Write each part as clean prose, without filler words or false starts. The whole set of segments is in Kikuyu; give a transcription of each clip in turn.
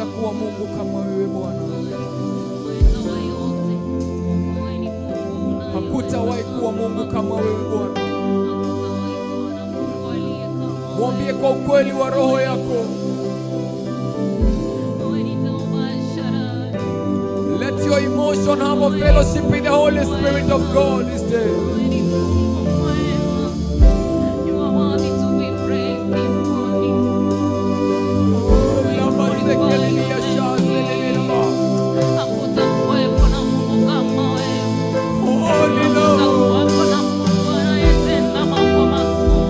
Hakutakuwa Mungu kama wewe Bwana. Hakutawahi kuwa Mungu kama wewe Bwana. Mwambie kwa ukweli wa roho yako. Let your emotion have a fellowship with the Holy Spirit of God this day. You are worthy to be praised this morning. Hakutakuwepo na Mungu kama wewe. Holy Lord. Hakutakuwepo na Mungu anayetenda mambo makuu.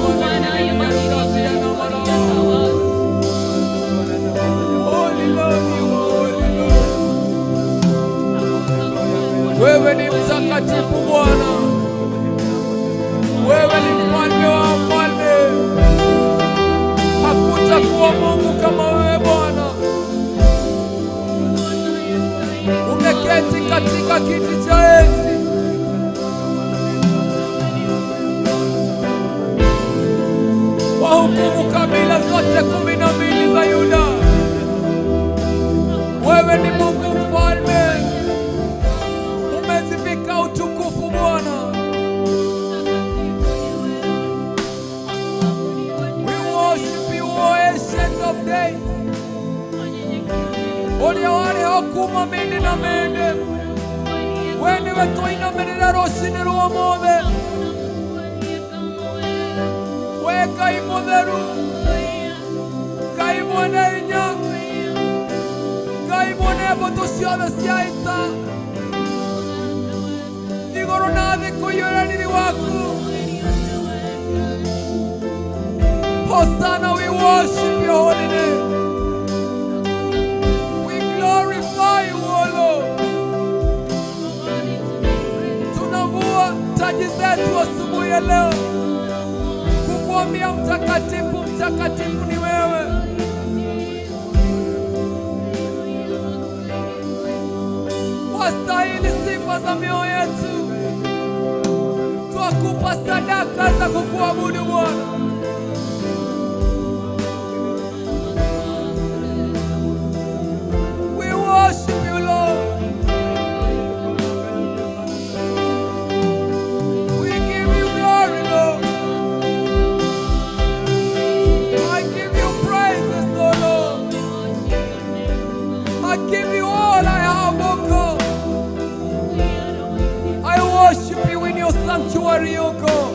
Mungu anayebadilisha historia za watu. Holy Lord, you are holy Lord. Hakutakuwepo na Wewe ni Mungu aliye mtakatifu Bwana. Wewe ni mfalme wa wafalme. Hakutakuwa Mungu kama wewe Bwana. Umeketi katika kiti cha enzi. Wahukumu kabila zote 12 za Yuda. Wewe ni Mungu mfalme, umezivika utukufu Bwana. We worship you, O Ancient of Days. Ũrĩa warĩ ho kuma mĩndĩ na mĩndĩ, we nĩwe tũinamĩrĩra rũcinĩ rwa ũmũthĩ. We Ngai mũtheru, Ngai mwene hinya, Ngai mwene mbũtũ ciothe cia ita, igũrũ na thĩ kũiyũra riri waku. Hosanna, we worship your holy name. We glorify you, O Lord. Tunavua taji zetu asubuhi ya leo kukuambia mtakatifu, mtakatifu ni wewe. Wastahili sifa za mioyo yetu. Twakupa sadaka za kukuabudu Bwana. We worship you, Lord. We give you glory, Lord. I give you praises, O Lord. I give you all I have, O God. I worship you in your sanctuary, O God.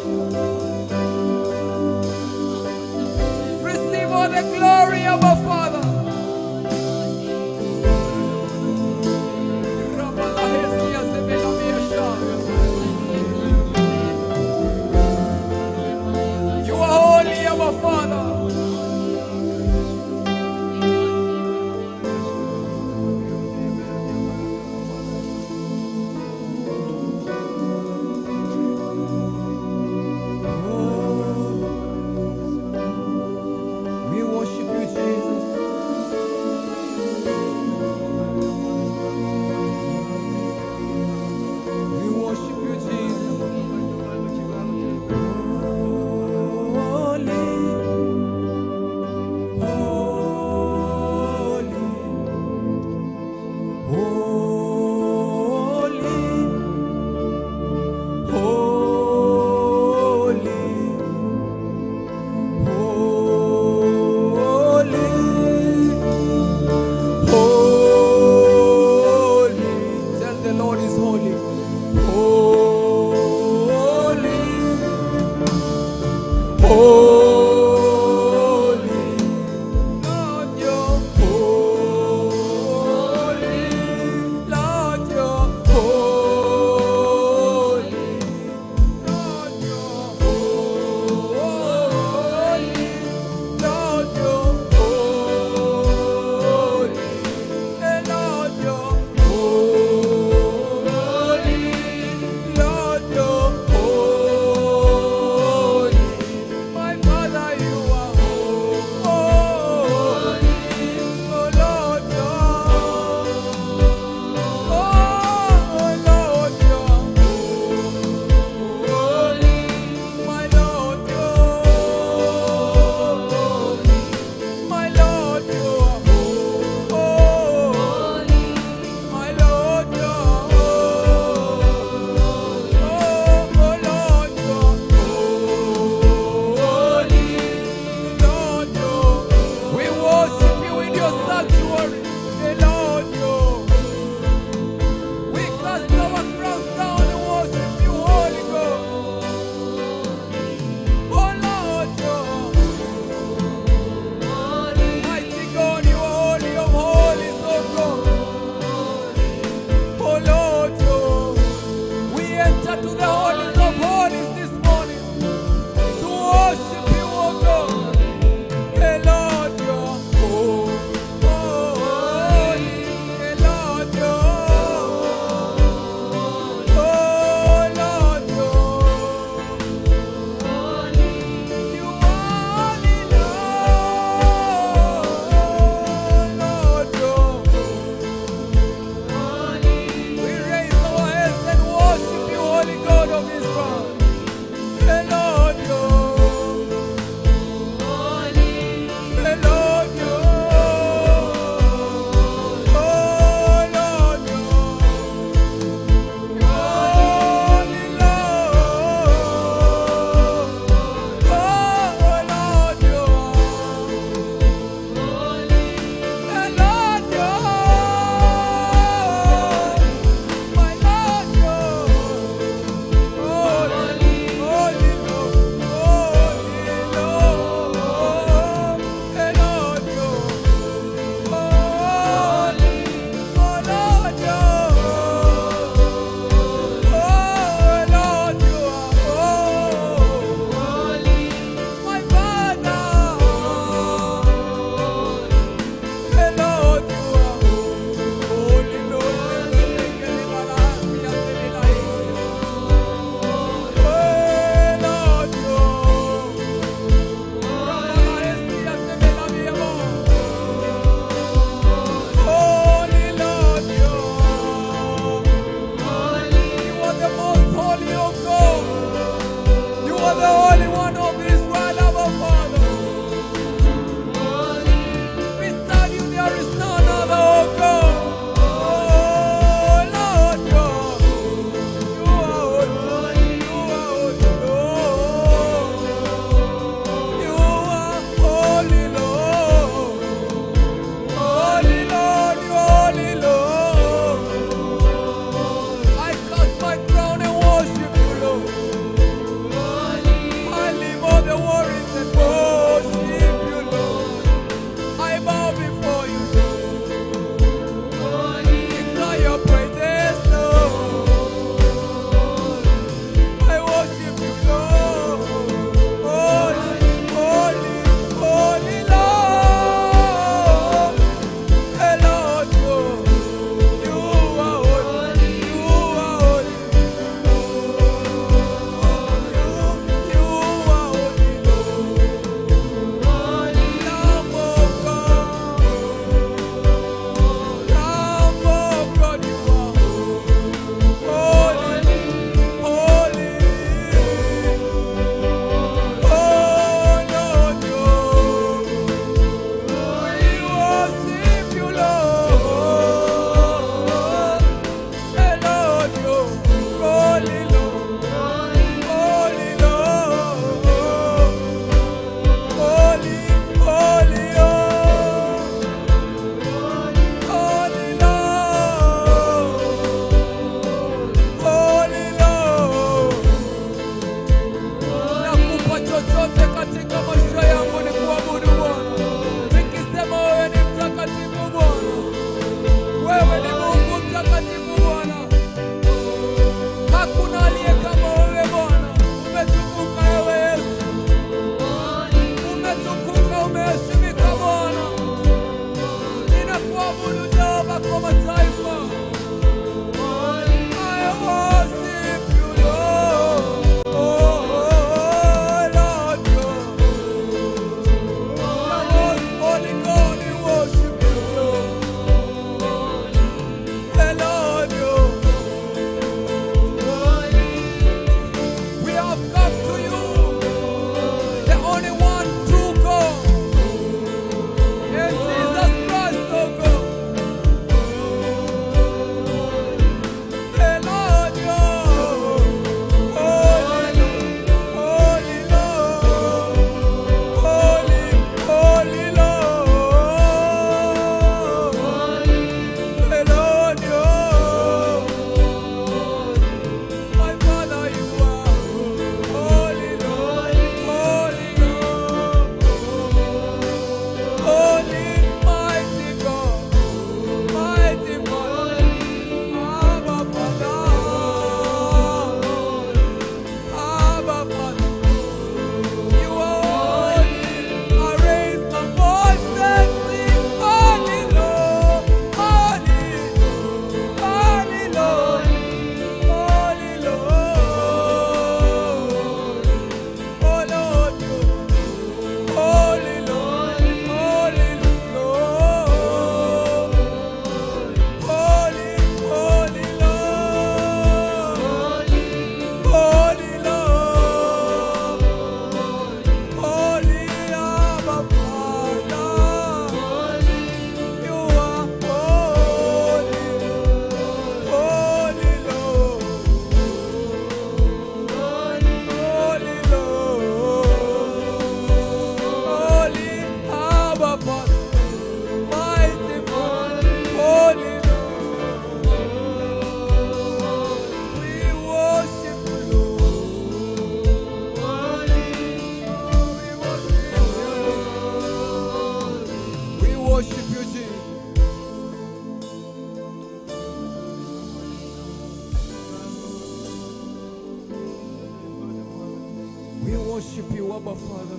worship you, Abba Father.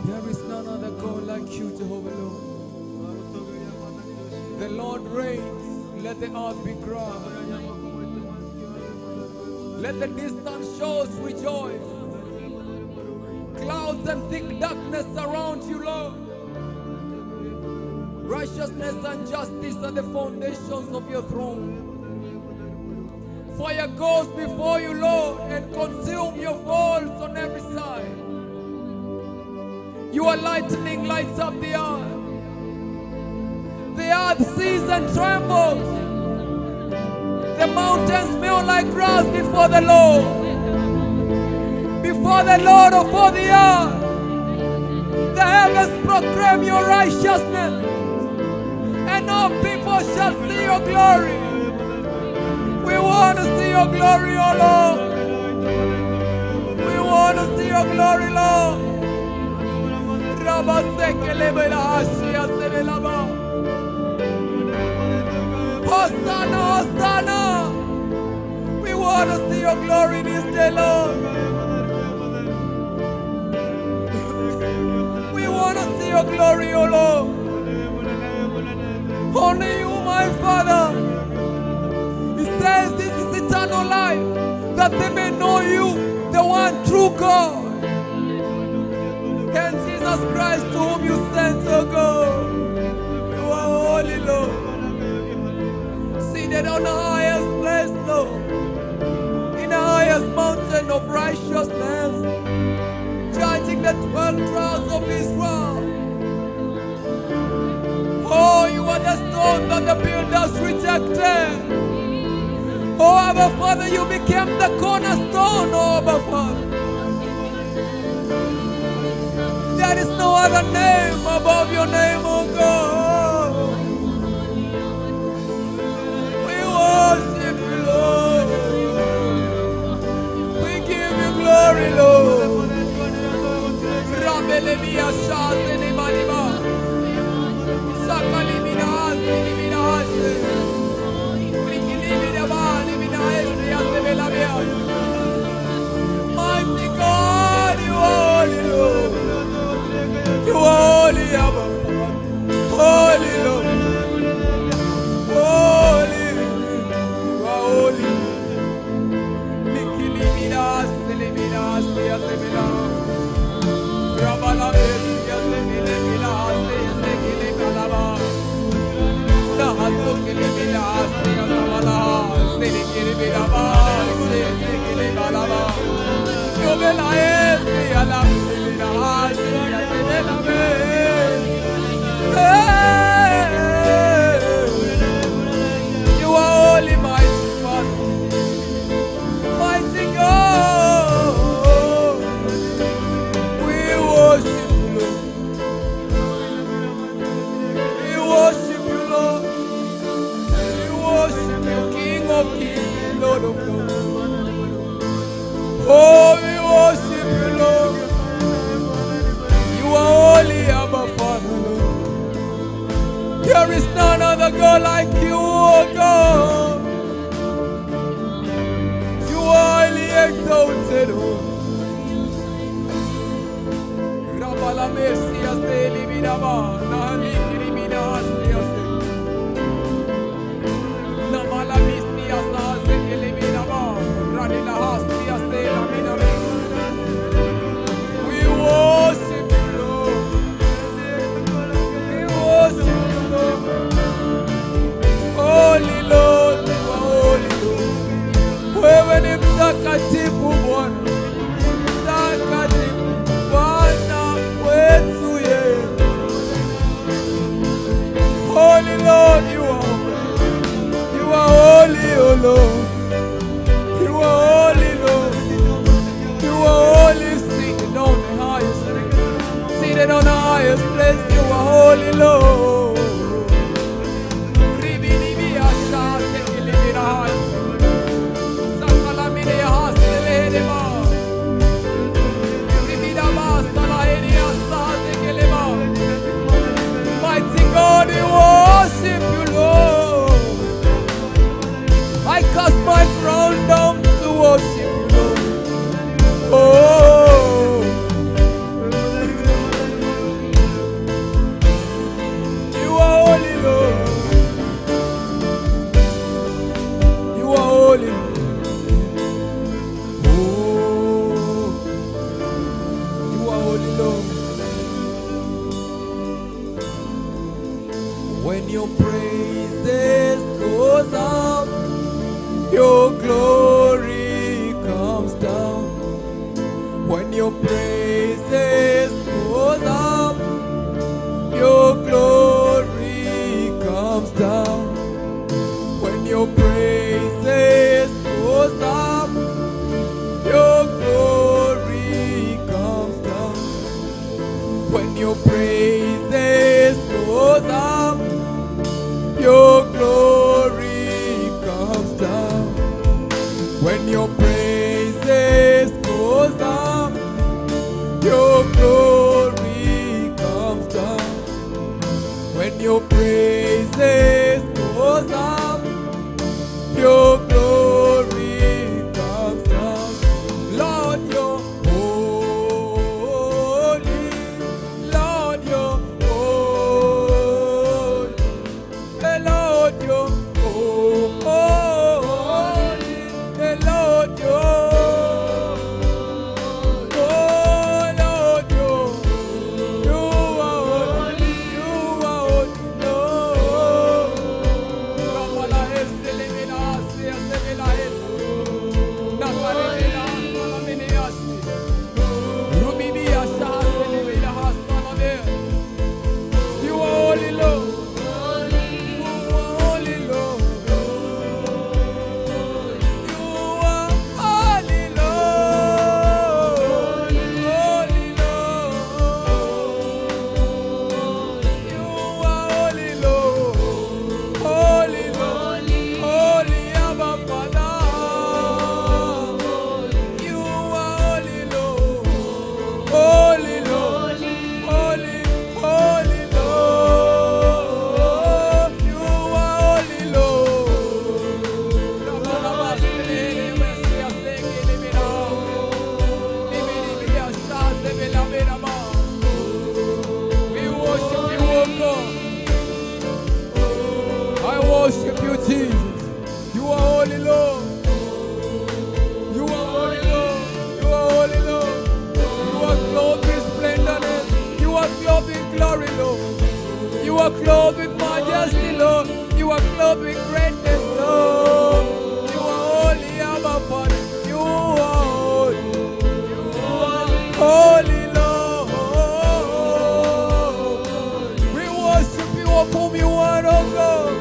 There is none other God like you, Jehovah Lord. The Lord reigns. Let the earth be glad. Let the distant shores rejoice. Clouds and thick darkness surround you, Lord. Righteousness and justice are the foundations of your throne. Fire goes before you, Lord, and consume your foes on every side. Your lightning lights up the earth. The earth sees and trembles. The mountains melt like grass before the Lord. Before the Lord of all the earth. The heavens proclaim your righteousness, and all people shall see your glory. We want to see your glory, O Lord. We want to see your glory, Lord. Hosanna, Hosanna. We want to see your glory this day, Lord. We want to see your glory, O Lord. Only you, my Father. He says this is eternal life, that they may know you, the one true God, and Jesus Christ, to whom you sent, O God. You are holy, Lord. Seated on the highest place, Lord, in the highest mountain of righteousness, judging the 12 tribes of Israel. Oh, you are the stone that the builders rejected. Oh, Abba Father, you became the cornerstone, oh Abba Father. There is no other name above your name, oh God. We worship you, Lord. We give you glory, Lord. Mighty God, you are holy, Lord. You are holy, Abba Father. Holy, Lord. Holy, you are holy. You are holy, mighty Father, mighty God. We worship you, Lord. We worship you, Lord. We worship you, King of kings, Lord of lords. Oh, we worship you, Lord. You are holy, Abba Father, Lord. There is none other God like you, O God. You are highly exalted, O. Rabala Messia se liminaba, nali kirimina asia se. Namala mistia sa se kiliminaba, ranila hasia se laminami. We worship you, Lord. We worship you, Lord. Holy Lord, you are holy, Lord. Wewe ni mtakatifu Bwana, mtakatifu Bwana wetu yeye. Holy Lord, you are holy. You are holy, O Lord. You are holy, Lord. You are holy, seated on the highest place. Seated on the highest place, you are holy, Lord. Mighty God, we worship you, Lord. I cast my crown down to worship you, Lord. When your praises goes up, your glory comes down. When your praises goes up, your glory comes down. When your praises goes up, your glory comes down. When your praises goes up, your glory comes down. When your praises goes up, your glory comes down. When your praises goes up, your glory comes down. Lord, you're holy. Lord, you're holy. Hey, Lord, you're holy. Hey, Lord, you're oh, Lord, you are holy. You are holy, Lord. You are holy, Lord. You are holy, Lord. You are holy, Lord. Holy, Lord. You are holy, Lord. Holy, Lord. Holy, Abba Father. You are holy, Lord. Holy, Lord. Holy, holy, Lord. You are holy, Lord. We worship you, O God. I worship you, Jesus. You are holy, Lord. You are holy, Lord. You are holy, Lord. You are clothed with splendor. You are clothed with glory, Lord. You are clothed with majesty, Lord. You are clothed with greatness, Lord. You are holy, Abba Father. You are holy. You are holy, Lord. We worship you of whom you are, O God.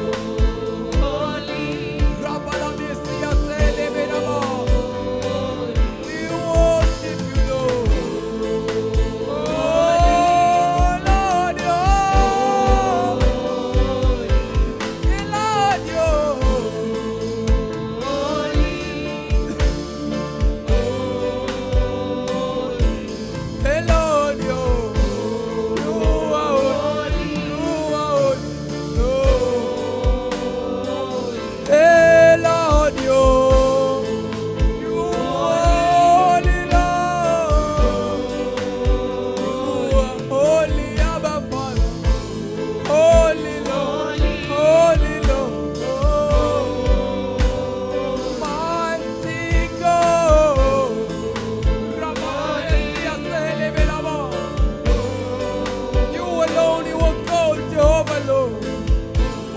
We worship you, Lord. Oh, Lord, oh. Lord, oh. Hey, Lord, oh. You are holy. You are holy, Lord. Hey, Lord, oh. You are holy, Lord. You are holy, Abba Father. Holy Lord, holy Lord, mighty God. You alone, you are God, Jehovah Lord.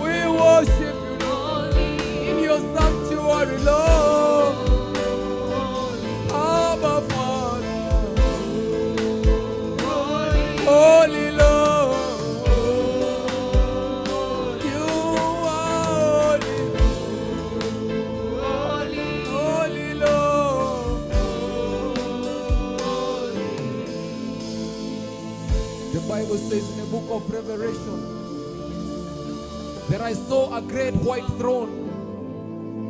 We worship you, Lord, in your sanctuary, Lord. Abba Father, holy Lord. You are holy, holy Lord. The Bible says in the book of Revelation that I saw a great white throne,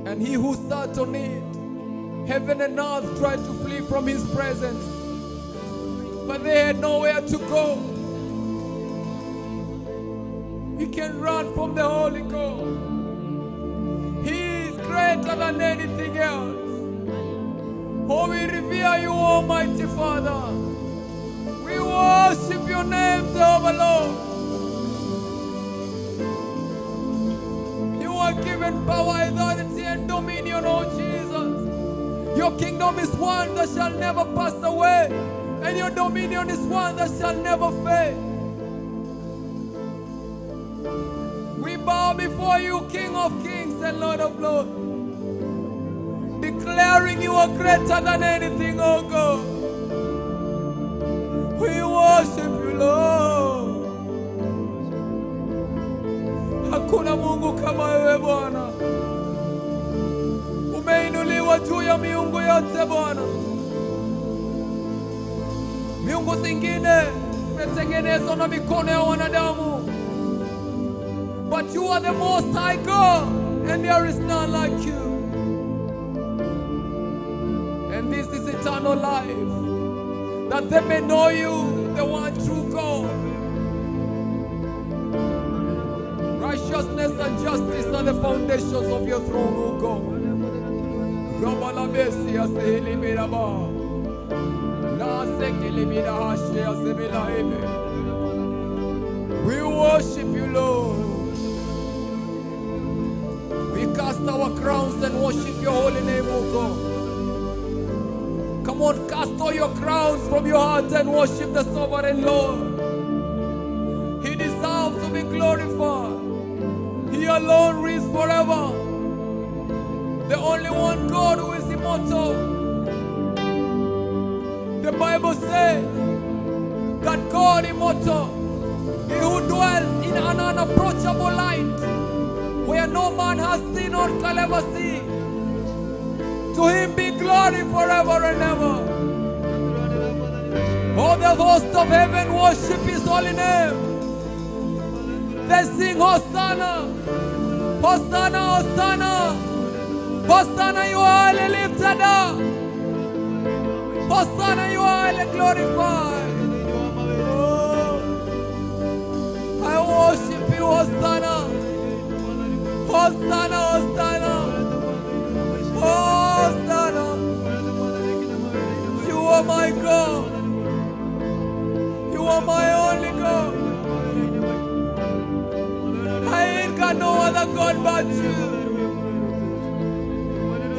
and he who sat on it, heaven and earth tried to flee from his presence, but they had nowhere to go. You can run from the Holy God. He is greater than anything else. Oh, we revere you, Almighty Father. We worship your name, Jehovah Lord. You are given power, authority, and dominion, oh Jesus. Your kingdom is one that shall never pass away, and your dominion is one that shall never fade. before you, King of Kings and Lord of Lords, declaring you are greater than anything, oh God. We worship you, Lord. Hakuna Mungu kama wewe Bwana. Umeinuliwa juu ya miungu yote Bwana. Miungu zingine zimetengenezwa na mikono ya wanadamu. But you are the most high God, and there is none like you. And this is eternal life, that they may know you, the one true God. Righteousness and justice are the foundations of your throne, O God. We worship you, Lord. We cast our crowns and worship your holy name, O God. Come on, cast all your crowns from your heart and worship the sovereign Lord. He deserves to be glorified. He alone reigns forever. The only one God who is immortal. The Bible says that God immortal, He who dwells in an unapproachable light, where no man has seen or can ever see. To Him be glory forever and ever. All the hosts of heaven worship His holy name. They sing Hosanna, Hosanna, Hosanna. Hosanna, you are highly lifted up. Hosanna, you are highly glorified. Oh, I worship you, Hosanna. Hosanna, Hosanna. Hosanna. You are my God. You are my only God. I ain't got no other God but you.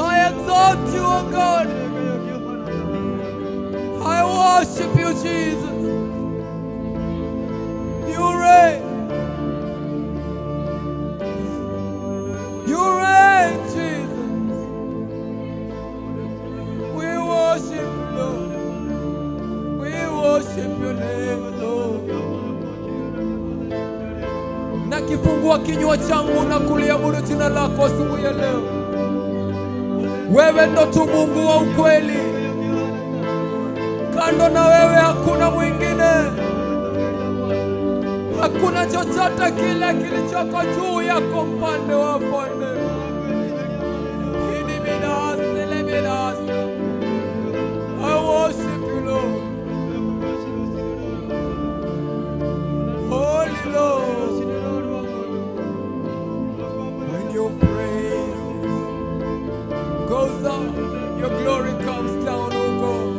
I exalt you, O God. I worship you, Jesus. You reign. You reign, Jesus. We worship you, Lord. We worship your name, Lord. Nakifungua kinywa changu na kuliabudu jina lako asubuhi ya leo. Wewe ndo tu Mungu wa ukweli. Kando na wewe hakuna mwingine. Hakuna chochote kile kilichoko juu yako mpande wa falme. I worship you, Lord. Holy Lord. When your praises goes up, your glory comes down, oh God.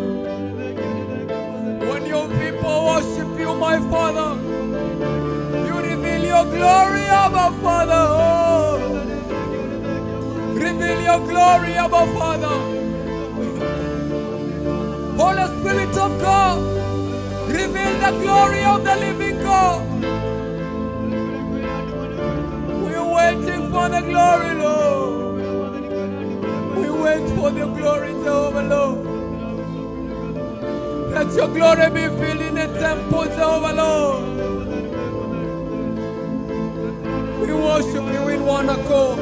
When your people worship you, my Father, you reveal your glory, Abba Father. Oh. Reveal your glory, Abba Father. Holy Spirit of God, reveal the glory of the living God. We're waiting for the glory, Lord. We wait for the glory, Jehovah, Lord. Let your glory be filled in the temple, Jehovah, Lord. We worship you in one accord,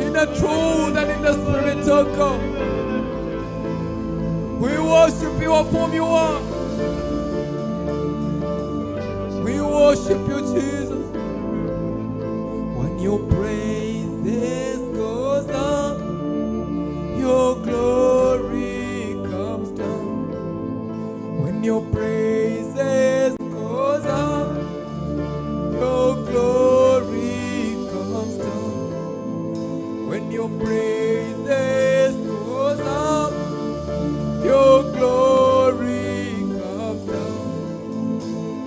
in the truth and in the spirit of God. We worship you of whom you are. We worship you, Jesus. When your praises goes up, your glory comes down. When your praises goes up, your glory comes down. When your praises goes up, your glory comes down.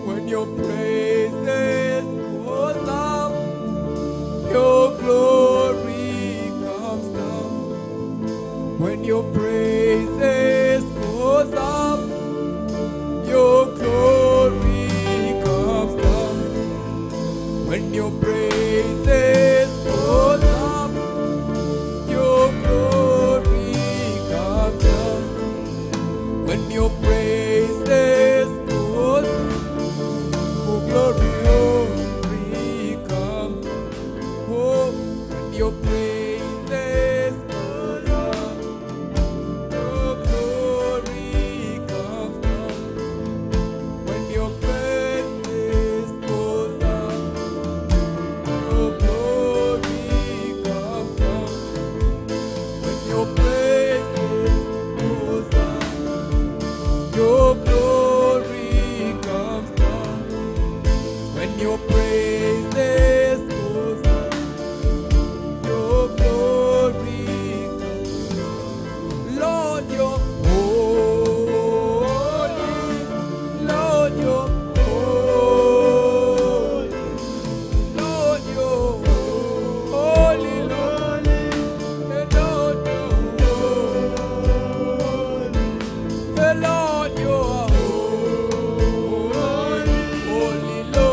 When your praises goes up, your When your praises goes up, your glory comes. Lord, you're holy. Lord, you're holy. Lord, you're holy, Lord. Lord, you're holy. The Lord, you are holy, holy Lord.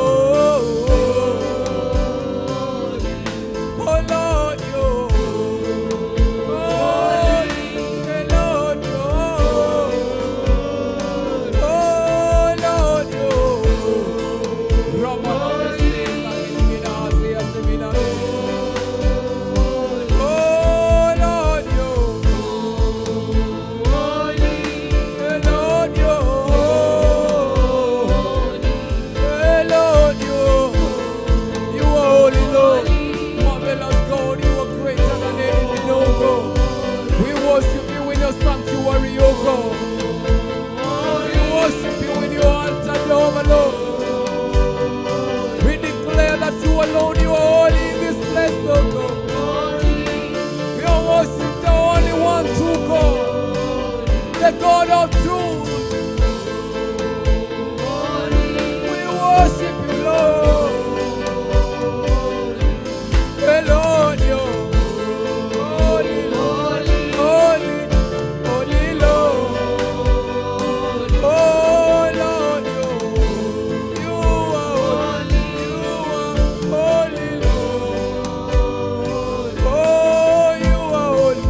Oh Lord, you are holy. The Lord, you are holy. Oh Lord, you are Oh Lord, you the Lord, you the Lord, you are holy, Lord. Marvelous God, you are greater than anything, oh God. We worship you in your sanctuary, oh God. We worship you in your altar, Jehovah, Lord. We declare that you alone, you are holy in this place, oh God. We worship the only one true God, the God of truth. We worship you, Lord. The Lord, you holy, holy, holy Lord. Oh Lord, you are holy, you are holy, Lord. Oh, you are holy,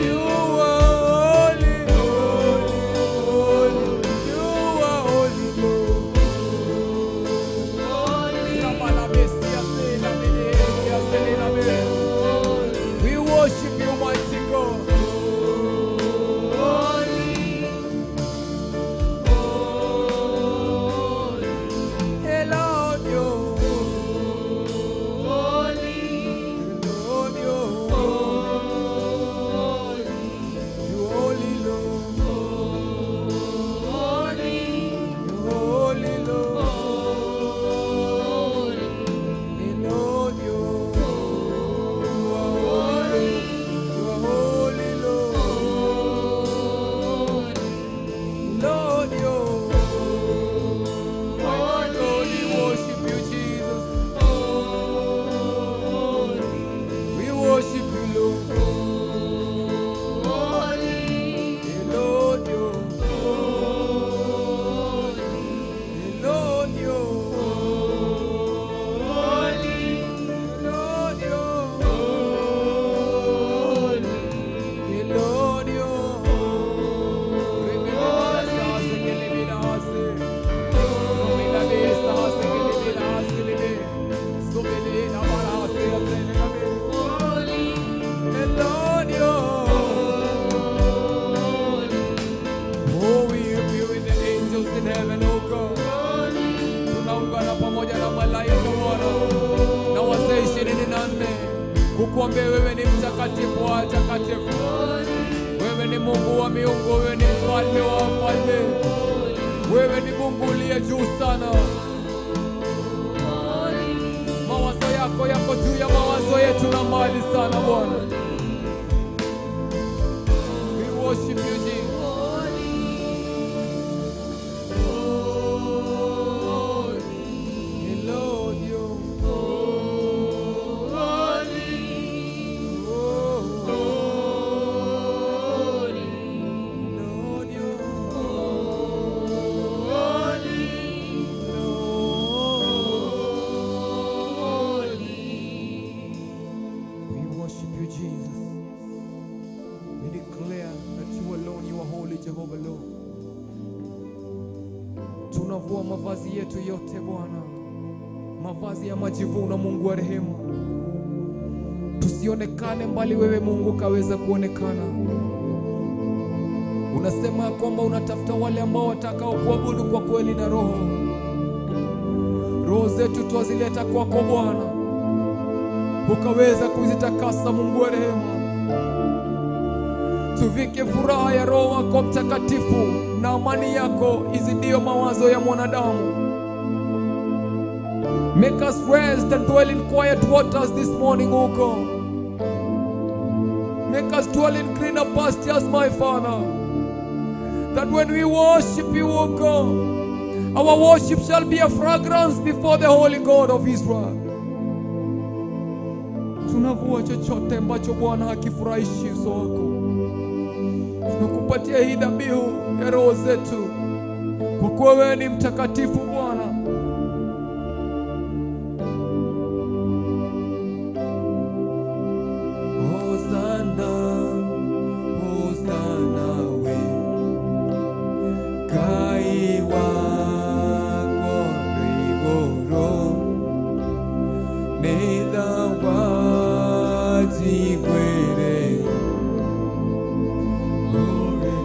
you are holy, holy, holy. You are holy, Lord. We worship you, mighty God. Hey, Lord, you. Lord, you. You holy Lord. You holy Lord. Hey, Lord, you. You are holy. You are holy, Lord. Lord, you. Mighty God, we worship you, Jesus. We worship you, Lord. Hey, Lord, you. Hey, Lord, you. Lord, you. Hey, Lord, you. Hey, Lord, you. Oh, we hear with the angels in heaven, oh God. Tunaungana pamoja na malaika Bwana na wazee 24 kukuambia wewe ni mtakatifu wa watakatifu, wewe ni Mungu wa miungu, wewe ni mfalme wa wafalme, wewe ni Mungu uliye juu sana. Mawazo yako yako juu ya mawazo yetu na mbali sana Bwana. We worship you, Jesus. Hey, Lord, you. Oh, Lord, you. Lord. We worship you, Jesus. We declare that you alone, you are holy, Jehovah Lord. Tunavua mavazi yetu yote Bwana, mavazi ya majivuno, Mungu wa rehema, tusionekane mbali, wewe Mungu kaweza kuonekana. Unasema ya kwamba unatafuta wale ambao watakao kuabudu kwa kweli na roho. Roho zetu twazileta kwako Bwana, ukaweza kuzitakasa, Mungu wa rehema. Tuvike furaha ya Roho wako Mtakatifu na amani yako izidio mawazo ya mwanadamu. Make us rest and dwell in quiet waters this morning, O God. Make us dwell in greener pastures, my Father. That when we worship you, O God, our worship shall be a fragrance before the Holy God of Israel. Tunavua chochote ambacho Bwana hakifurahishi uso wako. Tunakupatia hii dhabihu ya roho zetu, kwa kuwa wewe ni mtakatifu Bwana. Hosanna, Hosanna we Ngai wakwa igũrũ, nĩ thawaji ngwĩre. Glory.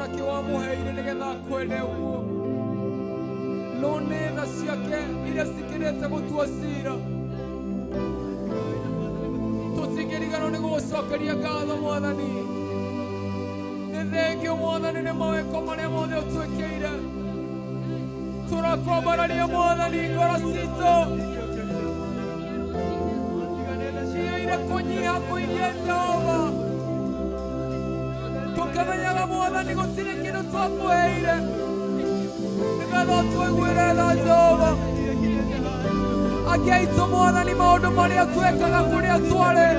Nakĩ wamũheire nĩgetha akwende ũguo, no nĩ tha ciake iria cikĩrĩte gũtua cira. Tũtingĩriganĩrwo nĩ gũgũcokeria ngatho Mwathani. Nĩ thengio Mwathani nĩ mawĩko marĩa mothe ũtwĩkĩire. Tũrakwambararia Mwathani ngoro citũ ciĩire kũnyiha kũingĩ Jehova, tũkĩmenyaga Mwathani gũtirĩ kĩndũ twakũheire nĩgetha ũtũiguĩre tha Jehova. Angĩ aitũ Mwathani maũndũ marĩa twekaga kũrĩa twarĩ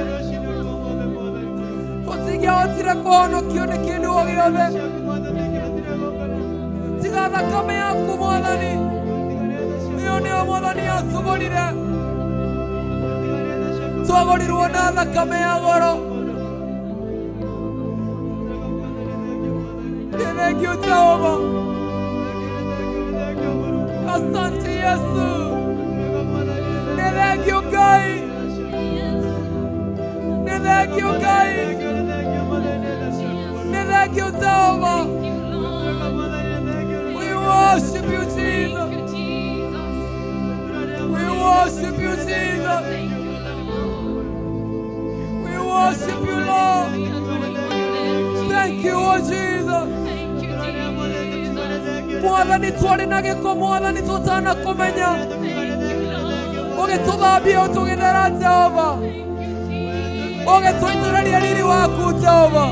tũtingĩahotire kũhonokio nĩ kĩndũ o gĩothe tiga thakame yaku Mwathani. Ĩyo nĩyo Mwathani yatũgũrire, twagũrirwo na thakame ya goro. Nĩ thengio Jehova. Asante Yesu. Nĩ thengio Ngai, nĩ thengio Ngai, nĩ thengio Jehova. We worship you, Jesus. We worship you, Jesus. We worship you, Lord. Thank you, oh Jesus. Mwathani twarĩ na gĩko Mwathani tũtanakũmenya, ũgĩtũthambia ũtũgĩthera Jehova, ũgĩtũitũrĩria riri waku Jehova.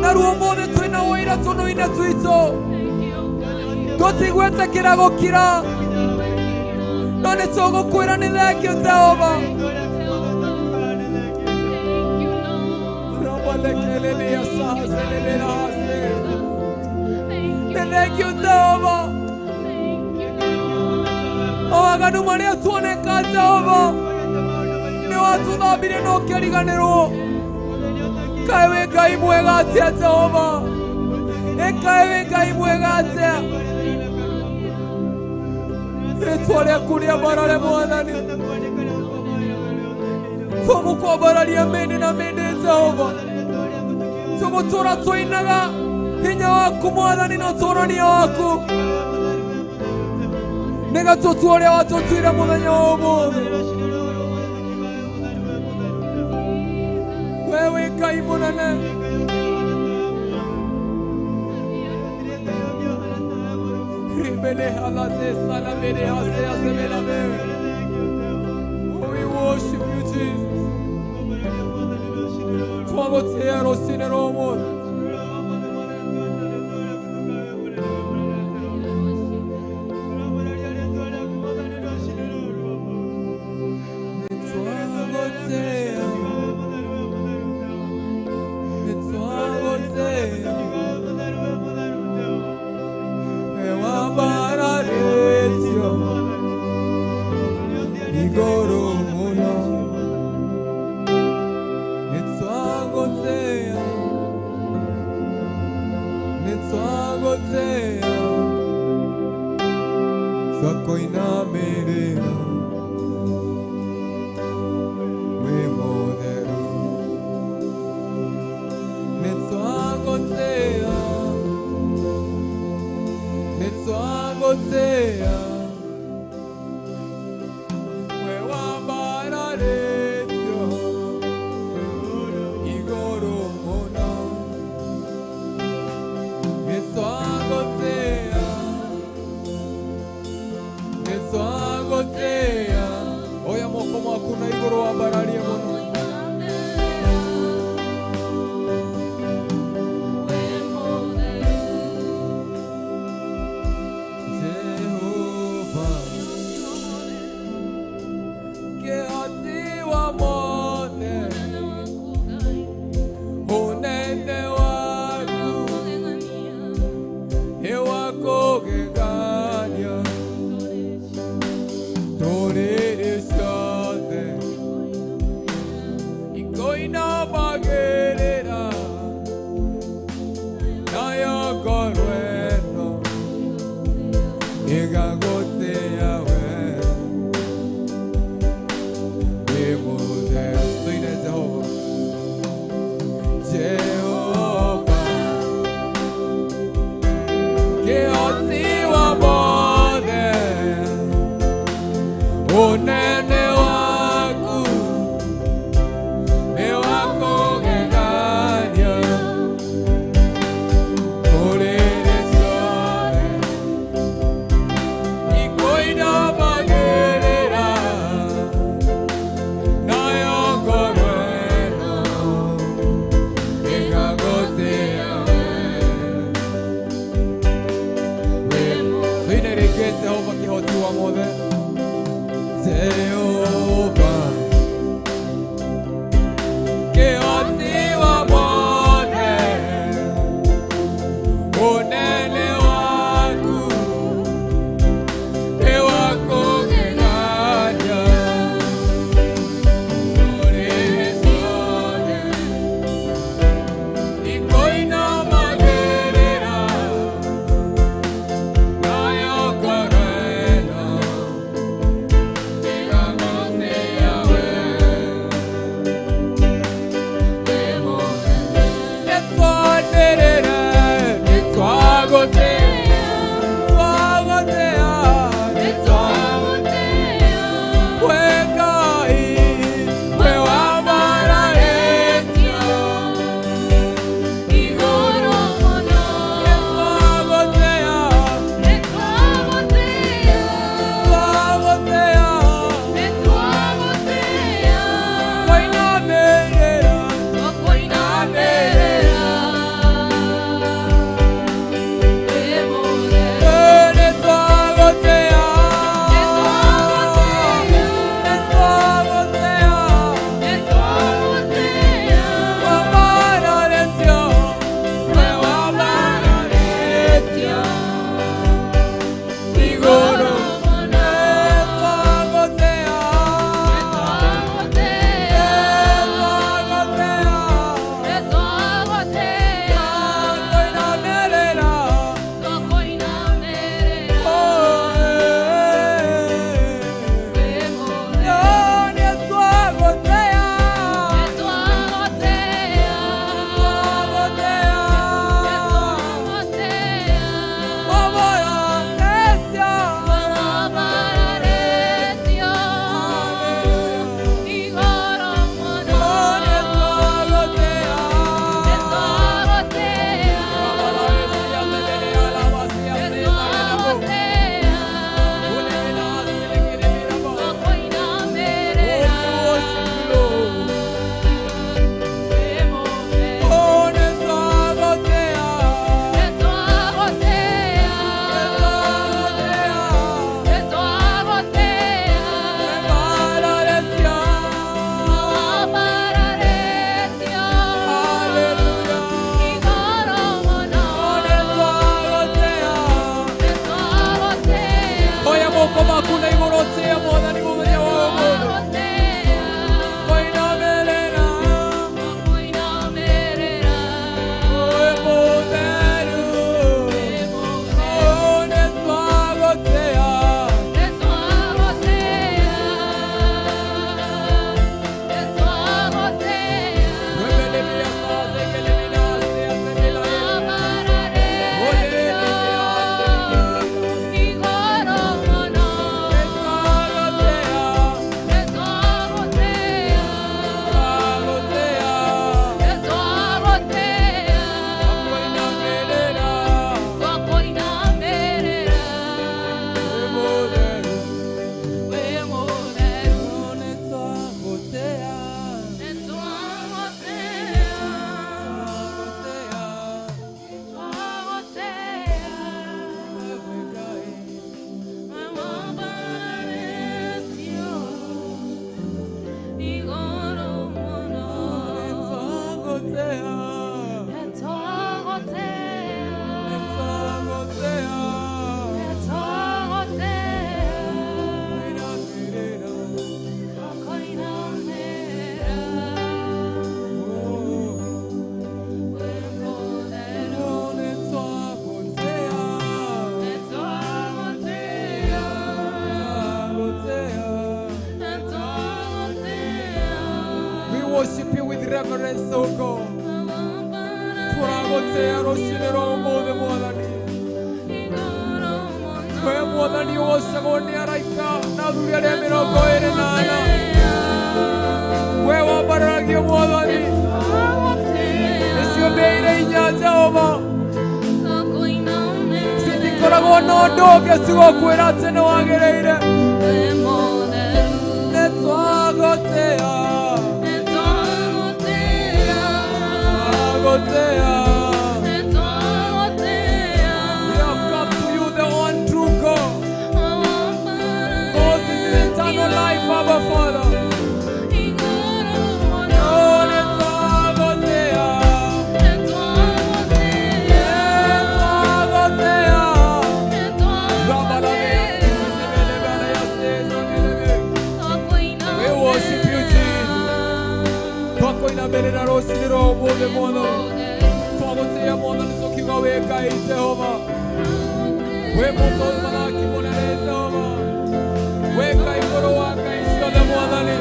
Naruo ũmũthĩ twĩna ũira tũnua-inĩ twitũ, tũtigwĩtĩkĩra gũkira, no nĩ tũgũkwĩra nĩ thengio Jehova. Nĩ thengio Jehova. Mawaganu marĩa tuoneka Jehova nĩ watũthambirie na ũkĩriganĩrwo. Kaĩ wĩ Ngai mwega atĩa Jehova, ĩ kaĩ wĩ Ngai mwega atĩa. Rĩtwa rĩaku rĩambarare Mwathani, tũgũkwambararia mĩndĩ na mĩndĩ Jehova. Tũgũtũra tũinaga hinya waku Mwathani na ũtũrania waku, nĩgetha tũtue ũrĩa watũtuire mũthenya wa ũmũthĩ. We wĩ Ngai mũnene. Ribele halaze salamere hase asemelame. Oh, we worship you, Jesus. Twagũtĩĩa rũcinĩ rwa ũmũthĩ. Nĩtwagũtĩĩa, nĩtwagũtĩĩa, we wambararĩtio igũrũ mũno. Nĩtwagũtĩĩa, nĩtwagũtĩĩa, twakũinamĩrĩra wĩ mũtheru. Nĩtwagũtĩĩa, nĩtwagũtĩĩa, we wambararĩtio igũrũ mũno. Nĩtwagũtĩĩa, nĩtwagũtĩĩa. Oya moko maku na igũrũ wambararie mũno. Jehova kĩhoti wa mothe, ũnene waku nĩ wa kũgegania. Ndũrĩrĩ ciothe Worship you with reverence, O God. Tũragũtĩĩa rũcinĩ rwa ũmũthĩ Mwathani. We Mwathani ũgocagwo nĩ araika na athuri arĩa 24. We wambararagio Mwathani. Nĩ ciũmbe iria inya Jehova. Citikoragwo na ũndũ ũngĩ cigũkwĩra atĩ nĩ wagĩrĩire. Nĩ twagũtĩĩa. Twagũtĩĩa. We have come to you, the one true God. Cause this is eternal life, Abba Father. Oh, nĩ twagũtĩĩa. Nĩ twagũtĩĩa. We worship you, Jesus. Twakoinamĩrĩra rũcinĩ rwa ũmũthĩ Mwathani. Twagũtĩĩa Mwathani tũkiuga wĩ Ngai Jehova. Wĩ mũthamaki mũnene Jehova. Wĩ Ngai igũrũ wa ngai ciothe Mwathani.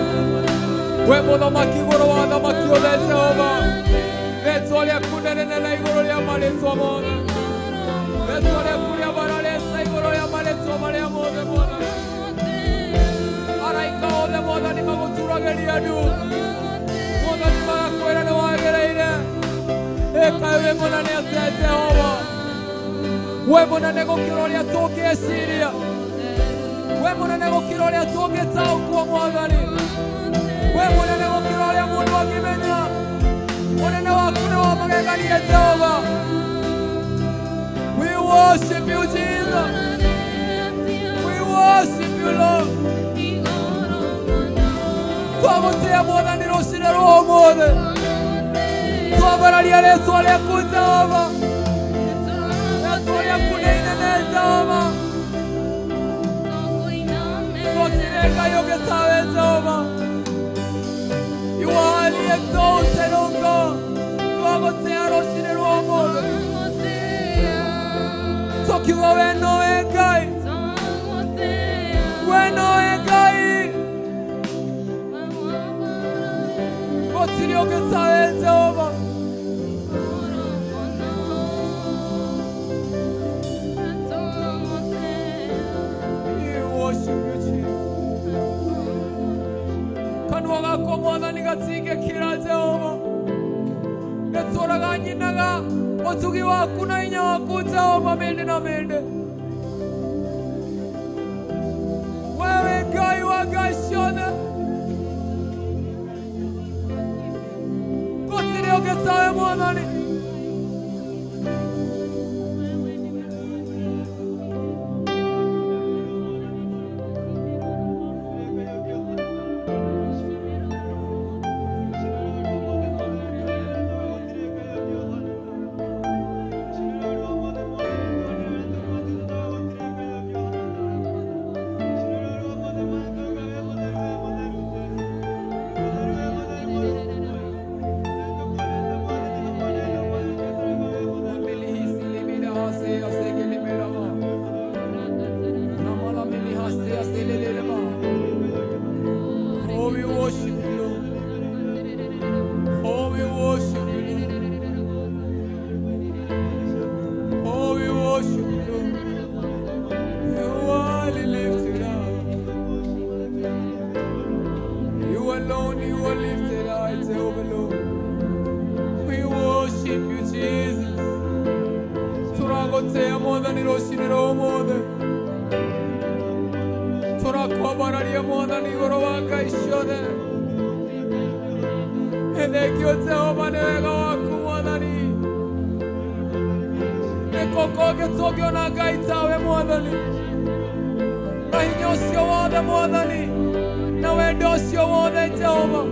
Wĩ mũthamaki igũrũ wa athamaki othe Jehova. Rĩtwa rĩaku nĩ rĩnene igũrũ rĩa marĩtwa mothe. Rĩtwa rĩaku rĩambararĩte igũrũ rĩa marĩtwa marĩa mothe Mwathani. Araika othe Mwathani magũturagĩria ndu. Mwathani magakwĩra nĩ wagĩrĩire. Ĩkaĩ wĩ mũnene atĩa Jehova. Wĩ mũnene gũkĩra ũrĩa tũngĩciria. Wĩ mũnene gũkĩra ũrĩa tũngĩtaũkwo Mwathani. Wĩ mũnene gũkĩra ũrĩa mũndũ angĩmenya. Ũnene waku nĩ wa magegania Jehova. We worship you, Jesus. We worship you, Lord. Twagũtĩĩa Mwathani rũcinĩ rwa ũmũthĩ. Twambararia rĩtwa rĩaku Jehova. Rĩtwa rĩaku nĩ inene Jehova. Gũtirĩ Ngai ũngĩ tawe Jehova. You are highly exalted, O God. Twagũtĩĩa rũcinĩ rwa ũmũthĩ. Tũkiuga we nowe Ngai. We nowe Ngai. Gũtirĩ ũngĩ tawe Jehova. We worship you, Jesus. Kanua gakwa Mwathani gatingĩkira Jehova. Nĩtũraga nyinaga ũtugi waku na hinya waku Jehova mĩndĩ na mĩndĩ. Wewe Ngai wa ngai ciothe. Gũtirĩ ũngĩ tawe Mwathani. Oh, we worship you, Lord. Oh, we worship you, Lord. Oh, we worship you, Lord. You are highly lifted up. You alone, you are lifted high, Jehovah, Lord. We worship you, Jesus. Tũragũtĩĩa Mwathani rũcinĩ rwa ũmũthĩ. Tũrakwambararia Mwathani igũrũ wa ngai ciothe. Nĩ thengio Jehova nĩ wega waku Mwathani. Nĩ kũ kũngĩ tũngĩona Ngai tawe Mwathani. Na hinya ũcio wothe Mwathani. Na wendo ũcio wothe Jehova.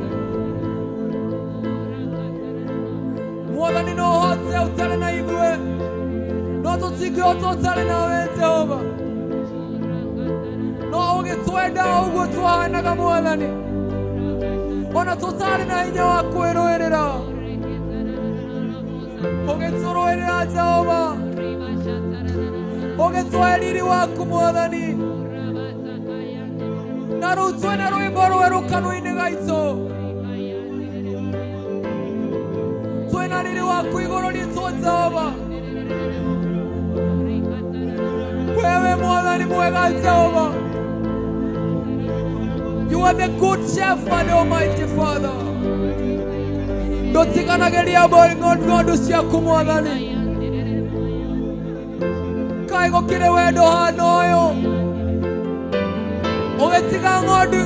Mwathani no ũhote ũtarĩ na ithuĩ. No tũtingĩhota ũtarĩ nawe Jehova. No ũgĩtwenda ũguo twahanaga Mwathani. Ona tũtarĩ na hinya wa kwĩrũĩrĩra. Ũgĩtũrũĩrĩra Jehova. Ũgĩtũhe riri waku Mwathani. Na rĩu twĩna rwĩmbo rwerũ kanua-inĩ gaitũ. waku igũrũ ritũ Jehova. Wewe Mwathani mwega Jehova. You are the good shepherd, Almighty Father. Ndũtiganagĩria ng'ondu ciaku Mwathani. Kaĩ gũkĩrĩ wendo hana ũyũ, ũgĩtiga ng'ondu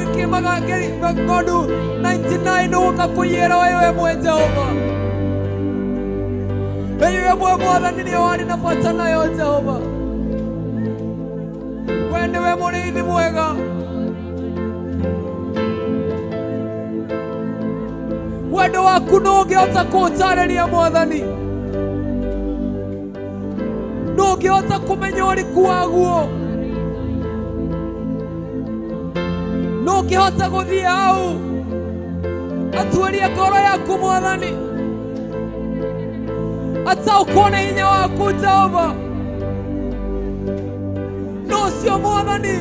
ng'ondu 99 ũgũka kũiyĩra ũyũ ĩmwe Jehova. Ĩyo ĩmwe Mwathani nĩyo warĩ na bata nayo Jehova. We nĩwe mũrĩithi mwega. Wendo waku ndũngĩhota kũũtarĩria Mwathani, ndũngĩhota kũmenya ũriku waguo, ndũngĩhota gũthiĩ hau atuĩrie ngoro yaku Mwathani, ataũkwo nĩ hinya waku Jehova. No ũcio Mwathani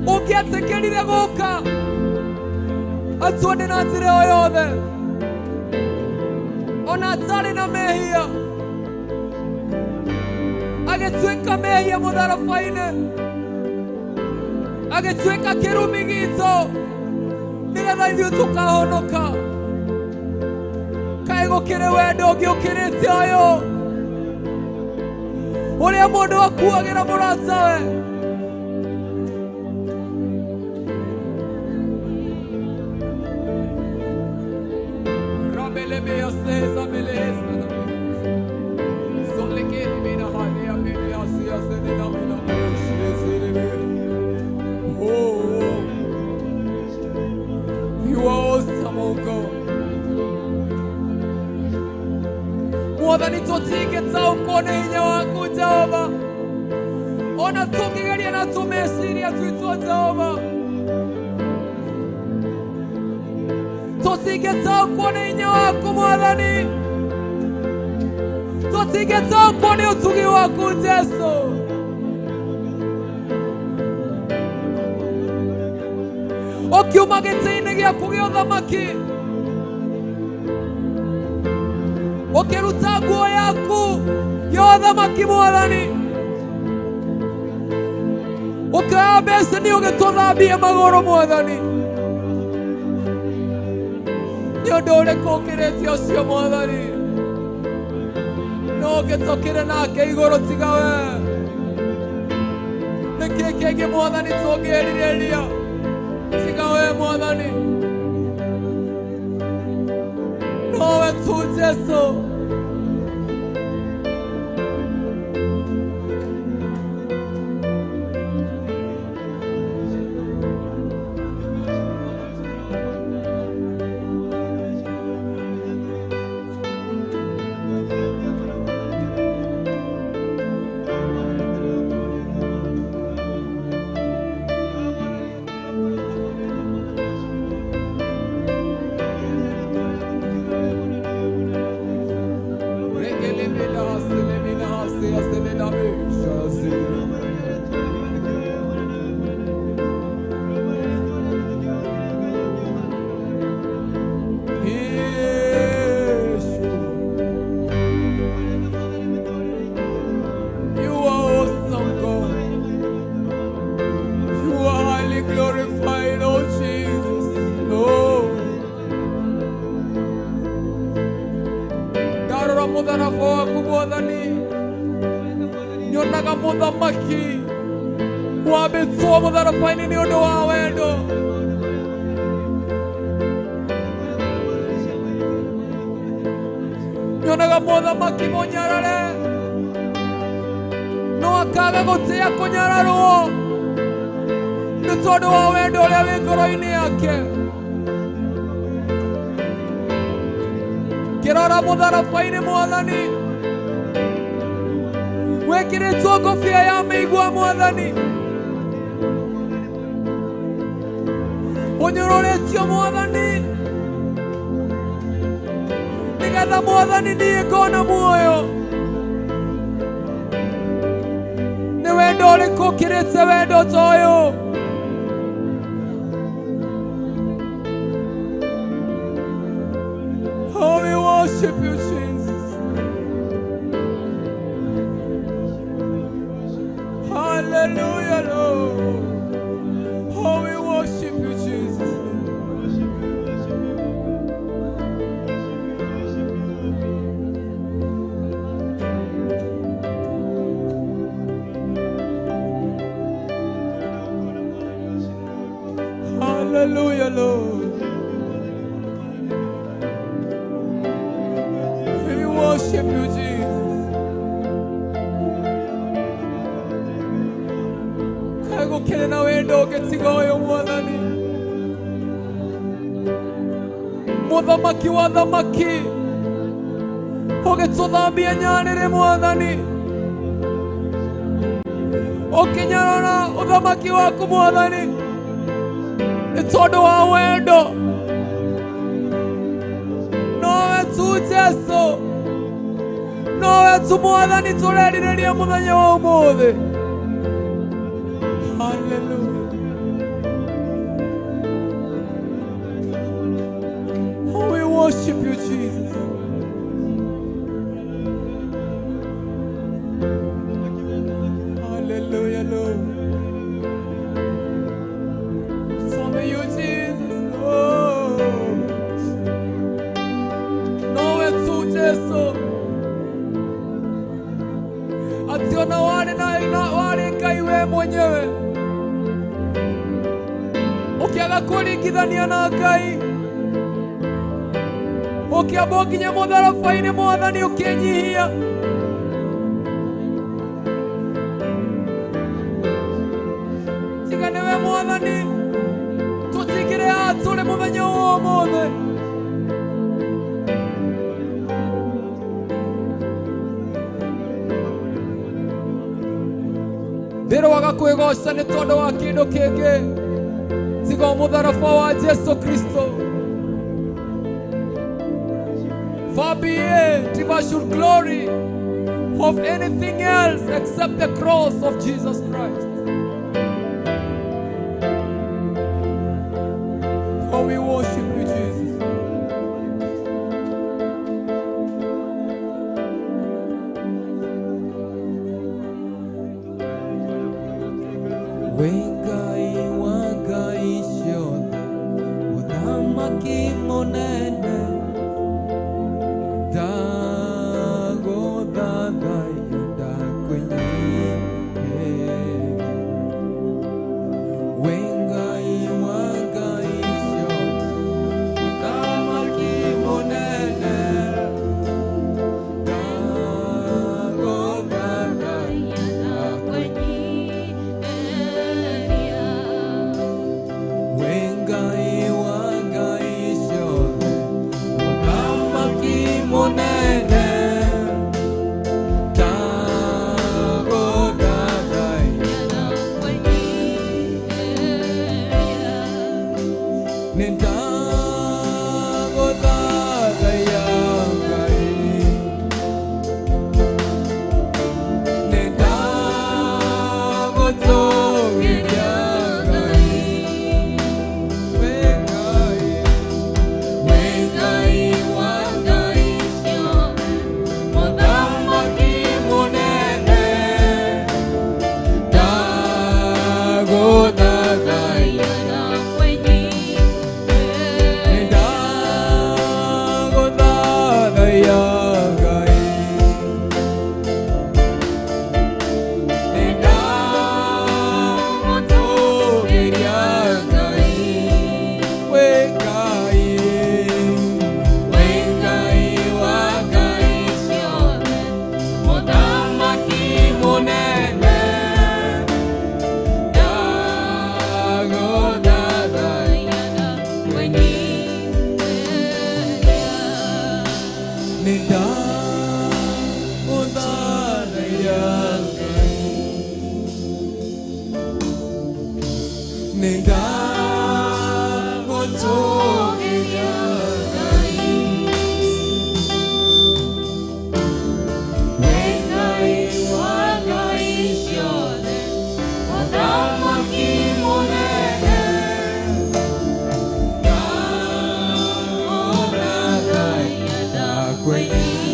ũngĩetĩkĩrire gũka atuone na njĩra o yothe, ona atarĩ na mehia, agĩtuĩka mehia mũtharaba-inĩ, agĩtuĩka kĩrumi gitũ nĩgetha ithuĩ tũkahonoka. Kaĩ gũkĩrĩ wendo ũngĩ ũkĩrĩte ũyũ, ũrĩa mũndũ akuagĩra mũratawe? You are awesome, oh God. Mwathani tũtingĩtaũkwo nĩ hinya waku Jehova, ona tũngĩgeria na tũmeciria twitũ Jehova, tũtingĩtaũkwo nĩ hinya waku Mwathani, tũtingĩtaũkwo nĩ ũtugi waku Jesũ. Ũkiuma gĩtĩ-inĩ gĩaku gĩa ũthamaki, ũkĩruta nguo yaku ya ũthamaki Mwathani, ũkĩoya mbeceni ũgĩtũthambia magũrũ Mwathani. Nĩ ũndũ ũrĩkũ ũkĩrĩte ũcio Mwathani? No ũngĩtũkĩre nake igũrũ tiga we. Nĩkĩ kĩngĩ Mwathani tũngĩrirĩria tiga we Mwathani? Nowe tu Jesũ. Nyonaga mũthamaki wambĩtwo mũtharaba-inĩ nĩ ũndũ wa wendo. Nyonaga mũthamaki mũnyarare no akaga gũtĩa kũnyararwo nĩ tondũ wa wendo ũrĩa wĩ ngoro-inĩ yake. Ngĩrora mũtharaba-inĩ Mwathani, wĩkĩrĩtwo ngũbia ya mĩigua Mwathani, ũnyũrũrĩtio Mwathani nĩgetha Mwathani niĩ ngona muoyo. Nĩ wendo ũrĩkũ ũkĩrĩte wendo ta ũyũ? Oh, we worship you, Jesus. Lord. We worship you, Jesus. Kaigũkĩrĩ na wendo ũngĩtiga ũyũ Mwathani. Mũthamaki wa thamaki, ũgĩtũthambia nyanĩrĩ Mwathani, ũkĩnyarara ũthamaki waku Mwathani nĩ tondũ wa wendo. Nowe tu Jesu, nowe tu Mwathani tũrerirĩria mũthenya wa ũmũthĩ. Hallelujah. Oh, we worship you, Jesus. Hallelujah, Lord. It's only you, Jesus. Oh. Nowe tu Jesu. Atĩ ona warĩ na warĩ Ngai we mwenyewe, ũkĩaga kũringithania na Ngai, ũkĩamba ũkinye mũtharaba-inĩ Mwathani ũkĩnyihia. Tiga nĩwe Mwathani, tũtigire haha tũrĩ mũthenya wa ũmũthĩ. Ndĩrwaga kwĩgoca nĩ tondũ wa kĩndũ kĩngĩ tiga o mũtharaba wa Jesu Kristo. Far be it if I should glory of anything else except the cross of Jesus Christ. Oh, we worship you, Jesus. We Ngai wa Ngai ciothe, Mũthamaki mũnene, ndagũthathaiya, ndakwĩnyihĩria. We Ngai wa Ngai ciothe, Mũthamaki mũnene, ndagũthathaiya, ndakwĩnyihĩria. We Ngai wa Ngai ciothe, Mũthamaki mũnene, ndagũthathaiya, nĩ ndagũthathaiya Ngai, nĩ ndagũtũũgĩria Ngai. We Ngai, we Ngai wa Ngai ciothe, Mũthamaki mũnene, ndagũthathaiya, nĩ ndagũthathaiya Ngai, nĩ ndagũtũũgĩria Ngai. We Ngai, we Ngai wa Ngai ciothe, Mũthamaki mũnene, ndagũthathaiya, nĩ ndagũthathaiya Ngai, nĩ ndagũtũũgĩria Ngai. We Ngai wa Ngai ciothe, Mũthamaki mũnene, ndagũthathaiya, ndakwĩnyihĩria.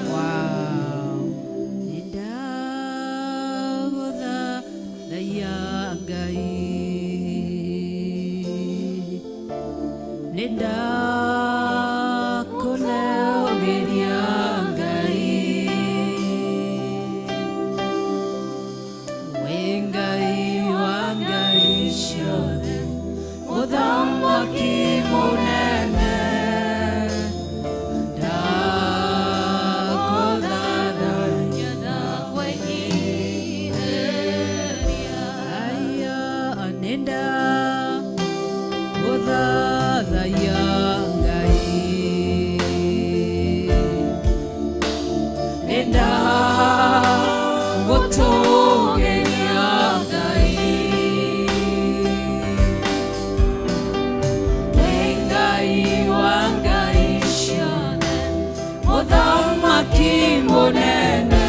Wow. Nĩndagũthathaiya Ngai. Nĩndakũnengera Ngai. Wĩ Ngai wa ngai ciothe, Mũthamaki mũnene. Ndagũthathaiya. Aya, nĩndagũthathaiya Ngai. Nĩndagũtũũgĩria Ngai. Wĩ Ngai wa ngai ciothe, Mũthamaki mũnene.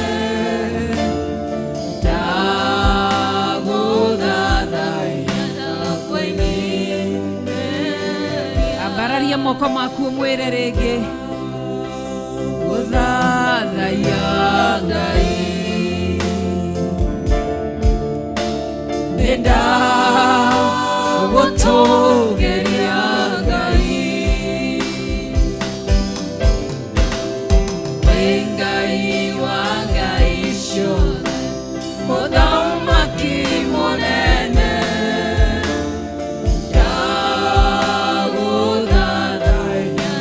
Ndagũthathaiya. Ambararia moko maku ũmwĩre rĩngĩ. Gũthathaiya Ngai. Nĩndagũtũũgĩria Ngai. Wĩ Ngai wa ngai ciothe, Mũthamaki mũnene. Ndagũthathaiya.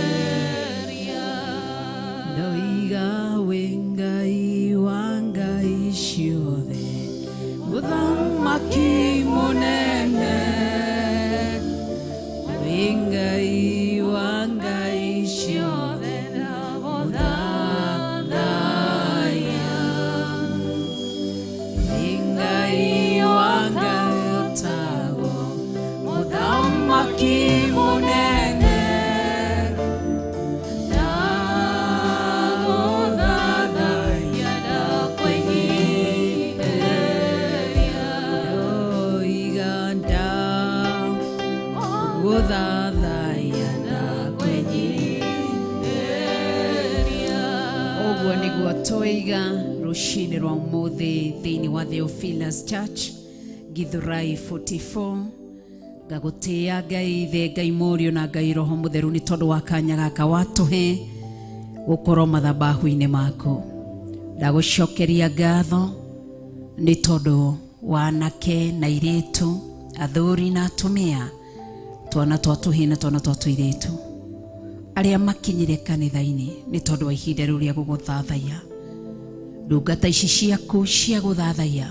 Ndagũthathaiya ndoiga wĩ Ngai wa ngai ciothe, Mũthamaki mũnene. Wĩ Ngai wa ngai ciothe, ndagũthathaiya. Wĩ Ngai wa ngai ũtagwo Mũthamaki mũnene. Ndagũthathaiya. Ndoiga ndagũthathaiya ũguo nĩguo twoiga rũcinĩ rwa ũmũthĩ thĩinĩ wa Theophilus Church, Githurai 44. Ngagũtĩĩa Ngai Ithe, Ngai Mũriũ na Ngai Roho Mũtheru nĩ tondũ wa kanya gaka watũhe gũkorwo mathabahu-inĩ maku. Ndagũcokeria ngatho nĩ tondũ wa anake na airĩtu, athuri na atumia, twana twa tũhĩĩ na twana twa tũirĩtu arĩa makinyire kanitha-inĩ nĩ tondũ wa ihinda rĩu rĩa gũgũthathaiya. Ndungata ici ciaku cia gũthathaiya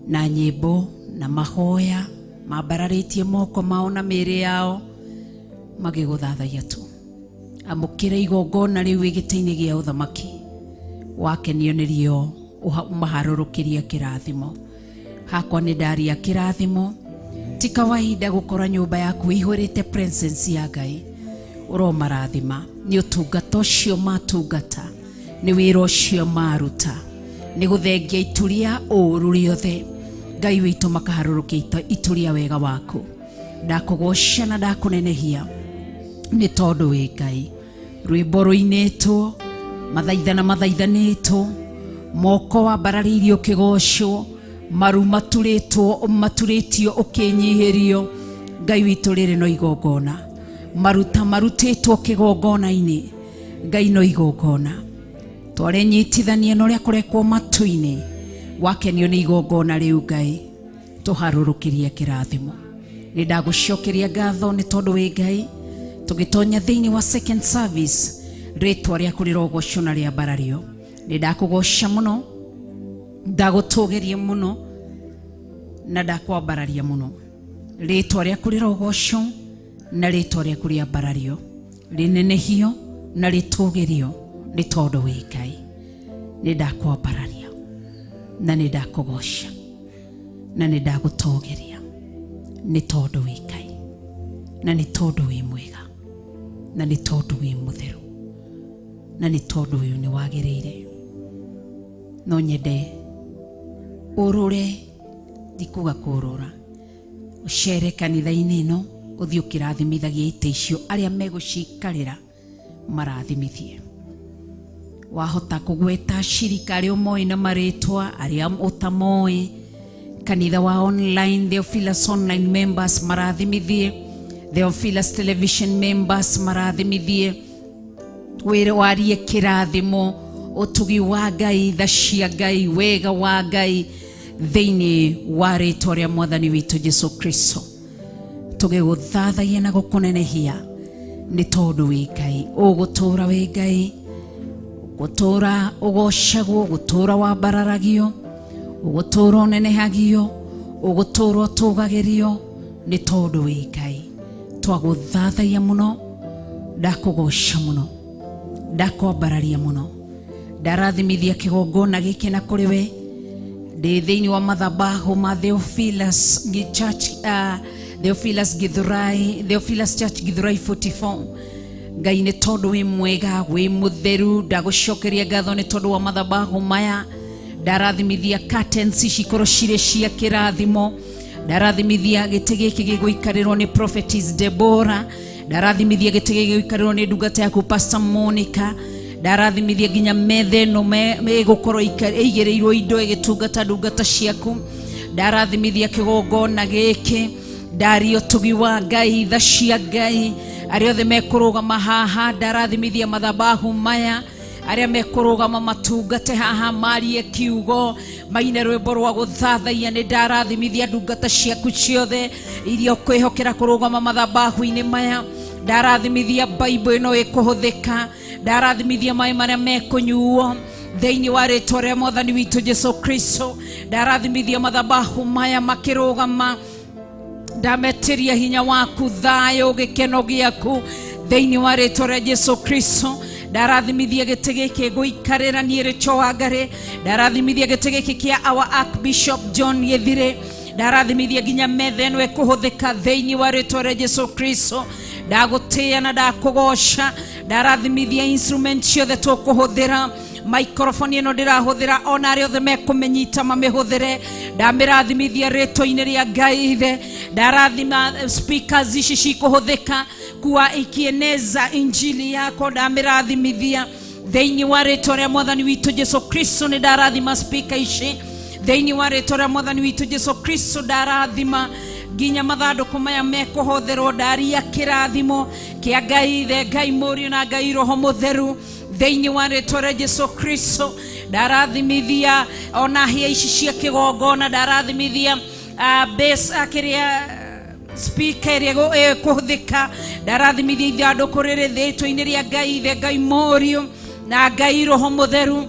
na nyĩmbo na mahoya mambararĩtie moko mao na mĩĩrĩ yao magĩgũthathaiya tu. Amũkĩra igongona rĩu wĩ gĩtĩ-inĩ gĩa ũthamaki, wakenio nĩrĩo ũmaharũrũkĩrie kĩrathimo. Hakwa nĩ ndaria kĩrathimo. Ti kawaida gũkora nyũmba yaku ĩihũrĩte presence ya Ngai. Ũromarathima nĩ ũtungata ũcio matungata, nĩ wĩra ũcio maruta, nĩ gũthengia ituria ũũru rĩothe. Ngai witũ makaharũrũkia ituria wega waku. Ndakũgoca na ndakũnenehia nĩ tondũ wĩ Ngai. Rwĩmbo rũinĩtwo, mathaithana mathaithanĩtwo, moko wambararĩirio ũkĩgocwo, maru maturĩtwo maturĩtio ũkĩnyihĩrio. Ngai witũ rĩrĩ no igongona, maruta marutĩtwo kĩgongona-inĩ. Ngai no igongona twarenyitithania na ũrĩa kũrekwo matu-inĩ. Wakenio nĩ igongona rĩu Ngai, tũharũrũkĩrie kĩrathimo. Nĩ ndagũcokeria ngatho nĩ tondũ wĩ Ngai. Tũgĩtonya thĩinĩ wa second service, rĩtwa rĩaku rĩrogocwo na rĩambarario. Nĩ ndakũgoca mũno, ndagũtũgĩria mũno na ndakwambararia mũno. Rĩtwa rĩaku rĩrogocwo na rĩtwa rĩaku rĩambarario, rĩnenehio na rĩtũgĩrio nĩ tondũ wĩ Ngai. Nĩ ndakwambararia na nĩ ndakũgoca na nĩ ndagũtũgĩria nĩ tondũ wĩ Ngai na nĩ tondũ wĩ mwega na nĩ tondũ wĩ mũtheru. Na nĩ tondũ ũyũ nĩ wagĩrĩire. No nyende ũrũre, ndikuga kũrũra, ũcere kanitha-inĩ ĩno, ũthiĩ ũkĩrathimithagia itĩ icio arĩa megũcikarĩra marathimithie. Wahota kũgweta ashirika arĩa ũmoĩ na marĩtwa, arĩa ũtamoĩ, kanitha wa online, Theophilus online members marathimithie, Theophilus television members marathimithie, wĩre warie kĩrathimo, ũtugi wa Ngai, tha cia Ngai, wega wa Ngai thĩinĩ wa rĩtwa rĩa mwathani witũ Jesu Kristo. Tũgĩgũthathaia na gũkũnenehia nĩ tondũ wĩ Ngai, ũgũtũra wĩ Ngai, gũtũra ũgocagwo, gũtũra wambararagio, ũgũtũra ũnenehagio, ũgũtũra ũtũgagĩrio nĩ tondũ wĩ Ngai. Twagũthathaia mũno, ndakũgoca mũno, ndakwambararia mũno, ndarathimithia kĩgongona gĩkĩ na kũrĩ we ndĩ thĩinĩ wa mathabahu ma Theophilus Church, Theophilus Githurai, Theophilus Church Githurai 44. Ngai nĩ tondũ wĩ mwega, wĩ mũtheru, ndagũcokeria ngatho nĩ tondũ wa mathabahu maya. Ndarathimithia curtains ici ikorwo cirĩ cia kĩrathimo, ndarathimithia gĩtĩ gĩkĩ gĩgũikarĩrwo nĩ Prophetess Deborah, ndarathimithia gĩtĩ gĩkĩ gĩgũikarĩrwo nĩ ndungata yaku Pastor Monica, ndarathimithia nginya metha ĩno ĩgũkorwo ĩigĩrĩirwo indo ĩgĩtungata ndungata ciaku, ndarathimithia kĩgongona gĩkĩ, ndaria ũtugi wa Ngai, tha cia Ngai, arĩa othe mekũrũgama haha, ndarathimithia mathabahu maya, arĩa mekũrũgama matungate haha, marie kiugo, maine rwĩmbo rwa gũthathaia, nĩ ndarathimithia ndungata ciaku ciothe iria ũkwĩhokera kũrũgama mathabahu-inĩ maya, ndarathimithia Bible ĩno ĩkũhũthĩka, ndarathimithia maĩ marĩa mekũnyuo thĩinĩ wa rĩtwa rĩa mwathani witũ Jesu Kristo, ndarathimithia mathabahu maya makĩrũgama, ndametiria hinya waku, thayũ, gĩkeno gĩaku thĩinĩ wa rĩtwa rĩa Jesu Kristo. Ndarathimithia gĩtĩ gĩkĩ ngũikarĩra niĩ Rachel Wangari, ndarathimithia gĩtĩ gĩkĩ kĩa our Archbishop John Gĩthire, ndarathimithia nginya metha ĩno ĩkũhũthĩka thĩinĩ wa rĩtwa rĩa Jesu Kristo. Ndagũtĩĩa na ndakũgoca, ndarathimithia instrument ciothe tũkũhũthĩra, microphone ĩno ndĩrahũthĩra, ona arĩa othe mekũmĩnyita mamĩhũthĩre, ndamĩrathimithia rĩtwa-inĩ rĩa Ngai Ithe. Ndarathima speakers ici cikũhũthĩka kuwa ikieneza injili yako, ndamĩrathimithia thĩinĩ wa rĩtwa rĩa mwathani witũ Jesu Kristo. Nĩ ndarathima speaker ici thĩinĩ wa rĩtwa rĩa mwathani witũ Jesu Kristo. Ndarathima nginya mathandũkũ maya mekũhũthĩrwo, ndaria kĩrathimo kĩa Ngai Ithe, Ngai Mũriũ na Ngai Roho Mũtheru thĩinĩ wa rĩtwa rĩa Jesu Kristo. Ndarathimithia ona hĩa ici cia kĩgongona, ndarathimithia base, kĩrĩa speaker ĩrĩa ĩkũhũthĩka, ndarathimithia ithandũkũ rĩrĩ rĩtwa-inĩ rĩa Ngai Ithe, Ngai Mũriũ na Ngai Roho Mũtheru.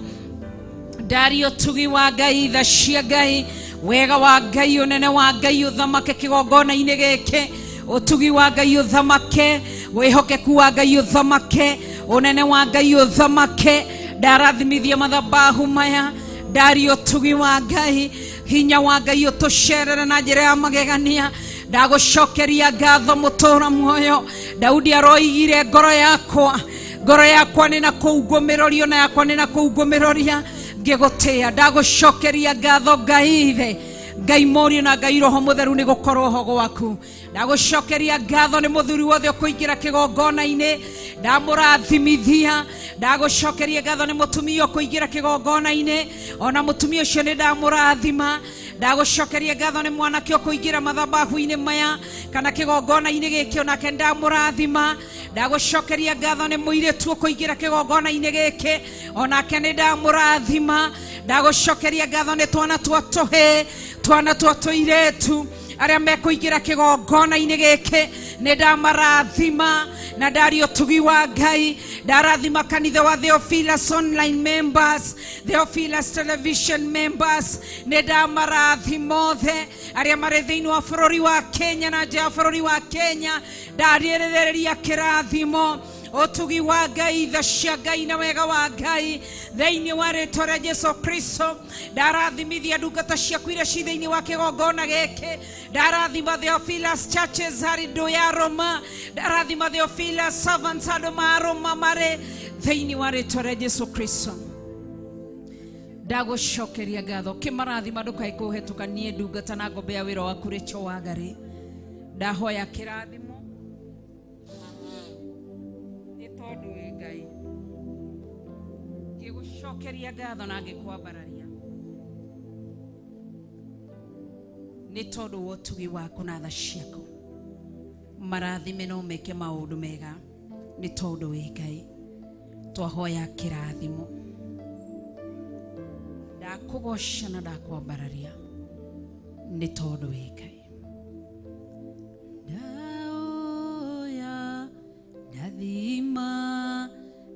Ndaria ũtugi wa Ngai, tha cia Ngai, wega wa Ngai, ũnene wa Ngai ũthamake kĩgongona-inĩ gĩkĩ, ũtugi wa Ngai ũthamake, wĩhokeku wa Ngai ũthamake, ũnene wa Ngai ũthamake. Ndarathimithia mathabahu maya, ndaria ũtugi wa Ngai, hinya wa Ngai ũtũcerere na njĩra ya magegania. Ndagũcokeria ngatho mũtũra muoyo. Daudi aroigire, ngoro yakwa, ngoro yakwa nĩ na kũu ngũmĩroria, ona yakwa nĩ na kũu ngũmĩroria ngĩgũtĩĩa. Ndagũcokeria ngatho Ngai Ithe, Ngai Mũriũ na Ngai Roho Mũtheru nĩ gũkorwo ho gwaku. Ndagũcokeria ngatho nĩ mũthuri wothe ũkũingĩra kĩgongona-inĩ, ndamũrathimithia. Ndagũcokeria ngatho nĩ mũtumia ũkũingĩra kĩgongona-inĩ, ona mũtumia ũcio nĩ ndamũrathima. Ndagũcokeria ngatho nĩ mwanake ũkũingĩra mathabahu-inĩ maya kana kĩgongona-inĩ gĩkĩ, onake ndamũrathima. Ndagũcokeria ngatho nĩ mũirĩtu ũkũingĩra kĩgongona-inĩ gĩkĩ, onake nĩ ndamũrathima. Ndagũcokeria ngatho nĩ twana twa tũhĩĩ, twana twa tũirĩtu arĩa mekũingĩra kĩgongona-inĩ gĩkĩ, nĩ ndamarathima na ndaria ũtugi wa Ngai. Ndarathima kanitha wa Theophilus online members, Theophilus television members, nĩ ndamarathima othe arĩa marĩ thĩinĩ wa bũrũri wa Kenya na nja ya bũrũri wa Kenya. Ndarĩrĩria kĩrathimo, ũtugi wa Ngai, tha cia Ngai na wega wa Ngai thĩinĩ wa rĩtwa rĩa Jesu Kristo. Ndarathimithia ndungata ciaku iria ci thĩinĩ wa kĩgongona gĩkĩ. Ndarathima Theophilus churches harĩ ndũ ya Roma, ndarathima Theophilus servants andũ ma Roma marĩ Thĩinĩ wa rĩtwa rĩa Jesu Kristo ndagũcokeria ngatho kĩmarathima ndũkae kũhetũka niĩ ndungata na ngombe ya wĩra waku Rachel Wangari ndahoya kĩrathimo nĩ tondũ wĩ Ngai ngĩgũcokeria ngatho na ngĩkwambararia nĩ tondũ wa ũtugi waku na tha ciaku marathime no meke maũndũ mega nĩ tondũ wĩ Ngai twahoya kĩrathimo ndakũgoca na ndakwambararia nĩ tondũ wĩ Ngai ndaoya ndathima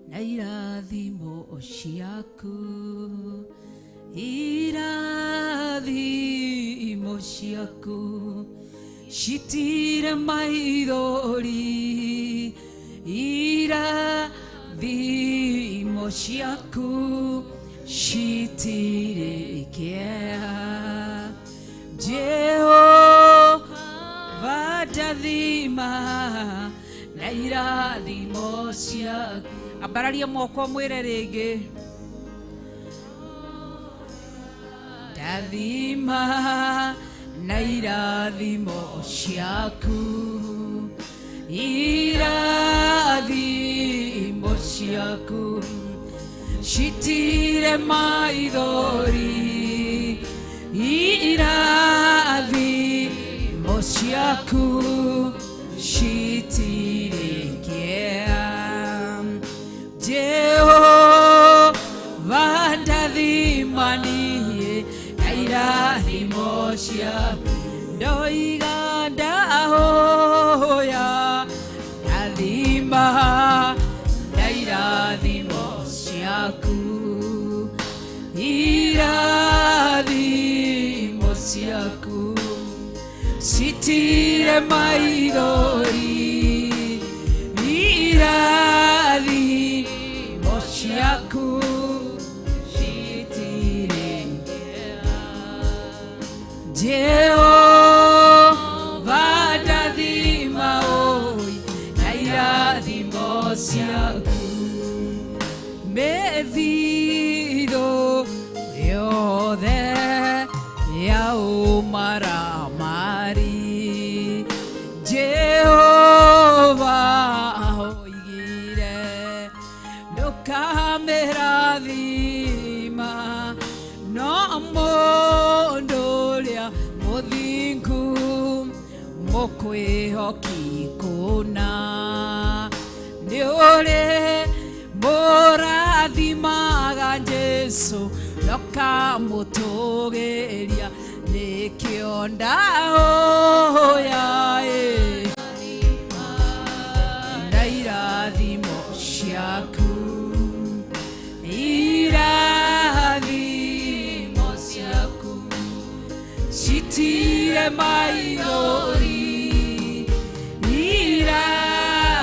na irathimo ciaku irathimo ciaku citire maithori irathimo ciaku citire kĩeha Jehova ndathima na irathimo ciaku ambararia moko mwĩre rĩngĩ ndathima na irathimo ciaku irathimo ciaku citire maithori irathimo ciaku citire kĩeha Jehova ndathima niĩ na irathimo ciaku ndoiga ndahoya ndathima na irathimo ciaku irathimo ciaku citire maithori irathimo ciaku citire Jehova ndathima oi na irathimo ciaku methitho yothe ya ũmaramari Jehova oigire ndũkamĩrathima no mũndũ ũrĩa mũthingu mũkwĩhoki kũna nĩ ũrĩ mũrathimaga Jesu nokamũtũgĩria nĩkĩo ndahoya na irathimo ciaku irathimo ciaku citire maithori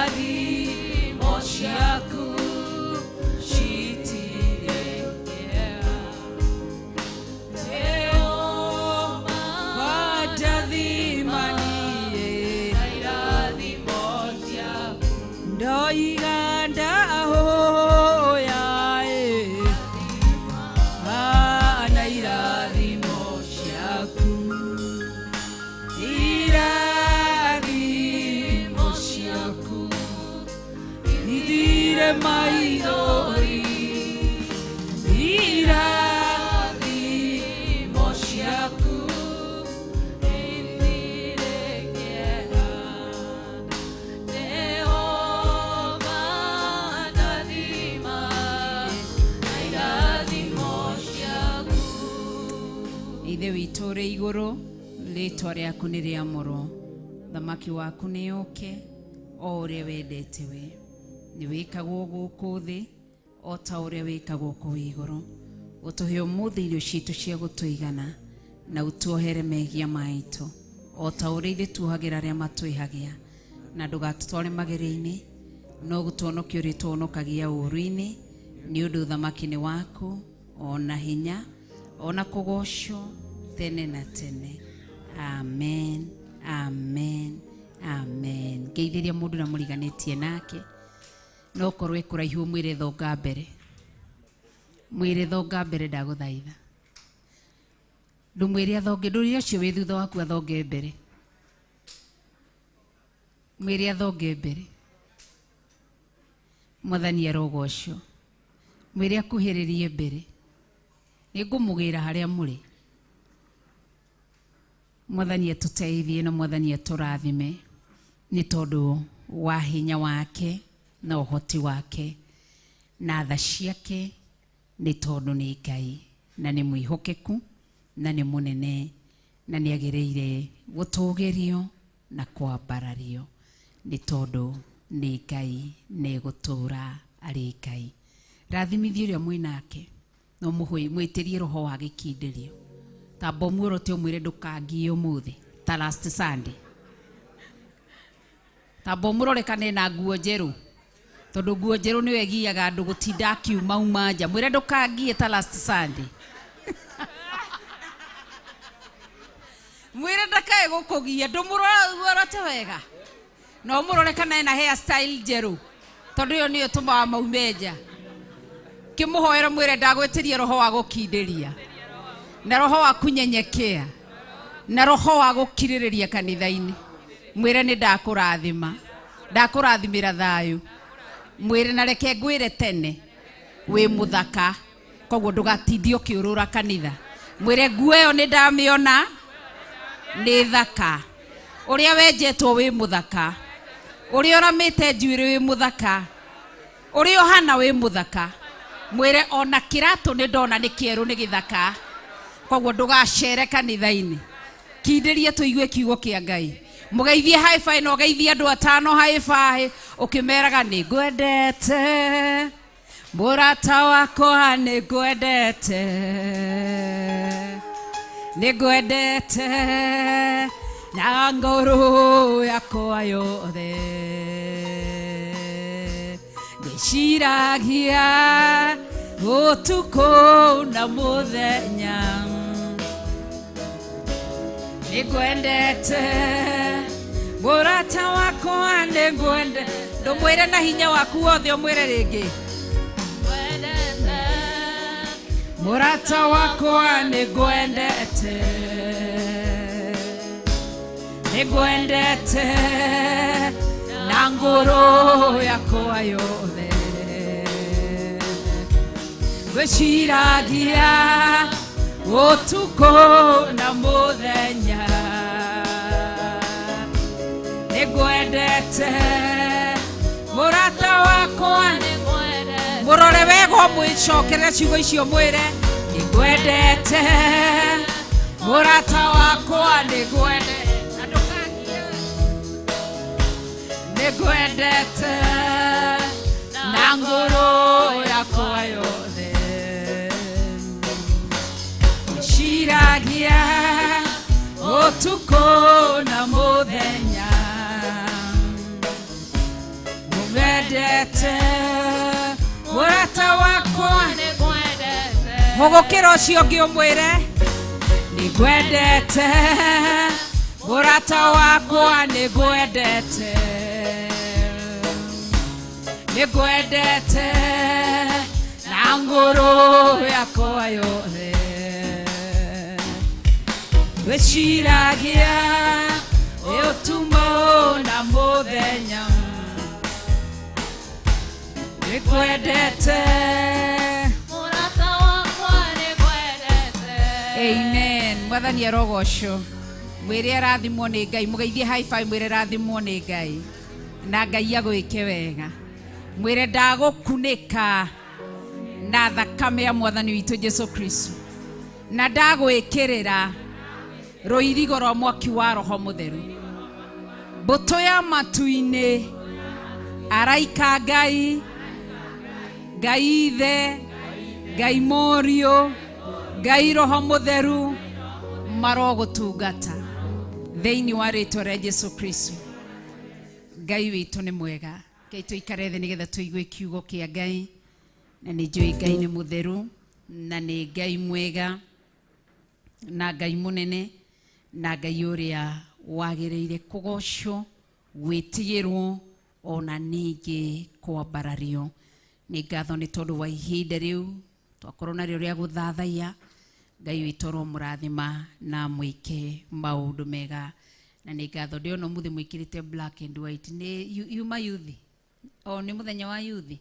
irathimo ciaku citire kĩeha Jehova ndathima niĩ na irathimo ciaku ndoiga ndahoya na irathimo ciaku irathimo ciaku ithire maithori irathimo ciaku ithire kĩeha Jehova ndathima na irathimo ciaku Ithe witũ ũrĩ igũrũ rĩtwa rĩaku nĩ rĩamũrwo thamaki waku nĩ ũke o ũrĩa wendete we nĩ wĩkagwo gũkũ thĩ o ta ũrĩa wĩkagwo kũu igũrũ ũtũhe ũmũthĩ irio citũ cia gũtũigana na ũtuohere mehia maitũ o ta ũrĩa ithuĩ tuohagĩra arĩa matwĩhagia na ndũgatũtware magerio-inĩ no gũtũhonokia ũrĩtũhonokagia ũũru-inĩ nĩ ũndũ ũthamaki nĩ waku ona hinya ona kũgocwo tene na tene amen amen amen ngeithĩria mũndũ na mũriganĩtie nake No korwo ĩkũraihu mwĩre thonga mbere. Mwĩre thonga mbere ndagũthaitha. Ndũmwĩre athonge, ndũrĩ ũcio wĩ thutha waku athonge mbere. Mwĩre athonge mbere. Mwathani arogocwo. Mwĩre akuhĩrĩrie mbere. Nĩngũmũgĩra harĩa mũrĩ. Mwathani atũteithie na mwathani atũrathime nĩ tondũ wa hinya wake na ũhoti wake na tha ciake, nĩ tondũ nĩ Ngai na nĩ mwĩhokeku na nĩ mũnene na nĩ agĩrĩire gũtũgĩrio na kwambarario nĩ tondũ nĩ Ngai na egũtũũra arĩ Ngai. Rathimithie ũrĩa mwĩ nake no mwĩtĩrie roho wa gĩkindĩrio. Tamba ũmuorote ũmwĩre ndũkangie ũmũthĩ ta last Sunday. Tamba ũmũrore kana ena nguo njerũ, tondũ nguo njerũ nĩyo ĩgiaga andũ gũtinda akiumauma nja. Mwĩre ndũkangie ta last Sunday. Mwĩre ndakae gũkũgia, ndũmũrore wega. Na ũmũrore kana ena hair style njerũ, tondũ ĩyo nĩyo ĩtũmaga maume nja. Kĩmũhoere mwĩre ndagwĩtĩria roho wa gũkindĩria na roho wa kunyenyekea na roho wa gũkirĩrĩria kanitha-inĩ. Mwĩre nĩ ndakũrathima, ndakũrathimĩra thayũ. Mwĩre na reke ngwĩre tene wĩ mũthaka, koguo ndũgatindie ũkĩũrũra kanitha. Mwĩre nguo ĩyo nĩ ndamĩona nĩ thaka, ũrĩa wenjetwo wĩ mũthaka, ũrĩa ũramĩte njuĩrĩ wĩ mũthaka, ũrĩa ũhana wĩ mũthaka. Mwĩre ona kĩratũ nĩ ndona nĩ kĩerũ nĩ gĩthaka, koguo ndũgacere kanitha-inĩ. Kindĩria tũigue kiugo kĩa Ngai. Mũgeithie high five na ũgeithie andũ atano high five ũkĩmeraga nĩ ngwendete mũrata wakwa, nĩ ngwendete, nĩ ngwendete na ngoro yakwa yothe. Ngĩciragia ũtukũ na mũthenya, nĩ ngwendete mũrata wakwa, nĩ ngwende. Ndũmwĩre na hinya waku wothe, ũmwĩre rĩngĩ mũrata wakwa, nĩ ngwendete, nĩ ngwendete na ngoro yakwa yothe. Ngwĩciragia ũtukũ na mũthenya, nĩ ngwendete mũrata wakwa. Mũrore wega ũmwĩcokerere ciugo icio, mwĩre nĩ ngwendete mũrata wakwa, nĩ ngwendete, na ndũkangie, nĩ ngwendete na ngoro yakwa yothe. Ngwĩciragia ũtukũ na mũthenya, ngwendete mũrata wakwa. Hũgũkĩra ũcio ũngĩ ũmwĩre nĩ ngwendete mũrata wakwa, nĩ ngwendete, nĩ ngwendete na ngoro yakwa yothe. Ngwĩciragia ũtukũ na mũthenya, nĩ ngwendete. Mũrata wakwa, nĩ ngwendete. Amen. Mwathani arogocwo. Mwĩre arathimwo nĩ Ngai. Mũgeithie high five, mwĩre rathimwo nĩ Ngai na Ngai agwĩke wega. Mwĩre ndagũkunĩka na thakame ya mwathani witũ Jesu Kristo, na ndagwĩkĩrĩra rũirigo rwa mwaki wa roho mũtheru. Mbũtũ ya matu-inĩ, araika Ngai, Ngai Ithe, Ngai Mũriũ, Ngai Roho Mũtheru marogũtungata thĩinĩ wa rĩtwa rĩa Jesu Kristo. Ngai witũ nĩ mwega. Ngai tũikare thĩ nĩgetha tũigue kiugo kĩa Ngai, na nĩ njũĩ Ngai nĩ mũtheru na nĩ Ngai mwega na Ngai mũnene na Ngai ũrĩa wagĩrĩire kũgocwo, gwĩtigĩrwo. Ona ningĩ kwambarario. Nĩ ngatho nĩ tondũ wa ihinda rĩu twakorwo narĩo rĩa gũthathaiya. Ngai witũ aromũrathima na mwĩke maũndũ mega. Na nĩ ngatho ndĩona ũmũthĩ mwĩkĩrĩte black and white. Nĩ yuma yuthi o nĩ mũthenya wa yuthi,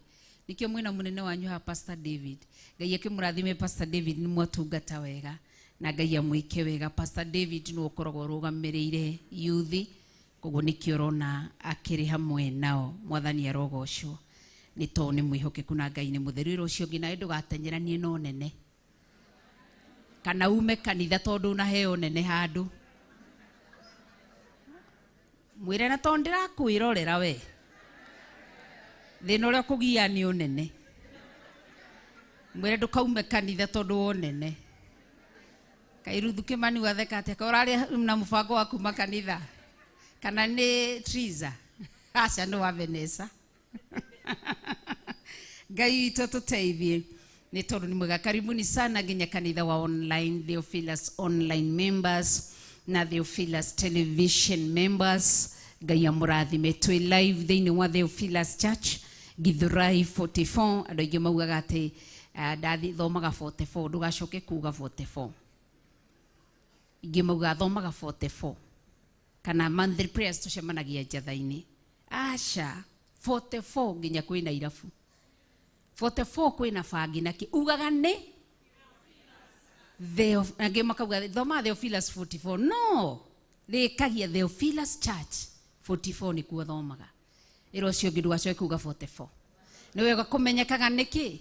nikio mwina munene wanyu ha Pastor David. Ngai akĩmũrathime Pastor David, nĩ mwatungata wega na Ngai amwĩke wega. Pastor David nĩwe ũkoragwo ũrũgamĩrĩire yuthi, koguo nĩkĩo ũrona akĩrĩ hamwe nao. Mwathani arogocwo nĩ tondũ nĩ mwĩhokeku na Ngai nĩ mũtheru. Ĩra ũcio ũngĩ nawe ndũgateng'eranie na ũnene kana ume kanitha tondũ unaheo nene handũ. Mwĩre na tondũ ndĩrakwĩrorera we, thĩna ũrĩa ũkũgia nĩ ũnene. Mwĩre ndũkaume kanitha tondũ wa ũnene. Kaĩ Ruthu Kĩmani watheka atĩa? Kaĩ ũrarĩ na mũbango wa kuma kanitha kana nĩ Triza? Aca, nĩ wa Vanessa. Ngai witũ tũteithie nĩ tondũ nĩ mwega. Karibuni sana nginya kanitha wa online, Theophilus online members na Theophilus television members. Ngai amũrathime. Twĩ live thĩinĩ wa Theophilus Church Githurai 44. Andũ aingĩ maugaga atĩ ndathomaga 44, ndũgacoke kuga 44. Ingĩ maugaga thomaga 44 kana monthly prayers tũcemanagia njatha-inĩ. Aca, 44 nginya kwĩna irabu 44, kwĩna bangi na kĩ ugaga nĩ angĩ makauga thoma Theophilus 44. No rĩkagia Theophilus Church 44 nĩkuo thomaga. Ĩra ũcio ũngĩ ndũgacoke kuga 44. Nĩ wega kũmenyekaga nĩkĩ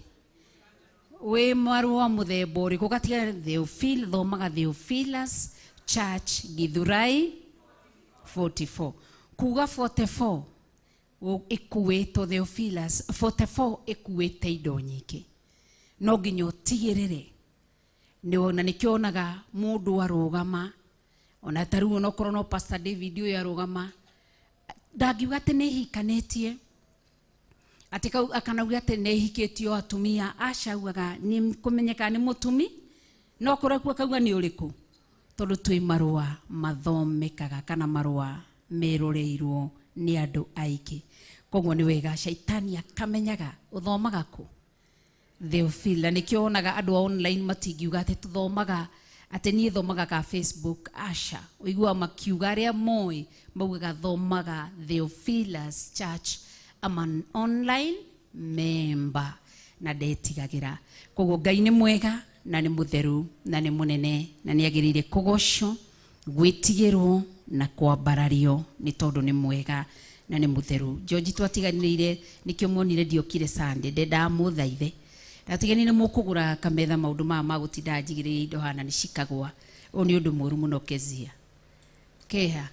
wĩ marũa mũthemba ũrĩkũ. Gatiga Theophil, thomaga Theophilus Church Githurai 44. Kuga 44 ĩkuĩtwo Theophilus 44 ĩkuĩte indo nyingĩ, no nginya ũtigĩrĩre nĩ na nĩkĩo onaga mũndũ arũgama, ona ta rĩu onokorwo no Pastor David ũyũ arũgama, ndangiuga atĩ nĩ hikanĩtie atĩ kau akanauga atĩ nĩ hikĩtio atumia. Aca, augaga nĩ kũmenyeka nĩ mũtumi, no kũrĩa akauga nĩ ũrĩkũ, tondũ twĩ marũa mathomekaga kana marũa meroreirwo nĩ andũ aingĩ. Koguo nĩ wega caitani akamenyaga ũthomaga kũ Theophil. Na nĩkĩo wonaga andũ a online matingiuga atĩ tũthomaga atĩ niĩ thomaga ka Facebook. Aca, ũiguaga makiuga arĩa moĩ maugaga thomaga Theophilus Church, I'm an online member na ndetigagĩra. Koguo Ngai nĩ mwega na nĩ mũtheru na nĩ mũnene na nĩ agĩrĩire kũgocwo, gwĩtigĩrwo na kwambarario nĩ tondũ nĩ mwega na nĩ mũtheru. George twatiganĩire nĩkĩo muonire ndiokire Sunday, ndendaga mũthaithe ndatiganĩire mũkũgũra kametha maũndũ maya ma gũtinda njigĩrĩire indo hana nĩ cikagwa. Ũyũ nĩ ũndũ mũru mũno. Kezia keha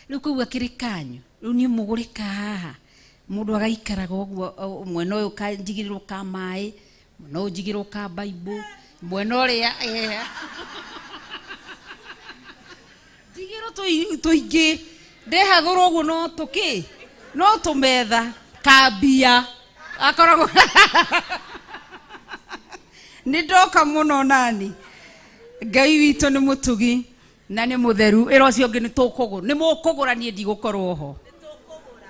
rĩu kau akĩrĩ kanyu, rĩu niĩ mũgũre ka haha mũndũ agaikaraga ũguo, mwena ũyũ kanjigĩrĩrwo ka maĩ, mwena ũyũ njigĩrĩrwo ka Bible, mwena ũrĩa njigĩrwo tũingĩ ndehagũrwo ũguo, no tũkĩ no tũmetha kambia akoragwo nĩ ndoka mũno. Nani Ngai witũ nĩ mũtugi na nĩ mũtheru. Ĩra ũcio ũngĩ nĩ tũkũgũra, nĩ mũkũgũra, niĩ ndigũkorwo ho.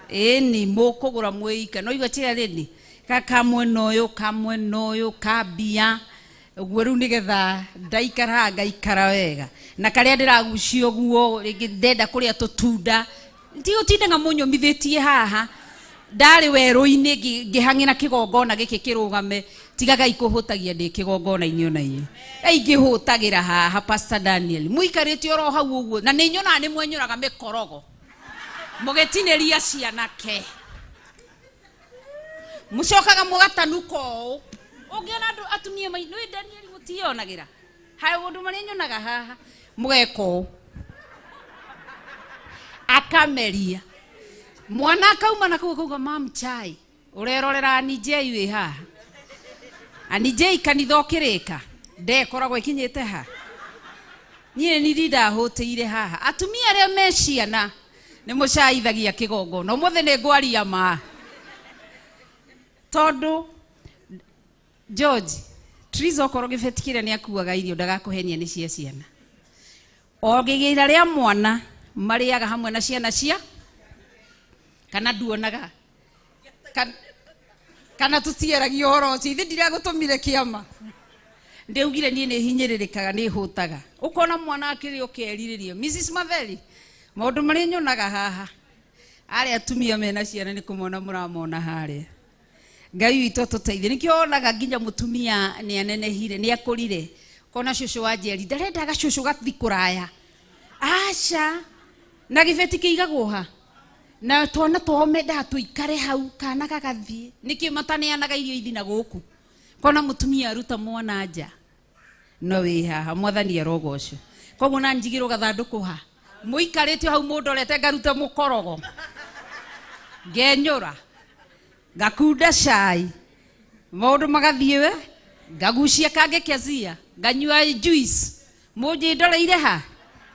Ĩni mũkũgũra mwĩika no igua tiga rĩni ka mwena ũyũ, ka mwena ũyũ, ka mbia ũguo. Rĩu nĩgetha ndaikara haha ngaikara wega na karĩa ndĩragucia ũguo, rĩngĩ ndenda kũrĩa tũtunda ndigũtindaga mũnyũmithĩtie haha. Ndarĩ werũ-inĩ ngĩhang'ĩra kĩgongona gĩkĩ kĩrũgame, tigagai kũhũtagia ndĩ kĩgongona-inĩ. Ona inyuĩ ingĩhũtagĩra haha, Pastor Daniel, mũikarĩte oro hau ũguo na nĩ nyonaga nĩ mwenyũraga mĩkorogo mũgĩtinĩria cianake, mũcokaga mũgatanuka ũũ. Ũngĩona andũ atumia mai nĩ Daniel mũtionagĩra harĩ ũndũ marĩa nyonaga haha, mũgeka ũũ akameria mwana akauma na kũu akauga mam chai, ũrerorera Anijei wĩ haha. Anijei kanitha ũkĩrĩka ndekoragwo ĩkinyĩte ha niĩ nĩ ndindahũtĩire haha. Atumia arĩa me ciana nĩ mũcaithagia kĩgongona. Ũmũthĩ nĩ ngwaria ma tondũ George Triza okorwo gĩbeti kĩrĩa nĩ akuaga irio ndagakũhenia nĩ cia ciana, o gĩgĩra rĩa mwana marĩaga hamwe na ciana cia kana nduonaga. Kana tutiaragia ũhoro ũcio, ithe ndiragũtũmire kĩama. Ndĩugire niĩ nĩ hinyĩrĩrĩkaga, nĩ hũtaga. Ũkona mwana akĩrĩ ũkerirĩria. Mrs. Matheri, maũndũ marĩa nyonaga haha, arĩa atumia mena ciana nĩ kũmona mũramona harĩa. Ngai witũ atũteithie. Nĩkĩo wonaga nginya mũtumia nĩ anenehire, nĩ akũrire. Kona cũcũ wa Njeri, ndarenda gacũcũ gathi kũraya. Aca, na gĩbeti kĩigagwo ha? Na twana twao mendaga tũikare hau, kana gagathiĩ. Nĩkĩ mataneanaga irio ithi na gũkũ? Kona mũtumia aruta mwana nja. No wĩ haha, mwathani arogocwo. Koguo na njigĩrwo gathandũkũ ha? Mũikarĩte hau mũndorete ngaruta mũkorogo. Ngenyũra. Ngakunda cai. Maũndũ magathiĩ we. Ngagucia kangĩ kezia. Nganyua juice. Mũnjĩndoreire ha?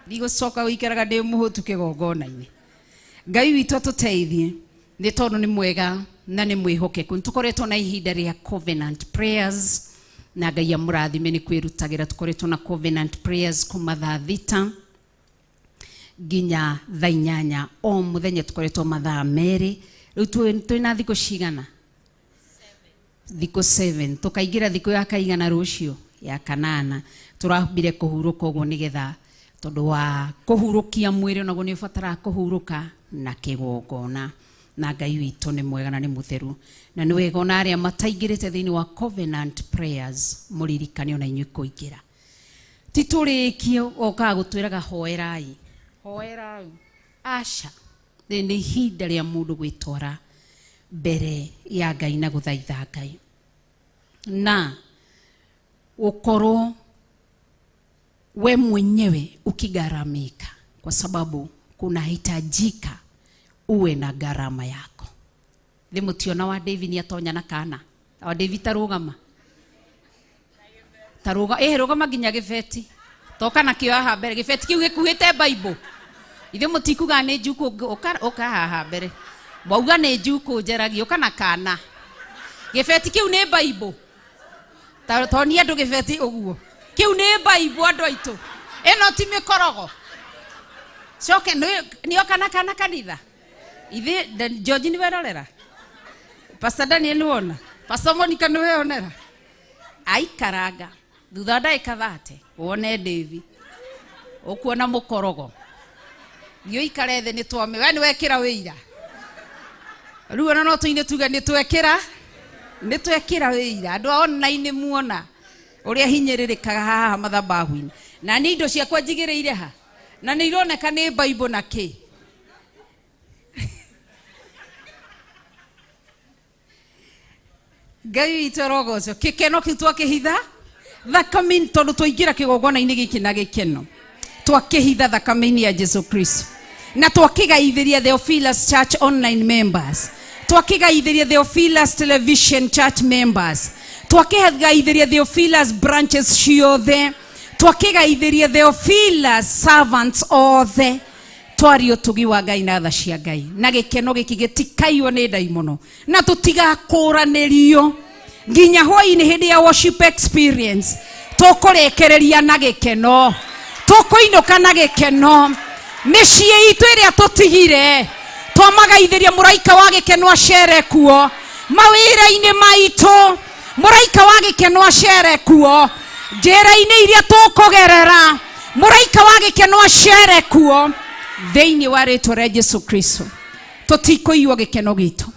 Ndigũcoka gũikaraga ndĩ mũhũtu kĩgongona-inĩ. Ngai witũ atũteithie nĩ tondũ nĩ mwega na nĩ mwĩhokeku. Nĩ tũkoretwo na ihinda rĩa covenant prayers na Ngai amũrathime nĩ kwĩrutagĩra. Tũkoretwo na covenant prayers kuma thaa 6 nginya thaa 8 o mũthenya, tũkoretwo mathaa 2. Rĩu twĩna thikũ cigana? Thikũ 7. Tũkaingĩra thikũ ya kaigana rũciũ? Ya kanana. Tũrambire kũhurũka ũguo nĩgetha tondũ wa kũhurũkia mwĩrĩ onaguo nĩ ũbataraga kũhurũka na kĩgongona. Na Ngai witũ nĩ mwega na nĩ mũtheru. Na nĩ wega ona arĩa mataingĩrĩte thĩinĩ wa covenant prayers mũririkane ona inyuĩ kũingĩra. Ti tũrĩkie okaga gũtwĩraga hoerai. Hoerai. Aca. Rĩrĩ nĩ ihinda rĩa mũndũ gwĩtwara mbere ya Ngai na gũthaitha Ngai. Na gũkorwo we mwenyewe ukigaramika, kwa sababu kunahitajika uwe na gharama yako. Thĩ mũtiona wa David nĩ atonya na kana. Wa David tarũgama. Tarũga, rũgama nginya gĩbeti. Toka na kĩo haha mbere. Gĩbeti kĩu gĩkuĩte Bible. Ithuĩ mũtikuga nĩ njukũ, ũka haha mbere. Mwauga nĩ njukũ njaragia, ũka na kana. Gĩbeti kĩu nĩ Bible. Ta tonia andũ gĩbeti ũguo. Kĩu nĩ Bible andũ aitũ. Ĩno ti mĩkorogo. Coke nĩ oka na kana kanitha. Ithe George nĩ werorera. Pastor Daniel nĩ wona. Pastor Monica nĩ weyonera. Aikaranga thutha wa ndagĩka 30 wone Davi ũkuona mũkorogo. Thiĩ ũikare thĩ nĩ twame. We nĩ wekĩra wĩira. Rĩu ona no tũine tuge nĩ twekĩra. Nĩ twekĩra wĩira. Andũ a online muona ũrĩa hinyĩrĩrĩkaga haha mathabahu-inĩ. Na niĩ indo ciakwa njigĩrĩire ha? Na nĩ ironeka nĩ Bible na kĩ? Ngai witũ arogocwo. Gĩkeno kĩu twakĩhitha thakame-inĩ, tondũ twaingĩra kĩgongona-inĩ gĩkĩ na gĩkeno. Twakĩhitha thakame-inĩ ya Jesu Kristo. Na twakĩgaithĩria Theophilus Church online members. Twakĩgaithĩria Theophilus Television Church members. Twakĩgaithĩria Theophilus branches ciothe. Twakĩgaithĩria Theophilus servants othe. Twaria ũtugi wa Ngai na tha cia Ngai. Na gĩkeno gĩkĩ gĩtikaiywo nĩ ndaimono. Na tũtigakũranĩrio nginya hwaĩ-inĩ hĩndĩ ya worship experience. Tũkũrekereria na gĩkeno. Tũkũinũka na gĩkeno. Mĩciĩ itũ ĩrĩa tũtigire, twamagaithĩria mũraika wa gĩkeno acere kuo. Mawĩra-inĩ maitũ, mũraika wa gĩkeno acere kuo. Njĩra-inĩ iria tũkũgerera, mũraika wa gĩkeno acere kuo. Thĩinĩ wa rĩtwa rĩa Jesu Kristo, tũtikũiywo gĩkeno gitũ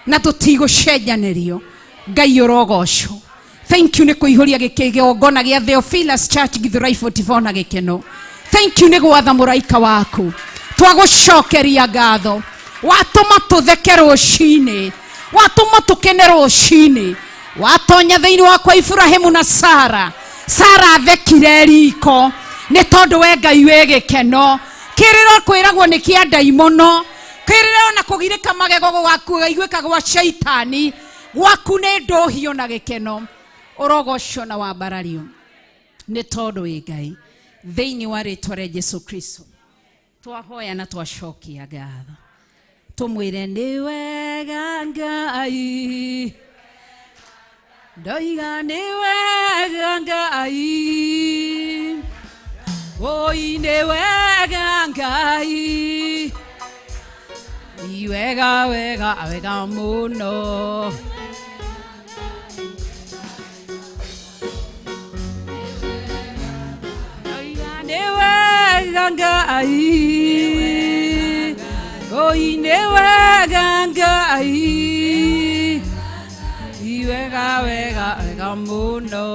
na tũtigũcenjanĩrio. Ngai ũrogocwo. Thank you nĩ kũihũria kĩgongona gĩa Theophilus Church Githurai 44 na gĩkeno. Thank you nĩ gwatha mũraika waku. Twagũcokeria ngatho. Watũma tũtheke rũcinĩ. Watũma tũkene rũcinĩ. Watonya thĩinĩ wakwa Iburahĩmu na Sara. Sara athekire riko nĩ tondũ we Ngai wĩ gĩkeno. Kĩrĩro kwĩragwo nĩ kĩa ndaimono. Kĩrĩro na kũgirĩka magego gwaku gaiguĩka gwa shaitani. Gwaku nĩ ndũhio na gĩkeno. Ũrogocwo na wambarario nĩ tondũ wĩ Ngai. Thĩinĩ wa rĩtwa rĩa Jesu Kristo twahoya na twacokia ngatho. Tũmwĩre nĩ wega Ngai. Ndoiga nĩ wega Ngai. Oi nĩ wega Ngai. Wega wega wega mũno. Nĩ wega Ngai, oi nĩ wega Ngai, wega wega wega mũno.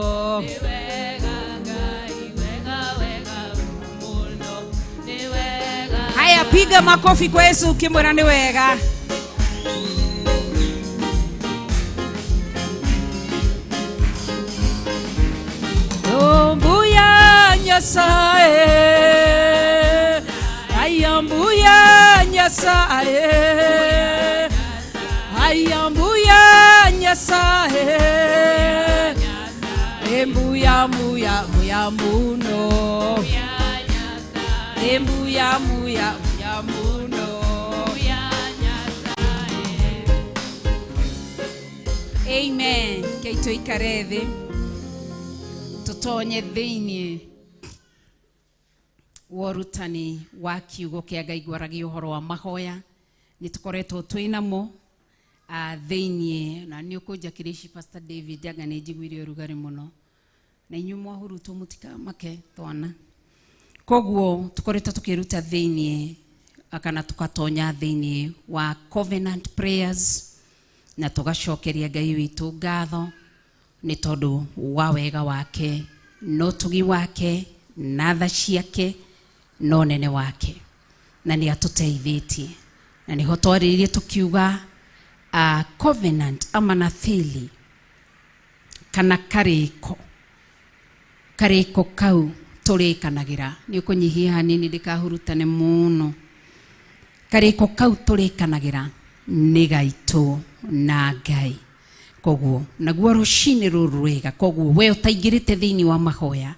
Haya, piga makofi kwa Yesu ukimwona ni wega. Mbuya Nyasaye, aya mbuya Nyasaye, aya mbuya Nyasaye, mbuya mbuya mbuya muno, mbuya mbuya mbuya muno. Amen. Keito ikare thi tutonye thiini wa ũrutani wa kiugo kĩa Ngai ngwaragia ũhoro wa mahoya nĩ tũkoretwo twĩnamo thĩiniĩ na nĩ ũkũnjakĩria ici Pastor David anga nĩ njiguire ũrugarĩ mũno na inyuĩ mwahurutwo mũtikamake twana. Koguo tũkoretwo tũkĩruta thĩiniĩ kana tũkatonya thĩiniĩ wa covenant prayers na tũgacokeria Ngai witũ ngatho nĩ tondũ wa wega wake na ũtugi wake na tha ciake na ũnene wake na nĩ atũteithĩtie na nĩho twarĩrĩirie tũkiuga covenant ama nathili kana karĩko karĩko kau tũrĩkanagĩra nĩ ũkũnyihia hanini ndĩkahurutane mũno. Karĩko kau tũrĩkanagĩra nĩ gaitũ na Ngai. Koguo naguo rũcinĩ rũrũ rwega, koguo we ũtaingĩrĩte thĩinĩ wa mahoya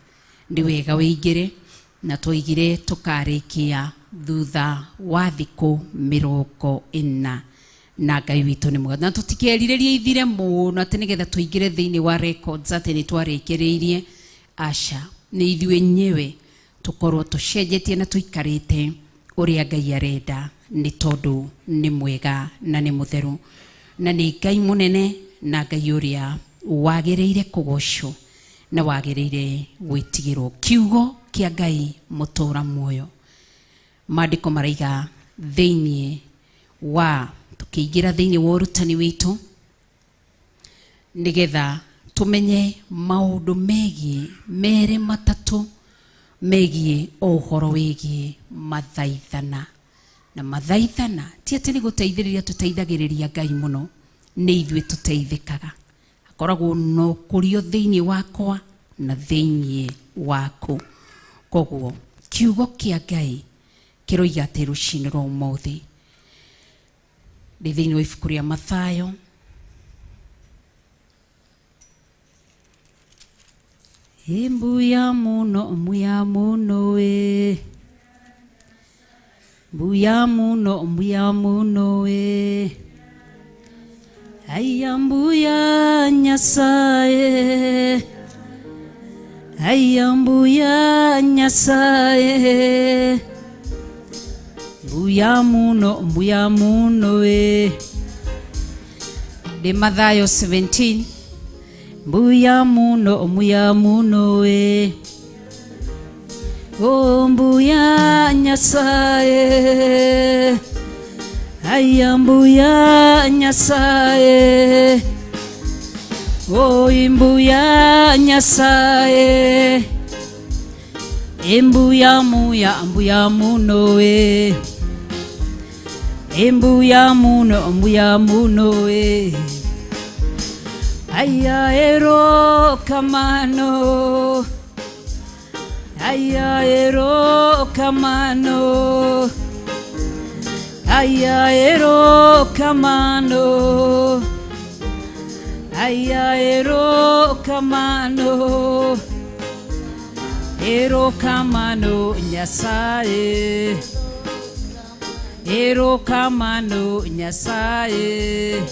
nĩ wega wĩingĩre, na tũigire tũkarĩkia thutha wa thikũ 40 na Ngai witũ nĩ mwega. Na tũtikerirĩrie ithire mũno atĩ nĩgetha tũingĩre thĩinĩ wa records atĩ nĩ twarĩkĩrĩirie. Aca, nĩ ithuĩ enyewe tũkorwo tũcenjetie na tũikarĩte ũrĩa Ngai arenda nĩ tondũ nĩ mwega na nĩ mũtheru na nĩ Ngai mũnene na Ngai ũrĩa wagĩrĩire kũgocwo na wagĩrĩire gwĩtigĩrwo. Kiugo kĩa Ngai mũtũra muoyo, maandĩko maraiga thĩinĩ wa tũkĩingĩra thĩinĩ wa ũrutani witũ nĩgetha tũmenye maũndũ megiĩ merĩ matatũ megiĩ o ũhoro wĩgiĩ mathaithana. Na mathaithana ti atĩ nĩ gũteithĩrĩria tũteithagĩrĩria Ngai mũno, nĩ ithuĩ tũteithĩkaga. Akoragwo na ũkũrio thĩinĩ wakwa na thĩinĩ waku. Koguo kiugo kĩa Ngai kĩroiga atĩ rũcinĩ rwa ũmũthĩ ndĩ thĩinĩ wa ibuku rĩa Mathayo mbuya mũno mbuya mũno ĩ, mbuya mũno mbuya mũno ĩ, aya mbuya Nyasaye, aya mbuya Nyasaye, mbuya mũno mbuya mũno ĩ. Ndĩ Mathayo 17 mbuya mũno mbuya mũno ĩ, o mbuya Nyasaye, aya mbuya Nyasaye, o mbuya Nyasaye, mbuya mbuya mbuya mũno ĩ, mbuya mũno mbuya mũno ĩ, aya erokamano, aya erokamano, aya erokamano, aya erokamano, erokamano Nyasaye, erokamano Nyasaye,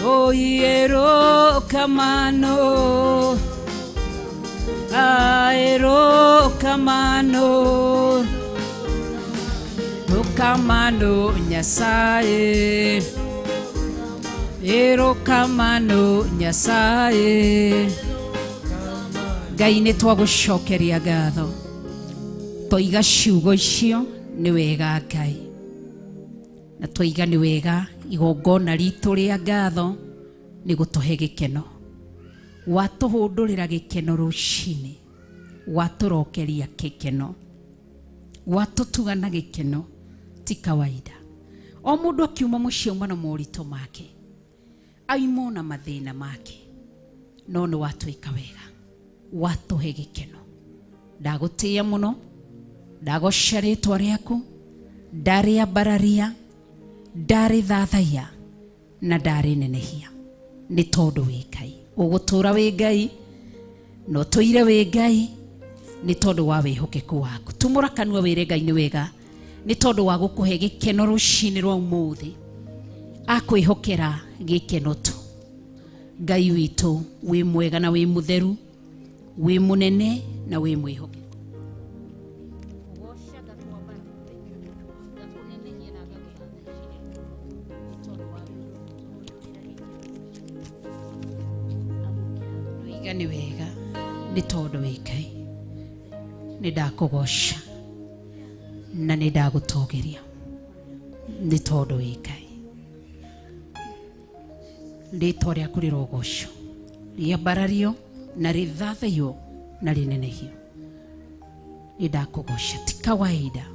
oi erokamano, erokamano. Erokamano Nyasaye. Erokamano Nyasaye. Ngai nĩ twagũcokeria ngatho. Twoiga ciugo icio nĩ wega Ngai. Na twoiga nĩ wega igongona ritũ rĩa ngatho nĩ gũtũhe gĩkeno. Watũhũndũrĩra gĩkeno rũcinĩ. Watũrokeria gĩkeno. Watũtuga na gĩkeno ti kawaida. O mũndũ akiuma mũciĩ auma na moritũ make. Aimwo na mathĩna make. No nĩ watwĩka wega. Watũhe gĩkeno. Ndagũtĩĩa mũno. Ndagoca rĩtwa rĩaku. Ndarĩambararia. Ndarĩthathaiya na ndarĩnenehia. Nĩ tondũ wĩ Ngai. Ũgũtũra wĩ Ngai na ũtũire wĩ Ngai nĩ tondũ wa wĩhokeku waku. Tumũra kanua wĩre Ngai nĩ wega nĩ tondũ wa gũkũhe gĩkeno rũcinĩ rwa ũmũthĩ. Akwĩhokera gĩkeno tu. Ngai witũ wĩ mwega na wĩ mũtheru, wĩ mũnene na wĩ mwĩhokeku. Ndoiga nĩ wega nĩ tondũ wĩ Ngai. Nĩ ndakũgoca na nĩ ndagũtũgĩria nĩ tondũ wĩ Ngai. Rĩtwa rĩaku rĩrogocwo, rĩambarario na rĩthathaiyo na rĩnenehio. Nĩ ndakũgoca ti kawaida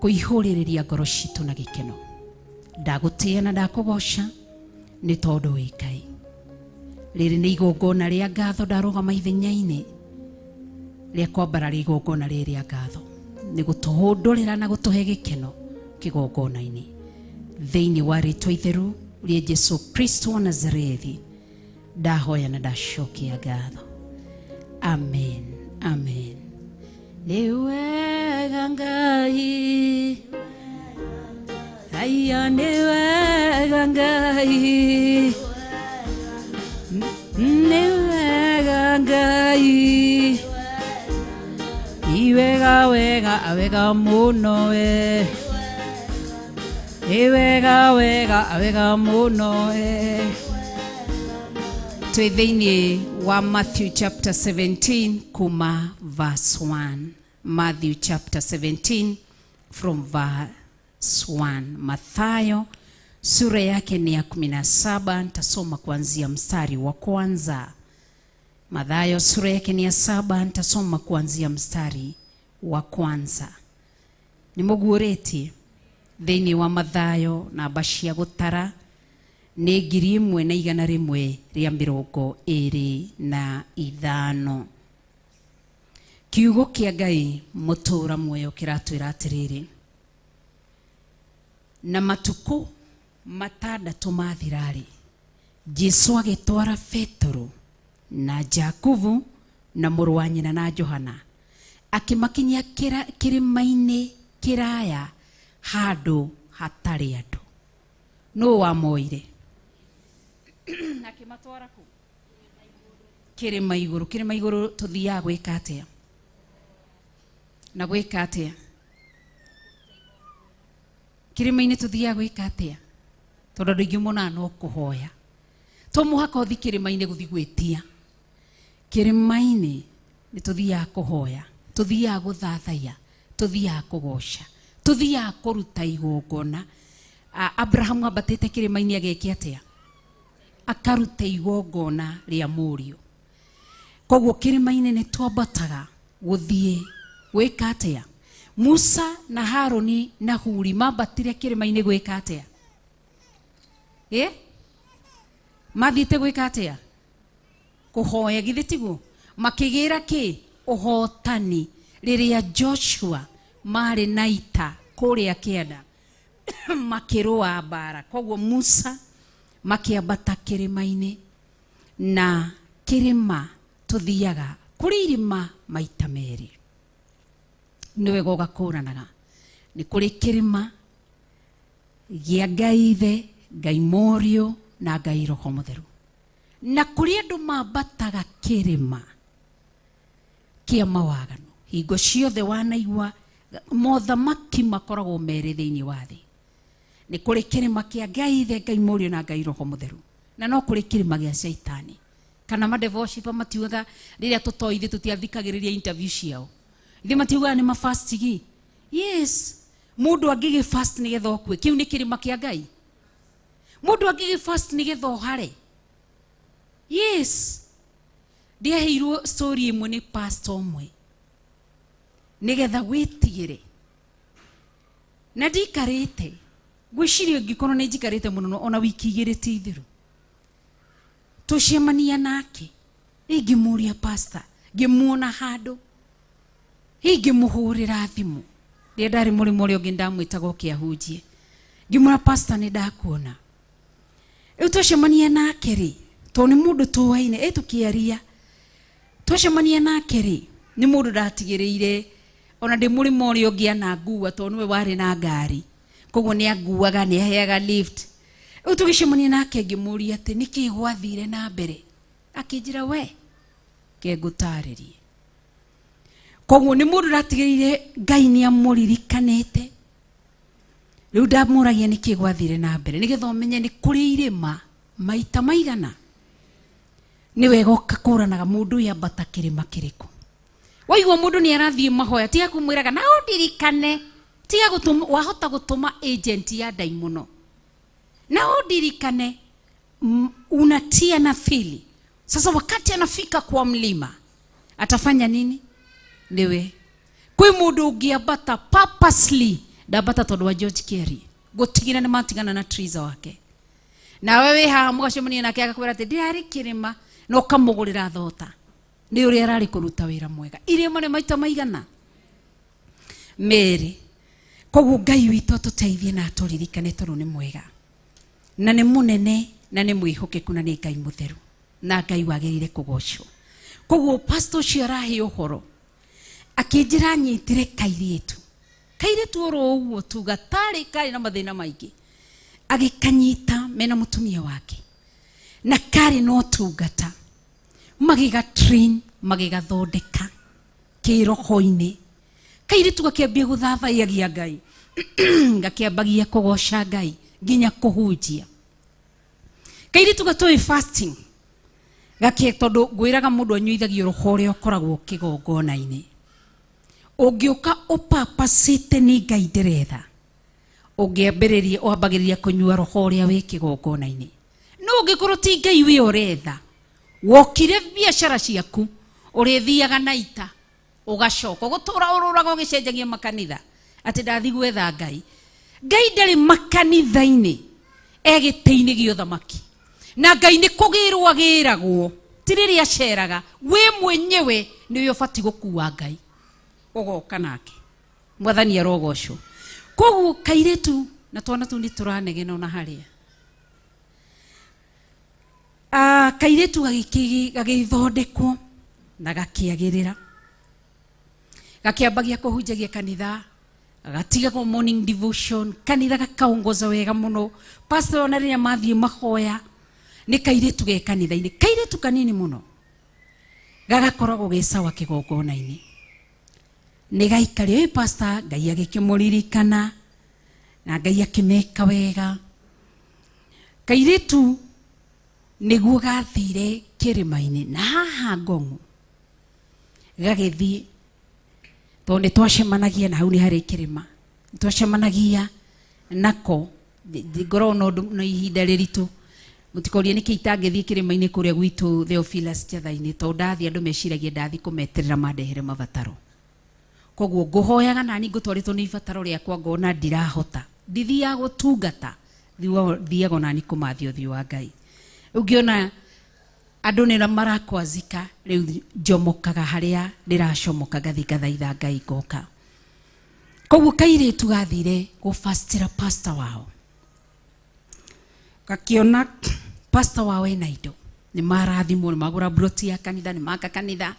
kũihũrĩrĩria ngoro citũ na gĩkeno. Ndagũtĩĩa na ndakũgoca nĩ tondũ wĩ Ngai. Rĩrĩ nĩ igongona rĩa ngatho ndarũgama ithenya-inĩ rĩa kwambararia igongona rĩrĩ rĩa ngatho nĩ gũtũhũndũrĩra na gũtũhe gĩkeno kĩgongona-inĩ thĩinĩ wa rĩtwa itheru rĩa Jesu Kristo wa Nazarethi ndahoya na ndacokia ngatho. Amen, amen. Nĩ wega Ngai, aya nĩ wega Ngai, nĩ wega Ngai, iwega wega awega mũno we, iwega wega awega mũno we. Twĩ thĩinĩ wa Matthew chapter 17 kuma verse 1. Matthew chapter 17 from verse 1. Mathayo sura yake ni ya 17, nitasoma kuanzia mstari wa kwanza. Mathayo sura yake ni ya 7, nitasoma kuanzia mstari wa kwanza. Nĩ mũguũrĩtie thĩinĩ wa Mathayo namba cia gũtara nĩ 1125. Kiugo kĩa Ngai mũtũũra muoyo kĩratwĩra atĩrĩrĩ, na matukũ matandatũ mathira-rĩ, Jesu agĩtwara Petero na Jakubu na mũrũ wa nyina na Johana, akĩmakinyia kĩrĩma-inĩ kĩraya handũ hatarĩ andũ. Nũ wamoire? Akĩmatwara kũ? Kĩrĩma igũrũ. Kĩrĩma igũrũ tũthiaga gwĩka atĩa? Na gwĩka atĩa? Kĩrĩma-inĩ tũthiaga gwĩka atĩa? Tondũ andũ aingĩ monaga no kũhoya. To mũhaka ũthiĩ kĩrĩma-inĩ gũthiĩ gwĩtia. Kĩrĩma-inĩ nĩ tũthiaga kũhoya, tũthiaga gũthathaiya, tũthiaga kũgoca, tũthiaga kũruta igongona. Abrahamu ambatĩte kĩrĩma-inĩ ageke atĩa? Akaruta igongona rĩa mũriũ. Koguo kĩrĩma-inĩ nĩ twambataga gũthiĩ gwĩka atĩa? Musa na Haruni na Huri mambatire kĩrĩma-inĩ gwĩka atĩa? Mathiĩte gwĩka atĩa? Kũhoya, githĩ tiguo? Makĩgĩra kĩ? Ũhotani. Rĩrĩa Joshua marĩ na ita kũrĩa kĩanda makĩrũa mbara. Koguo Musa makĩambata kĩrĩma-inĩ, na kĩrĩma tũthiaga kũrĩ irĩma maita merĩ. Nĩ wega ũgakũranaga. Nĩ kũrĩ kĩrĩma gĩa Ngai Ithe, Ngai Mũriũ na Ngai Roho Mũtheru. Na kũrĩ andũ mambataga kĩrĩma kĩa mawaganu. Hingo ciothe wanaigua Mothamaki makoragwo merĩ thĩinĩ wa thĩ. Nĩ kũrĩ kĩrĩma kĩa Ngai Ithe, Ngai Mũriũ na Ngai Roho Mũtheru, na no kũrĩ kĩrĩma gĩa Shaitani. Kana madevorshipa matiugaga rĩrĩa tũtoĩ ithuĩ tũtiathikagĩrĩria interview ciao, ithuĩ matiugaga nĩ mafastigi. Yes, mũndũ angĩgĩ fast nĩgetha ũkue, kĩu nĩ kĩrĩma kĩa Ngai. Mũndũ angĩgĩ fast nĩgetha ũhare. Yes, ndiaheirwo story ĩmwe nĩ pastor ũmwe nĩgetha wĩtigĩre, na ndikarĩte ngwĩciria ngĩkorwo nĩ njikarĩte mũno ona wiki igĩrĩ ti itherũ. Tũcemania nake ingĩmũria pastor, ngĩmuona handũ ingĩmũhũrĩra thimũ rĩrĩa ndarĩ mũrĩmo ũrĩa ũngĩ ndamwĩtaga oke ahunjie, ngĩmwĩra pastor nĩ ndakuona. Rĩu twacemania nake rĩ, tondũ nĩ mũndũ tũaine, ĩ tũkĩaria, twacemania nake rĩ, nĩ mũndũ ndatigĩrĩire ona ndĩ mũrĩmo ũrĩa ũngĩ anangua, tondũ nĩwe warĩ na ngari, koguo nĩ anguaga, nĩ aheaga lift. Rĩu tũgĩcemania nake ngĩmũria atĩ nĩkĩ gwathire na mbere, akĩnjĩra we ke ngũtarĩrie. Koguo nĩ mũndũ ndatigĩrĩire Ngai nĩ amũririkanĩte. Rĩu ndamũragia nĩkĩ gwathire na mbere, nĩgetha ũmenye nĩ kũrĩ irĩma maita maigana. Nĩ wega ũkakũranaga mũndũ ũyũ ambata kĩrĩma kĩrĩkũ. Waigua mũndũ nĩ arathiĩ mahoya, tiga kũmwĩraga na ũndirikane, tiga gũtũma, wahota gũtũma agent ya ndaimono na ũndirikane. Unatia na fili. Sasa wakati anafika kwa mlima atafanya nini? Niwe kwĩ mũndũ ũngĩambata purposely, ndambata tondũ wa George Kerry gũtigĩra nĩ matigana na Triza wake, nawe wĩ haha mũgacemania nake agakwĩra atĩ ndĩrarĩ kĩrĩma, na ũkamũgũrĩra thota nĩ ũrĩa ararĩ kũruta wĩra mwega. Irĩma nĩ maita maigana merĩ. Koguo Ngai witũ atũteithie na atũririkane, tondũ nĩ mwega na nĩ mũnene na nĩ mwĩhokeku na nĩ Ngai mũtheru na Ngai wagĩrĩire kũgocwo. Koguo pastor ũcio arahe ũhoro akĩnjĩra anyitire kairĩtu, kairĩtu oro ũguo tu gatarĩ karĩ na mathĩna maingĩ, agĩkanyita mena mũtumia wake na karĩ na ũtungata, magĩga train, magĩgathondeka kĩroho-inĩ. Kairĩtu gakĩambia gũthathaiyagia Ngai, gakĩambagia kũgoca Ngai nginya kũhunjia. Kairĩtu gatũĩ fasting gake, tondũ ngwĩraga mũndũ anyuithagio roho ũrĩa ũkoragwo kĩgongona-inĩ. Ũngĩũka ũpapacĩte nĩ Ngai ndĩretha, ũngĩambĩrĩria wambagĩrĩria kũnyua roho ũrĩa wĩ kĩgongona-inĩ. No ũngĩkorwo ti Ngai wĩ ũretha, wokire biacara ciaku ũrĩthiaga na ita ũgacoka ũgũtũra ũrũraga ũgĩcenjagia makanitha atĩ ndathi gwetha Ngai. Ngai ndarĩ makanitha-inĩ, e gĩtĩ-inĩ gĩa ũthamaki, na Ngai nĩ kũgĩrwo agĩragwo, ti rĩrĩa aceraga. Wĩ mwenyewe nĩwe ũbatiĩ gũkua Ngai ũgoka nake. Mwathani arogocwo. Koguo kairĩtu na twana tũu nĩ tũranegena ona harĩa. Kairĩtu gagĩthondekwo na gakĩagĩrĩra, gakĩambagia kũhunjagia kanitha, gatigagwo morning devotion, kanitha gakaongoza wega mũno. Pastor ona rĩrĩa mathiĩ mahoya nĩ kairĩtu ge kanitha-inĩ, kairĩtu kanini mũno, gagakoragwo ge sawa kĩgongona-inĩ. Nĩ gaikarire ĩ pastor, Ngai agĩkĩmũririkana na Ngai akĩmeka wega. Kairĩtu nĩguo gathire kĩrĩma-inĩ na haha Ngong'u gagĩthiĩ, tondũ nĩ twacemanagia na hau nĩ harĩ kĩrĩma, nĩ twacemanagia nako. Ngoragwo na ũndũ na ihinda rĩritũ, mũtikorie nĩkĩ itangĩthiĩ kĩrĩma-inĩ kũrĩa gwitũ Theophilus Njetha-inĩ, tondũ ndathiĩ andũ meciragia ndathiĩ kũmeterera mandehere mabataro. Koguo ngũhoyaga nani ngũtwarĩtwo nĩ ibataro rĩakwa, ngona ndirahota, ndithiaga gũtungata, thiaga onani kũmathia ũthiũ wa Ngai. Rĩu ngĩona andũ nĩ marakwazika, rĩu njomokaga harĩa ndĩracomoka, ngathiĩ ngathaitha Ngai ngoka. Koguo kairĩtu gathire gũbastĩra pastor wao, gakĩona pastor wao ena indo, nĩ marathimwo, nĩ magũra ploti ya kanitha, nĩ maka kanitha,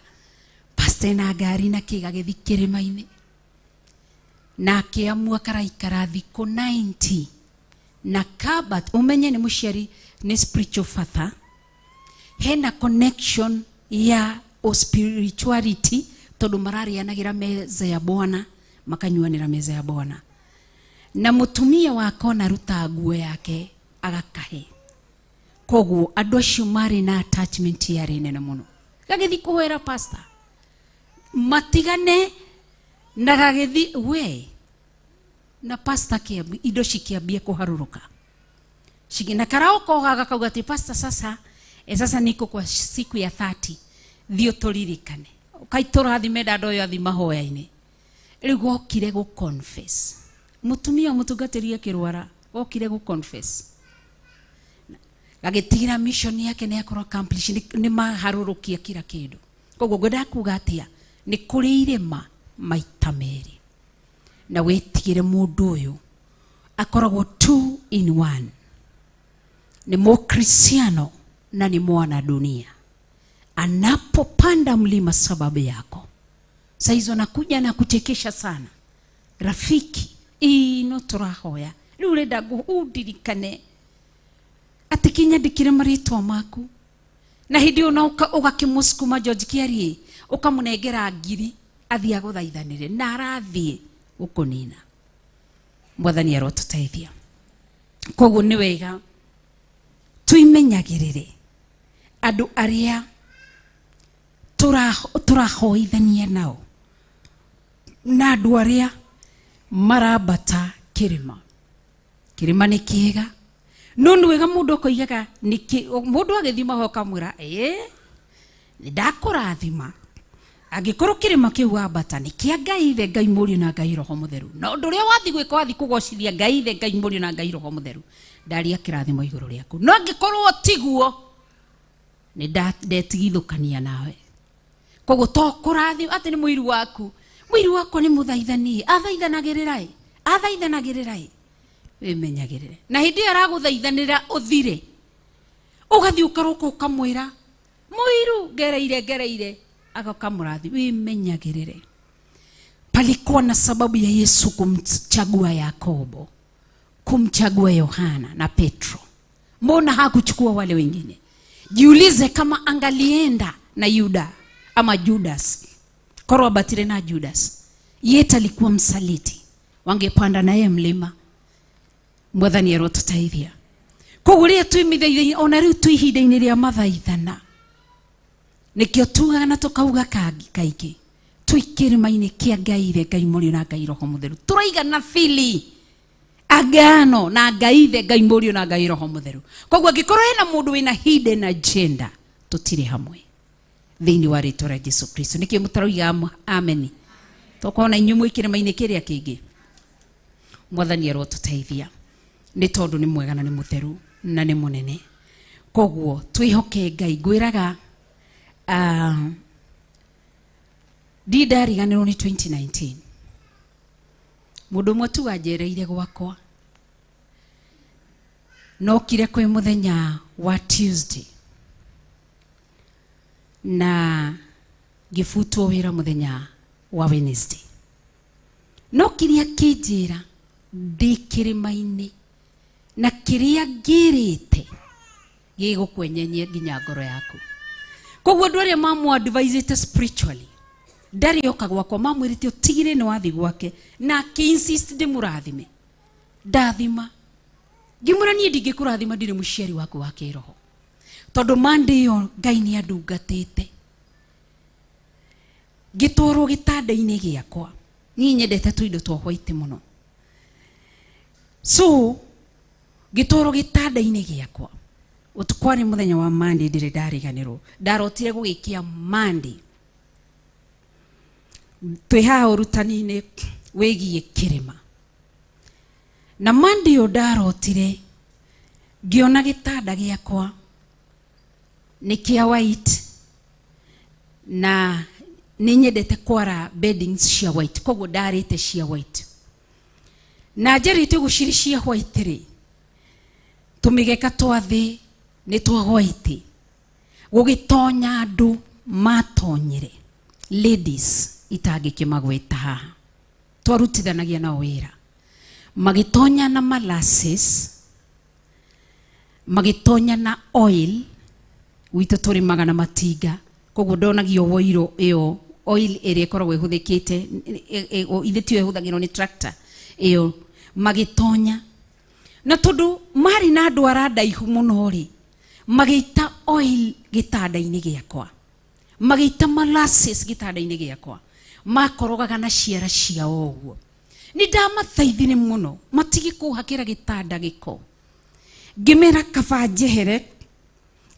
pastor ena ngari na kĩ, gagĩthiĩ kĩrĩma-inĩ na akĩamua karaikara thikũ 90 na kabat. Ũmenye nĩ mũciari, nĩ spiritual father, hena connection ya o spirituality, tondũ mararĩanagĩra meza ya Bwana, Makanyuanĩra meza ya Bwana. Na mũtumia wakona ruta nguo yake agakahe. Koguo andũ acio marĩ na attachment yarĩ nene mũno. Gagĩthiĩ kũhoera pastor. Matigane na gagĩthiĩ we na pastor kĩambi indo cikĩambia kũharũrũka. Na karao kogaga kauga ati pastor, sasa sasa niko kwa siku ya 30, thiĩ ũtũririkane kaitũrathime ndanda ũyũ athi mahoya-inĩ. Rĩu gokire gũ confess, mũtumia mũtungatĩri akĩrwara, gokire gũ confess, gagĩtigĩra mission yake nĩ yakorwo accomplish, nĩ maharũrũkia kila kĩndũ. Koguo ngwendaga kuga atĩa? Nĩ kũrĩ irĩma maita merĩ, na wĩtigĩre mũndũ ũyũ akoragwo two in one, ni Mkristiano na ni mwana dunia. Anapopanda mlima sababu yako, saizo anakuja na kuchekesha sana. Rafiki, ino tũrahoya rĩu ũrenda undirikane atĩ kinyandĩkire marĩtwa maku, na hĩndĩ ĩyo na ũgakĩmũsukuma George Kiarie, ũkamũnengera ngiri athiĩ agũthaithanĩre na arathiĩ gũkũnina. Mwathani arotũteithia. Koguo nĩ wega twimenyagĩrĩre andũ arĩa tũrahoithania nao na andũ arĩa marambata kĩrĩma. Kĩrĩma nĩ kĩega, no nĩ wega mũndũ akoigaga nĩkĩ mũndũ agĩthiĩ mahoya ũkamwĩra, ĩĩ nĩ ndakũrathima angĩkorwo kĩrĩma kĩu wambata nĩ kĩa Ngai Ithe, Ngai Mũriũ na Ngai Roho Mũtheru, na ũndũ ũrĩa wathiĩ gwĩka wathiĩ kũgocithia Ngai Ithe, Ngai Mũriũ na Ngai Roho Mũtheru, ndaria kĩrathimo igũrũ rĩaku. No angĩkorwo tiguo, nĩ ndetigithũkania nawe. Koguo to kũrathima atĩ nĩ mũiru waku, mũiru wakwa nĩ mũthaithani, athaithanagĩrĩra ĩ, athaithanagĩrĩra ĩ, wĩmenyagĩrĩre. Na hĩndĩ ĩyo aragũthaithanĩra ũthire, ũgathiĩ ũkaroka ũkamwĩra mũiru ngereire ngereire, agakamũrathi. Wĩmenyagĩrĩre. Palikuwa na sababu ya Yesu kumchagua Yakobo, kumchagua Yohana na Petro. Mbona hakuchukua wale wengine? Jiulize kama angalienda na Yuda ama Judas, korwo abatire na Judas, yeta alikuwa msaliti, wangepanda naye mlima. Mwathani arotũteithia. Koguo rĩrĩa twĩ mithaithainĩ, ona rĩu twĩ ihinda-inĩ rĩa mathaithana, nĩkĩo tugaga na tũkauga kaingĩ twĩ kĩrĩma-inĩ kĩa Ngai Ithe, Ngai Mũriũ na Ngai Roho Mũtheru, tũraigana bili agano na Ngai Ithe, Ngai Mũriũ na Ngai Roho Mũtheru. Koguo angĩkorwo hena mũndũ wĩna hidden agenda, tũtirĩ hamwe thĩinĩ wa rĩtwa rĩa Jesu Kristo. Nĩkĩo mũtaroiga ameni? Tokona inyuĩ mwĩ kĩrĩma-inĩ kĩrĩa kĩngĩ. Mwathani arotũteithia, nĩ tondũ nĩ mwega na nĩ mũtheru na nĩ mũnene. Koguo twĩhoke Ngai. Ngwĩraga ndindariganĩrwo nĩ 2019, mũndũ ũmwe tu wanjereire gwakwa, nokire kwĩ mũthenya wa Tuesday na ngĩbutwo wĩra mũthenya wa Wednesday. No kĩrĩa kĩnjĩra ndĩ kĩrĩma-inĩ na kĩrĩa ngĩrĩte gĩgũkwenyenyia nginya ngoro yaku. Koguo andũ arĩa mamũ-advisĩte spiritually ndarĩ oka gwakwa, mamwĩrĩte ũtigire nĩ wathi gwake, na akĩ-insist ndĩmũrathime. Ndathima, ngĩmwĩra niĩ ndingĩkũrathima, ndirĩ mũciari waku wa kĩroho, tondũ Monday ĩyo Ngai nĩ andungatĩte. Ngĩtwarwo gĩtanda-inĩ gĩakwa, niĩ nyendete tũindo twa white mũno, so ngĩtwarwo gĩtanda-inĩ gĩakwa ũtukũ, warĩ mũthenya wa Monday, ndirĩ ndariganĩrwo. Ndarotire gũgĩkĩa Monday twĩ haha ũrutani-inĩ wĩgiĩ kĩrĩma, na Monday ũyũ ndarotire ngĩona gĩtanda gĩakwa nĩ kĩa white, na nĩ nyendete kwara beddings cia white, koguo ndarĩte cia white, na njarĩte ũguo cirĩ cia white rĩ, tũmĩgeka twa thĩ nĩ twa white. Gũgĩtonya andũ matonyire, ladies itangĩkĩmagweta haha, twarutithanagia nao wĩra, magĩtonya na molasses, magĩtonya na oil. Gwitũ tũrĩmaga na matinga, koguo ndonagio woiro ĩyo. Oil ĩrĩa ĩkoragwo ĩhũthĩkĩte ithe tiyo ĩhũthagĩrwo nĩ tractor ĩyo magĩtonya na tondũ marĩ na ndwara ndaihu mũno rĩ magĩita oil gĩtanda-inĩ gĩakwa magĩita molasses gĩtanda-inĩ gĩakwa makorogaga na ciara ciao ũguo nĩ ndamathaithire mũno matige kũhakĩra gĩtanda gĩko ngĩmera kaba njehere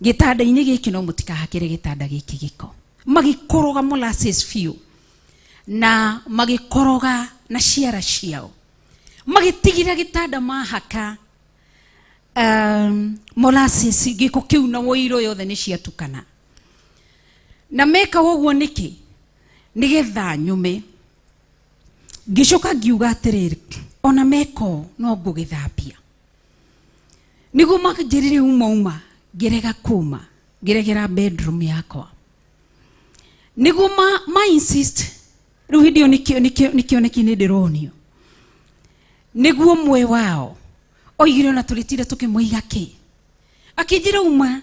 gĩtanda-inĩ gĩkĩ no mũtikahakĩre gĩtanda gĩkĩ gĩko magĩkoroga molasses biũ na magĩkoroga na ciara ciao magĩtigĩra gĩtanda mahaka molasses gĩko kĩu na woiro yothe nĩ ciatukana na meka ũguo nĩkĩ nĩgetha nyume ngĩcoka ngiuga atĩrĩrĩ ona meko no ngũgĩthambia nĩguo manjĩrire uma uma ngĩrega kuma ngĩregera bedroom yakwa nĩguo ma insist rĩu hĩndĩ ĩyo nĩ kĩoneki nĩ ndĩronio nĩguo ũmwe wao oigire ona tũrĩtire tũkĩmũiga kĩ akĩnjĩra uma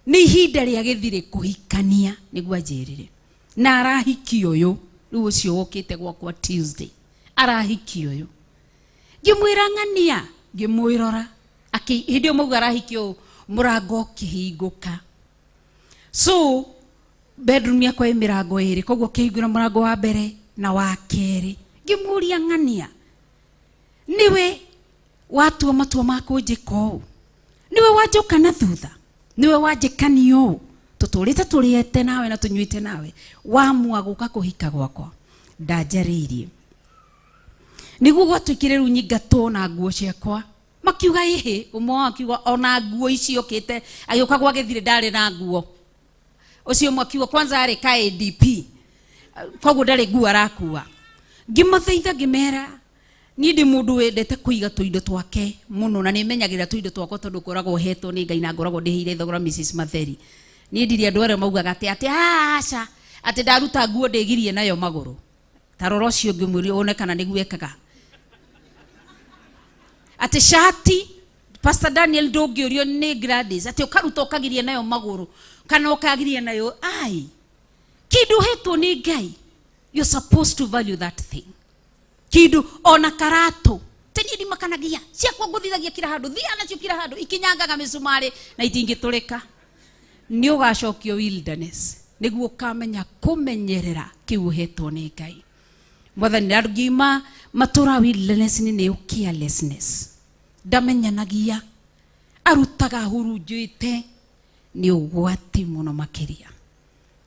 nĩ ihinda rĩa gĩthirĩ kũhikania nĩguo anjĩrire na arahiki ũyũ rĩu ũcio wokĩte gwakwa Tuesday arahiki ũyũ ngĩmwĩra ng'ania ngĩmwĩrora hĩndĩ ĩyo mauga arahiki ũyũ mũrango ũkĩhingũka so bedroom yakwa ĩ mĩrango ĩrĩ koguo kĩhingũra mũrango wa mbere na wa kerĩ ngĩmũria ng'ania nĩwe watua matua ma kũnjĩka ũũ nĩwe wanjoka na thutha nĩwe wanjĩkania ũũ tũtũrĩte tũrĩete nawe na tũnyuĩte nawe wamua gũka kũhika gwakwa ndanjarĩirie nĩguo gwatuĩkire rĩu nyingatwo na nguo ciakwa makiuga ĩhĩ ũmwe wao akiuga ona nguo ici okĩte agĩũka gwa gĩthirĩ ndarĩ na nguo ũcio ũmwe akiuga kwanza arĩ ka ADP koguo ndarĩ nguo arakua ngĩmathaitha ngĩmera niĩ ndĩ mũndũ wendete kũiga tũindo twake mũno na nĩmenyagĩrĩra tũindo twakwa tondũ ngoragwo hetwo nĩ Ngai na ngoragwo ndĩhĩire thogora Mrs. Matheri niĩ ndirĩ andũ arĩa maugaga atĩ atĩ aca atĩ ndaruta nguo ndĩgirie nayo magũrũ ta rora ũcio ũngĩ mwĩre wone kana nĩguo ekaga atĩ shati Pastor Daniel ndũngĩũrio nĩ Gladys atĩ ũkaruta ũkagiria nayo magũrũ kana ũkagiria nayo ai kĩndũ ũhetwo nĩ Ngai you're supposed to value that thing kindu ona karatu teni ndimakanagia ciakwa nguthithagia kila handu thia nacio kila handu ikinyangaga mĩcumarĩ na itingĩtũrĩka nĩ ũgacokio wilderness nĩguo ũkamenya kũmenyerera kĩu ũhetwo nĩ Ngai mwathani ngiuma matũra wilderness nĩ carelessness ndamenyanagia arutaga hurunjĩte nĩ ũgwati mũno makĩria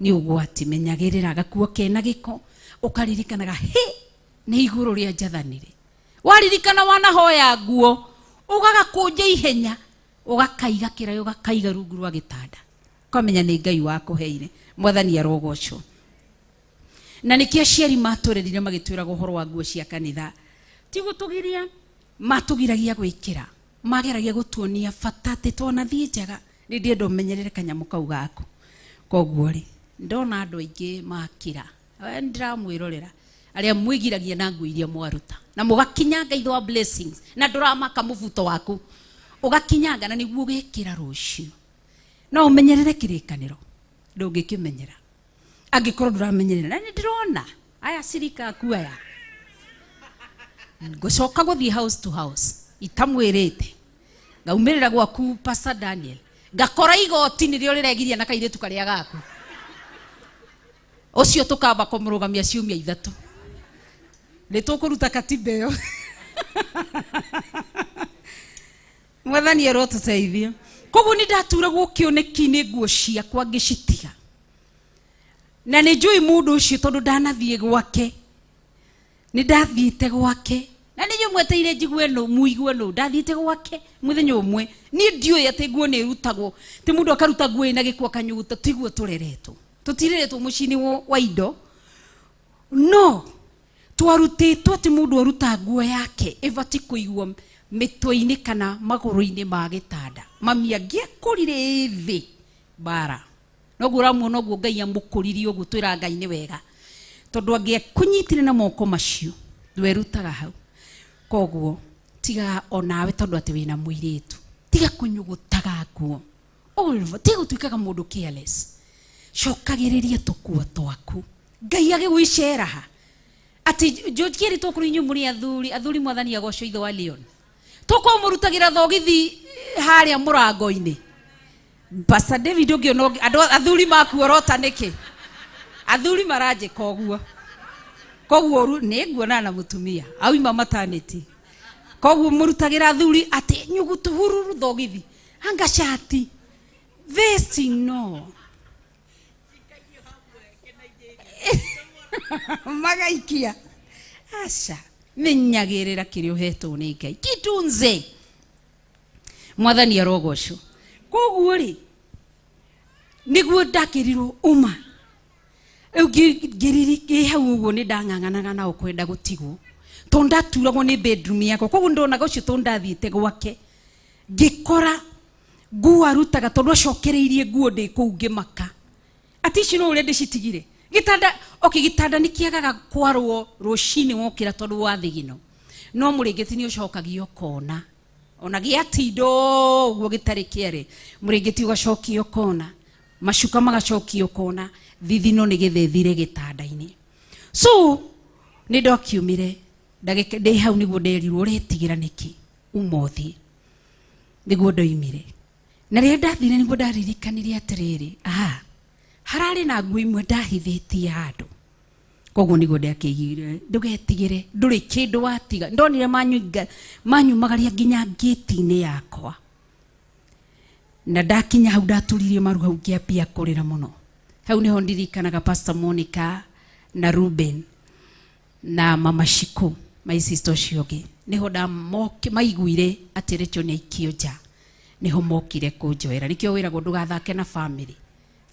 nĩ ũgwati menyagĩrĩra gakuo kena gĩko ũkaririkanaga hĩ nĩ igũrũ rĩa njathanire waririkana wanahoya nguo ũgagakũnja ihenya ũgakaiga kĩraĩ ũgakaiga rungu rwa gĩtanda ũkamenya nĩ Ngai wakũheire mwathani arogocwo na nĩkĩo aciari matũrerire magĩtwĩraga ũhoro wa nguo cia kanitha ti gũtũgiria matũgiragia gwĩkĩra mageragia gũtuonia bata atĩ twanathiĩ njaga nĩ ndĩenda ũmenyerere kanyamũ kau gaku koguo rĩ ndona andũ aingĩ makĩra ndĩramwĩrorera arĩa mwĩgiragia na nguo iria mwaruta na mũgakinyanga itho wa blessings na ndũramaka mũbuto waku ũgakinyanga na nĩguo ũgekĩra rũciũ no ũmenyerere kĩrĩkanĩro ndũngĩkĩmenyera angĩkorwo ndũramenyerera na nĩ ndĩrona aya cirika aku aya ngũcoka gũthiĩ house to house itamwĩrĩte ngaumĩrĩra gwaku Pastor Daniel ngakora igoti nĩrĩo rĩregiria na kairĩtu karĩa gaku ũcio tũkamba kũmũrũgamia ciumia ithatũ nĩ tũkũruta katiba ĩyo mwathani arotũteithia koguo nĩ ndaturagwo kĩoneki-inĩ nguo ciakwa ngĩcitiga na nĩ njũĩ mũndũ ũcio tondũ ndanathiĩ gwake nĩ ndathiĩte gwake na nĩ mweteire njigue nũ muigue nũ ndathiĩte gwake mũthenya ũmwe niĩ ndiũĩ atĩ nguo nĩ ĩrutagwo ti mũndũ akaruta nguo ĩna gĩkuo akanyuguta tiguo tũreretwo tũtireretwo mũciĩ-inĩ wa indo no twarutĩtwo atĩ mũndũ aruta nguo yake ĩbatiĩ kũigwo mĩtwe-inĩ kana magũrũ-inĩ ma gĩtanda mami angĩakũrire thĩ bara noguo ũramuona ũguo Ngai amũkũririe ũguo twĩra Ngai nĩ wega tondũ angĩakũnyitire na moko macio ndwerutaga hau koguo tiga onawe tondũ atĩ wĩna mũirĩtu tiga kũnyugutaga nguo tiga gũtuĩkaga mũndũ careless cokagĩrĩria tũkuo twaku Ngai agĩgwicera ha atĩ njũkĩrĩtwo kũrĩ inyuĩ mũrĩ athuri, athuri mwathani agocwo ithe wa Leon. Tũkorwo mũrutagĩra thogithi harĩa mũrango-inĩ. Pastor David ũngĩona andũ athuri makuorota nĩkĩ? Athuri maranjĩka ũguo. Koguo nĩ nguonana na mũtumia auma maternity. Koguo mũrutagĩra athuri atĩ nyugutu hururu thogithi. Anga shati. Vesti no. Magaikia. Aca. Menyagĩrĩra kĩrĩa ũhetwo nĩ Ngai. Kitunze. Mwathani arogocwo. Koguo rĩ, nĩguo ndakĩrirwo uma. Rĩu ngĩ hau ũguo nĩ ndang'ang'anaga nao kwenda gũtigwo. Tondũ ndaturagwo nĩ bedroom yakwa. Koguo ndonaga ũcio tondũ ndathiĩte gwake. Ngĩkora nguo arutaga tondũ acokereirie nguo ndĩ kũu ngĩmaka. Ati ici no ũrĩa ndĩcitigire. Gĩtanda, okay, gĩtanda nĩ kĩagaga kwarwo rũcinĩ wokĩra tondũ wa thigino. No mũrĩngĩti nĩ ũcokagio kona. Ona gĩatinda ũguo gĩtarĩ kĩare, mũrĩngĩti ũgacokio kona. Macuka magacokio kona, thithino nĩ gĩthethire gĩtanda-inĩ. So, nĩ ndakiumire, ndagĩka ndĩ hau nĩguo nderirwo ũretigĩra nĩkĩ, uma ũthiĩ. Nĩguo ndoimire. Na rĩrĩa ndathire nĩguo ndaririkanire atĩrĩrĩ, aha, hararĩ na nguo imwe ndahithĩtie handũ. Koguo nĩguo ndakĩigire, ndũgetigĩre, ndũrĩ kĩndũ watiga. Ndonire manyumagaria nginya ngĩti-inĩ yakwa. Na ndakinya hau ndaturirie maru hau ngĩambia kũrĩra mũno. Hau nĩho ndirikanaga Pastor Monica na Ruben na Mama Shiko, my sister ũcio ũngĩ. Nĩho maiguire atĩ Rachel nĩ aikio nja. Nĩho mokire kũnjoera. Nĩkĩo wĩragwo ndũgathake na family.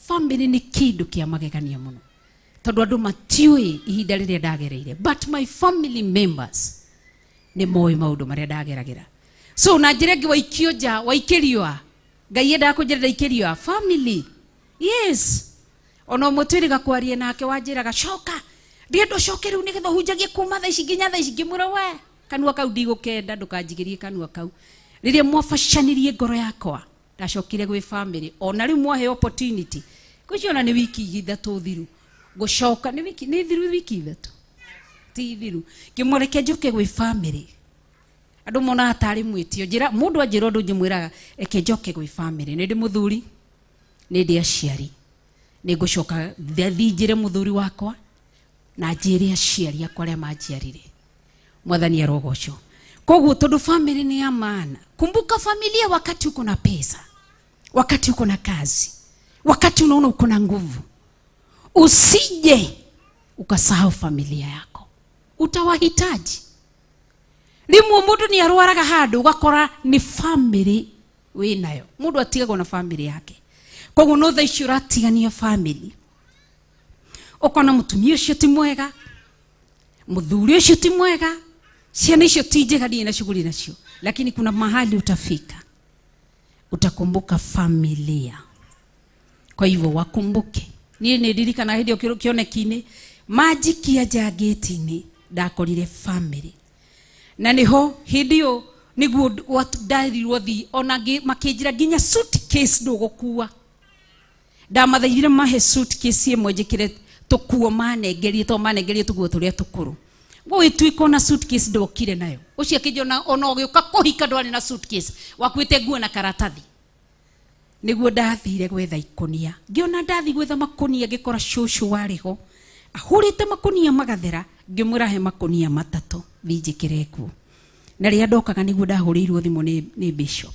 Family nĩ kĩndũ kĩa magegania mũno. Tondũ andũ matiũĩ ihinda rĩrĩa ndagereire. But my family members nĩ moĩ maũndũ marĩa ndageragĩra. So na njĩra ĩngĩ waikio nja, waikĩrio a? Ngai endaga kũnjĩra ndaikĩrio a? Family. Yes. Ona ũmwe twĩrĩga kwaria nake wanjĩraga coka. Ndienda ũcoke rĩu nĩgetha ũhunjagie kuma thaa ici nginya thaa ici. Ngĩmwĩra we, kanua kau ndigũkenda, ndũkanjigĩrie kanua kau. Rĩrĩa mwabacanirie ngoro yakwa, ndacokire gwĩ family. Ona rĩu mwahe opportunity. Ngwĩciria ona nĩ wiki ithatũ thiru. Gũcoka nĩ wiki, nĩ thiru wiki ithatũ. Ti thiru. Ngĩmũreke njoke gwĩ family. Andũ monaga tarĩ mwĩtio. Njĩra, mũndũ anjĩra ũndũ njĩmwĩraga, reke njoke gwĩ family. Nĩ ndĩ mũthuri, nĩ ndĩ aciari. Nĩ ngũcoka thiĩ njĩre mũthuri wakwa na njĩre aciari akwa arĩa manjiarire. Mwathani arogocwo. Koguo tondũ family nĩ ya maana. Kumbuka familia wakati uko na pesa, wakati uko na kazi, wakati unaona uko na nguvu. Usije ukasahau familia yako. Utawahitaji. Rimwe mundu ni arwaraga handu ugakora ni family winayo. Mundu atigagwo na family yake. Koguo no thaa ici ũratigania family. Ukona mutumia ũcio ti mwega, muthuri ũcio ti mwega, ciana icio ti njega, ndirĩ na shughuli nacio. Lakini kuna mahali utafika utakumbuka familia. Kwa hivyo wakumbuke. Niĩ nĩ ndirikanaga hĩndĩ ĩyo kĩoneki-inĩ, manjikia nja ngĩti-inĩ, ndakorire family. Na nĩho hĩndĩ ĩyo nĩguo ndarirwo thiĩ, ona makĩnjĩra nginya suitcase ndũgũkua. Ndamathaithire mahe suitcase ĩmwe njĩkĩre tũkuo manengerie, tondũ manengerie tũkuo tũrĩa tũkũrũ. Gũgĩtuĩka ona suitcase ndokire nayo. Ũcio akĩnjĩra ona ũgĩũka kũhika ndwarĩ na suitcase, wakuĩte nguo na karatathi. Nĩguo ndathire gwetha ikũnia. Ngĩona ndathi gwetha makũnia ngĩkora cũcũ warĩ ho. Ahũrĩte makũnia magathera, ngĩmwĩra he makũnia matatũ thiĩ njĩkĩre nguo. Na rĩrĩa ndokaga nĩguo ndahũrĩirwo thimũ nĩ bishop.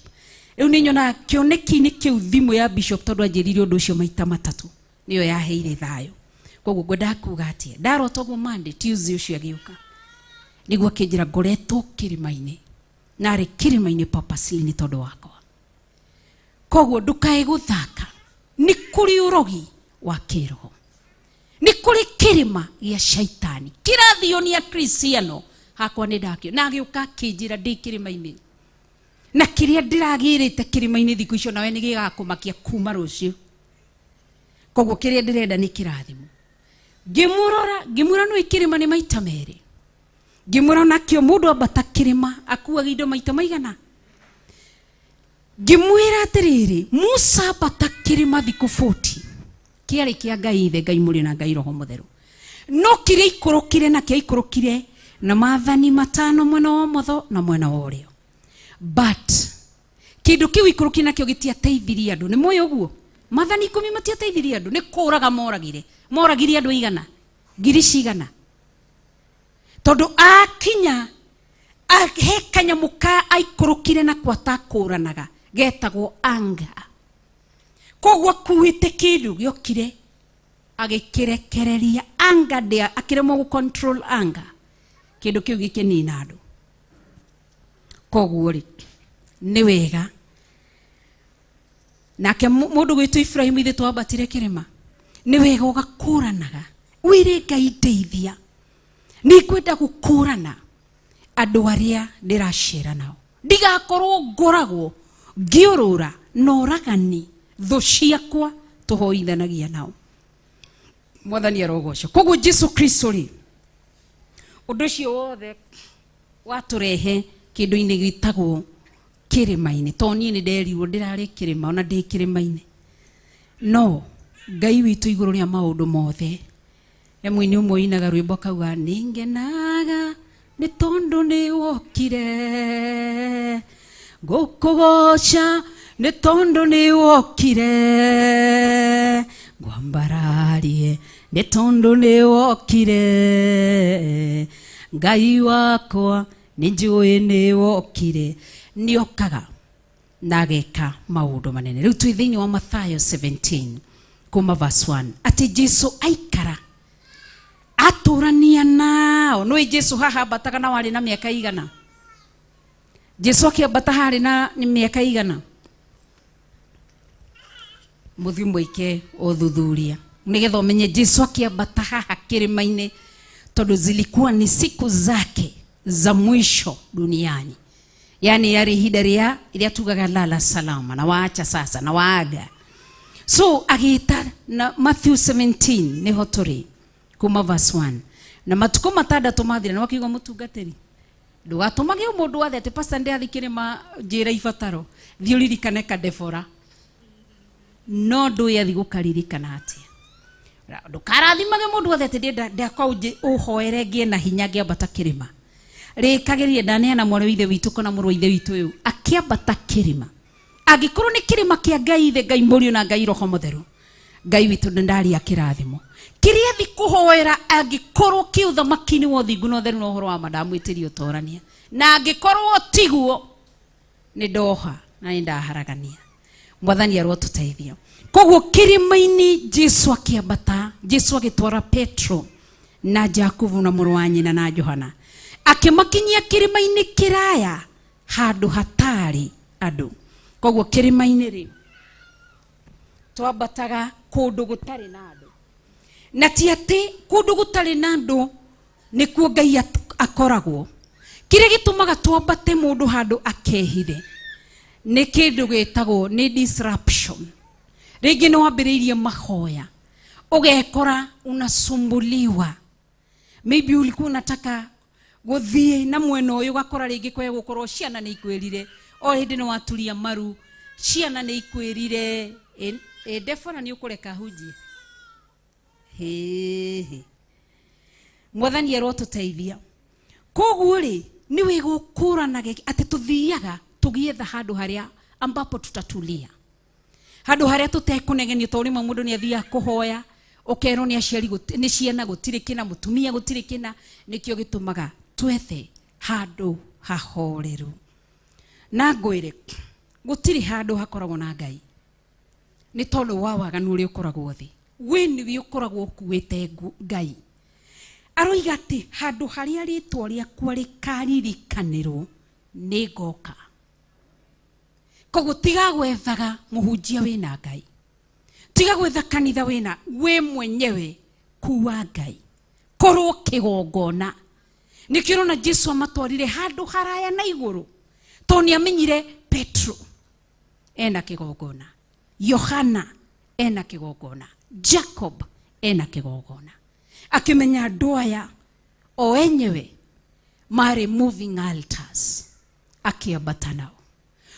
Rĩu nĩ nyonaga kĩoneki-inĩ kĩu thimũ ya bishop tondũ anjĩrire ũndũ ũcio maita matatũ nĩyo yaheire thayũ. Koguo ngwendaga kuga atĩa? Ndarota ũguo Monday, Tuesday ũcio agĩũka. Nĩguo akĩnjĩra ngoretwo kĩrĩma-inĩ. Narĩ kĩrĩma-inĩ purposely nĩ tondũ wakwa. Koguo ndũkae gũthaka. Nĩ kũrĩ ũrogi wa kĩroho. Nĩ kũrĩ kĩrĩma gĩa shaitani. Kĩrathio nĩ Akristiano. Hakwa nĩ ndakĩo. Na agĩũka akĩnjĩra ndĩ kĩrĩma-inĩ. Na kĩrĩa ndĩragĩrĩte kĩrĩma-inĩ thikũ icio nawe nĩ gĩgakũmakia kuma rũciũ. Koguo kĩrĩa ndĩrenda nĩ kĩrathimo. Ngĩmũrora, ngĩmwĩra nĩ kĩrĩma nĩ maita merĩ. Ngĩmwĩra nakĩo mũndũ ambata kĩrĩma akuaga indo maita maigana. Ngĩmwĩra atĩrĩrĩ, Musa ambata kĩrĩma thikũ 40. Kĩarĩ kĩa Ngai Ithe, Ngai Mũriũ na Ngai Roho Mũtheru. No kĩrĩa ikũrũkire na kĩa ikũrũkire na maathani matano mwena wa ũmotho na mwena wa ũrĩo. But kĩndũ kĩu ikũrũkire nakĩo gĩtiateithirie andũ. Nĩ mũĩ ũguo? Maathani 10 matiateithirie andũ. Nĩ kũraga moragire. Moragire andũ igana. Ngiri cigana. Tondũ akinya he kanyamũ ka aikũrũkire na kwatakũranaga getagwo anga. Koguo akuĩte kĩndũ gĩokire agĩkĩrekereria anga ndĩa akĩremwo gũ control anga. Kĩndũ kĩu gĩkĩnina andũ. Koguo rĩ nĩ wega nake mũndũ gwitũ Ibrahimu ithe twambatire kĩrĩma nĩ wega ũgakũranaga wĩre Ngai ndeithia nĩ ngwenda gũkũrana andũ arĩa ndĩracera nao ndigakorwo ngoragwo ngĩũrũra na ũragani thũ ciakwa tũhoithanagia nao. Mwathani arogocwo. Koguo Jesu Kristo rĩ ũndũ ũcio wothe watũrehe kĩndũ-inĩ gĩtagwo kĩrĩma-inĩ. To niĩ nĩ nderirwo ndĩrarĩ kĩrĩma ona ndĩ kĩrĩma-inĩ. No Ngai witũ igũrũ rĩa maũndũ mothe he mũini ũmwe ũinaga rwĩmbo akauga nĩngenaga nĩ tondũ nĩ wokire ngũkũgoca nĩ tondũ nĩ wokire ngwambararie nĩ tondũ nĩ wokire Ngai wakwa nĩ njũĩ nĩ wokire. Nĩokaga na ageka maũndũ manene. Rĩu twĩ thĩinĩ wa Mathayo 17 kuma verse 1 atĩ Jesu aikara atũrania nao. Nĩũĩ Jesu haha ambataga na warĩ na mĩaka igana? Jesu akĩambata harĩ na mĩaka igana? Mũthiĩ mwĩke ũthuthuria nĩgetha ũmenye Jesu akĩambata haha kĩrĩma-inĩ tondũ zilikuwa ni siku zake za mwisho duniani. Yani yari ihinda rĩa rĩa tugaga lala salama na waacha sasa na waaga. So agĩta na Matthew 17 nĩho tũrĩ kuma verse 1 na matukũ matandatũ mathira nĩ wakiuga mũtungatĩri ndũgatũmage mũndũ wathe atĩ pastor ndĩrathiĩ kĩrĩma njĩra ibataro thiĩ ũririkane kadebora no ndũĩ athiĩ gũkaririkana atĩa. Ndũkarathimage mũndũ wothe atĩ ndĩrenda ndakwa ũhoere ngĩe na hinya ngĩambata kĩrĩma. Rĩkagĩrĩrie ndaneana mwarĩ wa ithe witũ kana mũrũ wa ithe witũ ũyũ akĩambata kĩrĩma. Angĩkorwo nĩ kĩrĩma kĩa Ngai ithe Ngai Mũriũ na Ngai Roho Mũtheru Ngai witũ ndaria kĩrathimo kĩrĩa thi kũhoera angĩkorwo kĩ ũthamaki-inĩ wa ũthingu na ũtheru na ũhoro wa ma ndamwĩtĩria ũtorania na angĩkorwo tiguo nĩ ndoha na nĩ ndaharagania. Mwathani arotũteithia. Koguo kĩrĩma-inĩ Jesu akĩambata, Jesu agĩtwara Petro na Jakubu na mũrũ wa nyina na Johana akĩmakinyia kĩrĩma-inĩ kĩraya handũ hatarĩ andũ. Koguo kĩrĩma-inĩ rĩ twambataga kũndũ gũtarĩ na andũ na ti atĩ kũndũ gũtarĩ na andũ nĩkuo Ngai akoragwo. Kĩrĩa gĩtũmaga twambate mũndũ handũ akehithe nĩ kĩndũ gĩtagwo nĩ disruption. Rĩngĩ nĩ wambĩrĩirie mahoya ũgekora unasumbuliwa. Maybe ulikuwa unataka gũthiĩ na mwena ũyũ ũgakora rĩngĩ kwe gũkorwo ciana nĩ ikwĩrire o hĩndĩ nĩ waturia maru ciana nĩ ikwĩrire Debora nĩ ũkũreka hunjie hĩhĩ. Mwathani arotũteithia. Koguo rĩ nĩ wega ũkũranage atĩ tũthiaga tũgĩetha handũ harĩa ambapo tutatulia handũ harĩa tũtekũnegenio tondũ rĩmwe mũndũ nĩ athiaga kũhoya ũkerwo nĩ aciari nĩ ciana gũtirĩ kĩna mũtumia gũtirĩ kĩna nĩkĩo gĩtũmaga twethe handũ hahoreru. Na ngwĩre gũtirĩ handũ hakoragwo na Ngai nĩ tondũ wa waganu ũrĩa ũkoragwo thĩ we nĩwe ũkoragwo ũkuĩte Ngai. Aroiga atĩ handũ harĩa rĩtwa rĩakwa rĩkaririkanĩrwo nĩ ngoka. Koguo tiga gwethaga mũhunjia wĩna Ngai tiga gwetha kanitha wĩna we mwenyewe kuwa Ngai korwo kĩgongona. Nĩkĩo ũrona Jesu amatwarire handũ haraya na igũrũ tondũ nĩ amenyire Petro ena kĩgongona, Yohana ena kĩgongona, Jacob ena kĩgongona. Akĩmenya andũ aya o enyewe marĩ moving altars akĩambata nao.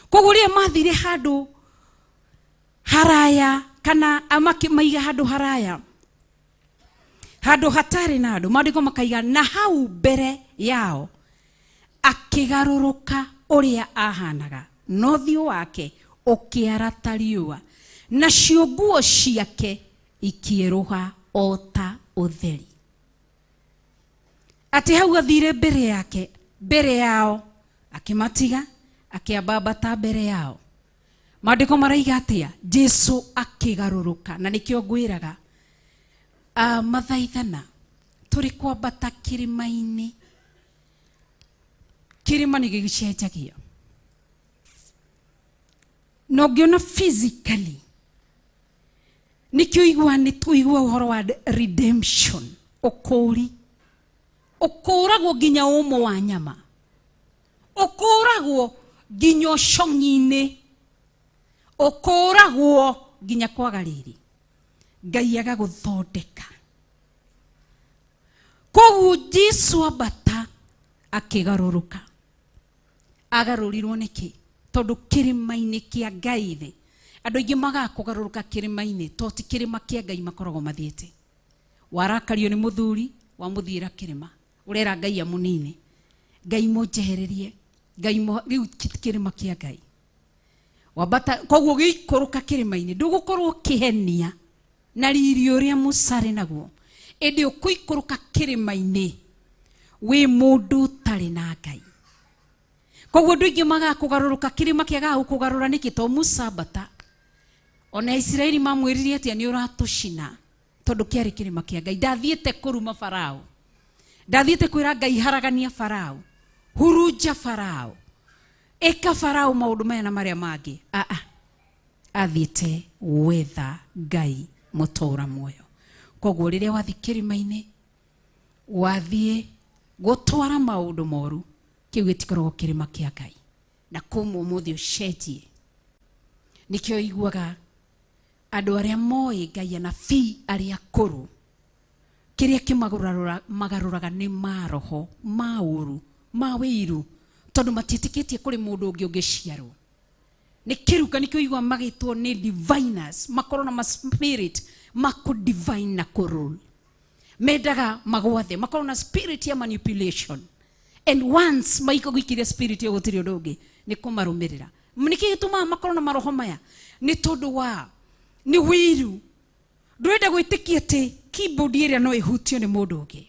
Koguo rĩrĩa mathire handũ haraya kana amakĩmaiga handũ haraya Handũ hatarĩ na andũ, maandĩko makaiga na hau mbere yao akĩgarũrũka ũrĩa ahanaga, na ũthiũ wake ũkĩara ta riũa, nacio nguo ciake ikĩerũha o ta ũtheri. Atĩ hau athire mbere yake, mbere yao, akĩmatiga, akĩambambata mbere yao. Maandĩko maraiga atĩa? Jesu akĩgarũrũka, na nĩkĩo ngwĩraga mathaithana tũrĩ kwambata kĩrĩma-inĩ. Kĩrĩma nĩ gĩgĩcenjagia, na ũngĩona physically nĩkĩo igua nĩ tũigua ũhoro wa redemption, ũkũũri. Ũkũũragwo nginya ũmũ wa nyama, ũkũũragwo nginya ũcong'i-inĩ, ũkũũragwo nginya kwaga riri. Ngai agagũthondeka. Koguo Jesu ambata akĩgarũrũka. Agarũrirwo nĩkĩ? Tondũ kĩrĩma-inĩ kĩa Ngai thĩ, andũ aingĩ magaga kũgarũrũka kĩrĩma-inĩ to ti kĩrĩma kĩa Ngai makoragwo mathiĩte. Warakario nĩ mũthuri, wamũthiĩra kĩrĩma, ũrera Ngai amũnine, Ngai mũnjehererie, Ngai rĩu ti kĩrĩma kĩa Ngai. Wambata koguo gĩikũrũka kĩrĩma-inĩ ndũgũkorwo ũkĩhenia na riri ũrĩa Musa arĩ naguo, ĩndĩ ũkũikũrũka kĩrĩma-inĩ wĩ mũndũ ũtarĩ na Ngai. Koguo andũ aingĩ magaga kũgarũrũka kĩrĩma kĩagaga gũkũgarũra nĩkĩ? To Musa ambata, ona Isiraeli mamwĩrire atĩa? Nĩ ũratũcina, tondũ kĩarĩ kĩrĩma kĩa Ngai. Ndathiĩte kũruma Farao, ndathiĩte kwĩra Ngai haragania Farao, hurunja Farao, ĩka Farao maũndũ maya na marĩa mangĩ. Aa, athiĩte gwetha Ngai mũtũũra muoyo. Koguo rĩrĩa wathiĩ kĩrĩma-inĩ, wathiĩ gũtwara maũndũ moru, kĩu gĩtikoragwo kĩrĩma kĩa Ngai. Na kuma ũmũthĩ ũcenjie. Nĩkĩo iguaga andũ arĩa moĩ Ngai, anabii arĩa akũrũ, kĩrĩa kĩmagarũraga nĩ maroho ma ũru, ma wĩiru, tondũ matiĩtĩkĩtie kũrĩ mũndũ ũngĩ ũngĩciarwo. Nĩ kĩruka, nĩkĩo igua magĩtwo nĩ diviners, makorwo na ma spirit ma kũ divine na kũ rule. Mendaga magwathe, makorwo na spirit ya manipulation. And once maikũgwikiria spirit ĩyo gũtirĩ ũndũ ũngĩ, nĩ kũmarũmĩrĩra. Nĩkĩ gĩtũmaga makorwo na maroho maya? Nĩ tondũ wa nĩ wĩiru. Ndũrenda gwĩtĩkia atĩ keyboard ĩrĩa no ĩhutio nĩ mũndũ ũngĩ.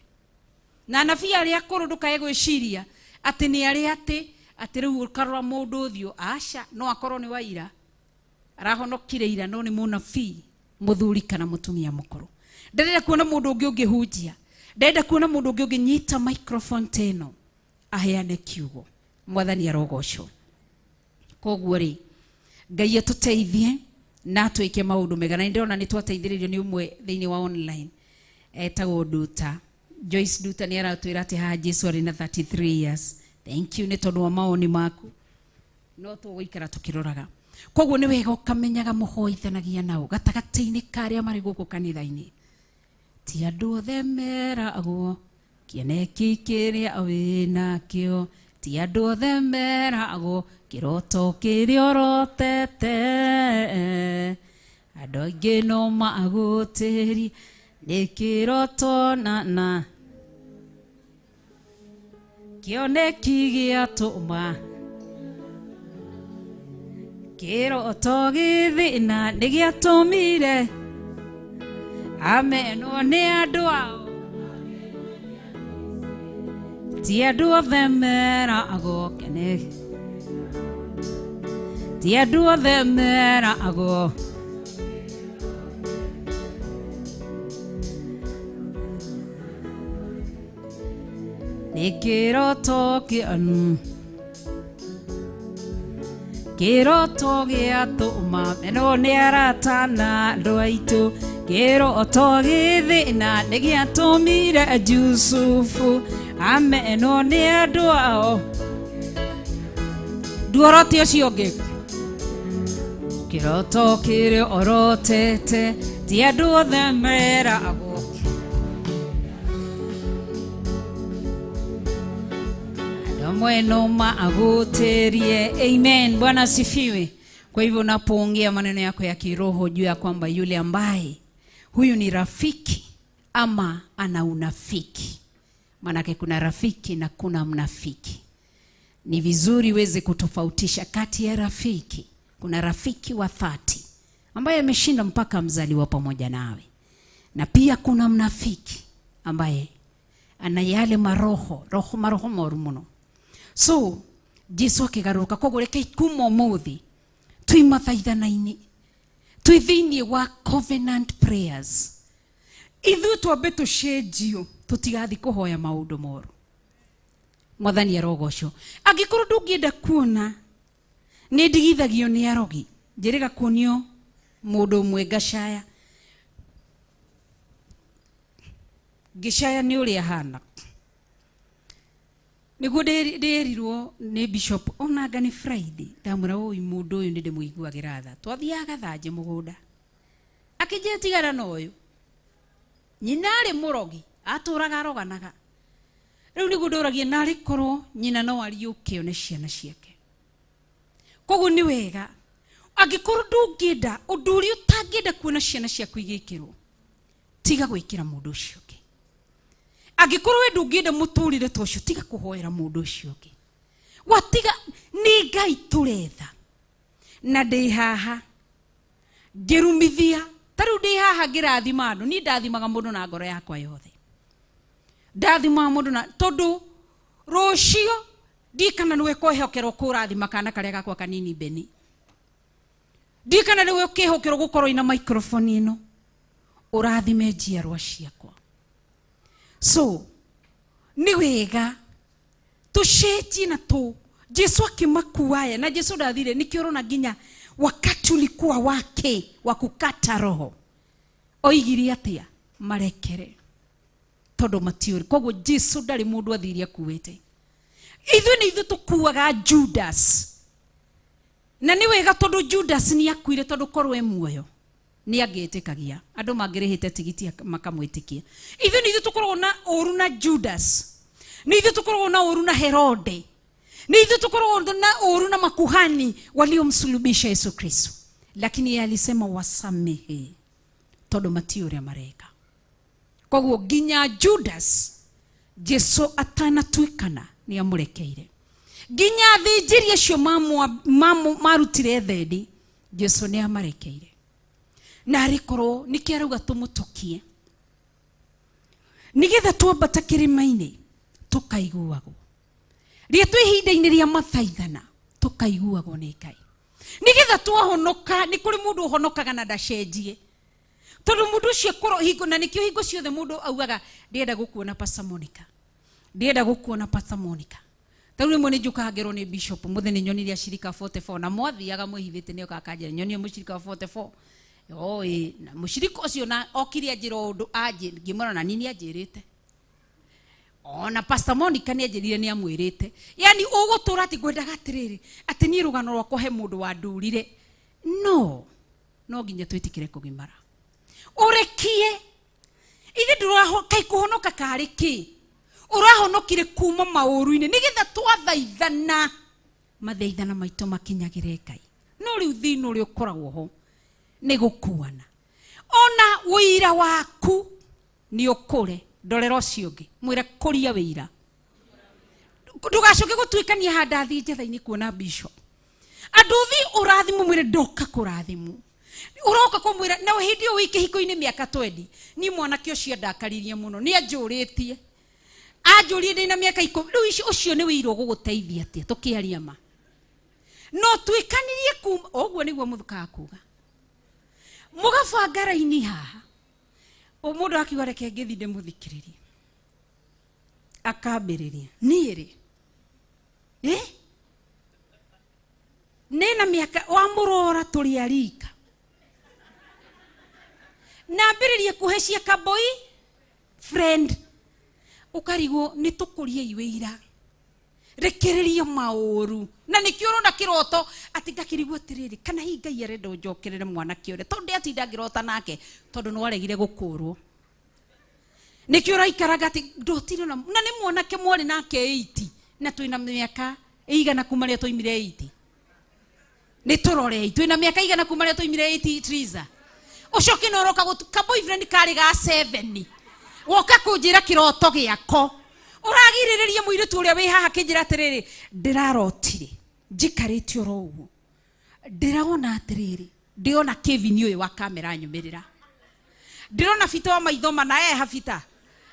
Na anabii arĩa akũrũ ndũkae gwĩciria atĩ nĩ arĩa atĩ atĩ rĩu ũkarora mũndũ ũthiũ, aca, no akorwo nĩ waira, arahonokire ira, no nĩ mũnabii mũthuri kana mũtumia mũkũrũ. Ndarenda kuona mũndũ ũngĩ ũngĩhunjia, ndarenda kuona mũndũ ũngĩ ũngĩnyita microphone ta ĩno aheane kiugo. Mwathani arogocwo. Koguo rĩ, Ngai atũteithie na atwĩke maũndũ mega. Na nĩndĩrona nĩ twateithĩrĩrio nĩ ũmwe thĩinĩ wa online etagwo Nduta. Joyce Nduta nĩ aratwĩra atĩ haha Jesu arĩ na 33 years. Thank you nĩ tondũ wa mawoni maku. No tũgũikara tũkĩroraga. Koguo nĩ wega ũkamenyaga mũhoithanagia nao gatagatĩ-inĩ ka arĩa marĩ gũkũ kanitha-inĩ. Ti andũ othe meragwo kĩoneki kĩrĩa wĩnakĩo, ti andũ othe meragwo kĩroto kĩrĩa ũrotete. Andũ aingĩ no magũtĩri nĩ kĩroto na kĩoneki gĩatũma kĩroto gĩthĩna nĩ gĩatũmire amenwo nĩ andũ ao. Ti andũ othe meragwo kene, ti andũ othe meragwo. Nĩ kĩroto kĩa kĩroto gĩatũma menwo nĩ arata na andũ aitũ, kĩroto gĩthĩna nĩ gĩatũmire Jusufu amenwo nĩ andũ ao. Nduorote ũcio ũngĩ, kĩroto kĩrĩa ũrotete ti andũ othe meragwo. Andũ no maagũtĩrie. Amen. Bwana asifiwe. Kwa hivyo unapoongea maneno yako ya kiroho, juu ya kwamba yule ambaye huyu ni rafiki ama ana unafiki. Manake kuna rafiki na kuna mnafiki. Ni vizuri uweze kutofautisha kati ya rafiki. Kuna rafiki wa dhati ambaye ameshinda mpaka mzaliwa pamoja nawe, na pia kuna mnafiki ambaye ana yale maroho roho maroho moru muno. So Jesu akigaruka koguo reke kuma umuthi twi mathaithana-inĩ, twi thĩinĩ wa covenant prayers, ithuĩ twambe tũcenjio tũtigathi kũhoya maũndũ moru. Mwathani arogocwo. Angĩkorwo ndũngĩenda kuona nĩ ndigithagio nĩ arogi, njĩrĩga kuonio mũndũ ũmwe ngacaya, ngĩcaya nĩ ũrĩa ahana. Nĩguo ndĩrirwo nĩ bishop onanga nĩ Friday, ndamwĩra ũyũ mũndũ ũyũ nĩ ndĩmũiguagĩra tha. Twathiaga gathanjĩ mũgũnda, akĩnjĩra tigana na ũyũ, nyina arĩ mũrogi, atũraga aroganaga. Rĩu nĩguo ndũragia narĩ korwo nyina no ariũke one ciana ciake. Koguo nĩ wega angĩkorwo ndũngĩenda ũndũ ũrĩa ũtangĩenda kuona ciana ciaku igĩkĩrwo, tiga gwĩkĩra mũndũ ũcio ũngĩ. Angĩkorwo we ndũngĩenda mũtũrĩre ta ũcio, tiga kũhoera mũndũ ũcio ũngĩ. Watiga nĩ Ngai tũretha. Na ndĩ haha ngĩrumithia, ta rĩu ndĩ haha ngĩrathima andũ, niĩ ndathimaga mũndũ na ngoro yakwa yothe. Ndathimaga mũndũ na tondũ rũciũ ndikana nĩwe kwĩhokerwo kũrathima kana karĩa gakwa kanini Beni. Ndikana nĩwe ũkĩhokerwo gũkorwo ina microphone ĩno ũrathime njiarwa ciakwa. So nĩ wega tũcenjie na tũ Jesu akimakuaya na Jesu ndathire nikio ũrona nginya wakati ulikuwa wake wa kukata roho oigire atia marekere tondu matiuri. Koguo Jesu ndari mundu athire akuite. Ithuĩ nĩ ithuĩ tũkuaga Judas, na nĩ wega tondu Judas nĩ akuire, tondu korwo e muoyo nĩ angĩtĩkagia andũ mangĩrĩhĩte tigiti makamwĩtĩkia. Ithuĩ nĩ ithuĩ tũkoragwo na ũru na Judas, nĩ ithuĩ tũkoragwo na ũru na Herode, nĩ ithuĩ tũkoragwo na ũru na makuhani waliomsulubisha Yesu Kristo, lakini yeye alisema wasamehe tondu matiũĩ ũrĩa mareka. Koguo nginya Judas Jesu atanatuikana nĩ amũrekeire. Nginya athĩnjĩri acio marutire thendi Jesu nĩ amarekeire. Na arĩkorwo nĩkĩo arauga tũmũtũkie nĩgetha twambata kĩrĩma-inĩ tũkaiguagwo, rĩrĩa twĩ ihinda-inĩ rĩa mathaithana tũkaiguagwo nĩ Ngai, nĩgetha twahonoka. Nĩ kũrĩ mũndũ ũhonokaga na ndacenjie, tondũ mũndũ ũcio akorwo hingo, na nĩkĩo hingo ciothe mũndũ augaga ndĩrenda gũkuona Pastor Monica, ndĩrenda gũkuona Pastor Monica. Ta rĩu rĩmwe nĩ njũkaga ngerwo nĩ bishop mũthĩ nĩ nyonire acirika 44 na mwathiaga mwĩhithĩte, nĩ okaga akanjĩra nyonie mũcirika wa 44. Oi, na mũcirika ũcio na okire anjĩra ũndũ anjĩ, ngĩmwĩra na niĩ nĩ anjĩrĩte. Ona Pastor Monica nĩ anjĩrire nĩ amwĩrĩte. Yaani ũgũtũra atĩ ngwendaga atĩrĩrĩ, atĩ niĩ rũgano rwakwa he mũndũ wandurire. No, no nginya twĩtĩkĩre kũgimara. Ũrekie. Ithe ndũraho kai kũhonoka karĩ kĩ? Ũrahonokire kuma maũru-inĩ nĩgetha twathaithana mathaithana maitũ makinyagĩre Ngai. No rĩu thĩna ũrĩa ũkoragwo ho nĩ gũkuana. Ona ũira waku nĩ ũkũre, ndorera ũcio ũngĩ, mwĩre kũria wĩira. Ndũgacoke gũtuĩkania handa thiĩ njetha-inĩ kuona bishop. Andũ thi ũrathimwo mwĩre ndoka kũrathimwo. Ũroka kũmwĩra na hĩndĩ ĩyo wĩ kĩhiko-inĩ mĩaka 20. Niĩ mwanake ũcio andakaririe mũno, nĩ anjũrĩtie. Anjũrie ndĩna mĩaka 10. Rĩu ũcio nĩ wĩira ũgũgũteithia atĩa tũkĩaria ma? No tuĩkanirie kuma ũguo nĩguo mũthukaga kuga. Mũgabanga raini haha. O mũndũ akiuga reke ngĩthiĩ ndĩmũthikĩrĩrie. Akambĩrĩria. Niĩ rĩ? Nĩna mĩaka wamũrora tũrĩ arika. Nambĩrĩrie kũhe cia kaboi friend. Ũkarigwo nĩ tũkũriei wĩira. Rekereria maũru. Na nĩkĩo ũrona kĩroto atĩ ngakĩrigwo atĩrĩrĩ, kana hihi Ngai arenda ũnjokerere mwanake ũrĩa, tondũ ndiatinda ngĩrota nake tondũ nĩ waregire gũkũrwo. Nĩkĩo ũraikaraga atĩ ndotire na nĩ mwanake mwarĩ nake 80 na twĩna mĩaka ĩigana kuma rĩrĩa twaimire 80. Nĩ tũrorei twĩna mĩaka igana kuma rĩrĩa twaimire 80 Triza. Ũcoke na ũroka ka boyfriend karĩ ga 7. Woka kũnjĩra kĩroto gĩako. Ũragirĩrĩria mũirĩtu ũrĩa wĩ haha akĩnjĩra atĩrĩrĩ, ndĩrarotire njikarĩte oro ũguo, ndĩrona atĩrĩrĩ, ndĩrona Kevin ũyũ wa kamera anyumĩrĩra, ndĩrona Bita wa maitho mana, eha Bita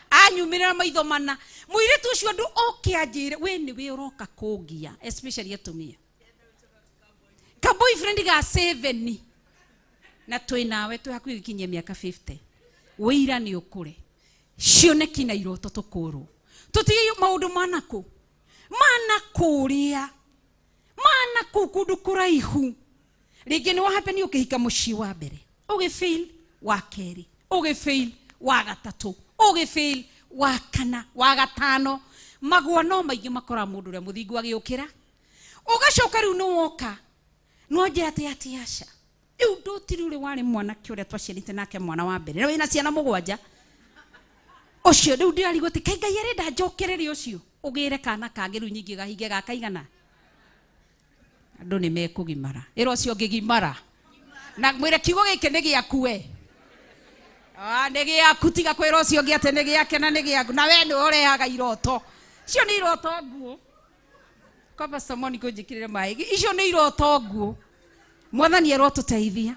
anyumĩrĩra maitho mana. Mũirĩtu ũcio andũ oke anjĩre we nĩwe ũroka kũngia, especially atumia ka boyfriend ga 7 na twĩ nawe twĩ hakuhĩ gũkinyia mĩaka 50, wĩira nĩ ũkũre, cioneki na iroto tũkũrwo, tũtige maũndũ manakũ manakũrĩa manakũ kũndũ kũraihu. Rĩngĩ nĩ wahapeni ũkĩhika mũciĩ wa mbere, ũgĩfail wa kerĩ, ũgĩfail wa gatatũ, ũgĩfail wa kana, wa gatano, magwa no maingĩ makora mũndũ ũrĩa mũthingu agĩũkĩra. Ũgacoka rĩu nĩ woka no njĩra atĩ atĩ aca, rĩu ndũtiri ũrĩa warĩ mwanake ũrĩa twaciarĩte nake mwana wa mbere, na wĩna ciana mũgwanja ũcio, rĩu ndĩrarigwo atĩ kaĩ Ngai arenda njokerere ũcio, ũgĩre kana kangĩ rĩu nyingĩ gahinge gakaigana. Andũ nĩ mekũgimara, ĩra ũcio ũngĩgimara na mwĩre kiugo gĩkĩ nĩ gĩaku we. Nĩ gĩaku, tiga kwĩra ũcio ũngĩ atĩ nĩ gĩake na nĩ gĩaku, na we nĩwe ũrehaga iroto. Icio nĩ iroto nguũ. Kwa Pastor Monica ũnjĩkĩrĩre maĩ. Icio nĩ iroto nguũ. Mwathani arotũteithia.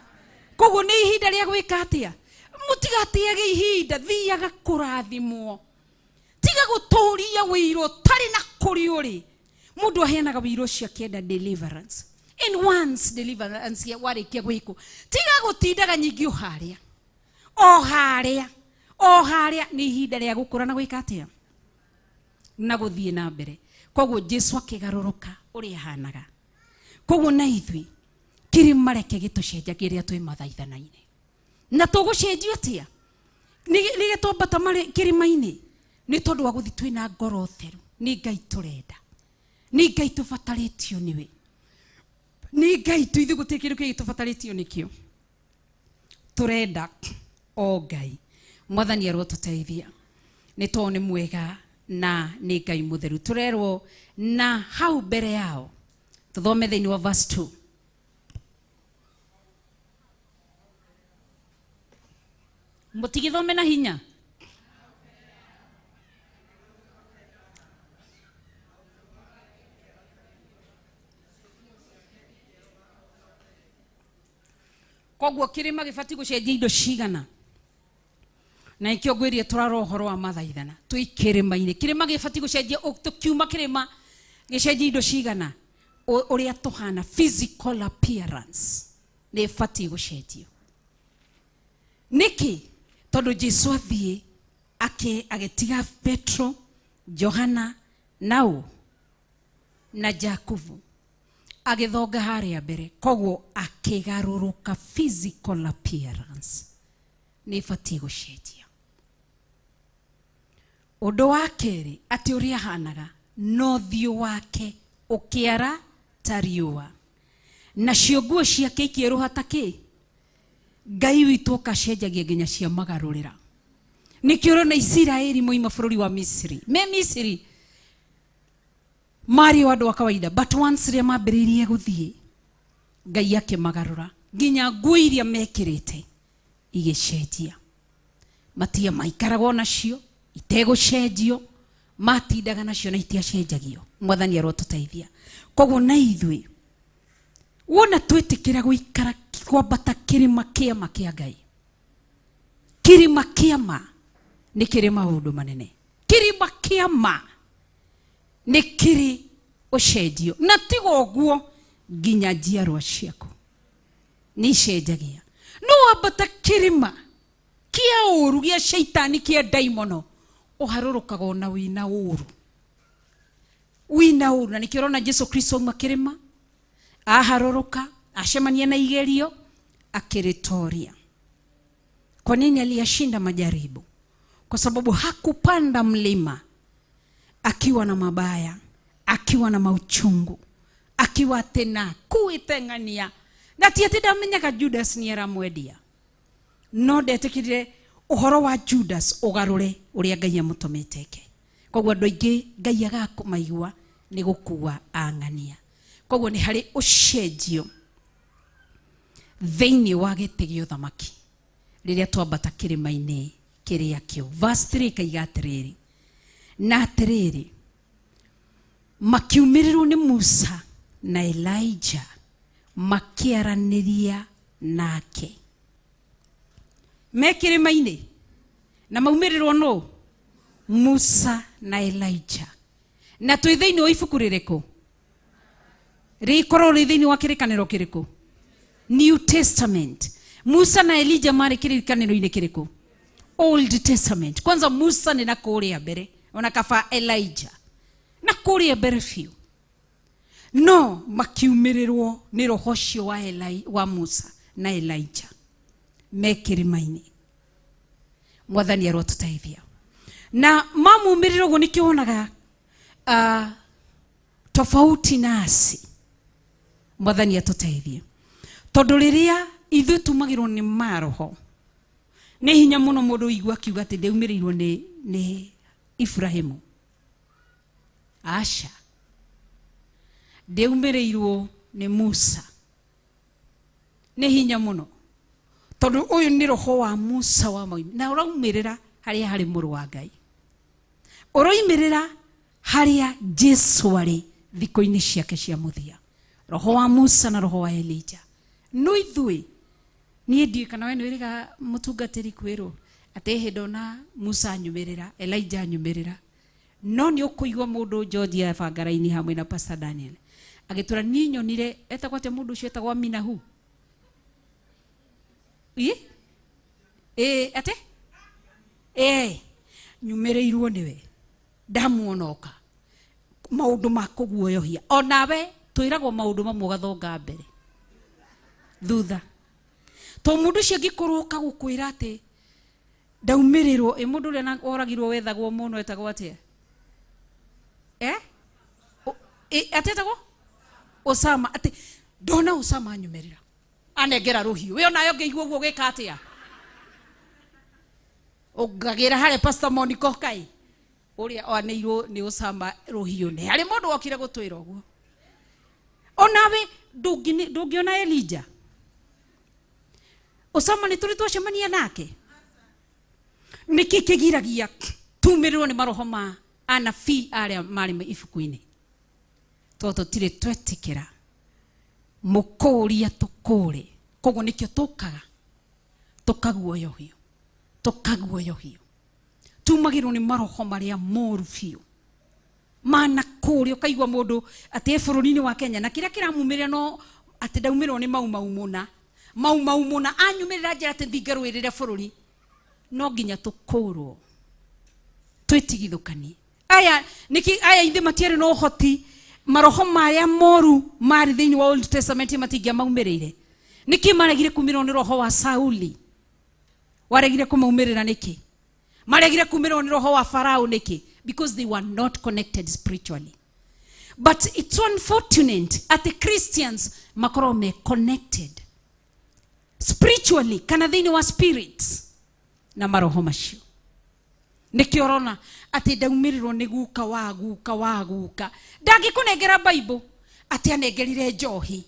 Koguo nĩ ihinda rĩa gwĩka atĩa? Mũtigatĩage ihinda, thiaga kũrathimwo. Tiga gũtũria wĩira ũtarĩ na kũrĩ ũrĩ. Mũndũ aheanaga wĩira ũcio akĩenda deliverance. And once deliverance warĩkia gwĩkwo, tiga gũtindaga nyingĩ o harĩa. O harĩa. O harĩa nĩ ihinda rĩa gũkũra na gwĩka atĩa? Na gũthiĩ na mbere. Koguo Jesu akĩgarũrũka ũrĩa ahanaga. Koguo na ithuĩ kĩrĩma reke gĩtũcenjagie rĩrĩa twĩ mathaithana-inĩ. Na tũgũcenjio atĩa? Nĩ gĩtwambata kĩrĩma-inĩ nĩ tondũ wa gũthiĩ twĩna ngoro theru. Nĩ Ngai tũrenda, nĩ Ngai tũbatarĩtio nĩwe, nĩ Ngai tu, ithuĩ gũtirĩ kĩndũ kĩngĩ tũbatarĩtio nĩkĩo. Tũrenda o Ngai. Mwathani arotũteithia, nĩ tondũ nĩ mwega na nĩ Ngai mũtheru. Tũrerwo na hau mbere yao, tũthome thĩinĩ wa verse 2. Mũtigĩthome na hinya. Koguo kĩrĩma gĩbatiĩ gũcenjia indo cigana? Na nĩkĩo ngwĩrire tũrarora ũhoro wa mathaithana. Twĩ kĩrĩma-inĩ. Kĩrĩma gĩbatiĩ gũcenjia, tũkiuma kĩrĩma gĩcenjia indo cigana? Ũrĩa tũhana, physical appearance nĩ ĩbatiĩ gũcenjio. Nĩkĩ? Tondũ Jesu athiĩ agĩtiga Petro, Johana na ũ na Jakubu, agĩthonga harĩa mbere. Koguo akĩgarũrũka, physical appearance nĩ ĩbatiĩ gũcenjia. Ũndũ wa kerĩ, atĩ ũrĩa ahanaga no ũthiũ wake ũkĩara ta riũa, nacio nguo ciake ikĩerũha ta kĩ. Ngai witũ ũkacenjagia nginya cia magarũrĩra. Nĩkĩo ũrona Isiraeli moima bũrũri wa Misiri, me Misiri marĩ o andũ a kawaida, but once rĩrĩa mambĩrĩirie gũthiĩ, Ngai akĩmagarũra nginya nguo iria mekĩrĩte igĩcenjia. Matia maikaragwo nacio itegũcenjio, matindaga nacio na itiacenjagio. Mwathani arotũteithia. Koguo na ithuĩ wona twĩtĩkĩra gũikara kwambata kĩrĩma kĩama kĩa Ngai, kĩrĩma kĩama nĩ kĩrĩ maũndũ manene. Kĩrĩma kĩama nĩ kĩrĩ ũcenjio, na tiga ũguo nginya njiarwa ciaku nĩ icenjagia. No wambata kĩrĩma kĩa ũru gĩa caitani kĩa ndaimono, ũharũrũkaga ona wĩna ũru, wĩna ũru. Na nĩkĩo ũrona Jesu Kristo auma kĩrĩma, aharũrũka, acemania na igerio, akĩrĩtoria. Kwa nini aliyashinda majaribu? Kwa sababu hakupanda mlima akiwa na mabaya, akiwa na mauchungu, akiwa tena kuiteng'ania. Na ti atĩ ndamenyaga Judas nĩ aramwendia, no ndetĩkĩrire ũhoro wa Judas ũgarũre ũrĩa Ngai amũtũmĩte eke. Koguo andũ aingĩ Ngai agakũmaigua nĩ gũkua ang'ania. Koguo nĩ harĩ ũcenjio thĩinĩ wa gĩtĩ gĩa ũthamaki rĩrĩa twambata kĩrĩma-inĩ kĩrĩa kĩo. Verse 3 kaiga atĩrĩrĩ, na atĩrĩrĩ makiumĩrĩrwo nĩ Musa na Elijah makĩaranĩria nake. Me kĩrĩma-inĩ na maumĩrĩrwo no Musa na Elijah. Na twĩ thĩinĩ wa ibuku rĩrĩkũ? Rĩkorwo rĩ thĩinĩ wa kĩrĩkanĩro kĩrĩkũ? New Testament. Musa na Elijah marĩ kĩrĩkanĩro-inĩ kĩrĩkũ? Old Testament. Kwanza Musa nĩ na kũrĩa mbere, ona kaba Elijah na kũrĩa mbere biũ. No makiumĩrĩrwo nĩ roho ũcio wa Musa na Elijah me kĩrĩma-inĩ. Mwathani arotũteithia. Na mamumĩrĩra ũguo nĩkĩo wonaga tofauti nasi. Mwathani atũteithie. Tondũ rĩrĩa ithuĩ tumagĩrwo nĩ maroho, nĩ hinya mũno mũndũ ũigua akiuga atĩ ndaumĩrĩirwo nĩ Ibrahimu. Aca. Ndaumĩrĩirwo nĩ Musa. Nĩ hinya mũno. Tondũ ũyũ nĩ roho wa Musa wa maumĩrĩra. Na ũraumĩrĩra harĩa harĩ mũrũ wa Ngai. Ũroimĩrĩra harĩa Jesu arĩ thikũ-inĩ ciake cia mũthia. Roho wa Musa na roho wa Elijah. No ithuĩ niĩ ndiũĩ kana we nĩwĩrĩga mũtungatĩri kwĩrwo atĩ hĩndĩ ona Musa anyumĩrĩra, Elijah anyumĩrĩra. No nĩ ũkũigua mũndũ George abangaraini hamwe na Pastor Daniel agĩtwĩra niĩ nyonire etagwo atĩa mũndũ ũcio etagwo Aminahu. Ĩ? Ĩ, atĩ? Ĩ, nyumĩrĩirwo nĩwe. Ndamuona oka. Maũndũ ma kũguoyohia. Onawe twĩragwo maũndũ mamwe ũgathonga mbere. Thutha. To mũndũ ũcio angĩkorwo oka gũkwĩra atĩ ndaumĩrĩrwo, ĩ mũndũ ũrĩa oragirwo wethagwo mũno etagwo atĩa? Eh? Atĩ etagwo? Osama. Atĩ ndona Osama anyumĩrĩra. Anengera rũhiũ. We onawe ũngĩigua ũguo ũgĩka atĩa? Ũngagĩra harĩa Pastor Monica kai. Ũrĩa oanĩirwo nĩ Osama rũhiũ nĩ harĩ mũndũ wokire gũtwĩra ũguo. Onawe ndũngĩona Elijah. Osama nĩ tũrĩ twacemania nake. Nĩkĩ kĩgiragia tumĩrĩrwo nĩ maroho ma anabii arĩa marĩ ibuku-inĩ? Tondũ tũtirĩ twetĩkĩra mũkũria tũkũre. Koguo nĩkĩo tũkaga tũkaguoyohio, tũkaguoyohio. Tumagĩrwo nĩ maroho marĩa moru biũ. Mana kũrĩa ũkaigua mũndũ atĩ e bũrũri-inĩ wa Kenya na kĩrĩa kĩramumĩrĩra no atĩ ndaumĩrwo nĩ mau mau mũna. Mau mau mũna anyumĩrĩra njĩra atĩ thiĩ ngarũĩrĩre bũrũri. No nginya tũkũrwo. Twĩtigithũkanie. Aya nĩkĩ aya ithe matiarĩ na ũhoti maroho maya moru marĩ thĩinĩ wa Old Testament matingĩamaumĩrĩire. Nĩkĩ maregire kumĩrwo nĩ roho wa Sauli? Waregire kũmaumĩrĩra nĩkĩ? Maregire kumĩrwo nĩ roho wa Farao nĩkĩ? Because they were not connected spiritually. But it's unfortunate at the Christians makorwo me connected spiritually kana thĩinĩ wa spirits na maroho macio. Nĩkĩo ũrona atĩ ndaumĩrĩrwo nĩ guka wa guka wa guka. Ndangĩkũnengera Bible atĩ anengerire njohi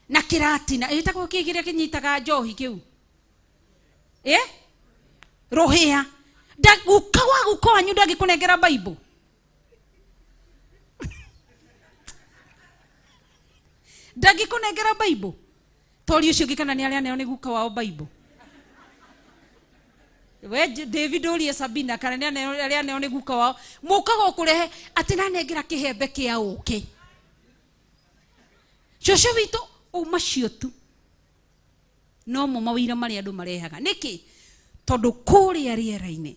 na kĩratina. Ĩtagwo kĩ kĩrĩa kĩnyitaga njohi kĩu? Eh? Rũhĩa. Guka wa guka wanyu ndangĩkũnengera Bible. Ndangĩkũnengera Bible. Tori ũcio ũngĩ kana nĩ arĩa aneo nĩ guka wao Bible. We David ũrie Sabina kana nĩ arĩa aneo nĩ guka wao. Mũkaga ũkũrehe atĩ nanengera kĩhembe kĩa ũkĩ. Cũcũ witũ macio tu. No mo mawĩra marĩa andũ marehaga. Nĩkĩ? Tondũ kũrĩa rĩera-inĩ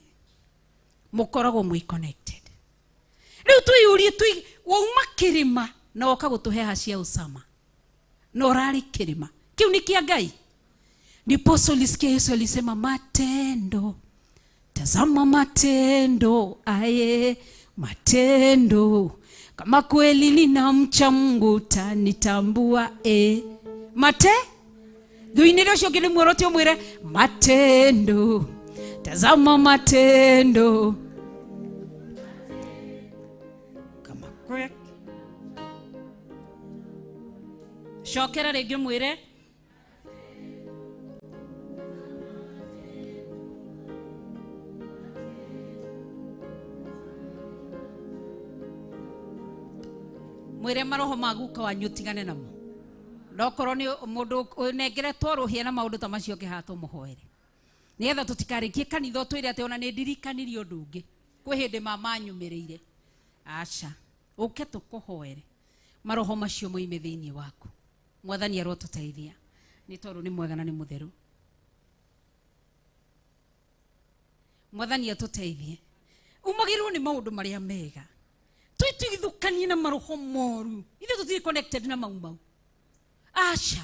mũkoragwo mwĩ connected. Rĩu twĩyũrie wauma kĩrĩma na woka gũtũheha cia Osama. Na ũrarĩ kĩrĩma. Kĩu nĩ kĩa Ngai. Ndiposa ulisikia Yesu alisema matendo. Tazama matendo, aye, matendo. Kama kweli ninamcha Mungu utanitambua, eh. Mate? Thuinire ũcio ũngĩ nĩ muorote ũmwĩre matendo. Tazama matendo. Kama kweli. Cokera rĩngĩ mwĩre. Mwĩre maroho ma guka wanyu ũtigane namo. Nokorwo nĩ mũndũ ũnengeretwo rũhĩa na maũndũ ta macio ũngĩ tũmũhoere. Nĩgetha tũtikarĩkie kanitha ũtwĩre atĩ ona nĩ ndirikanirie ũndũ ũngĩ. Kwĩ hĩndĩ mama anyumĩrĩire. Aca, ũke tũkũhoere. Maroho macio moime thĩinĩ waku. Mwathani arotũteithia. Nĩ tondũ nĩ mwega na nĩ mũtheru. Mwathani atũteithie. Umagĩrwo nĩ maũndũ marĩa mega. Twĩtigithũkanie na maroho moru. Ithuĩ tũtirĩ connected na mau mau. Aca.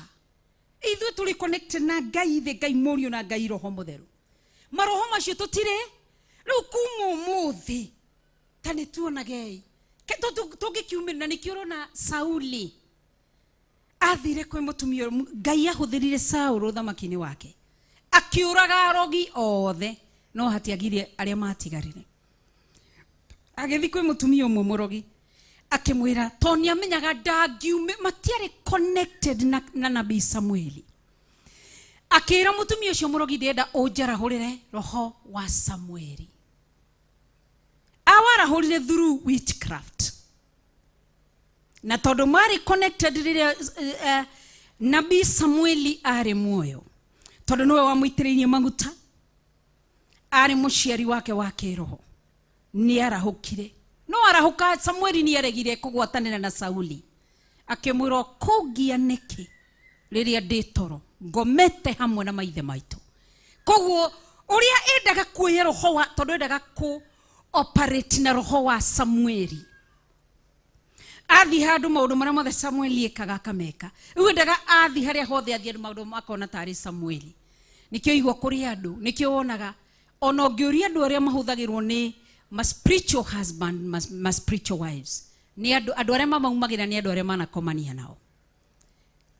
Ithuĩ tũrĩ connected na Ngai Ithe, Ngai Mũriũ na Ngai Roho Mũtheru. Maroho macio tũtirĩ. Rĩu kuma ũmũthĩ ta nĩ tuonagei. Tũngĩkiumĩrĩra nĩkĩo ũrona Sauli athire kwĩ mũtumia Ngai ahũthĩrire Saũlũ ũthamaki-inĩ wake. Akiũraga arogi othe no hatiagire arĩa matigarire. Agĩthiĩ kwĩ mũtumia ũmwe mũrogi akĩmwĩra tondũ nĩamenyaga ndangiume matiarĩ connected na nabii Samueli. Akĩra mũtumia ũcio mũrogi ndĩrenda ũnjarahũrĩre roho wa Samueli. Awarahũrire through witchcraft. Na tondũ marĩ connected rĩrĩa nabii Samueli arĩ muoyo, tondũ nĩwe wamũitĩrĩirie maguta, arĩ mũciari wake wa kĩroho, nĩ arahũkire. No arahũka Samueli nĩ aregire kũgwatanĩra na Sauli. Akĩmwĩra kũngia nĩkĩ rĩrĩa ndĩ toro ngomete hamwe na maithe maitũ. Koguo ũrĩa endaga kuoya roho wa, tondũ endaga kũ operate na roho wa Samueli. Athi handũ maũndũ marĩa mothe Samueli ekaga akameka. Rĩu endaga athi harĩa hothe athiĩ andũ maũndũ makona tarĩ Samueli. Nĩkĩo igua kũrĩ andũ, nĩkĩo wonaga ona ũngĩũria andũ arĩa mahũthagĩrwo nĩ ma spiritual husband, ma spiritual wives, nĩ andũ arĩa mamaumagĩra nĩ andũ arĩa manakomania nao.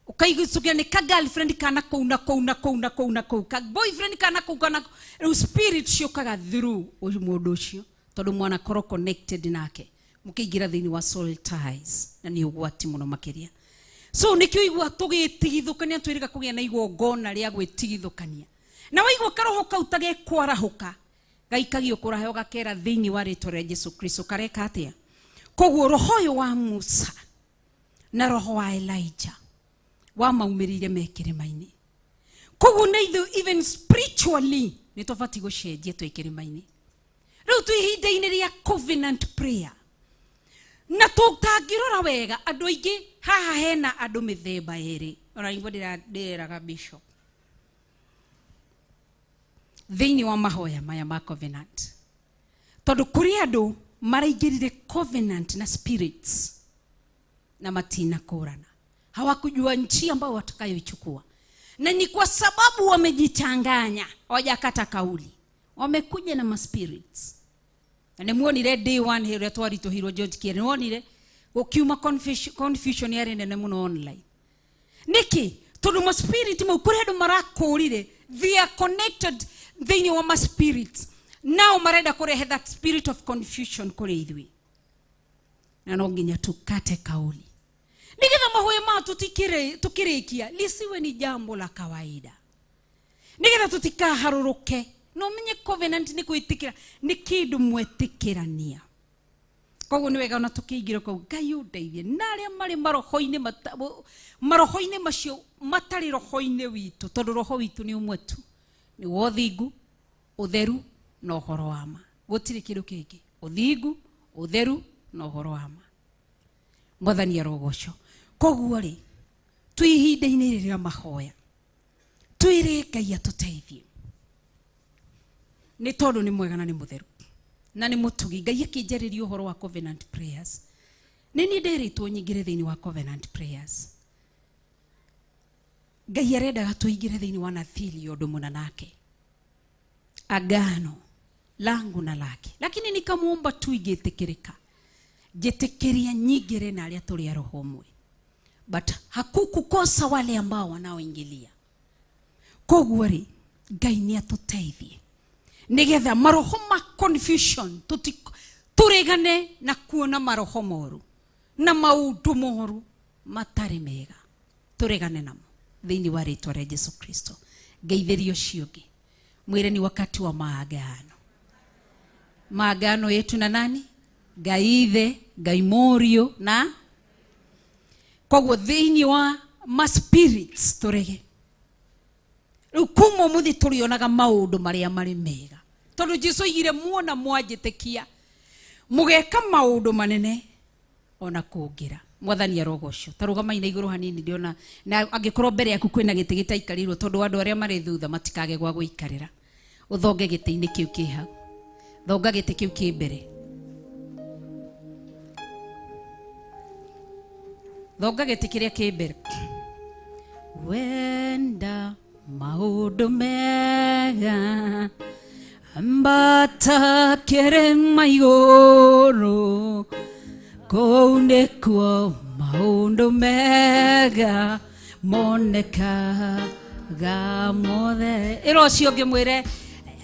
Ũkaiguithia nĩ ka girlfriend kana kũu na kũu na kũu na kũu na kũu, ka boyfriend kana kũu kana rĩu spirit ciũkaga through mũndũ ũcio tondũ mwanakorwo connected nake mũkĩingĩra thĩinĩ wa soul ties na nĩ ũgwati mũno makĩria. So nĩkĩo igua tũgĩtigithũkania twĩrĩga kũgĩa na igongona rĩa gwĩtigithũkania. Na waigua karoho kau ta gekwarahũka gaikagio kũrahe ũgakera thĩinĩ wa rĩtwa rĩa Jesu Kristo kareka atĩa? Koguo roho ũyũ wa Musa na roho wa Elijah wamaumĩrĩire me kĩrĩma-inĩ. Koguo na ithuĩ even spiritually nĩ tũbatiĩ gũcenjia twĩ kĩrĩma-inĩ. Rĩu twĩ ihinda-inĩ rĩa covenant prayer. Na tũtangĩrora wega andũ aingĩ haha hena andũ mĩthemba ĩrĩ. Ona nĩguo ndĩreraga bishop. Thĩinĩ wa mahoya maya ma covenant. Tondũ kũrĩ andũ maraingĩrire covenant na spirits na matinakũrana. Hawakujua nchi ambayo watakayoichukua. Na ni kwa sababu wamejichanganya, hawajakata kauli. Wamekuja na ma spirits. Na nĩmuonire day one ĩrĩa twaritũhirwo George Kier, nĩwonire gũkiuma confusion yarĩ nene mũno online. Nĩkĩ? Tondũ ma spirit mau kũrĩ andũ marakũrire, they are connected thĩinĩ wa ma spirits. Nao marenda kũrehe that spirit of confusion kũrĩ ithuĩ. Na no nginya tukate kauli. Nĩgetha mahoya ma tukĩrĩkia lisiwe ni jambo la kawaida. Nĩgetha tutikaharũrũke. No menye covenant nĩ gwĩtĩkĩra, nĩ kĩndũ mwetĩkĩrania. Koguo nĩ wega ona tũkĩingĩra kũu, Ngai ũndeithie. Na arĩa marĩ maroho-inĩ maroho-inĩ macio matarĩ roho-inĩ witũ, tondũ roho witũ nĩ ũmwe tu. Nĩ wa ũthingu, ũtheru na ũhoro wa ma. Gũtirĩ kĩndũ kĩngĩ. Ũthingu, ũtheru na ũhoro wa ma. Mwathani arogocwo. Koguo rĩ, twĩ ihinda-inĩ rĩrĩ rĩa mahoya, twĩre Ngai atũteithie. Nĩ tondũ nĩ mwega na nĩ mũtheru na nĩ mũtugi. Ngai akĩnjarĩria ũhoro wa covenant prayers. Nĩ niĩ nderĩtwo nyingĩre thĩinĩ wa covenant prayers. Ngai arendaga tũingĩre thĩinĩ wa nathili ũndũ mũna nake, agano langu na lake, lakini nikamuomba tu ingĩtĩkĩrĩka, njĩtĩkĩria nyingĩre na arĩa tũrĩ a roho ũmwe, but hakukukosa wale ambao wanaoingilia. Koguo rĩ, Ngai nĩ atũteithie nĩgetha maroho ma confusion tũregane na kuona maroho moru na maũndũ moru matarĩ mega, tũregane namo thĩinĩ wa rĩtwa rĩa Jesu Kristo. Ngeithĩria ũcio ũngĩ, mwĩre ni wakati wa maagano. Maagano yetu na nani? Ngai Ithe, Ngai Mũriũ na Koguo thĩinĩ wa ma spirits tũrege. Rĩu kuma ũmũthĩ tũrĩonaga maũndũ marĩa marĩ mega, tondũ Jesu oigire muona mwanjĩtĩkia mũgeka maũndũ manene ona kũngĩra. Mwathani arogocwo. Ta rũgamai na igũrũ hanini ndiona, na angĩkorwo mbere yaku kwĩna gĩtĩ gĩtaikarĩirwo, tondũ andũ arĩa marĩ thutha matikage gwa gũikarĩra, ũthonge gĩtĩ-inĩ kĩu kĩ hau, thonga gĩtĩ kĩu kĩ mbere, thonga gĩtĩ kĩrĩa kĩ mbere. Wenda maũndũ mega, ambata kĩrĩma igũrũ, kũu nĩkuo maũndũ mega monekaga mothe. Ĩra ũcio ũngĩ mwĩre,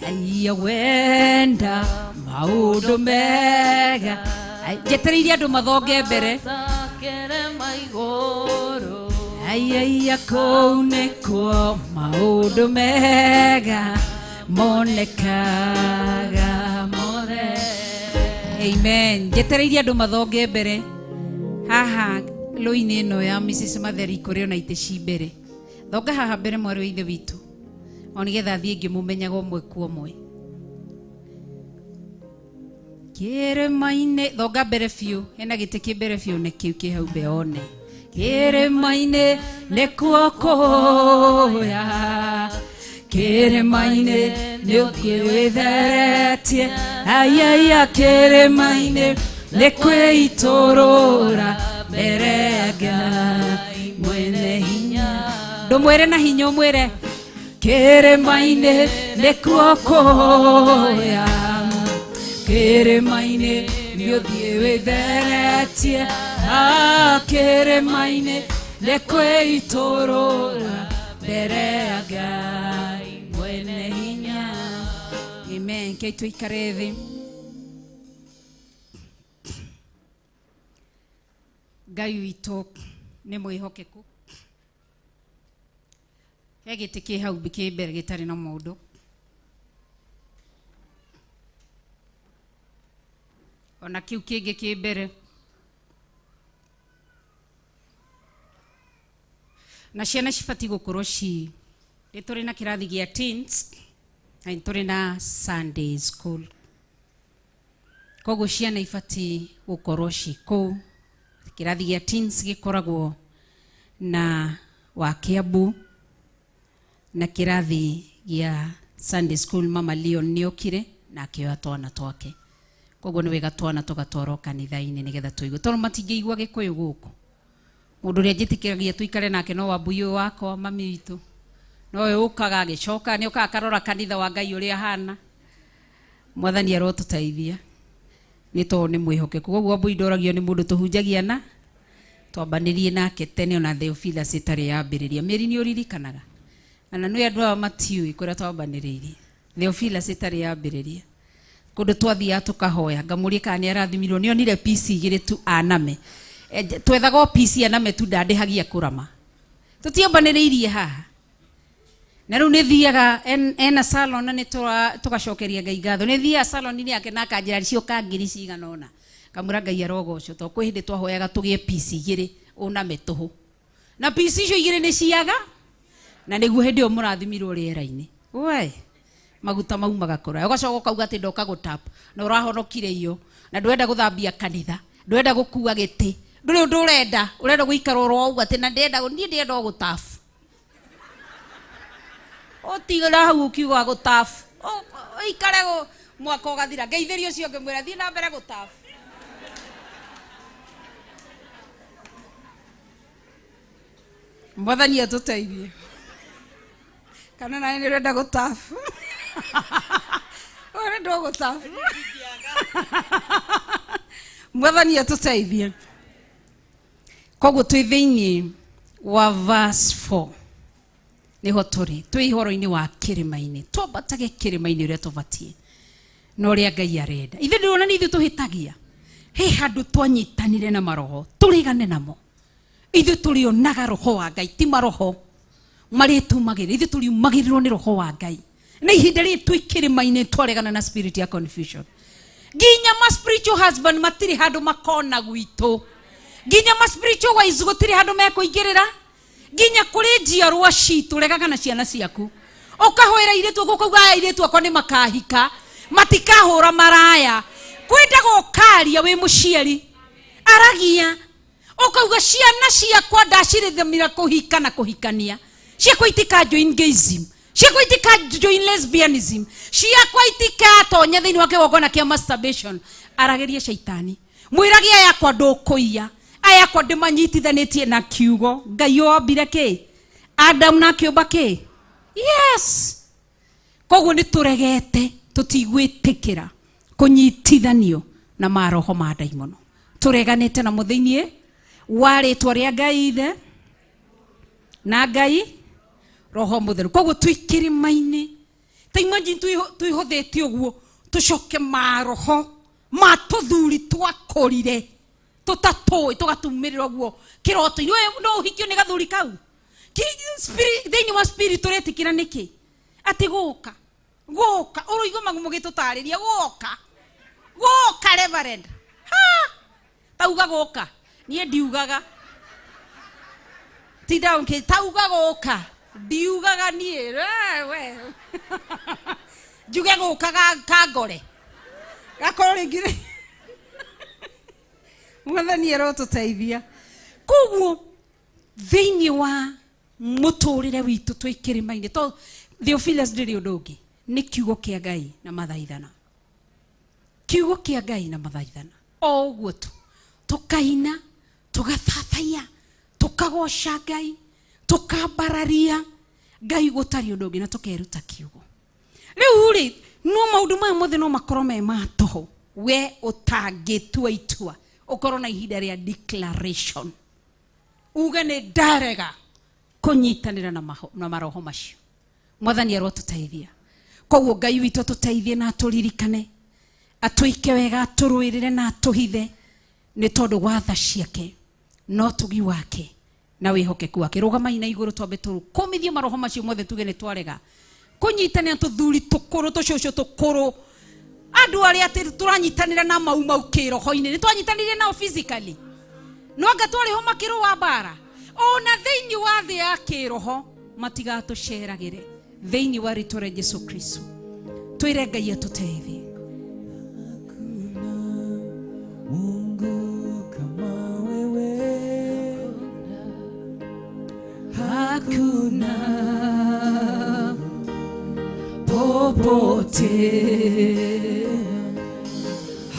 aiya wenda maũndũ mega. Njetereire andũ mathonge mbere. Aiya kũu nĩkuo maũndũ mega monekaga mothe. Amen. Njetereire andũ mathonge mbere. Haha lũinĩ ĩno ya Mrs. Matheri kũrĩ ona itĩ ci mbere. Thonga haha mbere mwarĩ wa ithe witũ, o nĩgetha thiĩ ngĩmũmenyaga ũmwe kwa ũmwe. Kĩrĩma-inĩ, thonga mbere biũ, hena gĩtĩ kĩ mbere biũ na kĩu kĩ hau mbere one. Kĩrĩma-inĩ nĩkuo kũya, kĩrĩma-inĩ nĩkwĩtheretie, aiaia kĩrĩma-inĩ nĩkwĩitũrũra mbere ya Ngai mwene hinya. Ndũmwĩre na hinya, ũmwĩre kĩrĩma-inĩ nĩkuo kũya, kĩrĩma-inĩ nĩũthiĩ wĩtheretie, kĩrĩma-inĩ nĩkwĩitũrũra mbere ya Ngai mwene hinya. Amen. Kei tũikare thĩ. Ngai witũ nĩ mwĩhokeku. He gĩtĩ kĩ hau kĩ mbere gĩtarĩ na mũndũ. Ona kĩu kĩngĩ kĩ mbere. Na ciana cibatiĩ gũkorwo ci nĩ tũrĩ na kĩrathi gĩa teens na nĩ tũrĩ na Sunday school. Koguo ciana ibatiĩ gũkorwo ci kũu. Kĩrathi gĩa teens gĩkoragwo na wa Kiambu, na kĩrathi gĩa Sunday school Mama Leon nĩokire na akĩoya twana twake. Koguo nĩ wega twana tũgatwarwo kanitha-inĩ nĩgetha tũigue, tondũ matingĩigua Gĩkũyũ gũkũ. Mũndũ ũrĩa njĩtĩkĩragia tũikare nake no Wambui ũyũ wakwa mami witũ, nowe ũkaga agĩcoka, nĩ ũkaga akarora kanitha wa Ngai ũrĩa ahana. Mwathani arotũteithia nĩ tondũ nĩ mwĩhokeku. Koguo Wambui ndoragio nĩ mũndũ tũhunjagia na twambanĩrie nake tene ona Theophilus ĩtarĩ yambĩrĩria. Mĩeri nĩ ũririkanaga? Ana nĩ andũ aya matiũĩ kũrĩa twambanĩrĩirie. Theophilus ĩtarĩ yambĩrĩria. Kũndũ twathiaga tũkahoya, ngamũria kana nĩ arathimirwo, nĩ onire piece igĩrĩ tu aname. Twethaga o piece aname tu, ndandĩhagia kũrama. Tũtiambanĩrĩirie haha. Na rĩu nĩ thiaga ena salon na nĩ tũgacokeria Ngai ngatho. Nĩ thiaga salon-inĩ yake na akanjĩra cioka ngiri cigana ũna. Ngamwĩra Ngai arogocwo, tondũ kwĩ hĩndĩ twahoyaga tũgĩe piece igĩrĩ ũname tũhũ. Na piece icio igĩrĩ nĩ ciaga, na nĩguo hĩndĩ ĩyo mũrathimirwo rĩera-inĩ. We, maguta maumaga kũraya. Ũgacoka ũkauga atĩ ndoka gũtap, na ũrahonokire iyo, na ndũrenda gũthambia kanitha, ndũrenda gũkua gĩtĩ, ndũrĩ ũndũ ũrenda, ũrenda gũikara oro ũguo atĩ na ndĩrenda, niĩ ndĩrenda o gũtap. Ũtigĩra hau ũkiuga gũtap, ũikare mwaka ũgathira. Ngeithĩria ũcio ũngĩ mwĩra thiĩ na mbere gũtap. Mwathani atũteithie. Kana nawe nĩ ũrenda gũtap? Ũrenda o gũtap? Mwathani atũteithie. Koguo twĩ thĩinĩ wa verse 4 nĩho tũrĩ, twĩ ihoro-inĩ wa kĩrĩma-inĩ. Twambatage kĩrĩma-inĩ ũrĩa tũbatiĩ na ũrĩa Ngai arenda. Ithuĩ ndĩrona nĩ ithuĩ tũhĩtagia. He handũ twanyitanire na maroho tũrigane namo. Ithuĩ tũrĩonaga roho wa Ngai, ti maroho marĩa tumagĩrĩra. Ithuĩ tũriumagĩrĩrwo nĩ roho wa Ngai. Na ihinda rĩrĩ twĩ kĩrĩma-inĩ twaregana na spirit ya confusion. Nginya ma spiritual husband matirĩ handũ makona gwitũ. Nginya ma spiritual wise gũtirĩ handũ mekũingĩrĩra. Nginya kũrĩ njiarwa citũ, regaga na ciana ciaku. Ũkahoera airĩtu aku, ũkauga aya airĩtu akwa nĩ makahika, matikahũra maraya. Kwendaga ũkaria wĩ mũciari, aragia ũkauga ciana ciakwa ndacirĩthamira kũhika na kũhikania, ciakwa itika join gayism, ciakwa itika join lesbianism, ciakwa itikatonya thĩinĩ wa kĩgongona kĩa masturbation. Aragĩria caitani, mwĩrage aya akwa ndũkũiya, aya akwa ndĩmanyitithanĩtie na kiugo. Ngai ombire kĩ? Adamu na akĩũmba kĩ? Yes. Koguo nĩ tũregete, tũtigwĩtĩkĩra kũnyitithanio na maroho ma ndaimono. Tũreganĩte namo thĩinĩ wa rĩtwa rĩa Ngai Ithe na Ngai Roho Mũtheru. Koguo twĩ kĩrĩma-inĩ, ta imagine twĩhũthĩte ũguo, tũcoke maroho ma tũthuri twakũrire tũtatũĩ tũgatumĩrĩra ũguo kĩroto-inĩ. Ũyũ no ũhikio nĩ gathuri kau? Thĩinĩ wa spirit tũretĩkĩra nĩkĩ? Atĩ gũka gũka ũroigua mũgĩtũtarĩria gũka gũka reverend, ha tauga gũka, niĩ ndiugaga tinda ũkĩ tauga gũka, ndiugaga niĩ we njuge gũka kangore gakorwo rĩngĩ. Mwathani arotũteithia. Koguo thĩinĩ wa mũtũrĩre witũ twĩ kĩrĩma-inĩ, to Theophilus ndĩrĩ ũndũ ũngĩ, nĩ kiugo kĩa Ngai na mathaithana, kiugo kĩa Ngai na mathaithana, o ũguo tu tũkaina, tũgathathaiya, tũkagoca Ngai, tũkambararia Ngai, gũtarĩ ũndũ ũngĩ, na tũkeruta kiugo. Rĩu rĩ, no maũndũ maya mothe no makorwo me ma tũhũ we ũtangĩtua itua ũkorwo na ihinda rĩa declaration, uge nĩ ndarega kũnyitanĩra na maroho macio. Mwathani arotũteithia. Koguo Ngai witũ atũteithie na atũririkane, atwĩke wega, atũrũĩrĩre na atũhithe, nĩ tondũ wa tha ciake na ũtugi wake na wĩhokeku wake. Rũgamai na igũrũ, twambe tũkũmithie maroho macio mothe, tuge nĩ twarega kũnyitanĩra tũthuri tũkũrũ, tũcũcũ tũkũrũ, andũ arĩa atĩ tũranyitanĩra na mau mau kĩroho-inĩ. Nĩ twanyitanĩire nao physically, no anga twarĩ ho makĩrũa mbara. Ona thĩinĩ wa thĩ ya kĩroho matigatũceragĩre, thĩinĩ wa rĩtwa rĩa Jesu Kristo. Twĩre Ngai atũteithie. Mungu kama wewe, hakuna popote,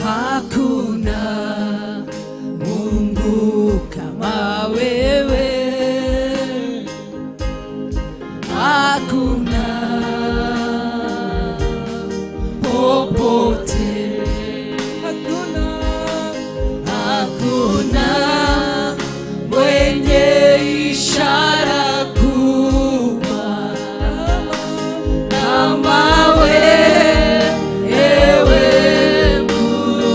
hakuna Mungu kama wewe, hakuna popote, hakuna, hakuna mwenye ishara kubwa kama wewe Mungu.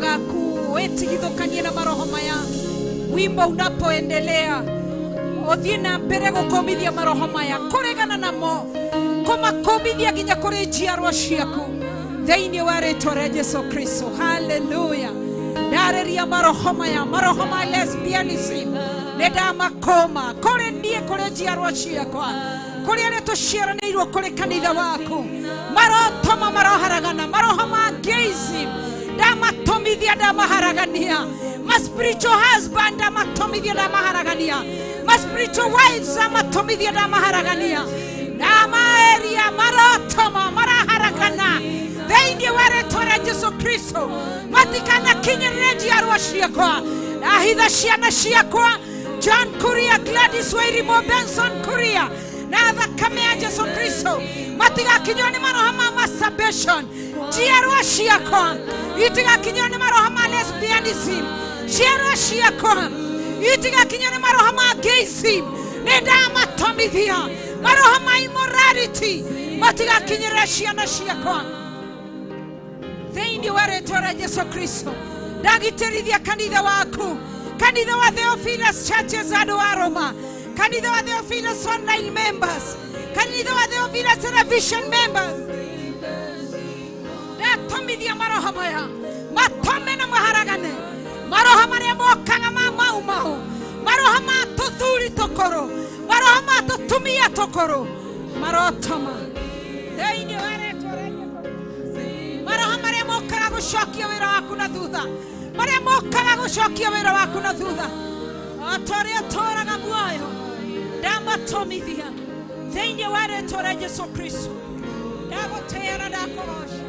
gaku wetigithũkanie na maroho maya. Wimbo unapoendelea uthie na mbere gukomithia maroho maya, kuregana namo, kumakomithia nginya kuri njiarwa ciaku thiini wa ritwa ria Jesu Kristo. Hallelujah. Ndareria maroho maya, maroho ma lesbianism nĩndamakũma kũrĩ niĩ, kũrĩ njiarwa ciakwa, kũrĩ arĩa tũciaranĩirwo, kũrĩ kanitha waku. Marotoma maroharagana, maroho ma gayism ndamatomithia, ndamaharagania. Ma spiritual husband ndamatomithia, ndamaharagania. Ma spiritual wives ndamatomithia, ndamaharagania. Ndamaeria marotoma maraharagana thĩinĩ wa rĩtwa rĩa Jesu Kristo. Matikanakinyĩrĩre njiarwa ciakwa, ndahitha ciana ciakwa, John Kuria, Gladys Wairimo, Benson Kuria, na thakame ya Jesu Kristo. Matigakinywo nĩ maroho ma masturbation, njiarwa ciakwa itigakinywo nĩ maroho ma lesbianism, njiarwa ciakwa itigakinywo nĩ maroho ma gayism, nĩ ndamatomithia. Maroho ma immorality matigakinyĩrĩra ciana ciakwa thĩinĩ wa rĩtwa rĩa Jesu Kristo. Ndagitĩrithia kanitha waku, kanitha wa Theophilus Churches andũ a Roma, kanitha wa Theophilus online members, kanitha wa Theophilus television members. Ndatomithia maroho maya matome na maharagane, maroho marĩa mokaga ma mau mau, maroho ma tũthuri tũkũrũ, maroho ma tũtumia tũkũrũ, marotoma thĩinĩ wa rĩtwa rĩa Jesu. Maroho marĩa mokaga gũcokia wĩra waku na thutha, marĩa mokaga gũcokia wĩra waku na thutha, o ta ũrĩa ũtũũraga muoyo, ndamatomithia thĩinĩ wa rĩtwa rĩa Jesu Kristo. Ndagũtĩĩa na ndakũgoca.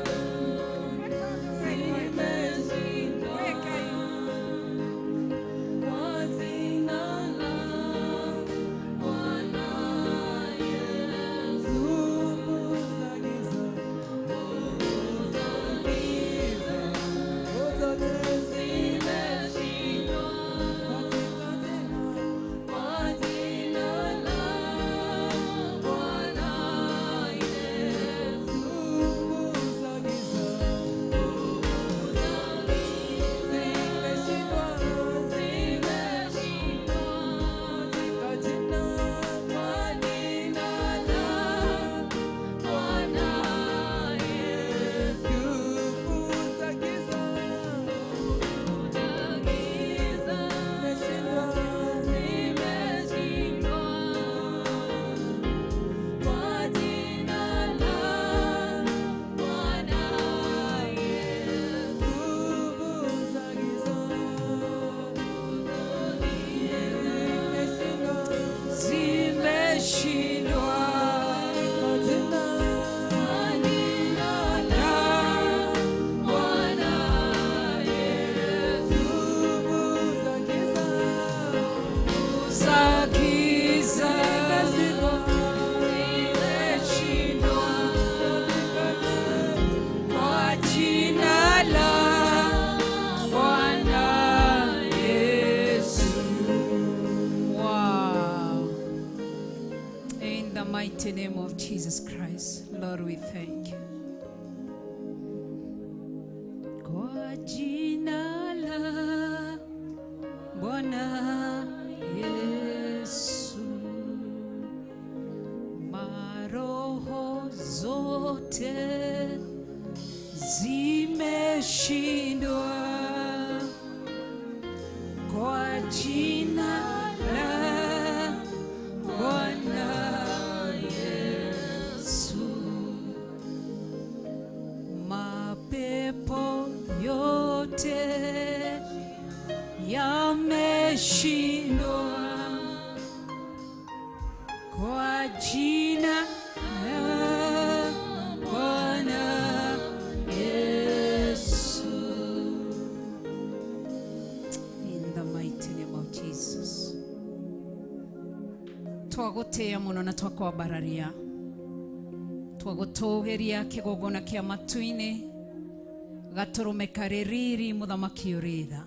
Mighty name of Jesus Christ, Lord, we thank you. Kwa jina la Bwana Yesu, maroho zote zimeshindwa. Kwa jina la Bwana Yesu, mapepo yote yameshindwa. Kwa jina la Bwana Yesu. In the mighty name of Jesus. Twagũtĩĩa mũno na twakwambararia, twagũtũgĩria kĩgongona kĩa matu-inĩ, gatũrũme karĩ riri, mũthamaki ũrĩ tha,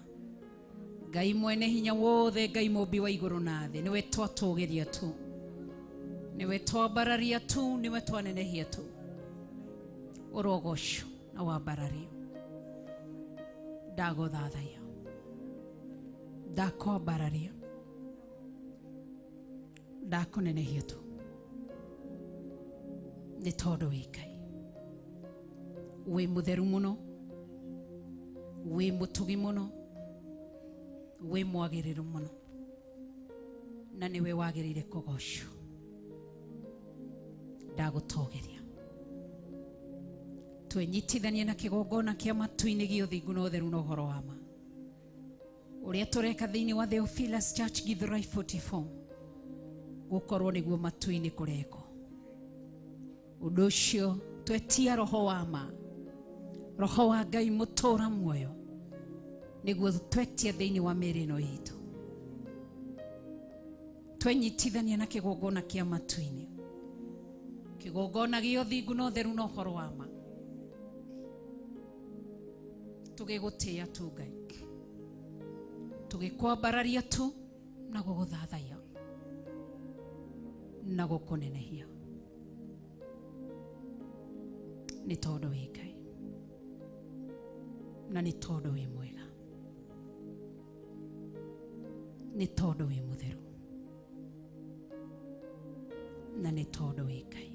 Ngai mwene hinya wothe, Ngai mũmbi wa igũrũ na thĩ, nĩwe twatũgĩria tu, nĩwe twambararia tu, nĩwe twanenehia tu. Ũrogocwo na wambarario. Ndagũthathaiya, ndakwambararia, ndakũnenehia tu nĩ tondũ wĩ Ngai, wĩ mũtheru mũno, wĩ mũtugi mũno, wĩ mwagĩrĩru mũno, na nĩwe wagĩrĩire kũgocwo. Ndagũtũgĩria. Twenyitithanie na kĩgongona kĩa matu-inĩ gĩa ũthingu na ũtheru na ũhoro wa ma ũrĩa tũreka thĩinĩ wa Theophilus Church Githurai 44, gũkorwo nĩguo matu-inĩ kũrekwo. Ũndũ ũcio twetia roho wa ma, roho wa Ngai mũtũra muoyo, nĩguo twetia thĩinĩ wa mĩĩrĩ ĩno itũ. Twenyitithania na kĩgongona kĩa matu-inĩ, kĩgongona gĩa ũthingu na ũtheru na ũhoro wa ma, tũgĩgũtĩĩa tu Ngai, tũgĩkwambararia tu na gũgũthathaiya na gũkũnenehia, nĩ tondũ wĩ Ngai na nĩ tondũ wĩ mwega, nĩ tondũ wĩ mũtheru na nĩ tondũ wĩ Ngai.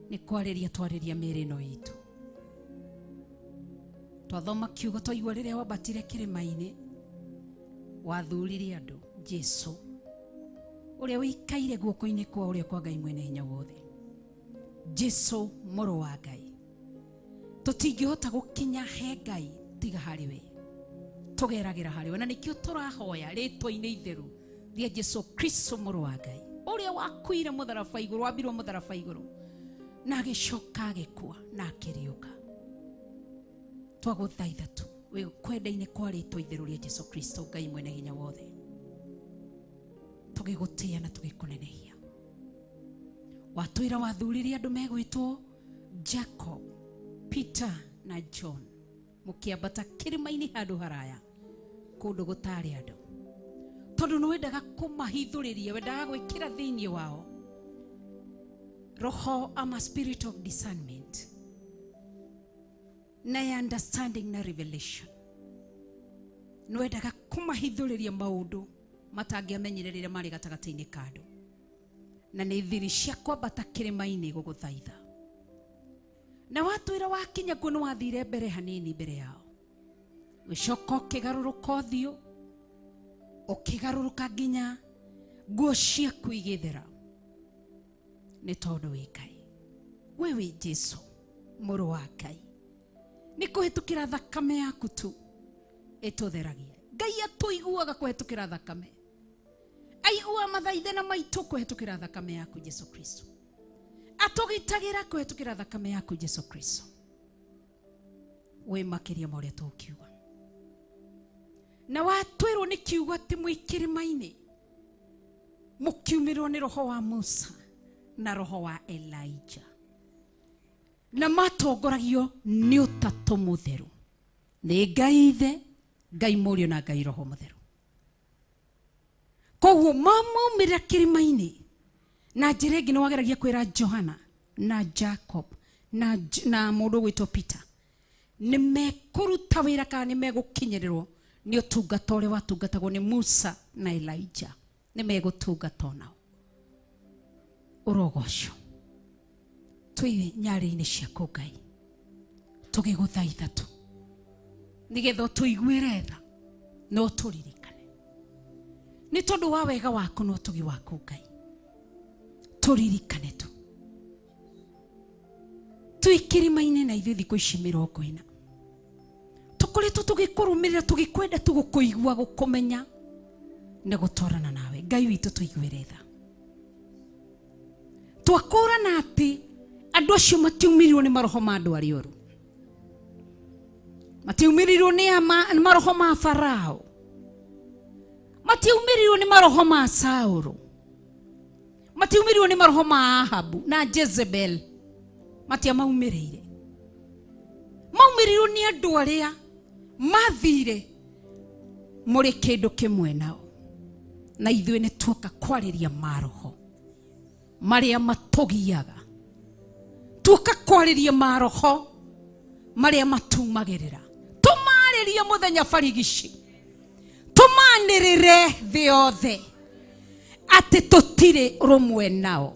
Nĩ kwarĩria twarĩria mĩĩrĩ ĩno itũ, twathoma kiugo twaigua rĩrĩa wambatire kĩrĩma-inĩ wathurire andũ, Jesu ũrĩa ũikaire guoko-inĩ kwa ũrĩa kwa Ngai mwene hinya wothe, Jesu mũrũ wa Ngai. Tũtingĩhota gũkinya he Ngai tiga harĩ we, tũgeragĩra harĩ we, na nĩkĩo tũrahoya rĩtwa-inĩ itheru rĩa Jesu Kristo mũrũ wa Ngai, ũrĩa wakuire mũtharaba igũrũ, wambirwo mũtharaba igũrũ na agĩcoka agĩkua na akĩriũka. Twagũthaitha tu wĩ kwenda-inĩ kwa rĩtwa itheru rĩa Jesu Kristo Ngai mwene hinya wothe, tũgĩgũtĩĩa na tũgĩkũnenehia. Watwĩra wathurire andũ megwĩtwo Jacob, Peter na John, mũkĩambata kĩrĩma-inĩ handũ haraya kũndũ gũtarĩ andũ, tondũ nĩ wendaga kũmahithũrĩria, wendaga gwĩkĩra thĩinĩ wao roho ama spirit of discernment na ya understanding na revelation. Nĩ wendaga kũmahithũrĩria maũndũ matangĩamenyire rĩrĩa marĩ gatagatĩ-inĩ ka andũ, na nĩ thiri cia kwambata kĩrĩma-inĩ gũgũthaitha. Na watwĩra wakinya kuo nĩ wathire mbere hanini mbere yao, ũgĩcoka ũkĩgarũrũka ũthiũ, ũkĩgarũrũka nginya nguo ciaku igĩthera, nĩ tondũ wĩ Ngai. We wĩ Jesu mũrũ wa Ngai, nĩ kũhĩtũkĩra thakame yaku tu ĩtũtheragia. Ngai atũiguaga kũhĩtũkĩra thakame, aigua mathaithe na maitũ kũhĩtũkĩra thakame yaku Jesu Kristo, atũgitagĩra kũhĩtũkĩra thakame yaku Jesu Kristo. Wĩ makĩria ma ũrĩa tũkiuga, na watwĩrwo nĩ kiugo atĩ mwĩ kĩrĩma-inĩ mũkiumĩrwo nĩ roho wa Musa na roho wa Elijah, na matongoragio nĩ ũtatũ mũtheru, nĩ Ngai Ithe, Ngai Mũriũ na Ngai Roho Mũtheru. Koguo mamaumĩrĩra kĩrĩma-inĩ na njĩra ĩngĩ nĩ wageragia kwĩra Johana na Jacob na mũndũ ũgwĩtwo Peter nĩ mekũruta wĩra kana nĩ megũkinyĩrĩrwo nĩ ũtungata ũrĩa watungatagwo nĩ Musa na Elijah, nĩ megũtungata onao. Ũrogocwo twĩ nyarĩ-inĩ ciaku Ngai, tũgĩgũthaitha tu nĩgetha ũtũiguĩre tha na ũtũririkane, nĩ tondũ wa wega waku na ũtugi waku Ngai, tũririkane tu twĩ kĩrĩma-inĩ na ithuĩ thikũ ici 40 tũkoretwo tũgĩkũrũmĩrĩra, tũgĩkwenda tu gũkũigua, gũkũmenya na gũtwarana nawe. Ngai witũ tũiguĩre tha. Twakũrana atĩ andũ acio matiumĩrirwo nĩ maroho ma andũ arĩa oru, matiumĩrirwo nĩ maroho ma Farao, matiumĩrirwo nĩ maroho ma Saũlũ, matiumĩrirwo nĩ maroho ma Ahabu na Jezebel, matiamaumĩrĩire. Maumĩrirwo nĩ andũ arĩa mathire mũrĩ kĩndũ kĩmwe nao, na ithuĩ nĩ tuoka kwarĩria maroho marĩa matũgiaga, tuoka kwarĩria maroho Maria matumagirira. Tumaririe muthenya barigici. Tumanirire thi yothe. Ati tutire rumwe nao.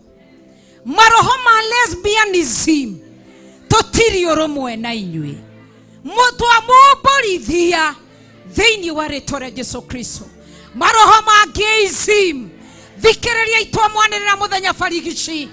Maroho ma lesbianism tutiri rumwe na inyui. Mutwamumborithia thiini wa ritwa ria Jesu Kristo. Maroho ma gayism thikiriria itwamwanirira muthenya barigici.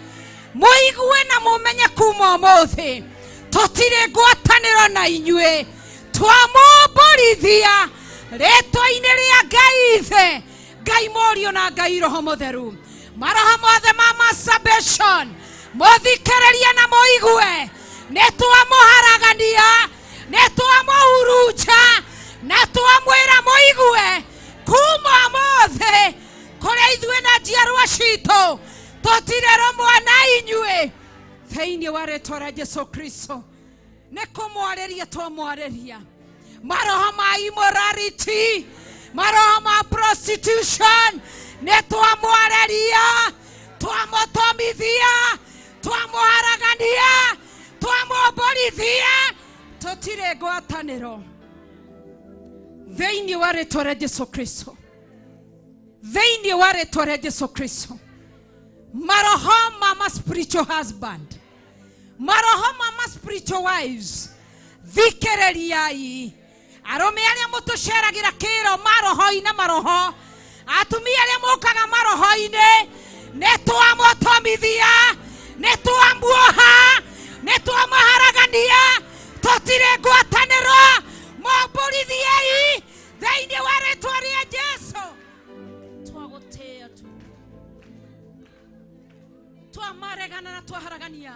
Muigue na mumenye kuma umuthi tutire ngwataniro na inyui. Twamumborithia ritwa-ini ria Ngai Ithe, Ngai Mũriũ na Ngai Roho Mũtheru. Maroho mothe ma masturbation muthikiririe na muigue ni twamuharagania, ni twamuhurunja na twamwira muigue kuma umuthi kuria ithuĩ na njiarwa citũ tutire rũmwe na inyuĩ thĩinĩ wa rĩtwa rĩa Jesu Kristo. Nĩ kũmwarĩria twamwarĩria. Maroho ma immorality, maroho ma prostitution nĩ twamwarĩria, twamũtomithia, twamũharagania, twamũmborithia. Tutire ngwatanĩro thĩinĩ wa rĩtwa rĩa Jesu Kristo. Thĩinĩ wa rĩtwa rĩa Jesu Kristo. Maroho ma spiritual husband, maroho ma spiritual wives, thikĩrĩriai. Arũme arĩa mũtũceragira kĩro maroho-inĩ, maroho atumia arĩa mũkaga maroho-inĩ, nĩ twamũtomithia, nĩ twamuoha, nĩ twamũharagania. Tutire ngwatanĩro, mũmbũrithiei thĩinĩ wa rĩtwa rĩa Jesu. Twagũtĩĩa tu, twamaregana na twaharagania,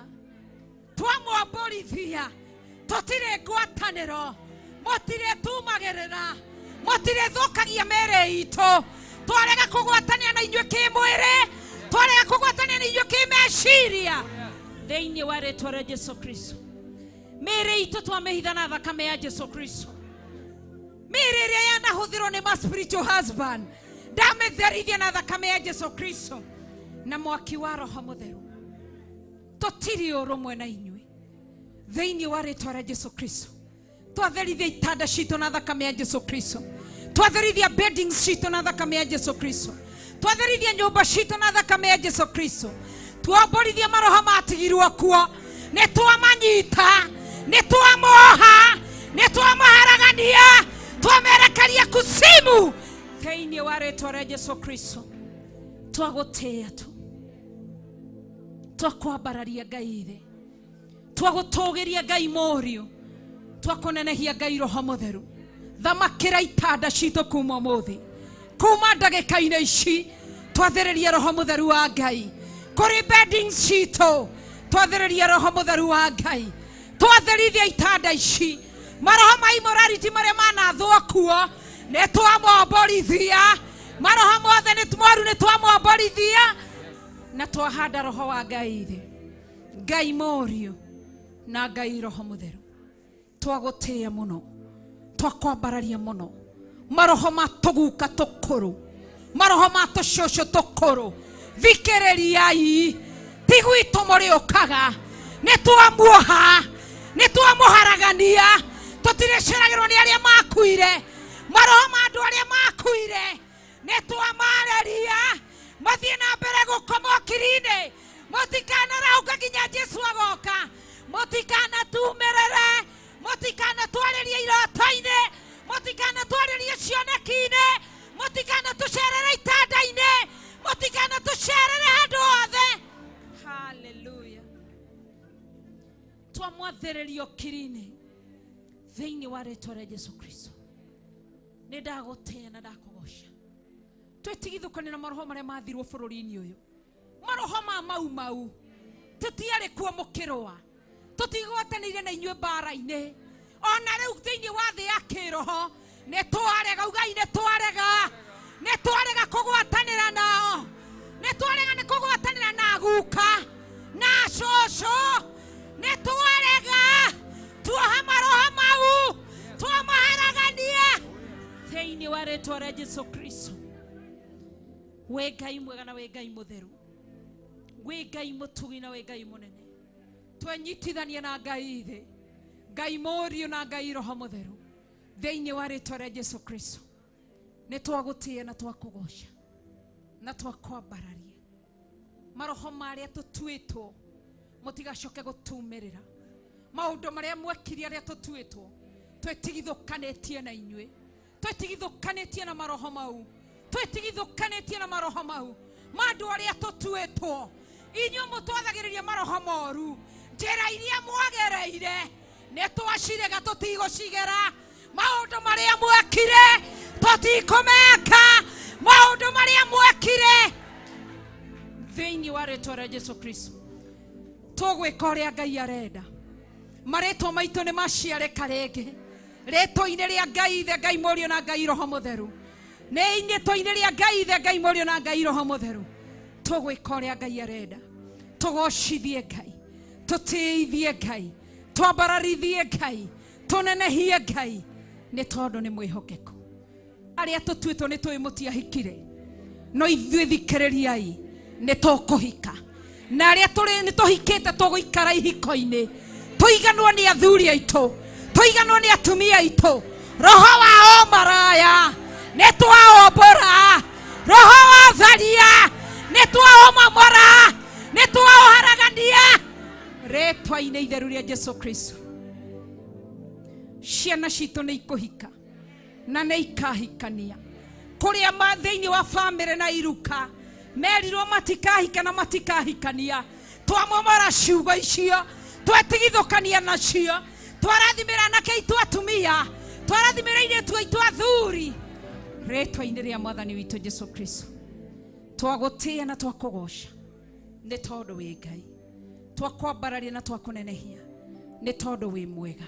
twamwambũrithia. Tutire ngwatanĩro, mũtirĩ tumagĩrĩra, mũtirĩ thũkagia mĩĩrĩ itũ. Twarega kũgwatanĩra na inyuĩ kĩmwĩrĩ, twarega kũgwatanĩra na inyuĩ kĩmeciria thĩinĩ wa rĩtwa rĩa Jesu Kristo. Mĩĩrĩ itũ twamĩhitha na thakame ya Jesu Kristo. Mĩĩrĩ ĩrĩa yanahũthĩrwo nĩ ma spiritual husband ndamĩtherithia na thakame ya Jesu Kristo na mwaki wa Roho Mũtheru. Tũtirĩ ũrũmwe na inyuĩ thĩinĩ wa rĩtwa rĩa Jesu Kristo. Twatherithia itanda citũ na thakame ya Jesu Kristo. Twatherithia beddings citũ na thakame ya Jesu Kristo. Twatherithia nyũmba citũ na thakame ya Jesu Kristo. Twamborithia maroho matigirwo kuo, nĩ twamanyita, nĩ twamoha, nĩ twamaharagania, twamerekeria kusimu thĩinĩ wa rĩtwa rĩa Jesu Kristo. Twagũtĩĩa tu, twakwambararia Ngai Ithe, twagũtũgĩria Ngai Mũriũ, twakũnenehia Ngai Roho Mũtheru. Thamakĩra itanda citũ kuma ũmũthĩ, kuma ndagĩka-inĩ ici twathĩrĩria Roho Mũtheru wa Ngai kũrĩ beddings citũ, twathĩrĩria Roho Mũtheru wa Ngai, twatherithia itanda ici. Maroho ma immorality marĩa manathwo kuo nĩ twamomborithia, maroho mothe nĩ moru nĩ twamomborithia, na twahanda Roho wa Ngai Ithe, Ngai Mũriũ na Ngai Roho Mũtheru. Twagũtĩĩa mũno, twakwambararia mũno. Maroho ma tũguka tũkũrũ, maroho ma tũcũcũ tũkũrũ, thikĩrĩriai, ti gwitũ mũrĩũkaga. Nĩ twamuoha, nĩ twamũharagania. Tũtirĩceragĩrwo nĩ arĩa makuire, maroho ma andũ arĩa makuire nĩ twamarĩria mathiĩ na mbere gũkoma ũkiri-inĩ. Mũtikanarahũka nginya Jesu agoka. Mũtikanatuumĩrĩre, mũtikanatwarĩrie iroto-inĩ, mũtikanatwarĩrie cioneki-inĩ, mũtikanatũcerere itanda-inĩ, mũtikanatũcerere handũ hothe. Haleluya. Twamwathĩrĩria ũkiri-inĩ thĩinĩ wa rĩtwa rĩa Jesu Kristo. Nĩ ndagũtĩĩa na ndakũgoca. Twĩtigithũkane na maroho marĩa mathirwo bũrũri-inĩ ũyũ, maroho ma mau mau. Tũtiarĩ kuo mũkĩrũa, tũtigwatanĩire na inyuĩ mbara-inĩ. Ona rĩu thĩinĩ wa thĩ ya kĩroho nĩ twarega, ugai nĩ twarega, nĩ twarega kũgwatanĩra nao, nĩ twarega nĩ kũgwatanĩra na guka na cũcũ, nĩ twarega tuoha maroho mau, twamaharagania thĩinĩ wa rĩtwa rĩa Jesu Kristo. Wĩ Ngai mwega na wĩ Ngai mũtheru, wĩ Ngai mũtugi na wĩ Ngai mũnene. Twenyitithania na Ngai Ithe, Ngai Mũriũ na Ngai Roho Mũtheru, thĩinĩ wa rĩtwa rĩa Jesu Kristo, nĩ twagũtĩĩa na twakũgoca na twakwambararia. Maroho marĩa tũtuĩtwo mũtigacoke gũtumĩrĩra. Maũndũ marĩa mwekire arĩa tũtuĩtwo twĩtigithũkanĩtie na inyuĩ, twĩtigithũkanĩtie na maroho mau, twĩtigithũkanĩtie na maroho mau ma andũ arĩa tũtuĩtwo. Inyuĩ mũtwathagĩrĩria maroho moru, njĩra iria mwagereire nĩ twacirega, tũtigũcigera. Maũndũ marĩa mwekire tũtikũmeka, maũndũ marĩa mwekire thĩinĩ wa rĩtwa rĩa Jesu Kristo tũgwĩka ũrĩa Ngai arenda. Marĩtwa maitũ nĩ maciarĩka rĩngĩ rĩtwa-inĩ rĩa Ngai Ithe, Ngai Mũriũ na Ngai Roho Mũtheru. Nĩ rĩtwa-inĩ rĩa Ngai Ithe, Ngai Mũriũ na Ngai Roho Mũtheru tũgwĩka ũrĩa Ngai arenda. Tũgocithie Ngai, tũtĩithie Ngai, twambararithie Ngai, tũnenehie Ngai, nĩ tondũ nĩ mwĩhokeku. Arĩa tũtuĩtwo nĩ tũĩ mũtiahikire, no ithuĩ thikĩrĩriai, nĩ tũkũhika. Na arĩa tũrĩ nĩ tũhikĩte tũgũikara ihiko-inĩ, tũiganwo nĩ athuri aitũ, tũiganwo nĩ atumia aitũ. Roho wa ũmaraya nĩ twaũmbũra, roho wa tharia nĩ twaũmomora, nĩ twaũharagania rĩtwa-inĩ itheru rĩa Jesu Kristo. Ciana citũ nĩ ikũhika na nĩ ikahikania. Kũrĩa thĩinĩ wa bamĩrĩ na iruka merirwo matikahika na matikahikania, twamomora ciugo icio, twetigithũkania nacio, twarathimĩra anake aitũ atumia, twarathimĩra airĩtu aitũ athuri rĩtwa-inĩ rĩa Mwathani witũ Jesu Kristo. Twagũtĩĩa na twakũgoca nĩ tondũ wĩ Ngai, twakwambararia na twakũnenehia nĩ tondũ wĩ mwega.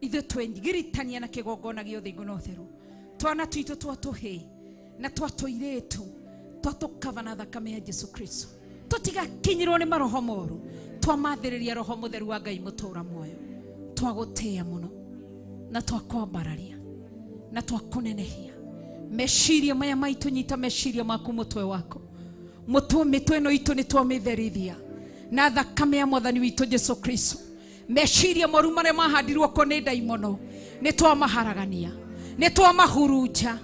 Ithuĩ twĩgiritania na kĩgongona gĩa ũthingu na ũtheru, twana twitũ twa tũhĩĩ na twa tũirĩtu twatũkava na thakame ya Jesu Kristo, tũtigakinyĩrwo nĩ maroho moru, twamathĩrĩria Roho Mũtheru wa Ngai mũtũra muoyo. Twagũtĩĩa mũno na twakwambararia na twakũnenehia. Meciria maya maitũ, nyita meciria maku mũtwe waku, mũtwe mĩtwe ĩno itũ nĩ twamĩtherithia na thakame ya Mwathani witũ Jesu Kristo. Meciria moru marĩa mahandirwo ko nĩ ndaimono nĩ twamaharagania, nĩ twamahurunja,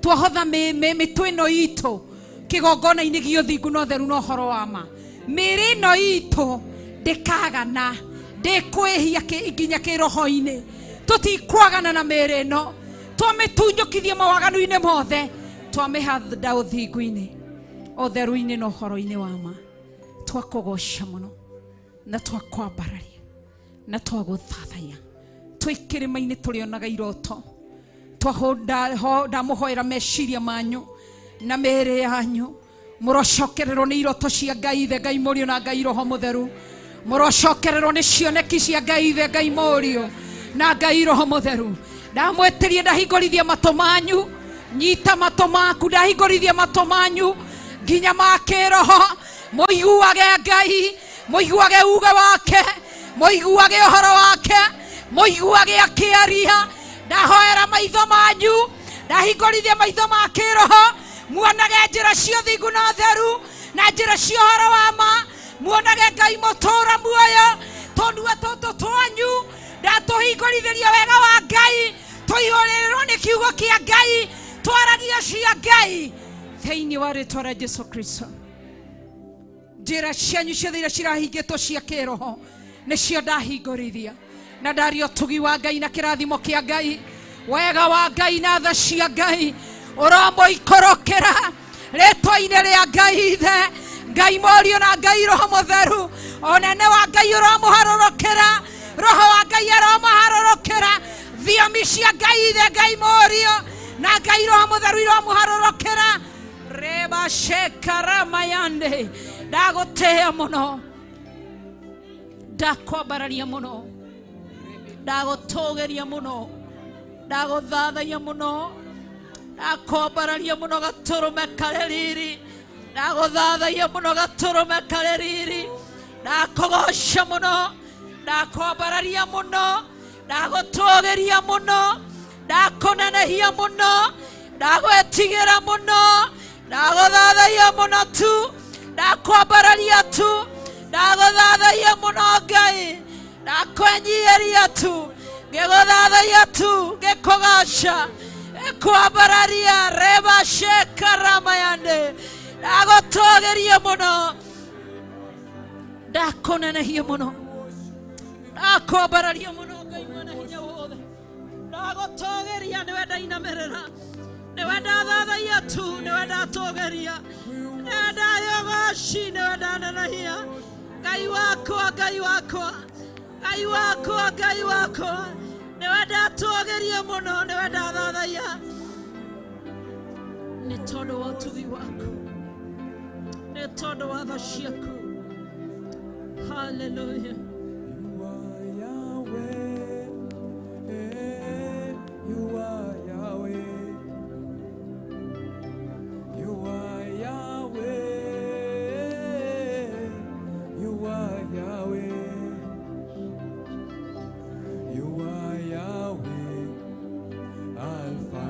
twahotha mĩtwe ĩno itũ kĩgongona-inĩ gĩa ũthingu na ũtheru na ũhoro wa ma. Mĩĩrĩ ĩno itũ ndĩkagana, ndĩkwĩhia nginya kĩroho-inĩ. Tũtikwagana na mĩĩrĩ ĩno, twamĩtunyũkithia mawaganu-inĩ mothe, twamĩhanda ũthingu-inĩ, ũtheru-inĩ na ũhoro-inĩ wa ma. Twakũgoca mũno na twakwambararia na twagũthathaiya. Twĩ kĩrĩma-inĩ tũrĩonaga iroto, ndamũhoera meciria manyu na mĩĩrĩ yanyu, mũrocokererwo nĩ iroto cia Ngai Ithe, Ngai Mũriũ na Ngai Roho Mũtheru. Mũrocokererwo nĩ cioneki cia Ngai Ithe, Ngai Mũriũ na Ngai Roho Mũtheru. Ndamwĩtĩrie ndahingũrithie matũ manyu, nyita matũ maku, ndahingũrithie matũ manyu nginya ma kĩroho, mũiguage Ngai, mũiguage uge wake, mũiguage ũhoro wake, mũiguage akĩaria. Ndahoera maitho manyu, ndahingũrithie maitho ma kĩroho, muonage njĩra cia ũthingu na ũtheru na njĩra cia ũhoro wa ma, muonage Ngai mũtũra muoyo. Tũnua tũtũ twanyu ndatũhingũrithĩria wega wa Ngai, tũihũrĩrĩrwo nĩ kiugo kĩa Ngai, twaragie cia Ngai thĩinĩ wa rĩtwa rĩa Jesu Kristo. Njĩra cianyu ciothe iria cirahingĩtwo cia kĩroho nĩcio ndahingũrithia, na ndaria ũtugi wa Ngai na kĩrathimo kĩa Ngai, wega wa Ngai na tha cia Ngai ũramũikũrũkĩra rĩtwa-inĩ rĩa Ngai Ithe, Ngai Mũriũ na Ngai Roho Mũtheru. Ũnene wa Ngai ũramũharũrũkĩra, Roho wa Ngai aramũharũrũkĩra, thiomi cia Ngai Ithe, Ngai Mũriũ na Ngai Roho Mũtheru iramũharũrũkĩra. Reba shekaramayande, ndagũtĩĩa mũno, ndakwambararia mũno, ndagũtũgĩria mũno, ndagũthathaiya mũno, ndakwambararia mũno gatũrũme karĩ riri, ndagũthathaiya mũno gatũrũme karĩ riri, ndakũgoca mũno, ndakwambararia mũno, ndagũtũgĩria mũno, ndakũnenehia mũno, ndagwĩtigĩra mũno, ndagũthathaiya mũno tu, ndakwambararia tu, ndagũthathaiya mũno Ngai. Ndakwenyiheria tu ngĩgũthathaiya tu ngĩkũgaca ngĩkwambararia reba shekaramayande ndagũtũgĩria mũno ndakũnenehia mũno ndakwambararia mũno Ngai mwene hinya wothe ndagũtũgĩria nĩwe ndainamĩrĩra nĩwe ndathathaiya tu nĩwe ndatũgĩria nĩwe ndayogoci nĩwe ndanenehia Ngai wakwa Ngai wakwa Ngai wakwa Ngai wakwa nĩwe ndatũgĩria mũno nĩwe ndathathaiya nĩ tondũ wa ũtugi waku nĩ tondũ wa tha ciaku. Hallelujah. You are Yahweh, you are Yahweh, you are Yahweh, you are Yahweh, you are Yahweh, Alpha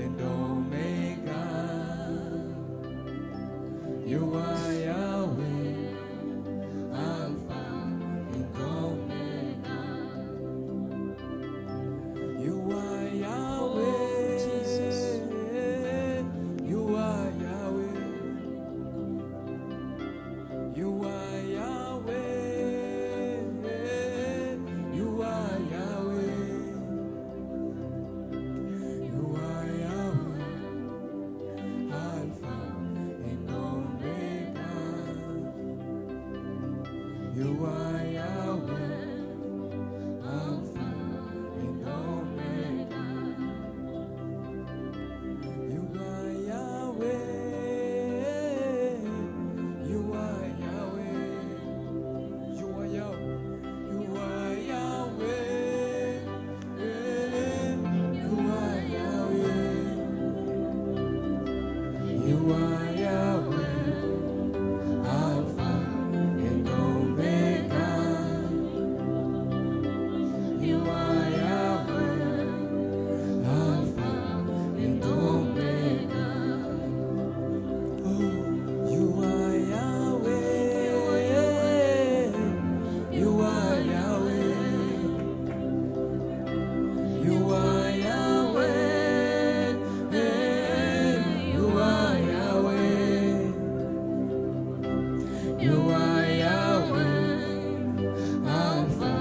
and Omega. You are Yahweh, Alpha and Omega. You are Yahweh, Jesus. You are Yahweh. You are Yahweh. You are Yahweh. You are Yahweh, Alpha and Omega. You are Yahweh, Alpha and Omega. You are Yahweh. You are Yahweh. You are Yahweh. You are Yahweh. You are Yahweh. You are Yahweh, Alpha and Omega. You are Yahweh, Alpha and Omega. Oh, you are Yahweh. You are Yahweh. You are Yahweh. You are Yahweh. You are Yahweh, Alpha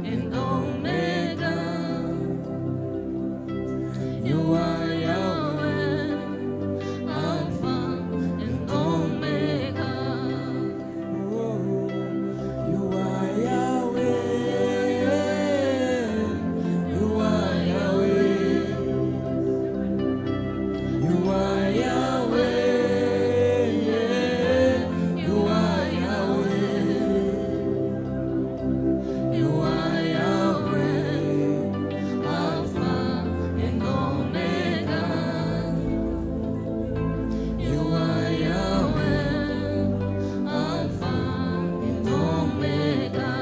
and Omega. You are Yahweh, Alpha and Omega. Oh, you are Yahweh. You are Yahweh. You are Yahweh. You are Yahweh. You are Yahweh, Alpha and Omega. You are Yahweh, Alpha and Omega.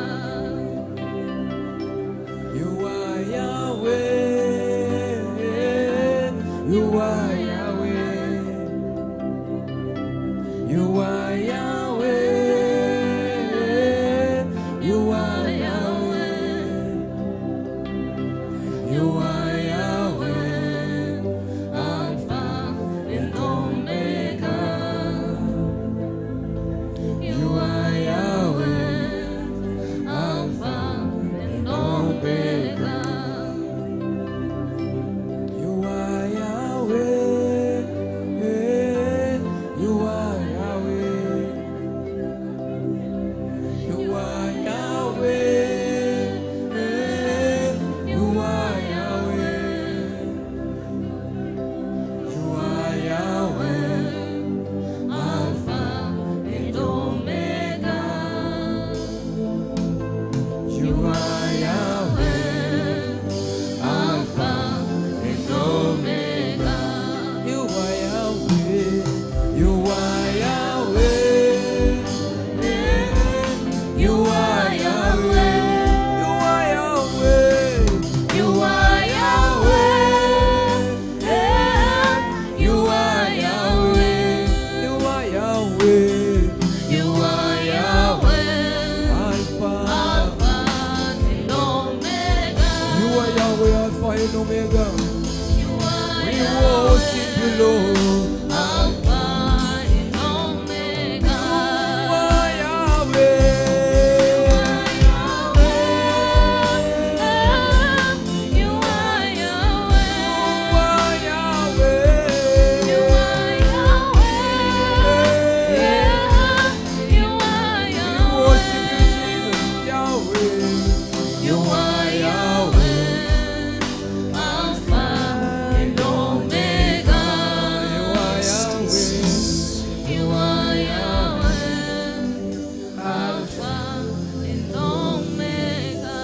You are Yahweh. You are Yahweh. You are Yahweh. You are Yahweh. You are Yahweh, Alpha and Omega. You are Yahweh, Alpha and Omega. You are Yahweh. you, Lord. Alpha and Omega. You are Yahweh. You are Yahweh. You are Yahweh. You are Yahweh. You are We Yahweh. worship you, Jesus, Yahweh. You are Yahweh, Alpha and Omega. You are Yahweh. You are Yahweh, Alpha and Omega.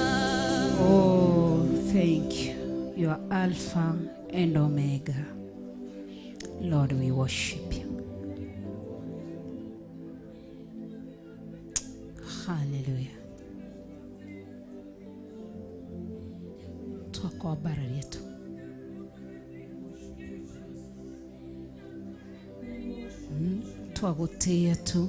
Oh, thank you. You are Alpha and Omega. Lord, we worship you. Hallelujah. Twakwambararia tu. Twagũtĩĩa tu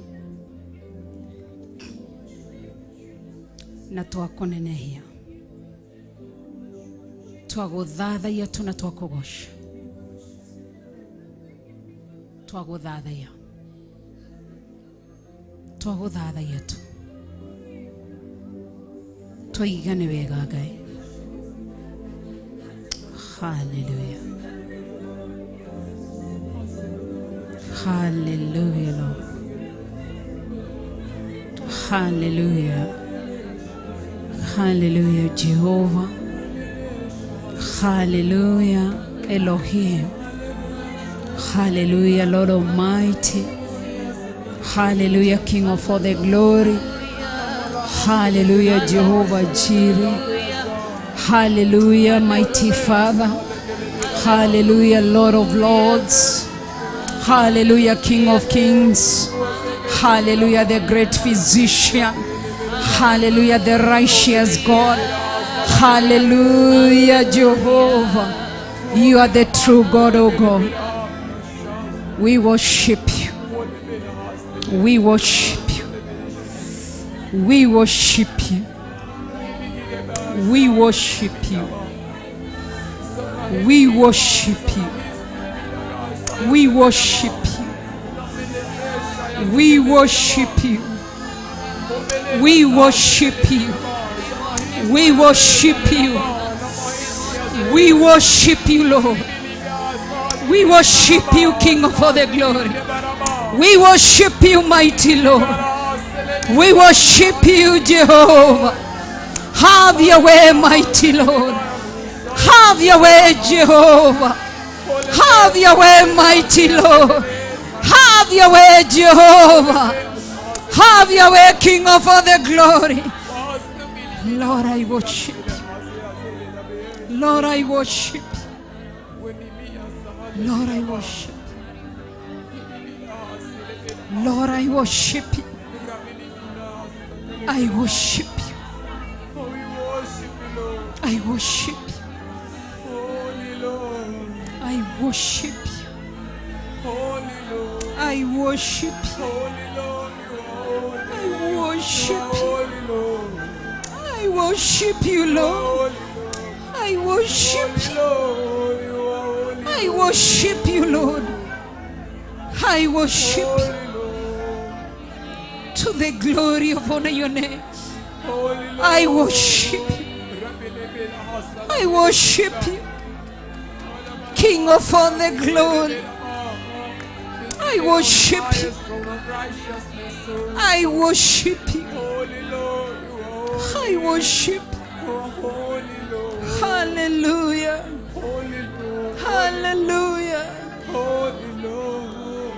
na twakũnenehia, twagũthathaiya tu na twakũgoca, twagũthathaiya, twagũthathaiya tu. Twaiga nĩ wega Ngai. Hallelujah. Hallelujah, Lord. Hallelujah. Hallelujah, Jehovah. Hallelujah, Elohim. Hallelujah, Lord Almighty. Hallelujah, King of all the glory. Hallelujah, Jehovah Jireh. Hallelujah, mighty Father. Hallelujah, Lord of Lords. Hallelujah, King of Kings. Hallelujah, the great physician. Hallelujah, the righteous God. Hallelujah, Jehovah. You are the true God, O God. We worship you. We worship you. We worship you. We worship you. We worship you. We worship you. We worship you. We worship you. We worship you. We worship you, Lord. We worship you, King of all the glory. We worship you, mighty Lord. We worship you, Jehovah. Have your way, mighty Lord. Have your way, Jehovah. Have your way, mighty Lord. Have your way, Jehovah. Have your way, King of all the glory. Lord, I worship you. Lord, I worship you. Lord, I worship you. Lord, I worship you. I worship you. Oh, we worship you, Lord. I worship you. Holy Lord. I worship you. Holy Lord. I worship you. Holy Lord, you are holy. I worship You are you. holy, Lord. I worship you, Lord. Holy Lord. I worship Holy you. Lord, you are holy. I worship you, Lord. I worship you. Holy Lord. To the glory of honor your name. Holy Lord. I worship you. I worship you. King of all the glory. I worship you. I worship you. Holy Lord, you are holy. I worship. You are holy, Lord. Hallelujah. Holy Lord. Hallelujah. Holy Lord.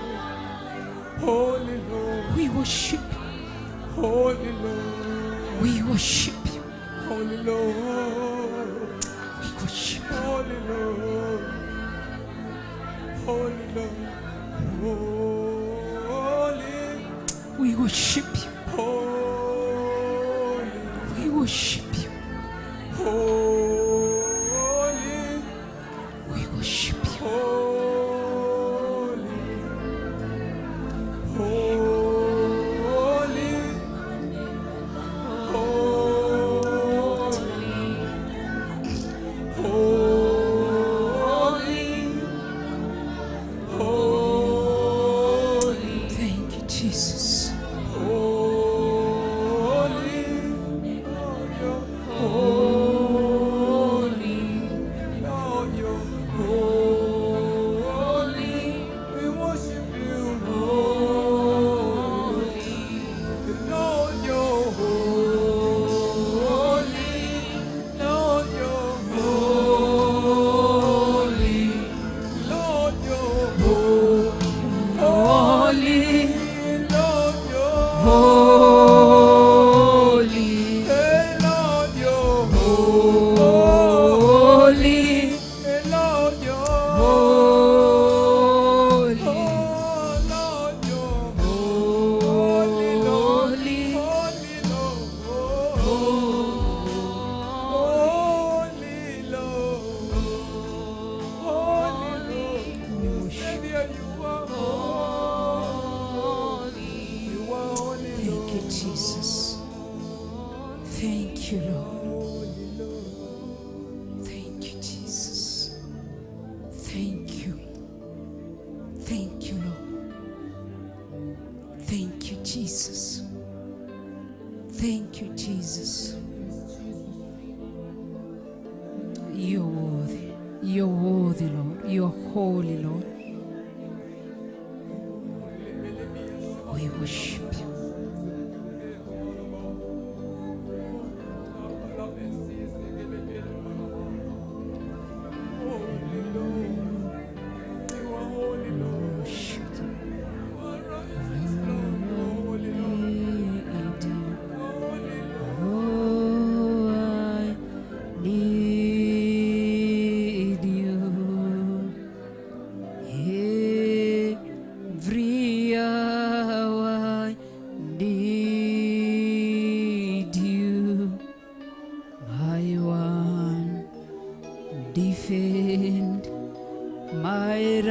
Holy Lord. We worship. Holy Lord. We worship you. Holy Lord. We worship. Holy Lord. Holy Lord. Holy. We worship you. Holy. We worship you. Holy. We worship you. Holy. Holy. Holy. Holy. Thank you. Thank you, Lord. Thank you, Jesus. Thank you, Jesus. You're worthy. You're worthy, Lord. You're holy, Lord. We worship you. Worship you. Need you. Oh, I need you. Every hour I need you, my one defend, my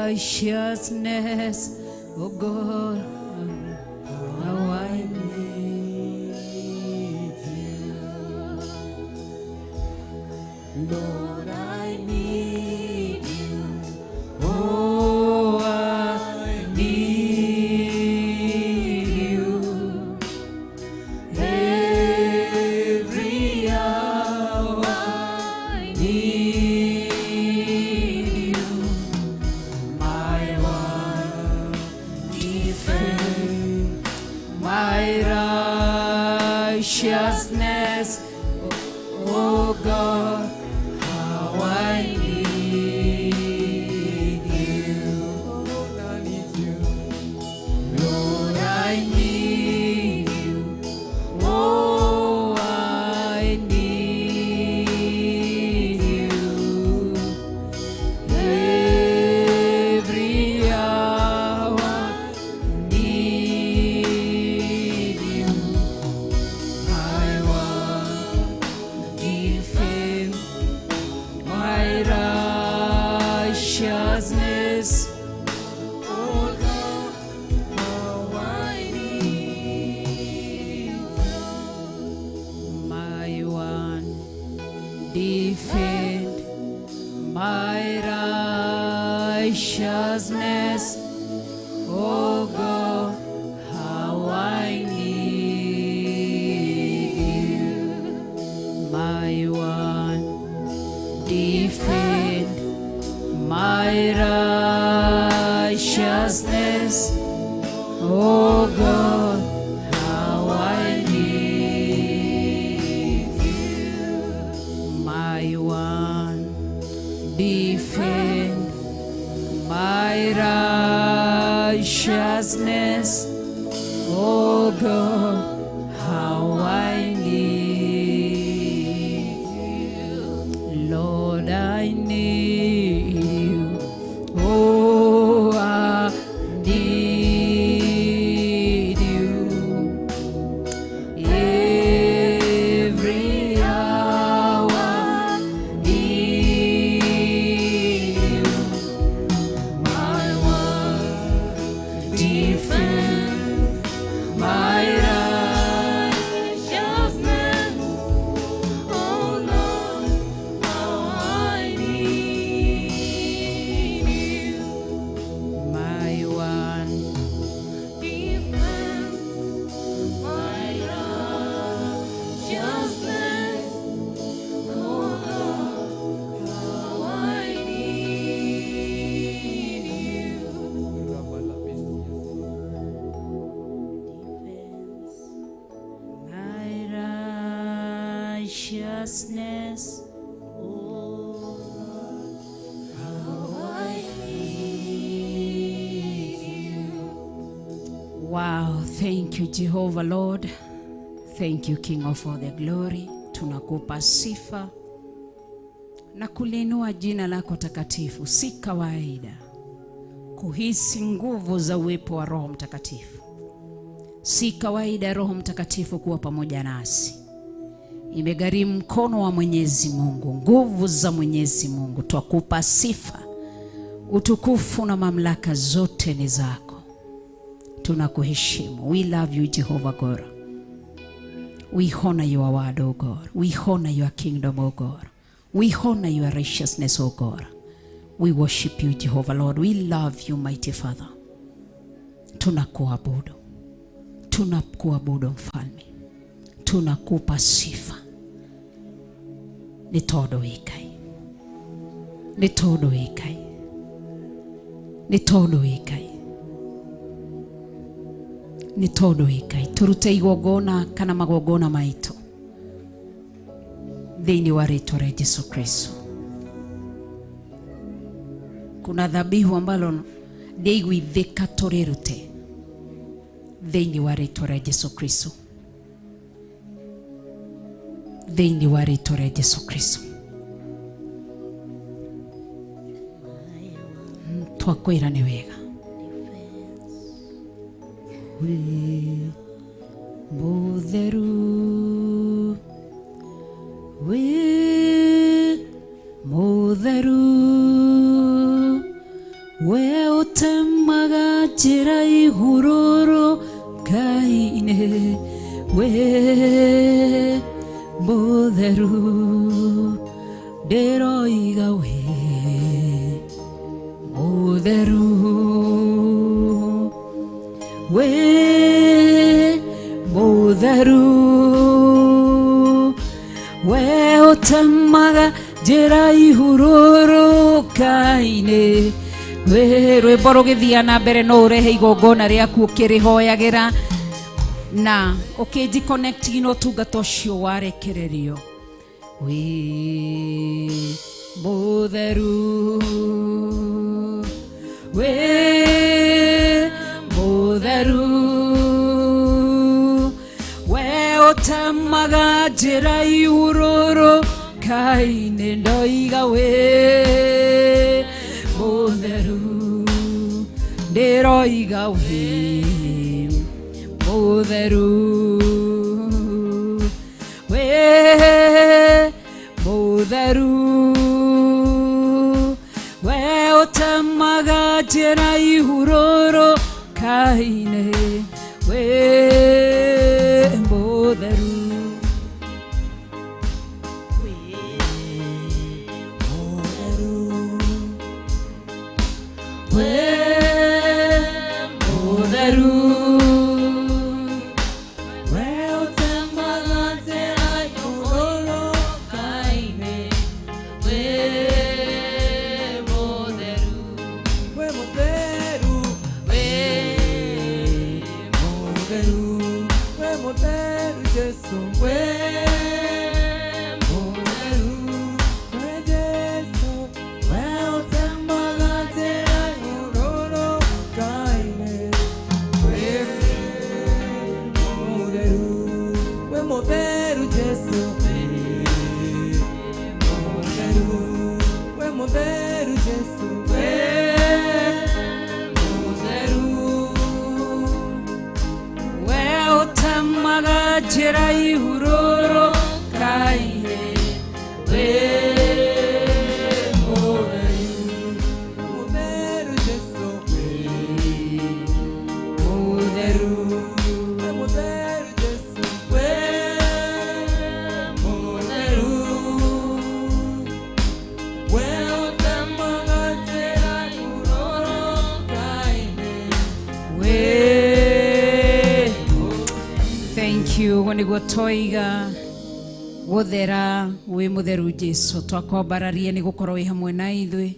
righteousness, oh God, how I need you. Lord, I need you. Oh, I need you. Every hour I need you. My one defend, my righteousness, oh God, how I need you. Lord, I need you. Oh, I need you. Every hour need you. I want defend my righteousness. Oh God, how I need you. My one defend, my righteousness, oh God, how I need you. My one defend, my righteousness, oh God, how I need you. My one defend, my righteousness, oh God, how I need you. Lord, I need you. Oh, I need you. Every hour need you. My one defend, my Righteousness, oh Lord, how I need you. My one Defend my righteousness, oh Lord, how I need you. Defense, my righteousness, oh Lord, How I need you. Wow, thank you Jehovah Lord. Thank you King of all the glory. Tunakupa sifa na kuliinua jina lako takatifu. Si kawaida kuhisi nguvu za uwepo wa Roho Mtakatifu. Si kawaida Roho Mtakatifu kuwa pamoja nasi. Imegharimu mkono wa Mwenyezi Mungu, nguvu za Mwenyezi Mungu. Twakupa sifa, utukufu na mamlaka zote ni zako. Tunakuheshimu. We love you, Jehovah God. We honor your word, O God. We honor your kingdom, O God. We honor your righteousness, O God. We worship you Jehovah Lord. We love you mighty Father. Tunakuabudu, tunakuabudu mfalme, tunakupa sifa nĩ tondũ wĩ Ngai, nĩ tondũ wĩ Ngai, nĩ tondũ wĩ Ngai, nĩ tondũ wĩ Ngai. Tũrute igongona kana magongona maitũ thĩinĩ wa rĩtwa rĩa Jesu Kristo. Kuna dhabihu ambalo ndĩiguithĩka tũrĩrute thĩinĩ wa rĩtwa rĩa Jesu Kristo, thĩinĩ wa rĩtwa rĩa Jesu Kristo. Twakwĩra nĩ wega wĩ mũtheru, wĩ mũtheru, we ũtemaga njĩra ihurũrũka-inĩ, wĩ mũtheru, ndĩroiga wĩ mũtheru, wĩ mũtheru, we ũtemaga njĩra ihurũrũka-inĩ. Wĩ rwĩmbo rũgĩthiĩ na mbere no ũrehe igongona rĩaku ũkĩrĩhoyagĩra na ũkĩnji connect na ũtungata ũcio warekererio. Wĩ mũtheru, wĩ mũtheru, we ũtemaga njĩra ihurũrũka-inĩ, ndoiga wĩ mũtheru, ndĩroiga wĩ mũtheru, wĩ mũtheru, we ũtemaga njĩra ihurũrũka-inĩ, wĩ mũtheru. Wĩ mũtheru, We ũtemaga njĩra ihurũrũka-inĩ, wĩ mũtheru, Wĩ mũtheru, wĩ mũtheru, wĩ mũtheru Jesu, wĩ mũtheru, wĩ Jesu, we ũtemaga njĩra ihurũrũka-inĩ, wĩ mũtheru, wĩ mũtheru Jesu, wĩ mũtheru, wĩ mũtheru Jesu, wĩ mũtheru. We ũtemaga njĩra ihurũrũka-inĩ, wĩ mũtheru, Mũtheru Jesu, mũtheru, wĩ mũtheru Jesu, wĩ mũtheru. We ũtemaga njĩra ihurũrũka-inĩ, wĩ. Thank you. Ũguo nĩguo twoiga gũthera wĩ mũtheru Jesu, twakwambararia nĩ gũkorwo wĩ hamwe na ithuĩ.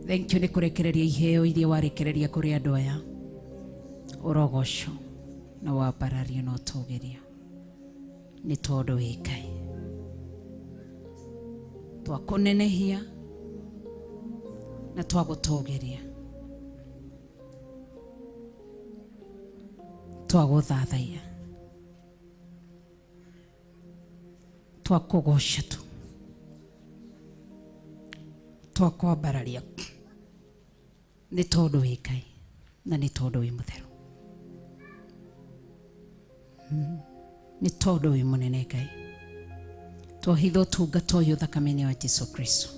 Thank you nĩ kũrekereria iheo iria warekereria kũrĩ andũ aya. Ũrogocwo na wambarario na ũtũgĩrio nĩ tondũ wĩ Ngai. Twakũnenehia na twagũtũgĩria, twagũthathaiya, twakũgoca tu, twakwambararia nĩ tondũ wĩ Ngai na nĩ tondũ wĩ mũtheru, nĩ tondũ wĩ mũnene Ngai. Twahitha ũtungata ũyũ thakame-inĩ wa Jesu Kristo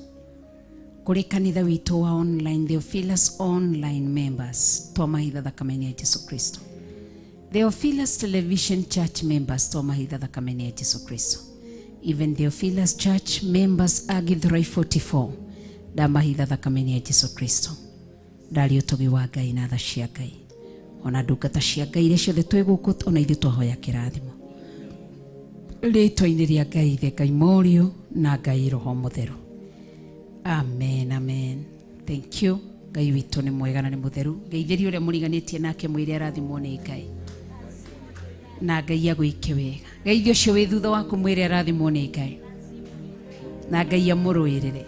kũrĩ kanitha witũ wa online, Theophilus online members, twamahitha thakame-inĩ ya Jesu Kristo. Theophilus Television Church members, twamahitha thakame-inĩ ya Jesu Kristo. Even Theophilus Church members a Githurai 44 Ndamahitha thakame-inĩ ya Jesu Kristo. Ndaria ũtugi wa Ngai na tha cia Ngai. Ona ndungata cia Ngai iria ciothe twĩ gũkũ ona ithuĩ twahoya kĩrathimo. Rĩtwa-inĩ rĩa Ngai Ithe, Ngai Mũriũ na Ngai Roho Mũtheru. Amen, amen. Thank you. Ngai witũ nĩ mwega na nĩ mũtheru. Ngeithĩria ũrĩa mũriganĩtie nake mwĩre arathimwo nĩ Ngai. Na Ngai agwĩke wega. Geithia ũcio wĩ thutha waku mwĩre arathimwo nĩ Ngai. Na Ngai amũrũĩrĩre.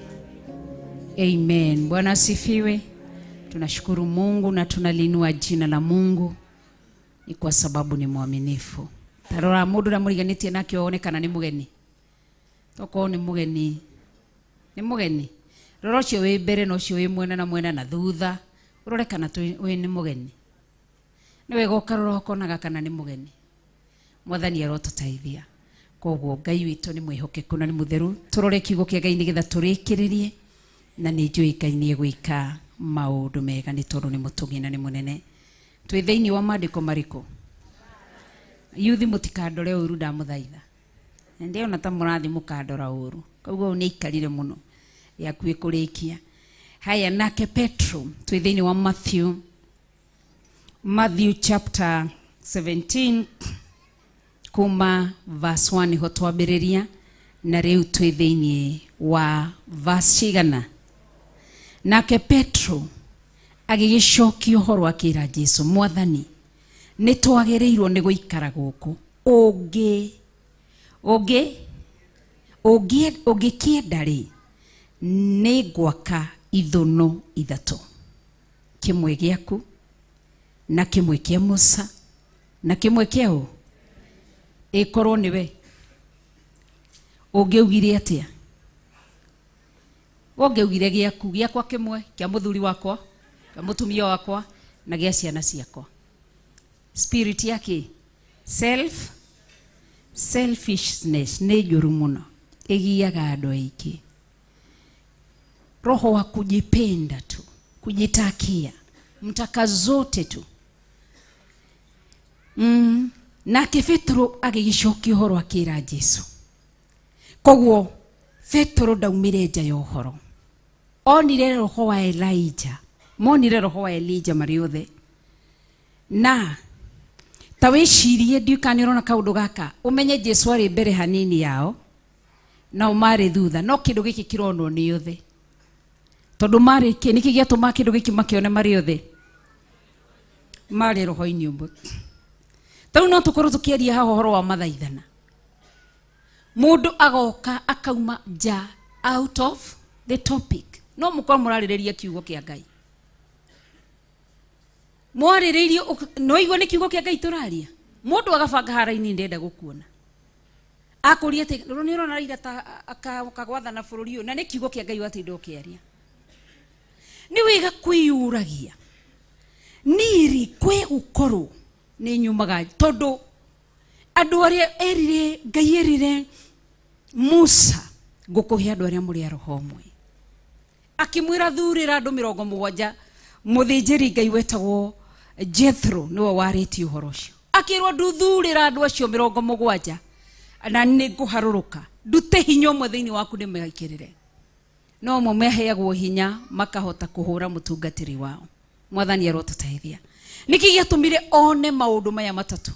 Amen. Bwana asifiwe. Tunashukuru Mungu na tunalinua jina la Mungu ni kwa sababu ni mwaminifu. Tarora mundu ũrĩa mũriganĩtie nake one kana nĩ mũgeni. Tokorwo nĩ mũgeni. Nĩ mũgeni. Rora ũcio wĩ mbere na ũcio wĩ mwena na mwena na thutha. Ũrore kana wĩ nĩ mũgeni. Nĩ wega ũkarora ũkonaga kana nĩ mũgeni. Mwathani arotũteithia. Koguo Ngai witũ nĩ mwĩhokeku na nĩ mũtheru. Tũrore kiugo kĩa Ngai nĩgetha tũrĩkĩrĩrie. Na nĩ njũĩ Ngai nĩ egwĩka maũndũ mega nĩ tondũ nĩ mũtũgi na nĩ mũnene. Twĩ thĩinĩ wa maandĩko marĩkũ? Yuthi mũtikandore ũru ndamũthaitha. Ndĩona ta mũrathi mũkandora ũru. Koguo nĩ aikarire mũno. Yakuĩ kũrĩkia. Haya, nake Petro twĩ thĩinĩ wa Matthew. Matthew chapter 17 kuma verse 1 niho twambĩrĩria na rĩu twĩ thĩinĩ wa verse cigana. Nake Petro agĩgĩcokia ũhoro akĩra Jesu, Mwathani, nĩ twagĩrĩirwo nĩ gũikara gũkũ. Ũngĩkĩenda rĩ, nĩ ngwaka ithũnũ ithatũ, kĩmwe gĩaku na kĩmwe kĩa Musa na kĩmwe kĩa ũ? Ĩkorwo nĩwe. Ũngĩaugire atĩa? Ũngĩaugire gĩaku, gĩakwa kĩmwe, kĩa mũthuri wakwa, kĩa mũtumia wakwa na gĩa ciana ciakwa. Spirit yake selfishness nĩ njũru mũno, ĩgiaga andũ aingĩ. Roho wa kujipenda tu, kujitakia, mtaka zote tu. Nake Petro agĩgĩcokia ũhoro akĩra Jesu. Koguo Petro ndaumire nja ya ũhoro. Onire roho wa Elijah. Monire roho wa Elijah marĩ othe. Na ta wĩcirie ndiũĩ kana nĩ ũrona kaũndũ gaka, ũmenye Jesu arĩ mbere hanini yao nao marĩ thutha, no kĩndũ gĩkĩ kĩronwo nĩ othe. Tondũ marĩ kĩ, nĩkĩ gĩatũma kĩndũ gĩkĩ makĩone marĩ othe? Marĩ roho-inĩ ũmwe. Tarĩu no tũkorwo tũkĩaria haha ũhoro wa mathaithana. Mũndũ agoka akauma nja out of the topic. No mũkorwo mũrarĩrĩria kiugo kĩa Ngai. Mwarĩrĩirie no igua nĩ kiugo kĩa Ngai tũraria. Mũndũ agabanga haraini ndenda gũkuona. Akũria atĩ nĩ ũrona Raila ta akagwathana bũrũri ũyũ, na nĩ kiugo kĩa Ngai watinda ũkĩaria. Nĩ wega kwĩyũragia. Nĩrĩ kwĩ gũkorwo nĩ nyumaga tondũ andũ arĩa erire Ngai erire Musa ngũkũhe andũ arĩa mũrĩ a roho ũmwe. Akĩmwĩra thurĩra andũ 70, mũthĩnjĩri Ngai wetagwo Jethro nĩwe warĩtie ũhoro ũcio. Akĩrwo nduthurĩra andũ acio 70 na nĩ ngũharũrũka ndute hinya ũmwe thĩinĩ waku ndĩmekĩrĩre. No mo meheagwo hinya makahota kũhũra mũtungatĩri wao. Mwathani arotũteithia. Nĩkĩ gĩatũmire one maũndũ maya matatũ?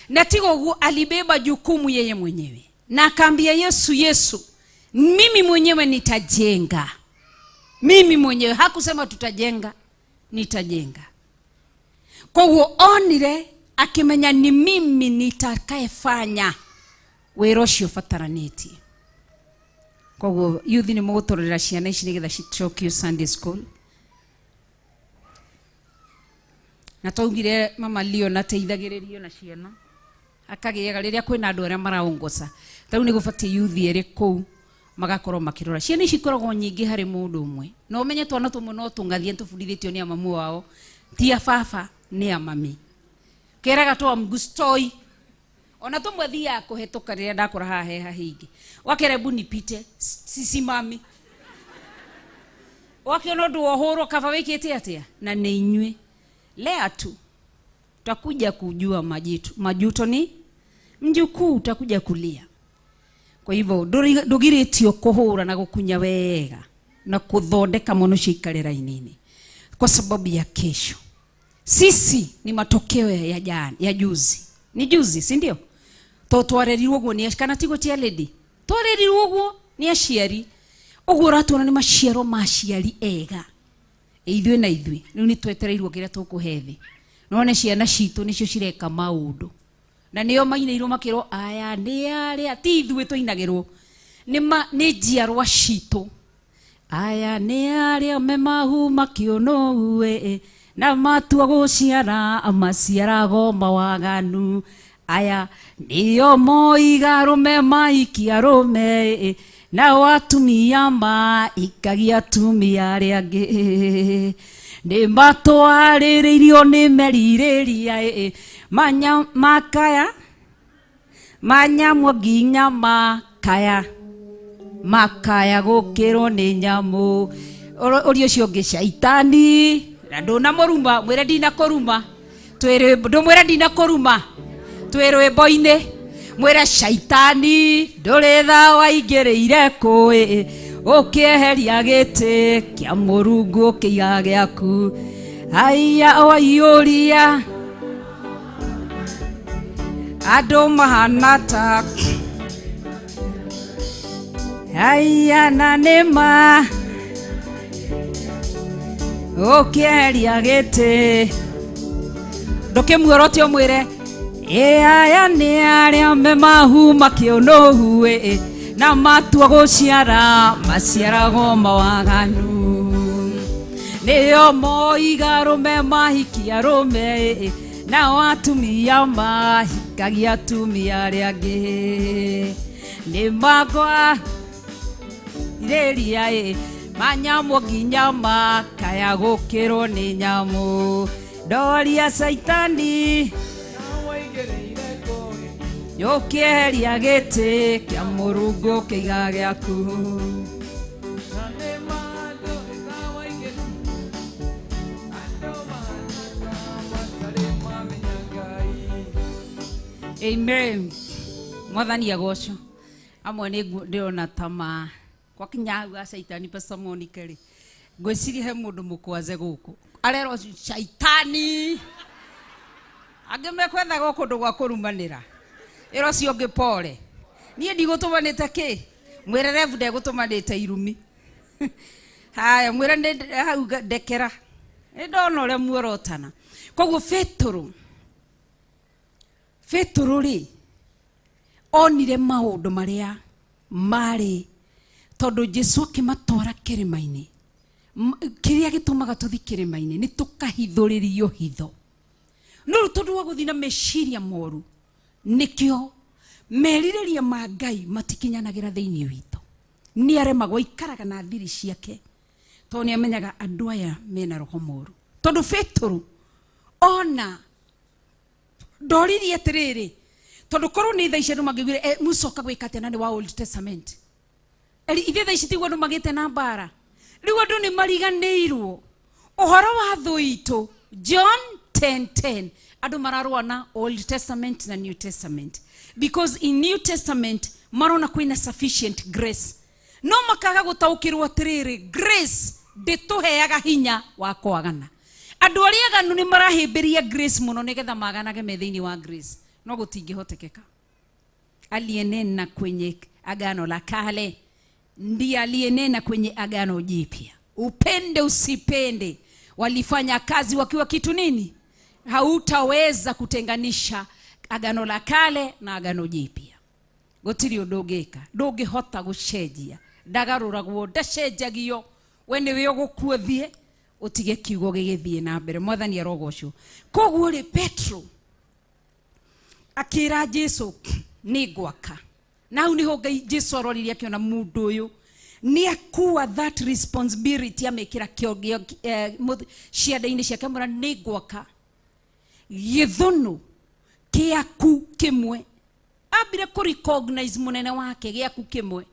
Na tiga ũguo alibeba jukumu yeye mwenyewe na akaambia Yesu, Yesu, mimi mwenyewe nitajenga. Mimi mwenyewe, hakusema tutajenga, nitajenga. Koguo onire akimenya ni mimi nitakayefanya wĩra ũcio ũbataranĩtie. Koguo yuthi nĩ mũgũtũrĩra ciana ici nĩgetha cicokio Sunday school. Na twaugire mama Leon ateithagĩrĩrio na ciana akagĩaga rĩrĩa kwĩna andũ arĩa maraongoca. Ta rĩu nĩ gũbatiĩ yuthi erĩ kũu magakorwo makĩrora. Ciana ici ikoragwo nyingĩ harĩ mũndũ ũmwe. Na ũmenye twana tũmwe no tũng'athie tũbundithĩtio nĩ amamu wao. Ti a baba, nĩ a mami. Keraga twa mgustoi. Ona tũmwe thiaga kũhetũka rĩrĩa ndakora haha he hahingi. Wakera hebu nipite, sisimami. Wakiona ũndũ wa ũhũrwo kaba wĩkĩte atĩa? Na nĩ inyuĩ. Lea tu. Utakuja kujua majitu. Majuto ni mjukuu, utakuja kulia. Kwa hivyo ndũgirĩtio kũhũra na gũkunya wega. Na kuthondeka mwana ucio ikare raini-inĩ kwa sababu ya kesho. Sisi ni matokeo ya jana, ya juzi. Ni juzi, si ndio? To twarerirwo guo ni kana tigo tia lady. Twarerirwo guo ni aciari. Uguo uratuona ni maciaro ma aciari ega. Ithuĩ na ithuĩ rĩu nĩ twetereirwo kĩrĩa tũkũhe thĩ. None ciana citũ nĩcio cireka maũndũ. Na nĩo mainĩirwo makĩrwo aya nĩ arĩa ti ithuĩ tũinagĩrwo. Nĩ njiarwa citũ. Aya nĩ arĩa me mahu makĩũnũu na matua gũciara maciarago mawaganu. Aya nĩo moiga arũme maikia arũme nao atumia maikagia atumia arĩa angĩ. Nĩ matwarĩrĩirio nĩ merirĩria makaya manyamũ nginya makaya makaya gũkĩrwo nĩ nyamũ. Ũria ũcio ũngĩ caitani na ndũnamũruma mwĩre ndinakũruma ndũmwĩre ndinakũruma twĩ rwĩmbo-inĩ mwĩre caitani ndũrĩ tha waingĩrĩire kũĩ ũkĩeheria gĩtĩ kĩa Mũrungu ũkĩiga gĩaku. Aya waiyũria andũ mahana ta aya na nĩma ũkĩeheria gĩtĩ ndũkĩmuorote ũmwĩre aya nĩ arĩa me mahu makĩũnũhu na matua gũciara maciarago mawaganu. Nĩo moiga arũme mahikia arũme nao atumia mahikagia atumia arĩa angĩ. Nĩ magwa irĩria manyamũ nginya makaya gũkĩrwo nĩ nyamũ. Ndoria caitani ũkĩeheria gĩtĩ kĩa Mũrungu ũkĩiga gĩaku. Amen. Mwathani agocwo. Amwe nĩ ndĩrona ta ma gwakinya hau ga caitani Pastor Monica rĩ ngwĩciria he mũndũ mũkwaze gũkũ arerwo caitani angĩ mekwethaga kũndũ gwa kũrumanĩra ĩro ũcio ũngĩ pole niĩ ndigũtũmanĩte kĩ mwĩre revu ndegũtũmanĩte irumi. Haya mwĩre hau ndekera nĩ ndona ũrĩa muorotana. Koguo Petũrũ rĩ onire maũndũ marĩa marĩ tondũ Jesu akĩmatwara kĩrĩma-inĩ. Kĩrĩa gĩtũmaga tũthi kĩrĩma-inĩ nĩ tũkahithũrĩrio hitho. No rĩu tondũ wa gũthiĩ na meciria moru nĩkĩo merirĩria ma Ngai matikinyanagĩra thĩinĩ witũ. Nĩ aremagwo aikaraga na thiri ciake tondũ nĩ amenyaga andũ aya mena roho moru. Tondũ Petũrũ ona ndoririe atĩrĩrĩ tondũ korwo nĩ thaa ici andũ mangĩugire Musa gwĩka atĩa na nĩ wa Old Testament. Ithe thaa ici tiguo andũ magĩte na mbara. Rĩu andũ nĩ mariganĩirwo ũhoro wa thũ itũ John 10:10 andũ mararũa na Old Testament na New Testament because in New Testament marona kwĩna sufficient grace no makaga gũtaũkĩrwo atĩrĩrĩ grace ndĩtũheaga hinya wa kwagana. Andũ arĩa aganu nĩ marahĩmbĩria grace mũno nĩgetha maganage me thĩinĩ wa grace no gũtingĩhotekeka. Aliyenena kwenye agano la kale ndiye aliyenena kwenye agano jipya. Upende usipende walifanya kazi wakiwa kitu nini? Hautaweza kutenganisha agano la kale na agano jipya. Gũtirĩ ũndũ ũngĩka, ndũngĩhota gũcenjia, ndagarũragwo, ndacenjagio. We nĩwe ũgũkua thiĩ ũtige kiugo gĩgĩthiĩ na mbere. Mwathani arogocwo. Koguo rĩ Petro akĩra Jesu nĩ ngwaka. Na hau nĩho Ngai Jesu aroririe akĩona mũndũ ũyũ nĩ akua that responsibility amĩkĩra ciande-inĩ ciake amwĩra nĩ ngwaka gĩthũnũ kĩaku kĩmwe. Ambire kũ recognize mũnene wake gĩaku kĩmwe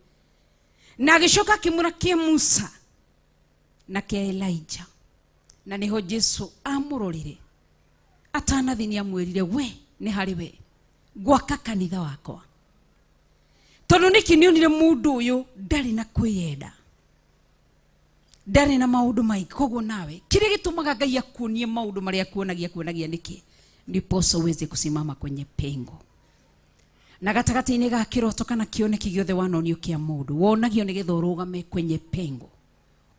na agĩcoka akĩmwĩra kĩa Musa na kĩa Elijah. Na nĩho Jesu amũrorire atanathi nĩ amwĩrire we nĩ harĩ we gwaka kanitha wakwa. Tondũ nĩkĩ nĩonire mũndũ ũyũ ndarĩ na kwĩyenda. Ndarĩ na maũndũ maingĩ. Koguo nawe kĩrĩa gĩtũmaga Ngai akuonie maũndũ marĩa akuonagia, akuonagia nĩkĩ? Ndiposa uweze kusimama kwenye pengo. Na gatagatĩ-inĩ ga kĩroto kana kĩoneki gĩothe wanonio kĩa mũndũ, wonagio nĩgetha ũrũgame kwenye pengo,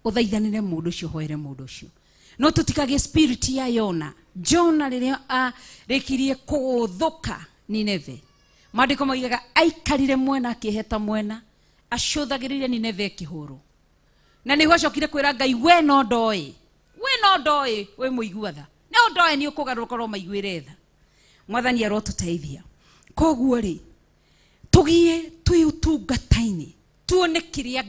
ũthaithanĩre mũndũ ũcio, ũhoere mũndũ ũcio. No tũtikagĩe spirit ya Yona. Jona rĩrĩa arĩkirie kũgũthũka Nineve, maandĩko moigaga aikarire mwena akĩheta mwena, acũthagĩrĩire Nineve ĩkĩhũrwo. Na nĩguo acokire kwĩra Ngai, we no ndoĩ, we no ndoĩ, wĩ mũigua tha, no ndoĩ nĩ ũkũgarũrũka ũromaiguĩre tha. Mwathani arotũteithia. Koguo rĩ, tũgie twĩ ũtungata-inĩ, tuone kĩrĩa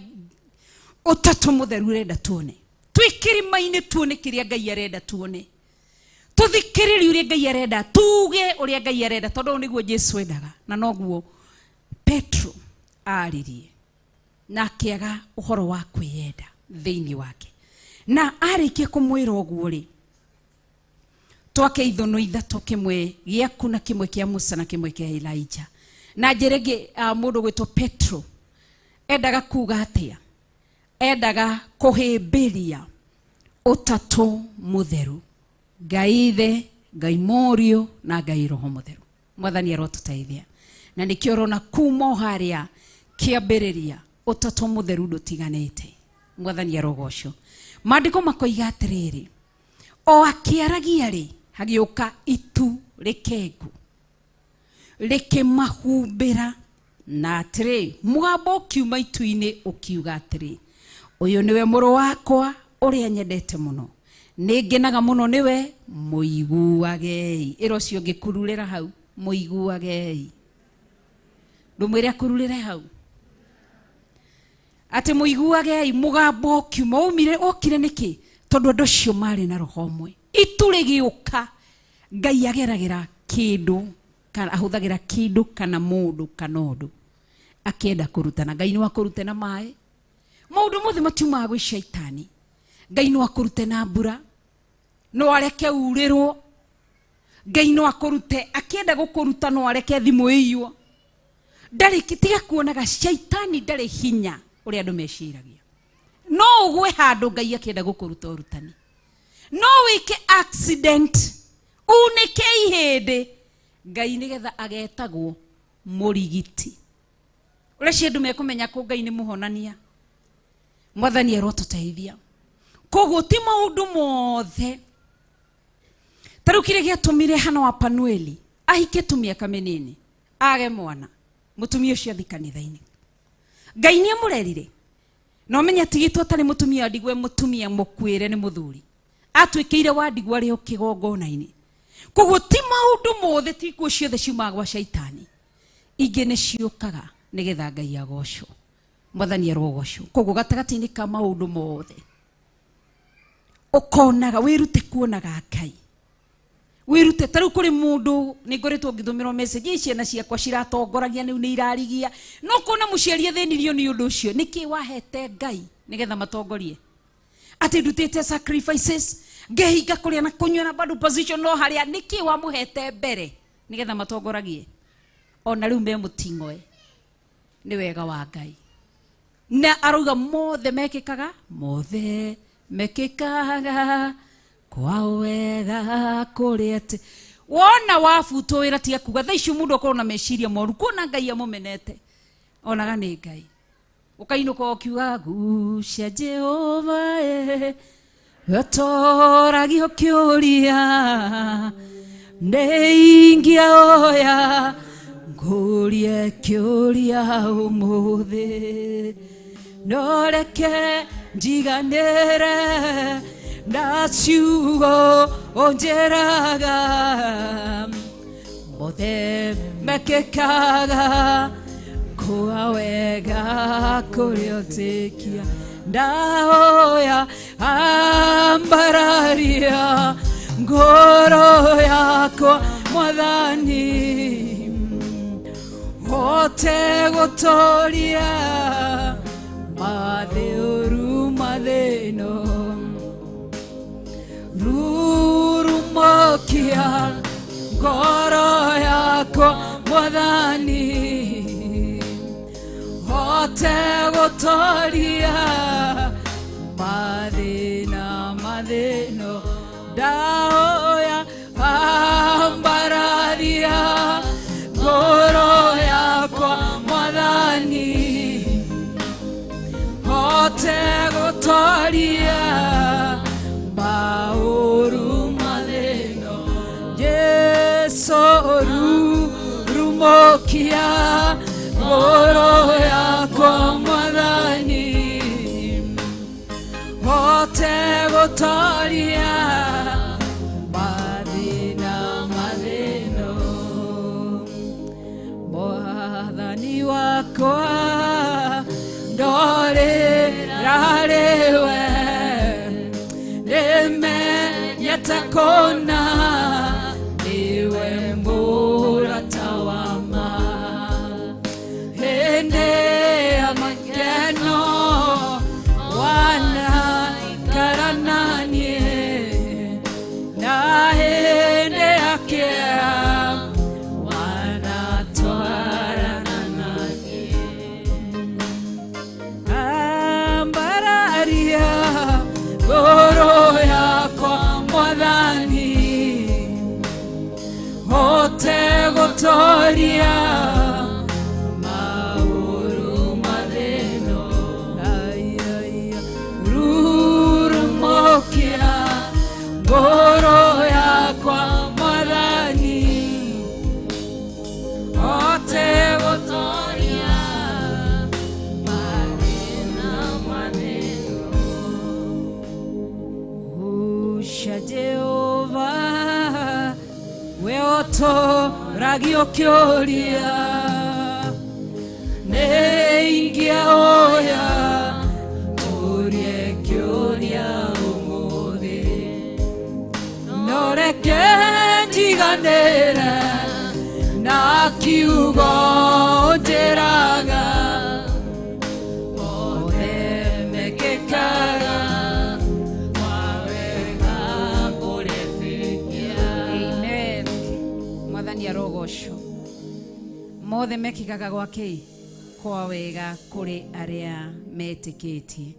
Ũtatũ Mũtheru ũrenda tuone. Twĩ kĩrĩma-inĩ tuone kĩrĩa Ngai arenda tuone. Tũthikĩrĩrie ũrĩa Ngai arenda, tuge ũrĩa Ngai arenda, tondũ ũũ nĩguo Jesu endaga, na noguo Petro aririe na akĩaga ũhoro wa kwĩyenda thĩinĩ wake. Na arĩkia kũmwĩra ũguo rĩ, twake ithũnũ ithatũ, kĩmwe gĩaku na kĩmwe kĩa Musa na kĩmwe kĩa Elijah. Na njĩra ĩngĩ, mũndũ gwĩtwo Petro endaga kuga atĩa? Endaga kũhĩmbĩria Ũtatũ Mũtheru, Ngai Ithe, Ngai Mũriũ na Ngai Roho Mũtheru. Mwathani arotũteithia. Na nĩkĩo ũrona kuma o harĩa kĩambĩrĩria Ũtatũ Mũtheru ndũtiganĩte. Mwathani arogocwo. Maandĩko makoiga atĩrĩrĩ, o akĩaragia rĩ, hagĩũka itu rĩkengu rĩkĩmahumbĩra, na atĩrĩ, mũgambo ũkiuma itu-inĩ ũkiuga atĩrĩ, ũyũ nĩwe mũrũ wakwa ũrĩa nyendete mũno, nĩ ngenaga mũno nĩwe, mũiguagei. Ĩra ũcio ũngĩ kururĩra hau, mũiguagei. Ndũmwĩre akururĩre hau, atĩ mũiguagei. Mũgambo ũkiuma, umire ũkire nĩkĩ? Tondũ andũ acio marĩ na roho ũmwe. Itu rĩgĩũka. Ngai ageragĩra kĩndũ kana ahũthagĩra kĩndũ kana mũndũ kana ũndũ akĩenda kũrutana. Ngai no akũrute na maĩ, maũndũ mothe matiumaga gwĩ shaitani. Ngai no akũrute na mbura, no areke urĩrwo. Ngai no akũrute akĩenda gũkũruta, no areke thimũ ĩiywo. Ndarĩ, tiga kuonaga shaitani ndarĩ hinya ũrĩa andũ meciragia. No ũgwe handũ Ngai akĩenda gũkũruta ũrutani, no wĩke accident unĩke ihĩndĩ, Ngai nĩgetha agetagwo mũrigiti ũrĩa cio andũ mekũmenya kũ Ngai nĩ mũhonania. Mwathani arotũteithia. Koguo ti maũndũ mothe. Ta rĩu kĩrĩa gĩatũmire Hana wa Panueli ahike tu mĩaka mĩnini age mwana, mũtumia ũcio athi kanitha-inĩ, Ngai nĩ amũrerire. Na ũmenye atigĩtwo atarĩ mũtumia wa ndigwa, mũtumia mũkuĩre nĩ mũthuri, atuĩkĩire wa ndigwa arĩ o kĩgongona-inĩ. Koguo ti maũndũ mothe, ti ikuũ ciothe ciumaga gwa shaitani, ingĩ nĩ ciũkaga nĩgetha Ngai agocwo. Mwathani arogocwo. Koguo gatagatĩ-inĩ ka maũndũ mothe ũkonaga, wĩrute kuonaga Ngai, wĩrute. Ta rĩu kũrĩ mũndũ nĩ ngoretwo ngĩtũmĩrwo message, ĩ ciana ciakwa ciratongoragia rĩu nĩ irarigia. No kuona mũciari athĩnirio nĩ ũndũ ũcio, nĩkĩ wahete Ngai nĩgetha matongorie? Atĩ ndutĩte sacrifices, ngehinga kũrĩa na kũnyua na bado position no harĩa, nĩkĩ wamũhete mbere nĩgetha matongoragie? Ona rĩu me mũting'oe nĩ wega wa Ngai. Na arauga mothe mekĩkaga, mothe mekĩkaga kwa wega kũrĩ atĩ wona wabutwo wĩra, tiga kuga thaa icio mũndũ akorwo na meciria moru kuona Ngai amũmenete, onaga nĩ Ngai. Ũkainũka ũkiuga gucia Jehova wetoragio kĩũria nĩ ingĩoya ngũrie kĩũria ũmũthĩ, no reke njiganĩre na ciugo ũnjĩraga, mothe mekĩkaga kwa wega kũrĩ ũtĩkia. Ndahoya ambararia ngoro yakwa, Mwathani, hote gũtoria mathĩũru mathĩno rurumokia ngoro yakwa, Mwathani, hote gũtoria. Mathĩna mathĩno ndahoya ambararia ngoro yakwa Mwathani hote gũtoria maũru mathĩno Jesu rurumũkia ngoro yakwa Mwathani hote gũtoria mathĩna mathĩno Mwathani wakwa ndorĩra harĩwe nĩmenyete kũna nĩwe mũrata wa ma hĩndĩ ya makeno wanaikara naniĩ na hĩndĩ ya kĩeha wanatwarana naniĩ ambararia ngoro yakwa Mwathani hote gũtoria maũru mathĩno rurumũkia ngoro yakwa Mwathani hote gũtoria mathĩna mathĩno Usha Jehova we ũtũragio kĩũria nĩ ingĩahoya tũrie kĩũria ũmũthĩ no reke njiganĩre na kiugo njĩraga mothe mekĩkaga kwa wega kũrĩ Amen. Mwathani arogocwo. Mothe mekĩkaga gwakĩ kwa wega kũrĩ arĩa metĩkĩtie.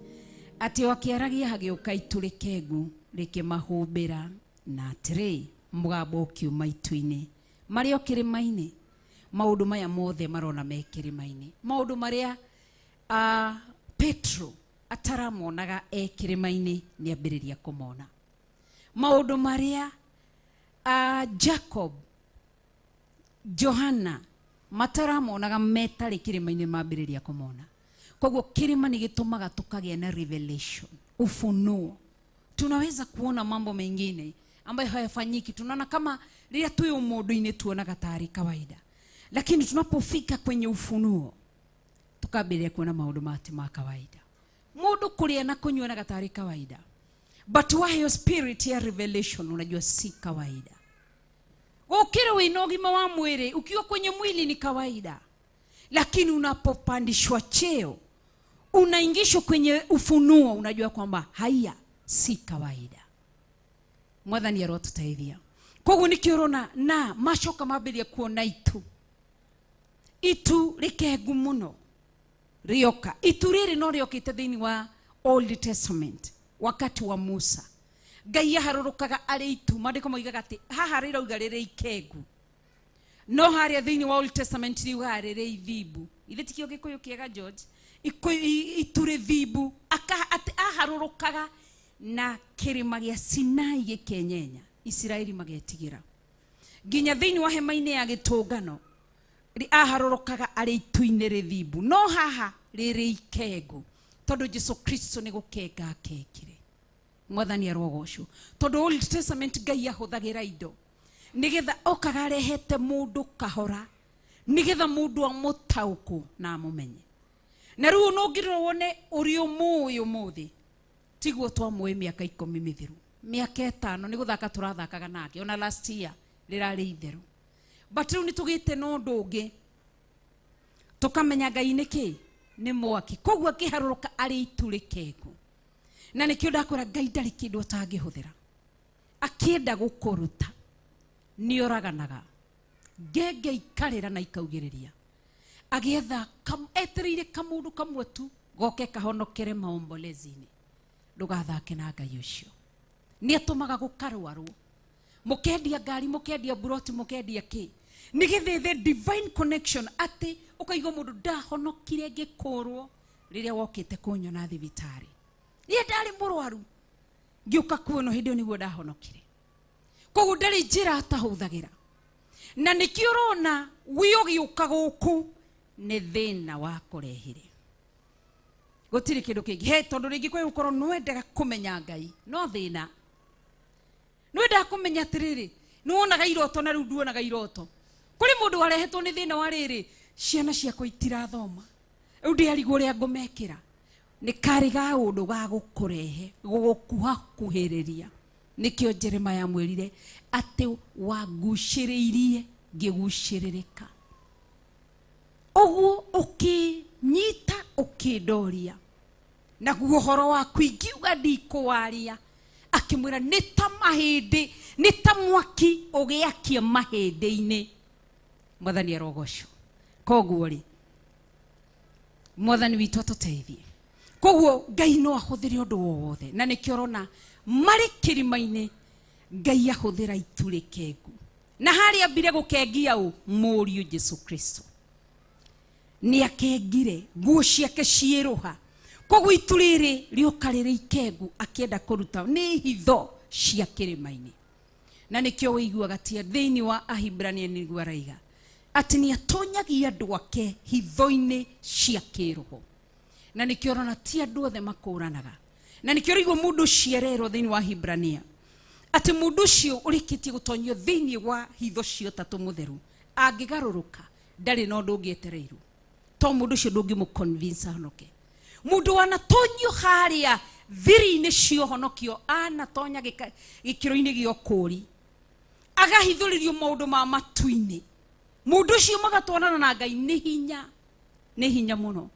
Atĩ o akĩaragia hagĩũka itu rĩkengu rĩkĩmahumbĩra na atĩrĩ mũgambo ũkiuma itu-inĩ marĩ o kĩrĩma-inĩ. Maũndũ maya mothe marona me kĩrĩma-inĩ, maũndũ marĩa Petro ataramonaga e kĩrĩma-inĩ nĩambĩrĩria kũmona, maũndũ marĩa Jacob Johana mataramonaga metarĩ kĩrĩma-inĩ mambĩrĩria kũmona. Koguo kĩrĩma nĩ gĩtũmaga tũkagĩa na revelation, ufunuo. Tunaweza kuona mambo mengine ambayo hayafanyiki. Tunaona kama rĩrĩa twĩ ũmũndũ-inĩ tuonaga tarĩ kawaida, lakini tunapofika kwenye ufunuo tukambĩrĩria kuona maũndũ mati ma kawaida. Mũndũ kũrĩa na kũnyua onaga tarĩ kawaida, but waheo spirit ya revelation unajua si kawaida. Gũkĩra wĩna ũgima wa mwĩrĩ, ukiwa kwenye mwili ni kawaida, lakini unapopandishwa cheo unaingishwa kwenye ufunuo, unajua kwamba haya si kawaida. Mwathani arotũteithia. Koguo nĩkĩo ũrona na macoka mambĩrĩria kuona itu itu rĩkengu mũno rĩoka. Itu rĩrĩ no rĩokĩte thĩinĩ wa Old Testament wakati wa Musa. Ngai aharũrũkaga arĩ itu. Maandĩko moigaga atĩ haha rĩrauga rĩrĩ ikengu, no harĩa thĩinĩ wa Old Testament riugaga rĩrĩ ithimbu. Ithe tikĩo Gĩkũyũ kĩega George? Itu rĩthimbu. Atĩ aharũrũkaga na kĩrĩma gĩa Sinai gĩkenyenya, Isiraeli magetigĩra. Nginya thĩinĩ wa hema-inĩ ya gĩtũngano aharũrũkaga arĩ itu-inĩ rĩthimbu, no haha rĩrĩ ikengu tondũ Jesu Kristo nĩ gũkenga akengire. Mwathani arogocwo. Tondũ Old Testament Ngai ahũthagĩra indo nĩgetha okaga arehete mũndũ kahora nĩgetha mũndũ amũtaũkwo na amũmenye. Na rĩu no ũngĩrora wone ũrĩa ũmũĩ ũmũthĩ tiguo twamũĩ mĩaka 10 mĩthiru, mĩaka 5 nĩ gũthaka tũrathakaga nake, ona last year rĩrarĩ itheru. But rĩu nĩ tũgĩte na ũndũ ũngĩ, tũkamenya Ngai nĩ kĩ? Nĩ mwaki. Koguo akĩharũrũka arĩ itu rĩkengu. Na nĩkĩo ndakwĩra Ngai ndarĩ kĩndũ atangĩhũthĩra. Akĩenda gũkũruta nĩoraganaga ngenge ikarĩra na ikaugĩrĩria, agĩetha etereire kamũndũ kamwe tu goke kahonokere maombolezi-inĩ. Ndũgathake na Ngai ũcio. Nĩ atũmaga gũkarwarwo. Mũkendia ngari, mũkendia buroti, mũkendia kĩ. Nĩ gĩthĩ the divine connection atĩ ũkaigua mũndũ ndahonokire ngĩkũrwo rĩrĩa wokĩte kũnyona thibitarĩ. Niĩ ndarĩ mũrwaru ngĩũka kuonwo hĩndĩ ĩyo nĩguo ndahonokire. Koguo ndarĩ njĩra atahũthagĩra. Na nĩkĩo ũrona wĩ ũgĩũka gũkũ nĩ thĩna wakũrehire. Gũtirĩ kĩndũ kĩngĩ. He tondũ rĩngĩ kwĩ gũkorwo nĩwendaga kũmenya Ngai no thĩna. Nĩwendaga kũmenya atĩrĩrĩ, nĩwonaga iroto na rĩu nduonaga iroto. Kũrĩ mũndũ warehetwo nĩ thĩna wa rĩrĩ, ciana ciakwa itirathoma. Rĩu ndĩarigwo ũrĩa ngũmekĩra. Nĩ karĩ ga ũndũ ga gũkũrehe, gũgũkuhakuhĩrĩria. Nĩkĩo Jeremiah amwĩrire atĩ wangucĩrĩirie ngĩgucĩrĩrĩka. Ũguo ũkĩnyita ũkĩndoria. Naguo ũhoro waku ingiuga ndikũwaria. Akĩmwĩra nĩ ta mahĩndĩ, nĩ ta mwaki ũgĩakia mahĩndĩ-inĩ. Mwathani arogocwo. Koguo rĩ, Mwathani witũ atũteithie. Koguo Ngai no ahũthĩre ũndũ o wothe. Na nĩkĩo ũrona marĩ kĩrĩma-inĩ Ngai ahũthĩra itu rĩkengu. Na harĩa ambire gũkengia ũ? Mũriũ Jesu Kristo. Nĩ akengire nguo ciake ciĩrũha. Koguo itu rĩrĩ rĩoka rĩrĩ ikengu akĩenda kũruta nĩ hitho cia kĩrĩma-inĩ. Na nĩkĩo ũiguaga tia thĩinĩ wa Ahibrania nĩguo araiga atĩ nĩ atonyagia andũ ake hitho-inĩ cia kĩroho. Na nĩkĩo ũrona ti andũ othe makũranaga. Na nĩkĩo ũraigua mũndũ ũciarerwo thĩinĩ wa Hibrania atĩ mũndũ ũcio ũrĩkĩtie gũtonyio thĩinĩ wa hitho cia Ũtatũ Mũtheru angĩgarũrũka ndarĩ na ũndũ ũngĩ etereirwo. To mũndũ ũcio ndũngĩmũ-convince ahonoke. Mũndũ wanatonyio harĩa thiri-inĩ cia ũhonokio, anatonya gĩkĩro-inĩ gĩa ũkũũri, agahithũrĩrio maũndũ ma matu-inĩ. Mũndũ ũcio magatwarana na Ngai nĩ hinya, nĩ hinya mũno.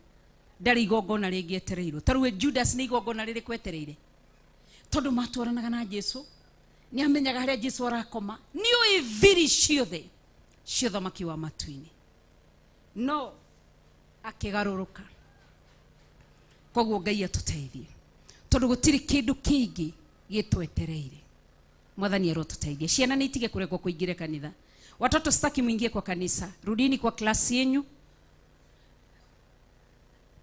Ndarĩ igongona rĩngĩ etereirwo. Ta rĩu Judas nĩ igongona rĩrĩkũ etereire? Tondũ matwaranaga na Jesu, nĩ amenyaga harĩa Jesu arakoma, nĩ oĩ thiri ciothe cia ũthamaki wa matu-inĩ. No akĩgarũrũka. Koguo Ngai atũteithie. Tondũ gũtirĩ kĩndũ kĩngĩ gĩtwetereire. Mwathani arotũteithia. Ciana nĩ itige kũrekwo kũingĩre kanitha. Watoto sitaki muingie kwa kanisa. Rudini kwa klasi yenyu.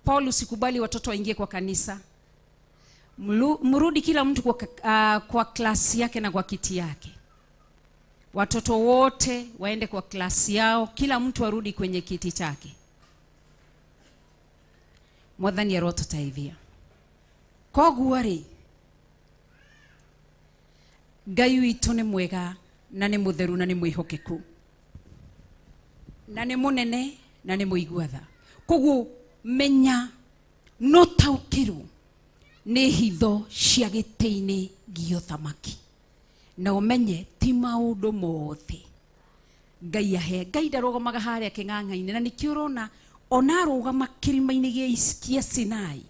Paul, usikubali watoto waingie kwa kanisa. Mrudi kila mtu kwa klasi yake na kwa kiti yake. Watoto wote waende kwa klasi yao, kila mtu arudi kwenye kiti chake. Mwathani arotũteithia. Koguo rĩ, Ngai witũ nĩ mwega na nĩ mũtheru na nĩ mwĩhokeku. Na nĩ mũnene na nĩ mũigua tha. Koguo menya no taũkĩrwo nĩ hitho cia gĩtĩ-inĩ gĩa ũthamaki. Na ũmenye ti maũndũ mothe Ngai ahe. Ngai ndarũgamaga harĩa kĩng'ang'a-inĩ, na nĩkĩo ũrona ona arũgama kĩrĩma-inĩ gĩa Sinai,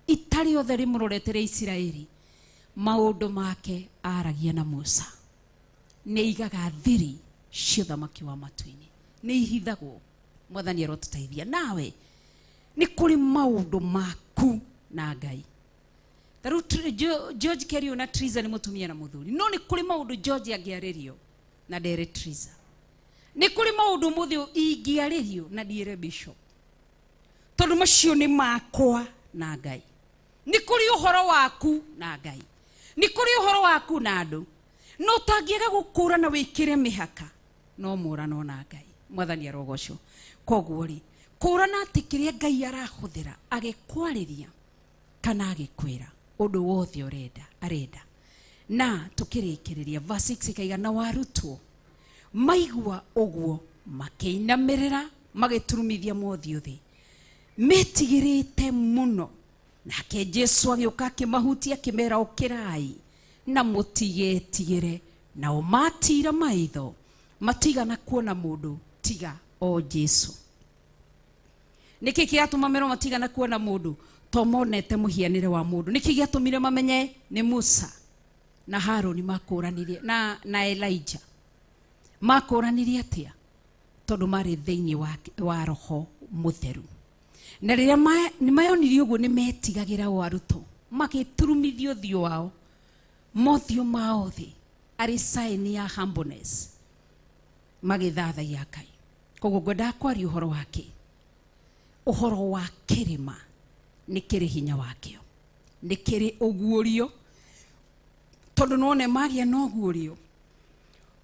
ita rĩothe rĩmũrorete rĩa Isiraeli, maũndũ make aragia na Musa. Nĩ aigaga thiri cia ũthamaki wa matu-inĩ. Nĩ ihithagwo. Mwathani arotũteithia. Nawe nĩ kũrĩ maũndũ maku na Ngai. Ta rĩu George Kerio na Triza nĩ mũtumia na mũthuri. No nĩ kũrĩ maũndũ George angĩarĩrio na ndere Triza. Nĩ kũrĩ maũndũ ũmũthĩ ingĩarĩrio na ndiĩre Bishop. Tondũ macio nĩ makwa na Ngai. Nĩ kũrĩ ũhoro waku na Ngai. Nĩ kũrĩ ũhoro waku na andũ. No ũtangĩaga gũkũra na wĩkĩre mĩhaka, no mũrano na Ngai. Mwathani arogocwo. Koguo rĩ, kũrana atĩ kĩrĩa Ngai arahũthĩra agĩkwarĩria kana agĩkwĩra ũndũ wothe ũrenda arenda. Na tũkĩrĩkĩrĩria verse 6 ĩkaiga na warutwo maigua ũguo makĩinamĩrĩra magĩturumithia mothiũ thĩ metigĩrĩte mũno. Nake Jesu agĩũka akĩmahutia akĩmera ũkĩrai na mũtigetigĩre. Nao matira maitho matigana kuona mũndũ tiga o Jesu. Nĩkĩ kĩratũma merwo matigana kuona mũndũ? To monete mũhianĩre wa mũndũ. Nĩkĩ gĩatũmire mamenye nĩ Musa na Harũni makũranirie na Elijah? Makũranirie atĩa? Tondũ marĩ thĩinĩ wa Roho Mũtheru. Na rĩrĩa nĩ mayonirie ũguo nĩ metigagĩra o arutwo. Magĩturumithia ũthiũ wao, mothiũ mao thĩ arĩ sign ya humbleness, magĩthathaiya Ngai. Koguo ngwendaga kwaria ũhoro wake, ũhoro wa kĩrĩma nĩ kĩrĩ hinya wakĩo, nĩ kĩrĩ ũguũrio, tondũ none magĩa na ũguũrio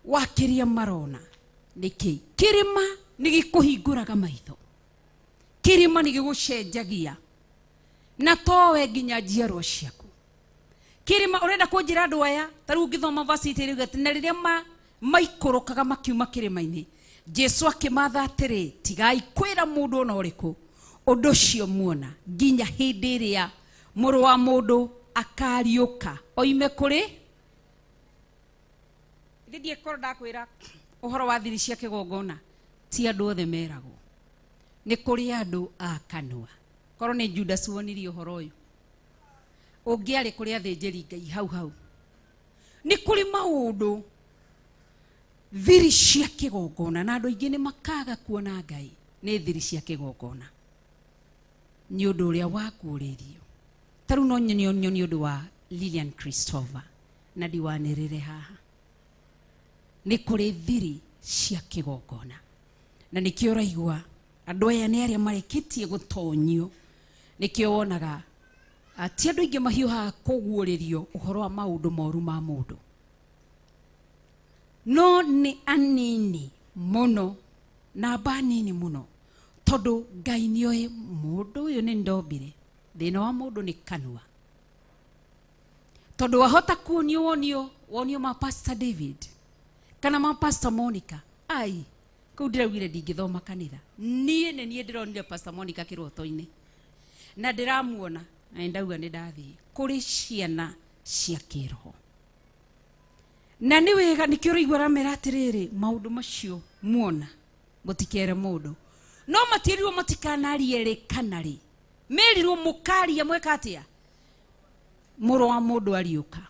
wa kĩrĩa marona. Nĩkĩ kĩrĩma nĩ gĩkũhingũraga maitho, kĩrĩma nĩ gĩgũcenjagia na towe nginya njiarwa ciaku. Kĩrĩma ũrenda kũnjĩra andũ aya, ta rĩu ngĩthoma verse 8 rĩu atĩ na rĩrĩa maikũrũkaga makiuma kĩrĩma-inĩ, Jesu akĩmatha atĩrĩ, tigai kwĩra mũndũ ona ũrĩkũ ũndũ ũcio muona nginya hĩndĩ ĩrĩa mũrũ wa mũndũ akariũka oime kũrĩ. Ndiĩ korwo ndakwĩra ũhoro wa thiri cia kĩgongona, ti andũ othe meragwo, nĩ kũrĩ andũ a kanua. Korwo nĩ Judas wonirie ũhoro ũyũ, ũngĩarĩ kũrĩ athĩnjĩri Ngai hau hau. Nĩ kũrĩ maũndũ thiri cia kĩgongona, na andũ aingĩ nĩ makaga kuona Ngai nĩ thiri cia kĩgongona nĩ ũndũ ũrĩa waguũrĩirio. Ta rĩu no nyonio nĩ ũndũ wa Lilian Christopher na ndiwanĩrĩre haha. Nĩ kũrĩ thiri cia kĩgongona, na nĩkĩo ũraigua andũ aya nĩ arĩa marĩkĩtie gũtonyio. Nĩkĩo wonaga ti andũ aingĩ mahiũhaga kũguũrĩrio ũhoro wa maũndũ moru ma mũndũ, no nĩ anini mũno, namba nini mũno, tondũ Ngai nĩoĩ mũndũ ũyũ nĩ ndombire. Thĩna wa mũndũ nĩ kanua, tondũ wahota kuonio wonio wonio ma Pastor David kana ma Pastor Monica. Ai kũu ndĩraugire ndingĩthoma kanitha, niĩ nĩ niĩ ndĩronire Pastor Monica kĩroto-inĩ na ndĩramuona na ndauga nĩ ndathiĩ kũrĩ ciana cia kĩroho. Na nĩ wega nĩkĩo ũraigua aramera atĩrĩrĩ, maũndũ macio muona mũtikere mũndũ, no matiĩrirwo matikanarie rĩ kana rĩ, merirwo mũkaria mweka atĩa mũrũ wa mũndũ ariũka.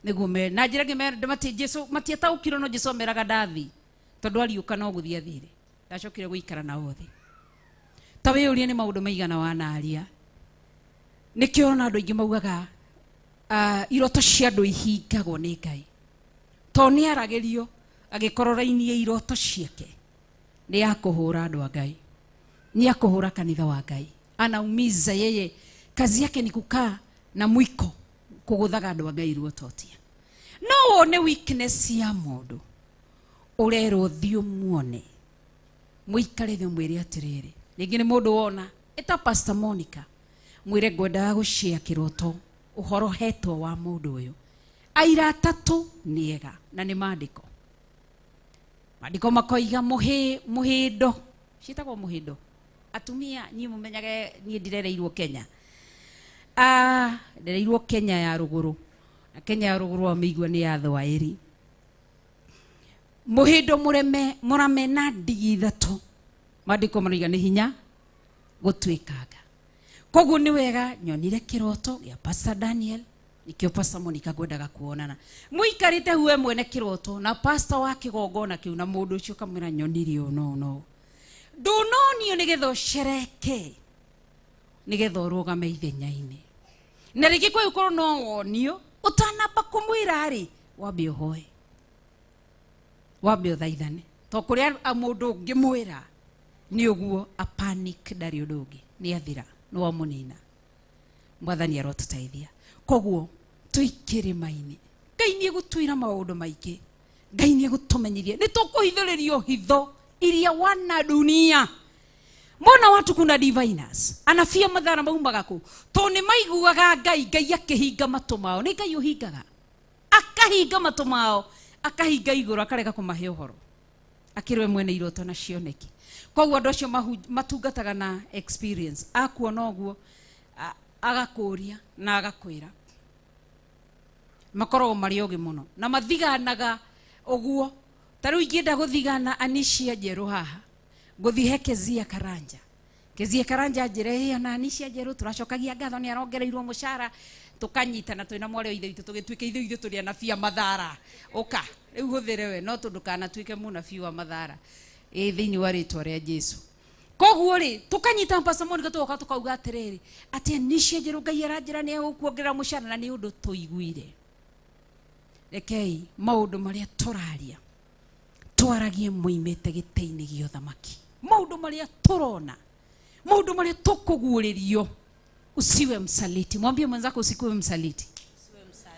Nĩguo me na njĩra ĩngĩ Jesu matiataũkirwo, no Jesu ameraga ndathi tondũ ariũka no gũthiĩ athire, ndacokire gũikara nao thĩ. Ta wĩyũrie nĩ maũndũ maigana wanaria. Nĩkĩo ona andũ aingĩ maugaga iroto cia andũ ihingagwo nĩ Ngai, tondũ nĩ aragĩrio agĩkorwo raini ya iroto ciake nĩ ya kũhũra andũ a Ngai, nĩ ya kũhũra kanitha wa Ngai. Anaumiza yeye, kazi yake ni kukaa na mwiko kũgũthaga andũ a Ngai ruototia. No wone weakness ya mũndũ ũrerwo thiĩ ũmuone, mũikare thĩ ũmwĩre atĩrĩrĩ, rĩngĩ nĩ mũndũ wona ĩta Pastor Monica, mwĩre ngwendaga gũshare kĩroto ũhoro hetwo wa mũndũ ũyũ. Aira atatũ nĩ ega na nĩ maandĩko. Maandĩko makoiga mũhĩndo, ciĩtagwo mũhĩndo. Atumia niĩ mũmenyage niĩ ndirereirwo Kenya. Ndereirwo Kenya ya rũgũrũ, na Kenya ya rũgũrũ wamĩigua nĩ ya thwaĩri. Mũhĩndo mũreme mũrame na ndigi ithatũ, maandĩko maroiga nĩ hinya gũtuĩkanga. Koguo nĩ wega nyonire kĩroto gĩa Pastor Daniel, nĩkĩo Pastor Monica ngwendaga kuonana. Mũikarĩte huwe mwene kĩroto na pastor wa kĩgongona kĩu na mũndũ ũcio ũkamwĩra nyonire ũũ no no. Ndũnonio nĩgetha ũcereke, nĩgetha ũrũgame ithenya-inĩ. Na rĩngĩ kwa ũkorwo no wonio ũtanamba kũmwĩra rĩ, wambe ũhoe, wambe ũthaithane, to kũrĩa mũndũ ũngĩmwĩra nĩ ũguo a panic, ndarĩ ũndũ ũngĩ, nĩ athira, nĩ wamũnina. Mwathani arotũteithia. Koguo twĩ kĩrĩma-inĩ, Ngai nĩ egũtwĩra maũndũ maingĩ, Ngai nĩ egũtũmenyithia, nĩ tũkũhithũrĩrio hitho iria wana dunia. Mbona watu kuna diviners anabia mathara maumaga kũ? Tondũ nĩ maiguaga Ngai, Ngai akĩhinga matũ mao. Nĩ Ngai ũhingaga, akahinga matũ mao, akahinga igũrũ, akarega kũmahe ũhoro, akĩrwe mwene iroto na cioneki. Koguo andũ acio matungataga na experience, akuona ũguo agakũria na agakwĩra, makoragwo marĩ ogĩ mũno na mathiganaga ũguo. Ta rĩu ingĩenda gũthigana Anicia Njerũ haha, ngũthiĩ he Kezia Karanja. Kezia Karanja njĩre ĩyo na Anicia Njerũ tũracokagia ngatho nĩ arongereirwo mũcara, tũkanyitana twĩna mwarĩ wa ithe witũ tũgĩtuĩka ithe ithuĩ tũrĩ anabii a mathara. Ũka rĩu hũthĩre we, no tondũ kanatuĩke mũnabii wa mathara ĩ thĩinĩ wa rĩtwa rĩa Jesu. Koguo rĩ tukanyita Pastor Monica tugoka tukauga atiriri ati nicio njeru Ngai aranjĩra nĩ egũkuongerera mũcara na nĩ ũndũ tũiguire. Rekei maũndũ marĩa tũraria twaragie moimĩte gĩtĩ-inĩ gĩa ũthamaki, maũndũ marĩa tũrona, maũndũ marĩa tũkũguũrĩrio. Usiwe msaliti. Mwambie mwenzako usikuwe msaliti.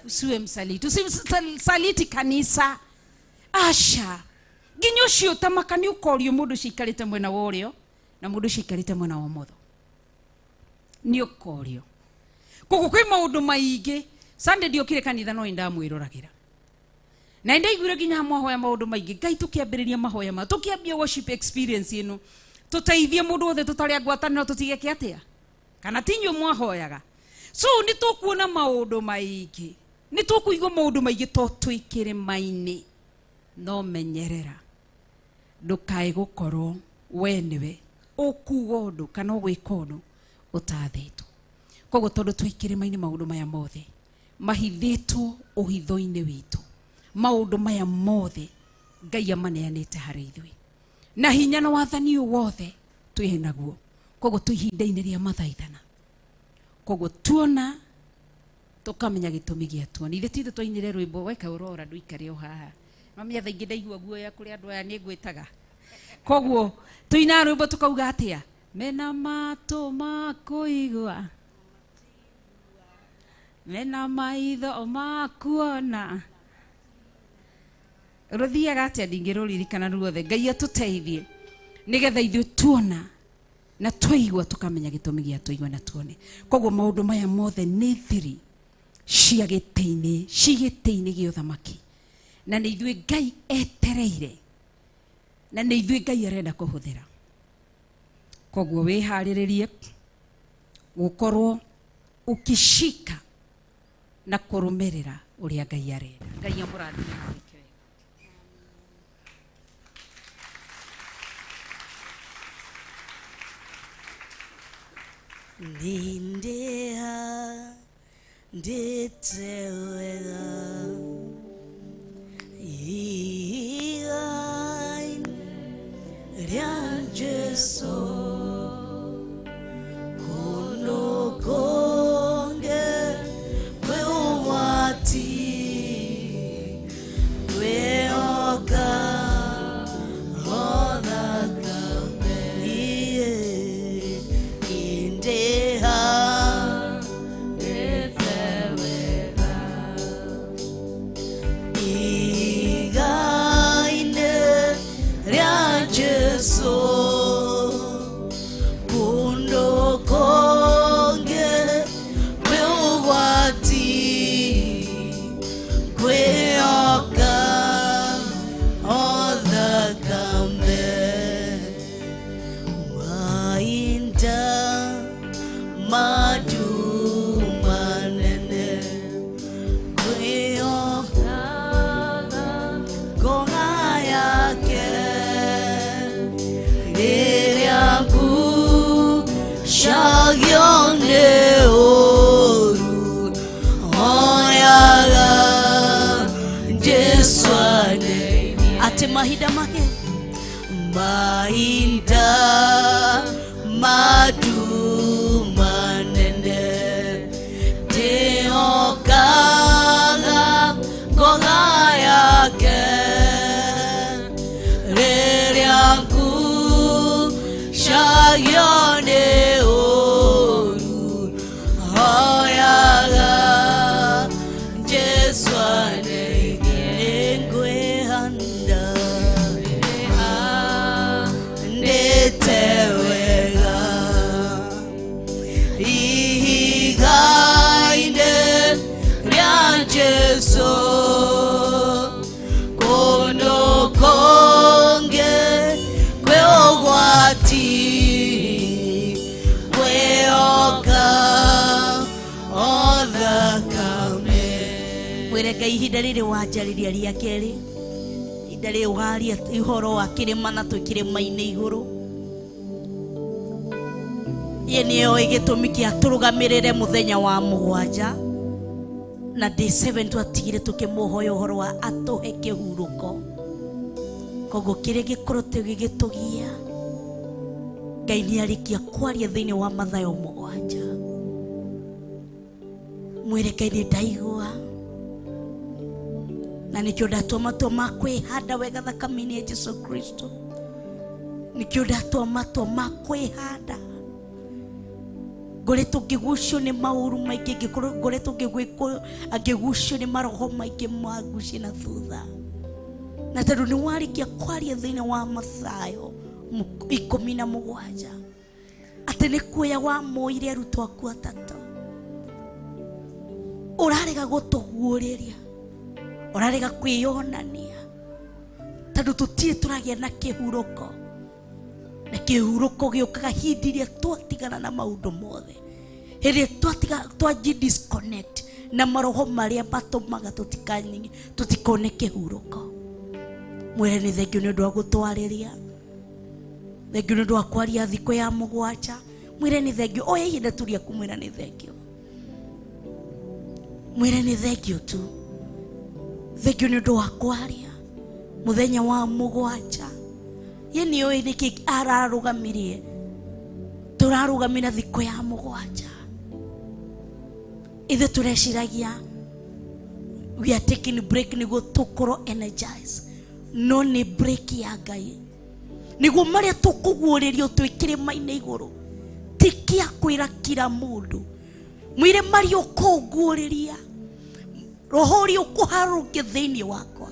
Usiwe msaliti. Usisaliti kanisa. Asha nginya ũcio tamaka nĩ ũkorio mũndũ ũcio aikarĩte mwena wa ũrĩo na mũndũ ũcio aikarĩte mwena wa ũmotho, nĩ ũkorio. Koguo kwĩ maũndũ maingĩ. Sunday ndiokire kanitha no ndamwĩroragĩra na ndaiguire nginya mahoya maũndũ maingĩ. Ngai tũkĩambĩrĩria mahoya ma tũkĩambia worship experience ĩno, tũteithie mũndũ wothe tũtarĩ a ngwatanĩro tũtigeke atĩa kana ti inyuĩ mwahoyaga. So nĩ tũkuona maũndũ maingĩ, nĩ tũkũigua maũndũ maingĩ to twĩ kĩrĩma-inĩ. No menyerera ndũkae gũkorwo we nĩwe ũkuga ũndũ kana ũgwĩka ũndũ ũtathĩtwo. Koguo tondũ twĩ kĩrĩma-inĩ maũndũ maya mothe mahithĩtwo ũhitho-inĩ witũ, maũndũ maya mothe Ngai amaneanĩte harĩ ithuĩ na hinya na wathani ũyũ wothe twĩ naguo. Koguo twĩ ihinda-inĩ rĩa mathaithana, koguo tuona tũkamenya gĩtũmi gĩa tuona. Ithe ti ithuĩ twainire rwĩmbo weka ũrora ndũikare o haha mamia thaa ingĩ ndaigua guoya kũrĩ andũ aya nĩ ngwĩtaga. Koguo tũinaga rwĩmbo tũkauga atĩa, mena matũ ma kũigua, mena maitho ma kuona. Rũthiaga atĩa ndingĩrũririkana ruothe. Ngai atũteithie nĩgetha ithuĩ tuona na twaigua tũkamenya gĩtũmi gĩa tũigua na tuone. Koguo maũndũ maya mothe nĩ thiri cia gĩtĩ-inĩ, ci gĩtĩ-inĩ gĩa ũthamaki, na nĩ ithuĩ Ngai etereire na nĩ ithuĩ Ngai arenda kũhũthĩra. Koguo wĩharĩrĩrie gũkorwo ũkĩcika na kũrũmĩrĩra ũrĩa Ngai arenda. Ngai amũrathime na wĩke wega. Nindeha nditewega igai rĩa Jesũ kũndũ kũngĩ kwĩ ũgwati kwĩhoka othakame indeha nditewega igaine rĩa Jesũ kũndũ kũngĩ kwĩ ũgwati kwĩhoka othakame mainda madumanene kwĩhoka ngoma yake rĩrĩa ngucagio nĩ ũũru hoyaga Jesũ andeithie. Atĩ mahinda make mahinda madumanene ndĩhokaga ngoma yake rĩrĩa ngucagio nĩ ũũru hoyaga Jesũ andeithie. Nĩngwĩhanda ndĩte wega ihiga-inĩ rĩa Jesũ kũndũ kũngĩ kwĩ ũgwati kwĩhoka othakame. Mwĩre Ngai ihinda rĩrĩ wanjarĩria rĩa kerĩ, ihinda rĩrĩ waria ũhoro wa kĩrĩma na twĩ kĩrĩma-inĩ igũrũ, ye nĩoĩ gĩtũmi kĩa tũrũgamĩrĩre mũthenya wa mũgwanja na day 7 twatigire tũkĩmũhoya ũhoro wa atũhe kĩhurũko. Koguo kĩrĩa gĩkorwo gĩgĩtũgia Ngai nĩ arĩkia kwaria thĩinĩ wa Mathayo 7. Mwĩre Ngai nĩ ndaigua na nĩkĩo ndatua matua ma kwĩhanda wega thakame-inĩ ya Jesu Kristo. Nĩkĩo ndatua matua ma kwĩhanda. Ngoretwo ngĩgucio nĩ maũru maingĩ, ngoretwo ngĩgucio nĩ maroho maingĩ mangucie na thutha. Na tondũ nĩ warĩkia kwaria thĩinĩ wa Mathayo 17 atĩ nĩ kuoya wamoire arutwo aku atatũ, ũrarega gũtũguũrĩria, ũrarega kwĩyonania, tondũ tũtirĩ tũragĩa na kĩhurũko. Na kĩhurũko gĩũkaga hĩndĩ ĩrĩa twatigana na maũndũ mothe, hĩndĩ ĩrĩa twaji disconnect na maroho marĩa matũmaga tũtikone kĩhurũko. Mwĩre nĩ thengio nĩ ũndũ wa gũtwarĩria, thengio nĩ ũndũ wa kwaria thikũ ya 7. Mwĩre nĩ thengio, oya ihinda tu rĩaku, mwĩra nĩ thengio, mwĩre nĩ thengio tu, thengio nĩ ũndũ wa kwaria mũthenya wa 7. Ye nĩ ũĩ nĩkĩ ararũgamirie, tũrarũgamĩra thikũ ya 7. Ithuĩ tũreciragia we are taking break nĩguo tũkorwo energized, no nĩ break ya Ngai nĩguo marĩa tũkũguũrĩrio twĩ kĩrĩma-inĩ igũrũ ti kĩa kwĩra kira mũndũ. Mwĩre marĩa ũkũnguũrĩria, roho ũrĩa ũkũharũrũkia thĩinĩ wakwa,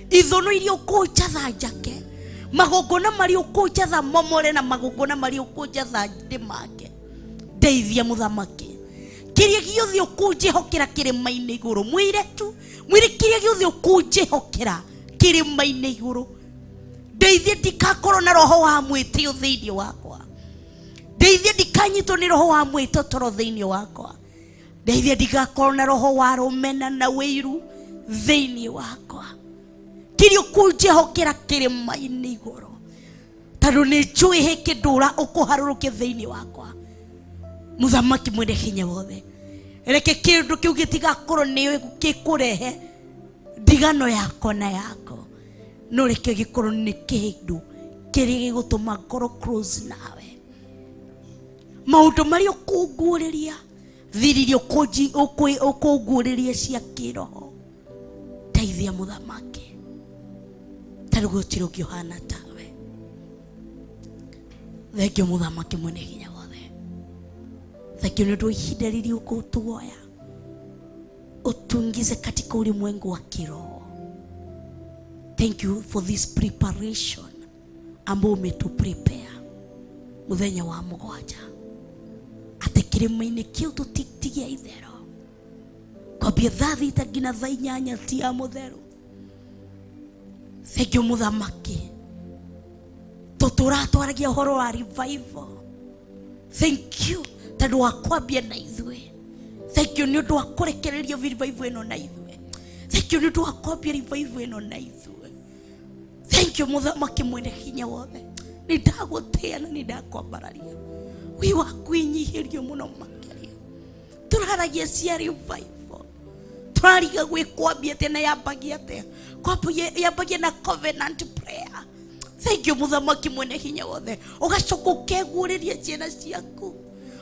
ithono iria ũkũnjatha njake, magongona marĩa ũkũnjatha momore, na magongona marĩa ũkũnjatha ndĩmake. Ndeithia mũthamaki, kĩrĩa gĩothe ũkũnjĩhokera kĩrĩma-inĩ igũrũ, mwĩre tu, mwĩre kĩrĩa gĩothe ũkũnjĩhokera kĩrĩma-inĩ igũrũ, ndeithie ndikakorwo na roho wa mwĩtĩo thĩinĩ wakwa, ndeithie ndikanyitwo nĩ roho wa mwĩtotoro thĩinĩ wakwa, ndeithie ndigakorwo na roho wa rũmena na wĩiru thĩinĩ wakwa. Kĩrĩa ũkũnjĩhokera kĩrĩma-inĩ igũrũ, tondũ nĩ njũĩ he kĩndũ ũkũharũrũkia thĩinĩ wakwa. Mũthamaki mwene hinya wothe, reke kĩndũ kĩu gĩtigakorwo nĩ gĩkũrehe ndigano yakwa na yako, no reke gĩkorwo nĩ kĩndũ kĩrĩa gĩgũtũma ngorwo close nawe. Maũndũ marĩa ũkũnguũrĩria, thiri iria ũkũnguũrĩria cia kĩroho, teithia mũthamaki, tondũ gũtirĩ ũngĩ ũhana tawe. Thengio mũthamaki mwene hinya wothe, thengio nĩ ũndũ wa ihinda rĩrĩa ũkũtuoya utuingize katika ulimwengu wa kiroho. Thank you for this preparation ambao umetu prepare muthenya wa 7, atĩ kĩrĩma-inĩ kĩu tũtitigia ithero, kwambia thaa 6 nginya thaa 8 ti ya mũtheru. Thengio mũthamaki, tũtũratwaragia ũhoro wa revival. Thank you tondũ wa kwambia na ithuĩ. Thank you nĩ ũndũ wa kũrekereria revival ĩno na ithuĩ. Thank you nĩ ũndũ wa kwambia revival ĩno na ithuĩ. Thank you mũthamaki mwene hinya wothe, nĩ ndagũtĩĩa na nĩ ndakwambararia, wĩ wa kwĩnyihĩrio mũno makĩria. Tũraragia cia revival, tũrariga gwĩkwambia atĩa na yambagia atĩa, yambagia na covenant prayer. Thank you mũthamaki mwene hinya wothe, ũgacoka ũkeguũrĩria ciana ciaku,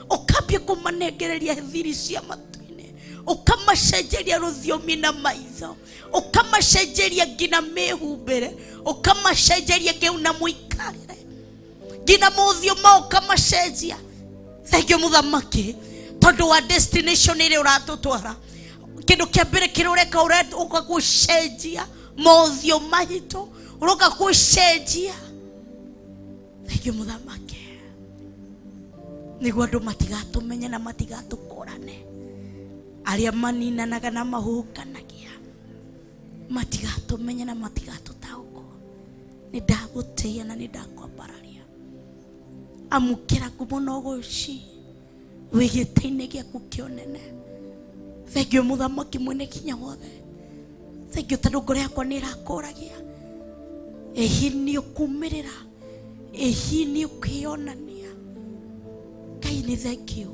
ũkambia kũmanengereria thiri cia matu-inĩ, ũkamacenjeria rũthiomi na maitho, ũkamacenjeria nginya mĩhumbĩre, ũkamacenjeria nginya mũikarĩre, nginya mothiũ mao ũkamacenjia. Thank you mũthamaki, tondũ wa destination ĩrĩa ũratũtwara. Kĩndũ kĩa mbere kĩrĩa ũreka, ũroka gũcenjia mothiũ maitũ, ũroka gũcenjia. Thank you mũthamaki, nĩguo andũ matigatũmenye na matigatũkũrane, arĩa maninanaga na mahuhũkanagia matigatũmenye na matigatũtaũkwo. Nĩ ndagũtĩĩa na nĩ ndakwambararia. Amũkĩra ngumo na ũgooci wĩ gĩtĩ-inĩ gĩaku kĩa ũnene. Thengio mũthamaki mwene hinya wothe, thengio tondũ ngoro yakwa nĩ ĩrakũragia, ĩhi nĩ ũkumĩrĩra, ĩhi nĩ ũkwĩyonania. Ngai nĩ thengio,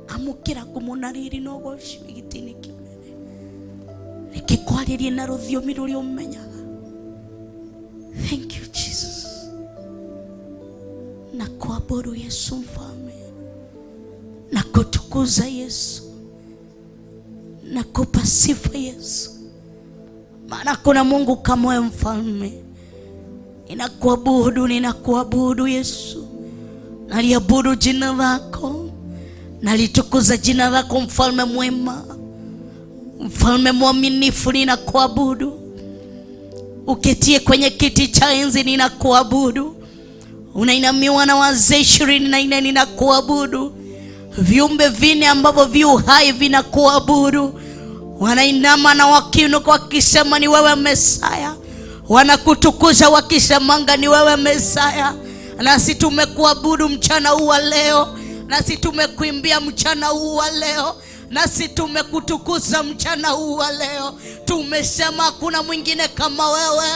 amũkĩra ngumo na riri na ũgooci wĩ gĩtĩ-inĩ kĩa ũnene. Reke kwarĩrie na rũthiomi rũrĩa ũmenyaga. Thank you Jesus. Na kwambararia. Nakuabudu Yesu mfalme, nakutukuza Yesu, nakupa sifa Yesu, maana kuna Mungu kama wewe mfalme. Ninakuabudu, ninakuabudu Yesu, naliabudu jina lako, nalitukuza jina lako mfalme mwema, mfalme mwaminifu. Ninakuabudu uketie kwenye kiti cha enzi, ninakuabudu. Unainamiwa na wazee 24, ninakuabudu. Viumbe vine ambavyo vi hai vinakuabudu, wanainama na wakiinuka wakisema ni wewe Mesaya, wanakutukuza wakisemanga ni wewe Mesaya. Nasi tumekuabudu mchana huu wa leo, nasi tumekuimbia mchana huu wa leo, nasi tumekutukuza mchana huu wa leo. Tumesema hakuna mwingine kama wewe,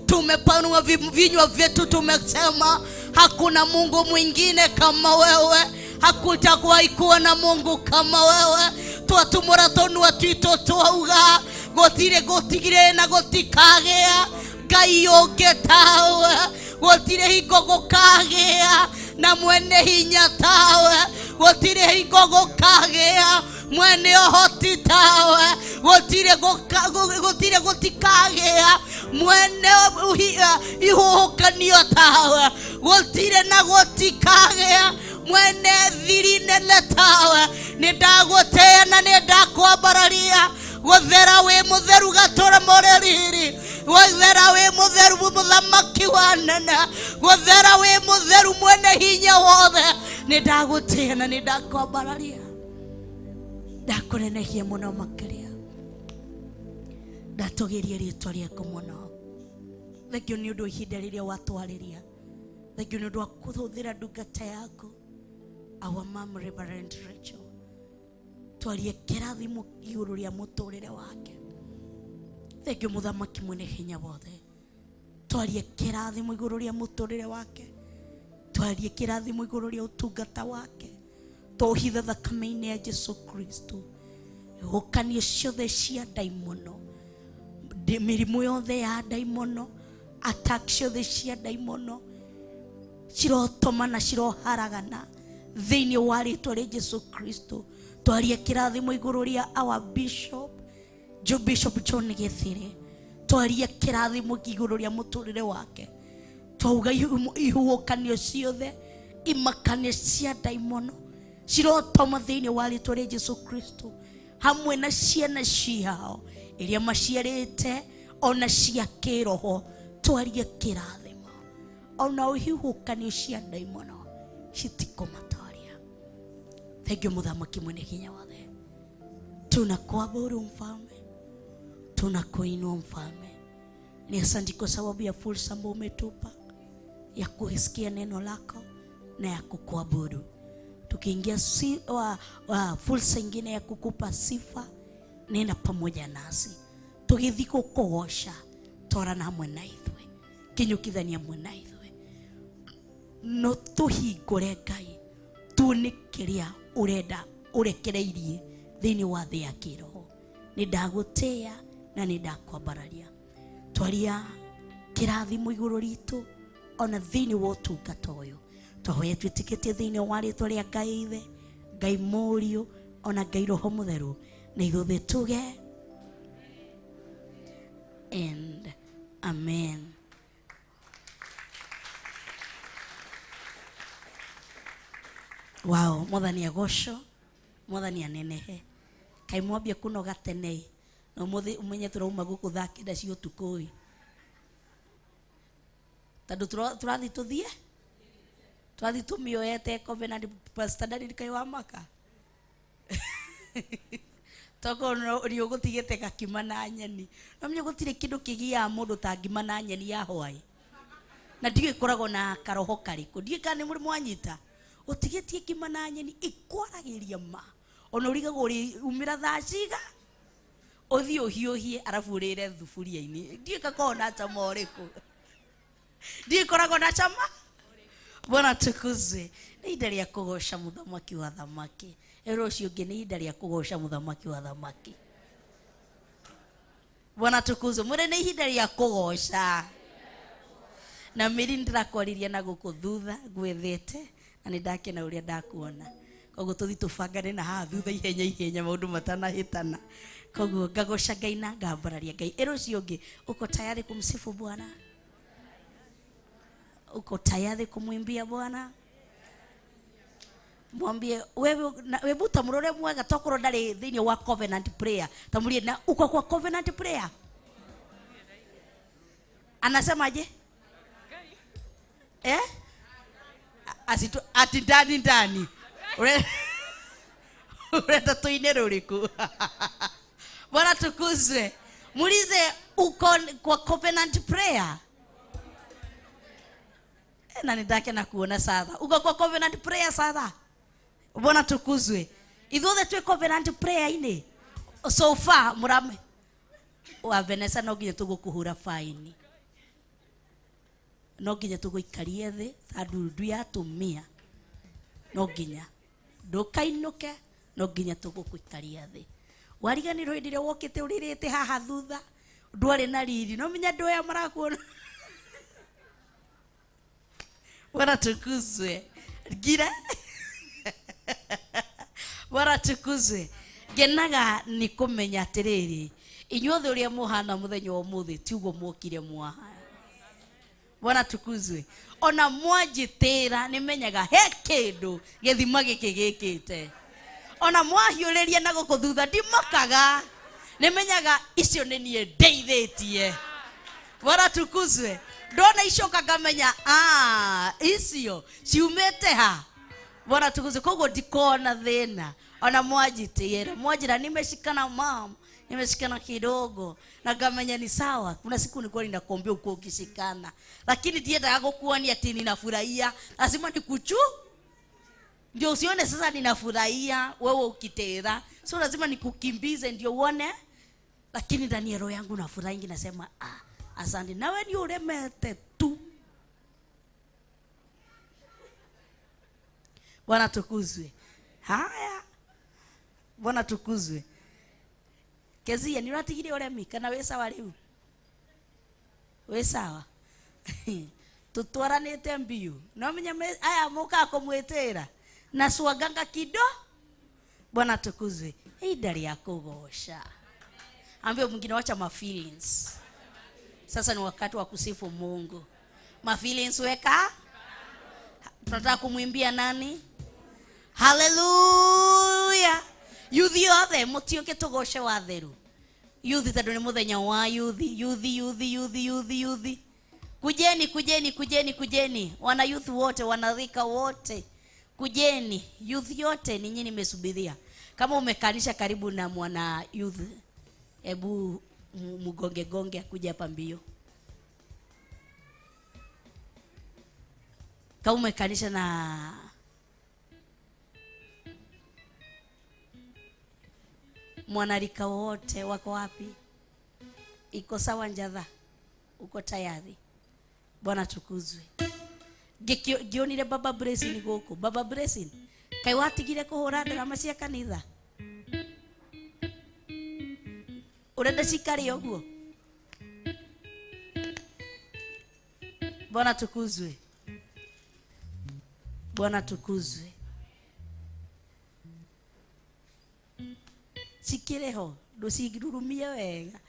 tumepanua vinywa vyetu, tumesema hakuna Mungu mwingine kama wewe, hakutakuwahi kuwa na Mungu kama wewe. Twatumura tonua twitũ twauga gũtirĩ gũtigire na gũtikagĩa Ngai ũngĩ tawe, gũtirĩ hingo gũkagĩa na mwene hinya tawe, gũtirĩ hingo gũkagĩa mwene ũhoti tawe, gũtirĩ gũtikagĩa mwene ihuhũkanio tawe, gũtirĩ na gũtikagĩa mwene thiri nene tawe. Nĩ ndagũtĩĩa na nĩ ndakwambararia, gũthera wĩ mũtheru gatũra mũrĩriri, gũthera wĩ mũtheru mũthamaki wa nene, gũthera wĩ mũtheru mwene hinya wothe. Nĩ ndagũtĩĩa na nĩ ndakwambararia, ndakũnenehia mũno makĩria, ndatũgĩria rĩtwa rĩaku mũno. Thengio nĩ ũndũ wa ihinda rĩrĩa watwarĩria, thengio nĩ ũndũ wa kũhũthĩra ndungata yaku our mom Reverend Rachel, twarie kĩrathimo igũrũ rĩa mũtũrĩre wake. Thengio mũthamaki mwene hinya wothe, twarie kĩrathimo igũrũ rĩa mũtũrĩre wake, twarie kĩrathimo igũrũ rĩa ũtungata wake, tũhithe thakame-inĩ ya Jesu Kristo hukanio ciothe cia ndaimono, mĩrimũ yothe ya ndaimono, attack ciothe cia ndaimono cirotoma na ciroharagana thĩinĩ wa rĩtwa rĩa Jesu Kristo. Twarie kĩrathimo igũrũ rĩa our bishop Bishop John Githire, twarie kĩrathimo igũrũ rĩa mũtũrĩre wake, twauga ihuhũkanio ciothe imakanio cia ndaimono cirotoma thĩinĩ wa rĩtwa rĩa Jesu Kristo, hamwe na ciana ciao iria maciarĩte ona cia kĩroho. Twarie kĩrathimo ona ihuhũkanio cia ndaimono citikũmatoria. Thengio mũthamaki mwene hinya wothe, tunakuabudu mfalme, tunakuinua mfalme. Ni asante kwa sababu ya fursa ambayo umetupa ya kusikia neno lako na ya kukuabudu. Tukiingia fursa ingine ya kukupa sifa, nena pamoja nasi tugithii gũkũgoca, twarana hamwe na ithuĩ, kinyũkithania hamwe na ithuĩ, no tũhingũre Ngai tuone kĩrĩa ũrenda ũrekereirie thĩinĩ wa thĩ ya kĩroho. Nĩ ndagũtĩĩa na nĩ ndakwambararia, twaria kĩrathimo igũrũ ritũ ona thĩinĩ wa ũtungata ũyũ. Twahoya twĩtĩkĩtie thĩinĩ wa rĩtwa rĩa Ngai Ithe, Ngai Mũriũ ona Ngai Roho Mũtheru, na ithuothe tuge and amen. Wow, mwathani agocwo, mwathani anenehe. Kaĩ mwambia kũnoga tene, na ũmũthĩ ũmenye tũrauma gũkũ thaa 9 cia ũtukũ ĩ, tondũ tũrathiĩ tũthiĩ tũrathiĩ tũmĩoete Covenant Pastor Daniel kaĩ wa maka tokorwo nĩ ũgũtigĩte gakima na nyeni. No menye gũtirĩ kĩndũ kĩgiaga mũndũ ta ngima na nyeni ya hwaĩ, na ndiũĩ ĩkoragwo na karoho karĩkũ, ndiũĩ kana nĩ mũrĩ mwanyita. Ũtigĩtie ngima na nyeni ĩkwaragĩria ma, ona ũrigagwo ũrĩumĩra thaa ciga ũthiĩ ũhiũhie arabu ũrĩre thuburia-inĩ, ndiũĩ gakoragwo na cama ũrĩkũ, ndiũĩ ĩkoragwo na cama. Bwana tukuzwe. Nĩ ihinda rĩa kũgoca mũthamaki wa thamaki. Ĩro ũcio ũngĩ nĩ ihinda rĩa kũgoca mũthamaki wa thamaki. Bwana tukuzwe. Mwĩre nĩ ihinda rĩa kũgoca. Na mĩri ndĩrakwaririe na gũkũ thutha ngwĩthĩte Na nĩ ndakena ũrĩa ndakuona. Koguo tũthiĩ tũbangane na haha thutha ihenya ihenya maũndũ matanahĩtana. Koguo ngagoca Ngai na ngambararia Ngai. Ĩrũ ũcio ũngĩ, uko tayari kumsifu Bwana? Uko tayari kumwimbia Bwana? Mwambie wewe wewe utamurore mwega tokorwo ndarĩ thĩinĩ wa covenant prayer. Tamurie na uko kwa covenant prayer. Anasemaje? Eh? Asitu ati ndani ndani. Urenda tuine ruriku. Bwana tukuzwe. Muulize uko kwa covenant prayer. Na nindake na kuona satha. Uko kwa covenant prayer satha. Bwana tukuzwe. Ithuothe twi covenant prayer ini. So far murame wa Vanessa no nginya tugukuhura faini. No nginya tuguikarie thi ta ndundu ya atumia. No nginya ndukainuke, no nginya tugukuikaria thi. Wariganirwo hĩndĩ ĩrĩa wokĩte ũrĩrĩte haha thutha ndwarĩ na riri, no menya andũ aya marakuona. Bwana tukuzwe. Ngira. Bwana tukuzwe. Ngenaga nĩ kũmenya atĩrĩrĩ, inyuothe ũrĩa mũhana mũthenya wa ũmũthĩ ti ũguo mwokire mwahana. Bwana tukuzwe. Ona mwanjĩtĩra nĩmenyaga he kĩndũ gĩthima gĩkĩ gĩkĩte. Ona mwahiũrĩria na gũkũ thutha ndimakaga, nĩmenyaga icio nĩ niĩ ndeithĩtie. Bwana tukuzwe. Ndona icoka ngamenya icio ciumĩte ha. Bwana tukuzwe. Koguo ndikona thĩna. Ona mwanjĩtĩra, mwanjĩra nimeshikana mam, nimeshikana kidogo, na ngamenya ni sawa. Kuna siku nilikuwa ninakuambia uko ukishikana, lakini ndiendaga gukuonia ati ninafurahia, lazima nikuchu ndio usione sasa ninafurahia wewe ukitera, so lazima nikukimbize ndio uone. Lakini ndani ya roho yangu nafurahi, nasema asante, nawe ni uremete tu. Bwana tukuzwe. Haya, Bwana tukuzwe. Kezia ni uratigire uremi kana wĩ sawa rĩu? Wĩ sawa? Tutwaranĩte mbiu. No menya aya mũkaga kũmwĩtĩra na swaganga kido. Bwana tukuzwe. Ihinda rĩa kũgoca. Ambia mwingine wacha ma feelings. Sasa ni wakati wa kusifu Mungu. Ma feelings weka. Tunataka kumwimbia nani? Hallelujah. Yuthi othe mutioke tugoce watheru. Yuthi tondu ni muthenya wa yuthi, yuthi, yuthi, yuthi, yuthi, yuthi. Kujeni, kujeni, kujeni, kujeni. Wana youth wote, wanarika wote. Kujeni, youth yote ni nyinyi nimesubiria. Kama umekanisha karibu na mwana youth, hebu mgonge gonge akuja hapa mbio. Kama umekanisha na mwanarika wote wako wapi? Iko sawa njadha? Uko tayari? Bwana tukuzwe. Gionire Baba Blessing goko. Baba Blessing. Kai watigire kuhura ndarama cia kanitha. Urenda cikare uguo? Bwana tukuzwe. Bwana tukuzwe. Cikireho nducirurumie wega.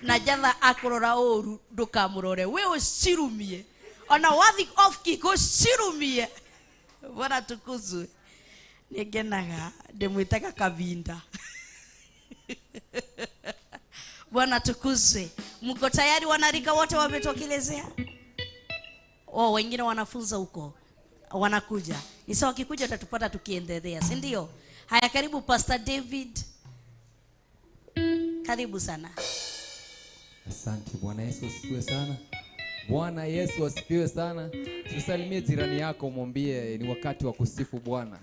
Na jatha akurora uru ndukamurore, we ucirumie. Ona wathi off kick ucirumie. Bwana tukuzwe. Ningenaga ndimwitaga Kavinda. Bwana tukuzwe. Mko tayari wanarika wote wametokelezea? Oh, wengine wanafunza huko wanakuja. Ni sawa, wakikuja utatupata tukiendelea, si ndio? Haya, karibu Pastor David. Karibu sana. Asante. Bwana Yesu asifiwe sana. Bwana Yesu asifiwe sana. Tusalimie jirani yako, mwambie ni wakati wa kusifu Bwana.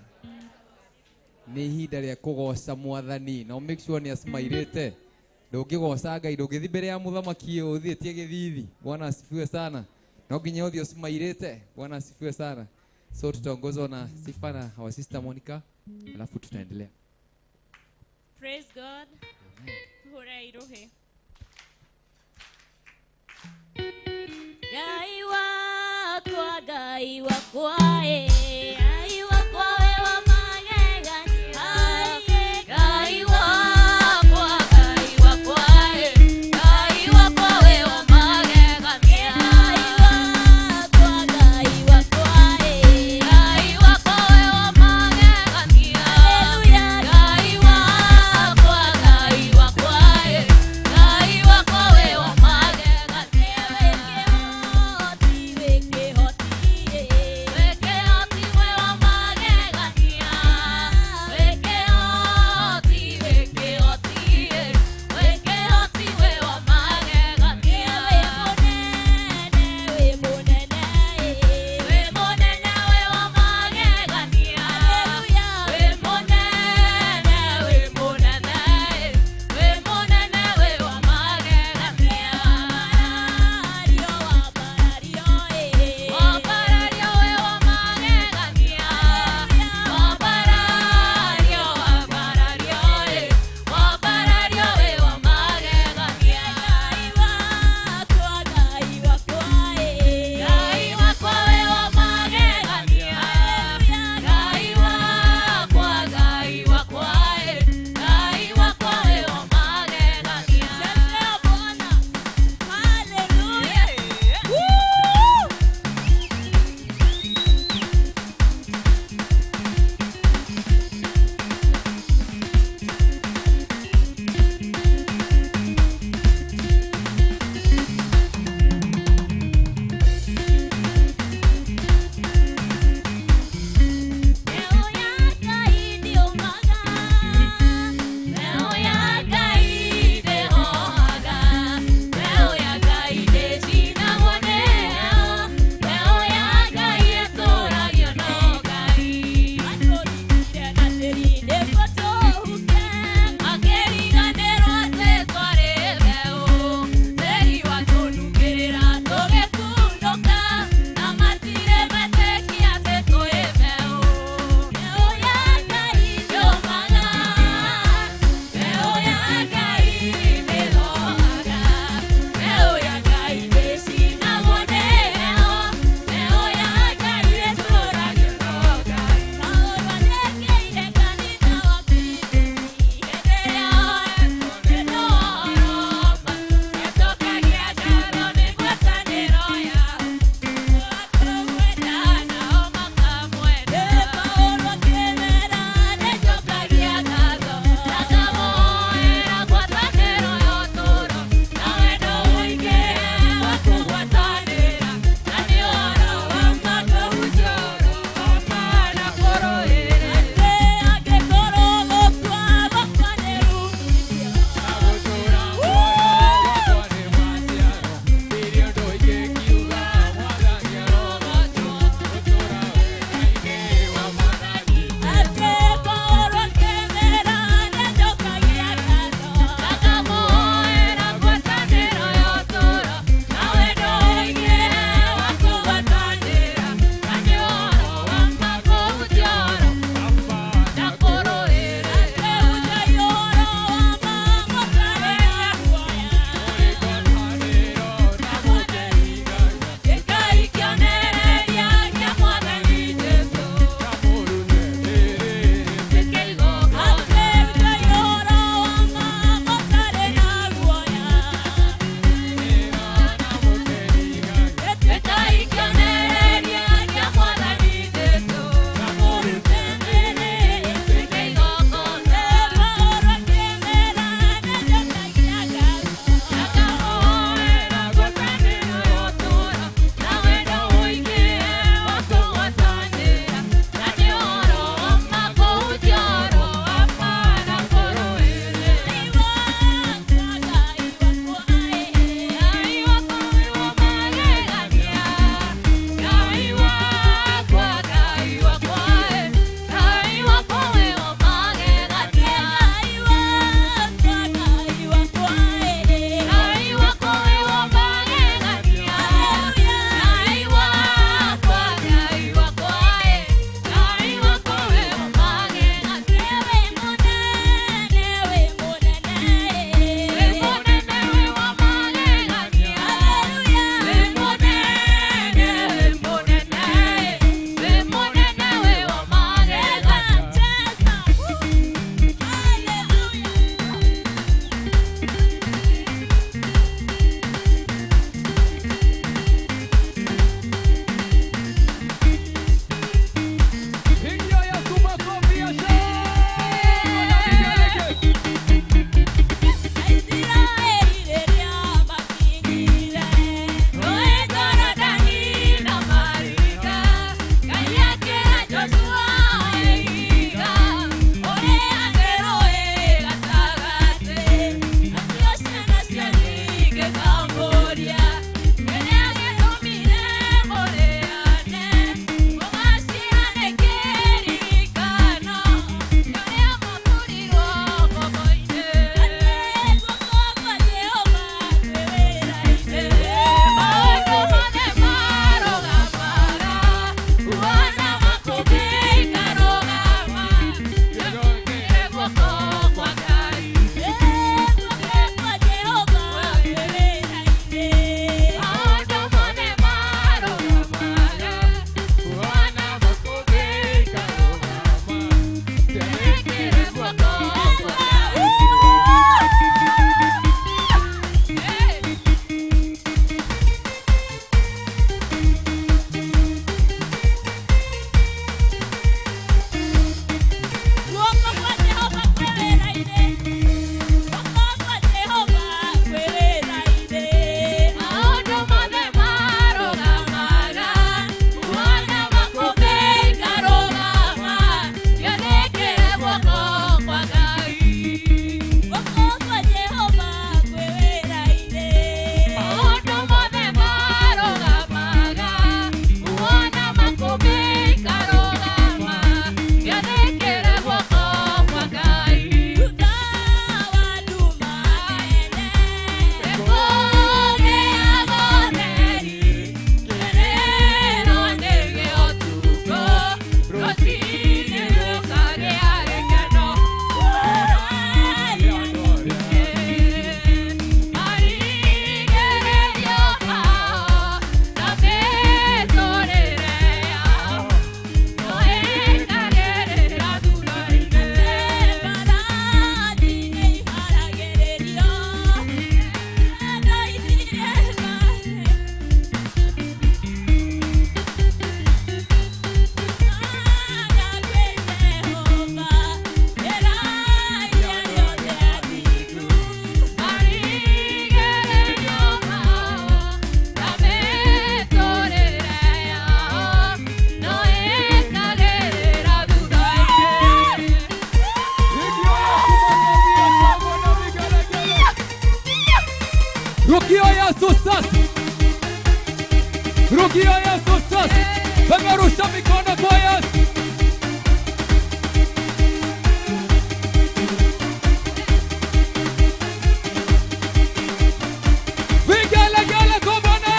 Ni ihinda rĩa kũgoca Mwathani. Na make sure ni asmairĩte. Ndũngĩgoca Ngai, ndũngĩthiĩ mbere ya mũthamaki ũthiĩtie gĩthithi. Bwana asifiwe sana. No nginya ũthiĩ ũsmairĩte. Bwana asifiwe sana. So tutaongozwa na sifa na our sister Monica, alafu tutaendelea. Praise God. Hurray, rohe. Rukia Yesu sasa. Peperusha mikono kwa Yesu. Vigelegele kwa Bwana.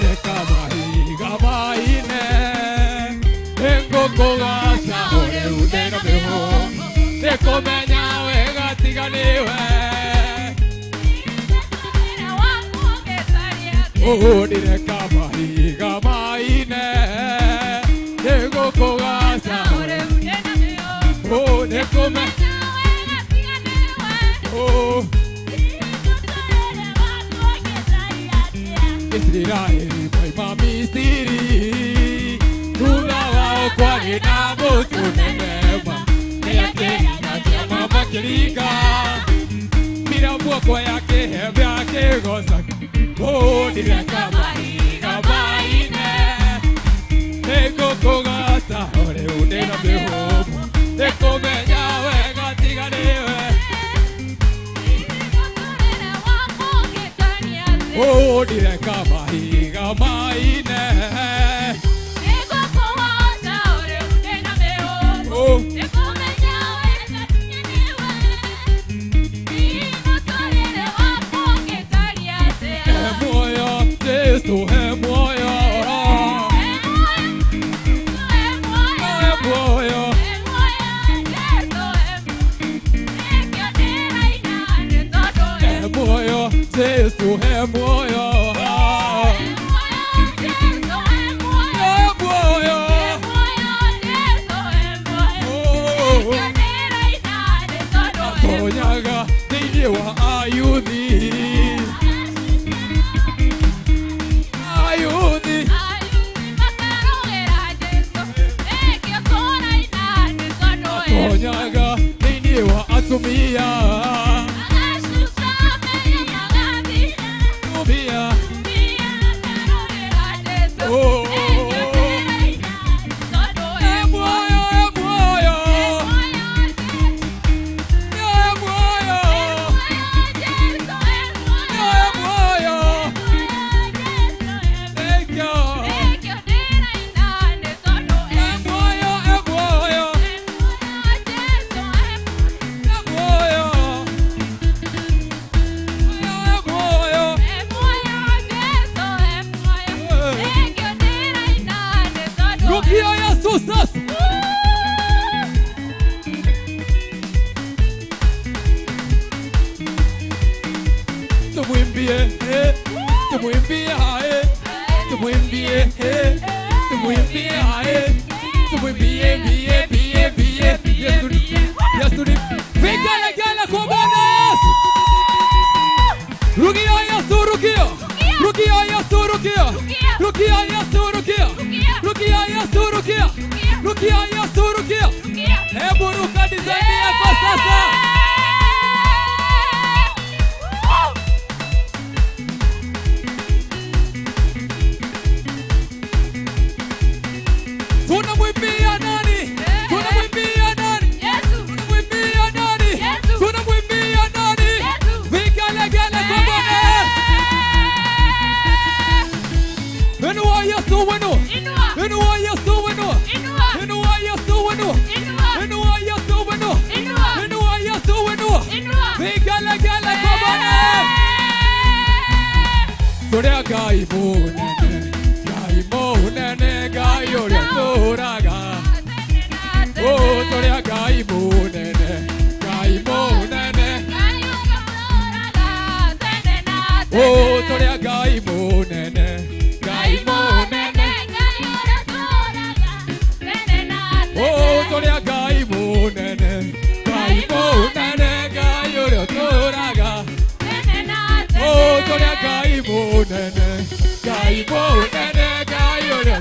Reka mahiga maine, nĩngũkũgooca ũrĩu ndĩna mĩhũmũ, nĩkũmenya wega tiga nĩwe. Ũhũnire mahiga maine, nĩngũkũgooca ũrĩu nĩkũmenya Isiraeli moima Misiri, thutha wao kwarĩ na mbũtũ nene ma, nĩakĩringa kĩama makĩringa, mĩrambũko ya kĩhembe akĩgoca, ũndire mahiga maine, nĩngũkũgooca ũrĩu ndĩna mĩhũmũ, nĩkũmenya wega tiga nĩwe. Ũndire mahiga maine, oh. He muoyo, Jesu he muoyo, he muoyo, he muoyo, Jesu he muoyo, he muoyo, oh. Atonyaga thĩinĩ wa ayuthi, ayuthi, atonyaga thĩinĩ wa atumia, atumia, oh. He muoyo, he muoyo, he muoyo, he muoyo, thank you. He muoyo, he muoyo, he muoyo, he muoyo. Rukia Yesu sasa. Tumwimbie, eh, tumwimbie hae, tumwimbie, eh, tumwimbie hae, tumwimbie, bie, bie, bie, Yesu ni, Yesu ni. Vigelegele kwa Bwana Yesu. Rukia Yesu, rukia. Rukia Yesu, rukia. Rukia Yesu, rukia. Rukia Yesu, rukia. Rukia Yesu, rukia. Hebu ruka design yako sasa. Tunamwimbia nani? Tunamwimbia nani? Tunamwimbia nani? Tunamwimbia nani? Vigelegele kwa Bwana. Inua Yesu wenu. Inua Yesu wenu. Inua Yesu wenu. Inua Yesu wenu. Inua Yesu wenu. Vigelegele kwa Bwana. Tũrĩa Ngai mũnene, Ngai mũnene, Ngai ũrĩa ũtũũraga. Oh, tũrĩa Ngai mũnene, Ngai mũnene. Oh, tũrĩa Ngai mũnene, Ngai mũnene. Oh, tũrĩa Ngai mũnene, Ngai mũnene, Ngai ũrĩa ũtũũraga. Oh, tũrĩa Ngai mũnene, Ngai mũnene, Ngai ũrĩa.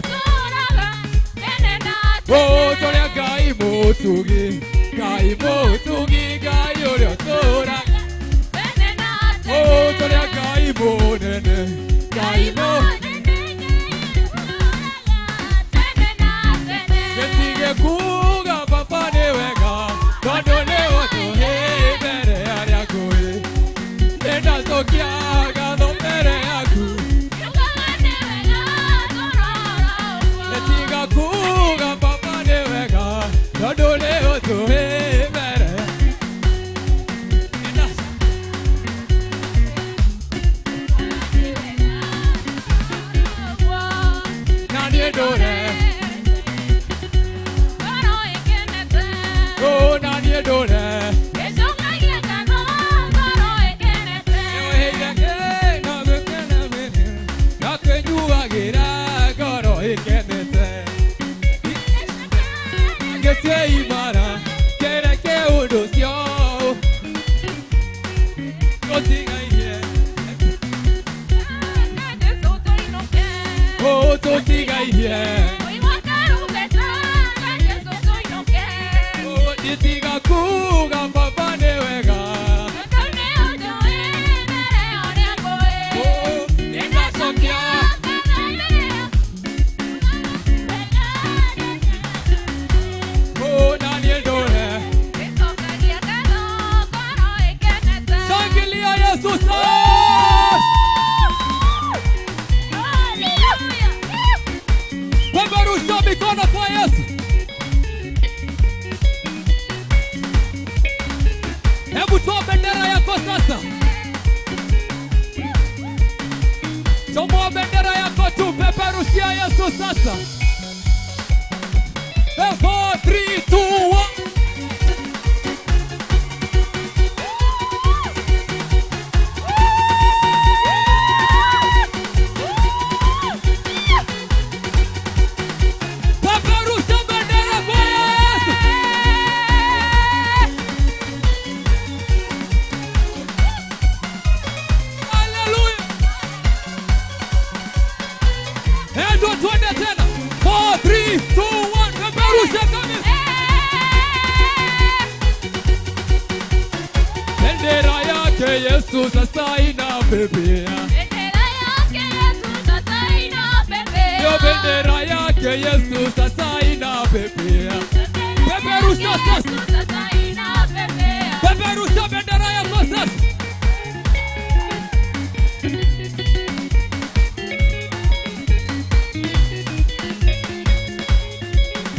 Oh, tũrĩa Ngai mũtugi, Ngai mũtugi, Ngai ũrĩa ũtũũraga. Oh, tũrĩa Ngai mũnene, Ngai mũnene. Tũtigairie. Oh, tũtigairie. Oh, nditiga kuga Baba nĩ wega. Oh, nĩndacokia. Oh, na niĩ ndũre. Shangilia Yesu sasa. Peperusha mikono kwa Yesu. Hebu toa bendera yako sasa. Chomoa bendera yako tu, peperushia Yesu sasa. 4, 3, 2, 1. Peperusha bendera kwa Yesu. Haleluya. Hebu twende tena. 4, 3, 2, 1. Peperusha kabisa. Bendera yake Yesu sasa inapepea. Yo, bendera yake Yesu sasa inapepea. Peperusha sasa. Peperusha bendera yako sasa.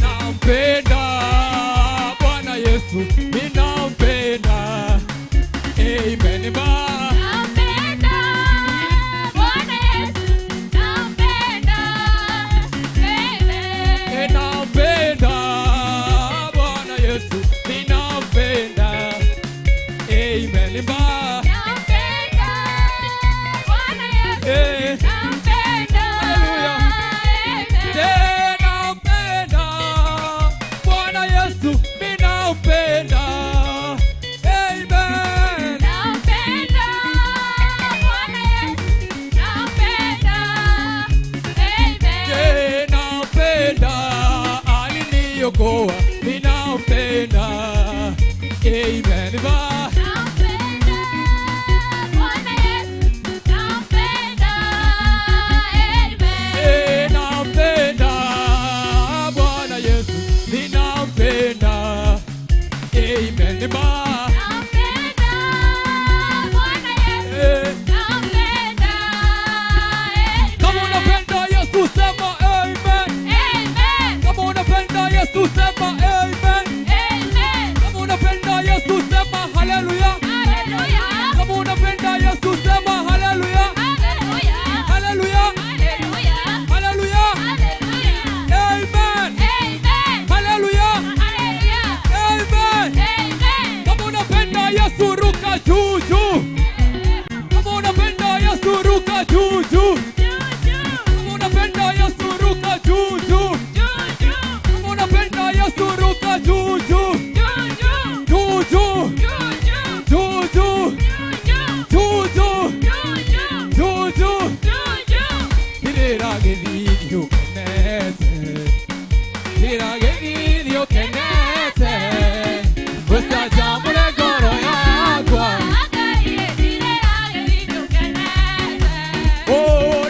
Nampenda Bwana Yesu, ninampenda. Amen. Ba. Nampenda Bwana Yesu, nampenda. Amen. Nampenda Bwana Yesu, ninampenda. Amen. Ba. Nampenda Bwana Yesu, nampenda. Hallelujah. Amen. Nampenda Bwana Yesu, ninampenda. Amen. Nampenda Bwana Yesu, nampenda. Amen. Nampenda, aliniokoa, ninampenda. Amen. Ba. Nampenda Bwana Yesu, nampenda. Amen. Nampenda Bwana Yesu, ninampenda. Amen. Ba. Nampenda Bwana Yesu, nampenda. Kama unapenda Yesu sema amen. Amen. Kama unapenda Yesu sema amen. Amen. Kama unapenda Yesu sema haleluya. Hallelujah. Kama unapenda Yesu sema haleluya. Hallelujah. Haleluya. Hallelujah. Haleluya. Hallelujah. Amen. Amen. Haleluya. Hallelujah. Amen. Amen. Kama unapenda Yesu ruka juu juu. Kama unapenda Yesu ruka juu juu. Kama unapenda Yesu ruka juu juu. Kama unapenda Yesu ruka juu juu. Juu juu. Juu juu. Juu juu. Juu juu. Ndĩra gĩthithi ũkenete. Ndĩra gĩthithi ũkenete. Ũcanjamũre ngoro yakwa. Oh,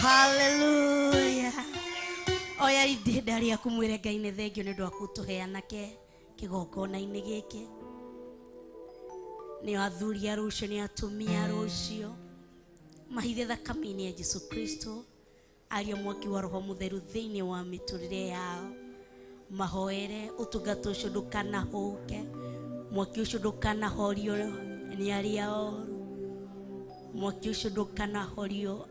Hallelujah. Oya ihinda rĩaku mwĩre Ngai nĩ thengio nĩ ũndũ wa gũtũhe anake kĩgongona-inĩ gĩkĩ. Nĩ athuri a rũciũ, nĩ atumia a rũciũ. Mahithe thakame-inĩ ya Jesu Kristo, aria mwaki wa Roho Mũtheru thĩinĩ wa mĩtũrĩre yao. Mahoere ũtungata ũcio ndũkanahũke, mwaki ũcio ndũkanahorio nĩ arĩa oru, mwaki ũcio ndũkanahorio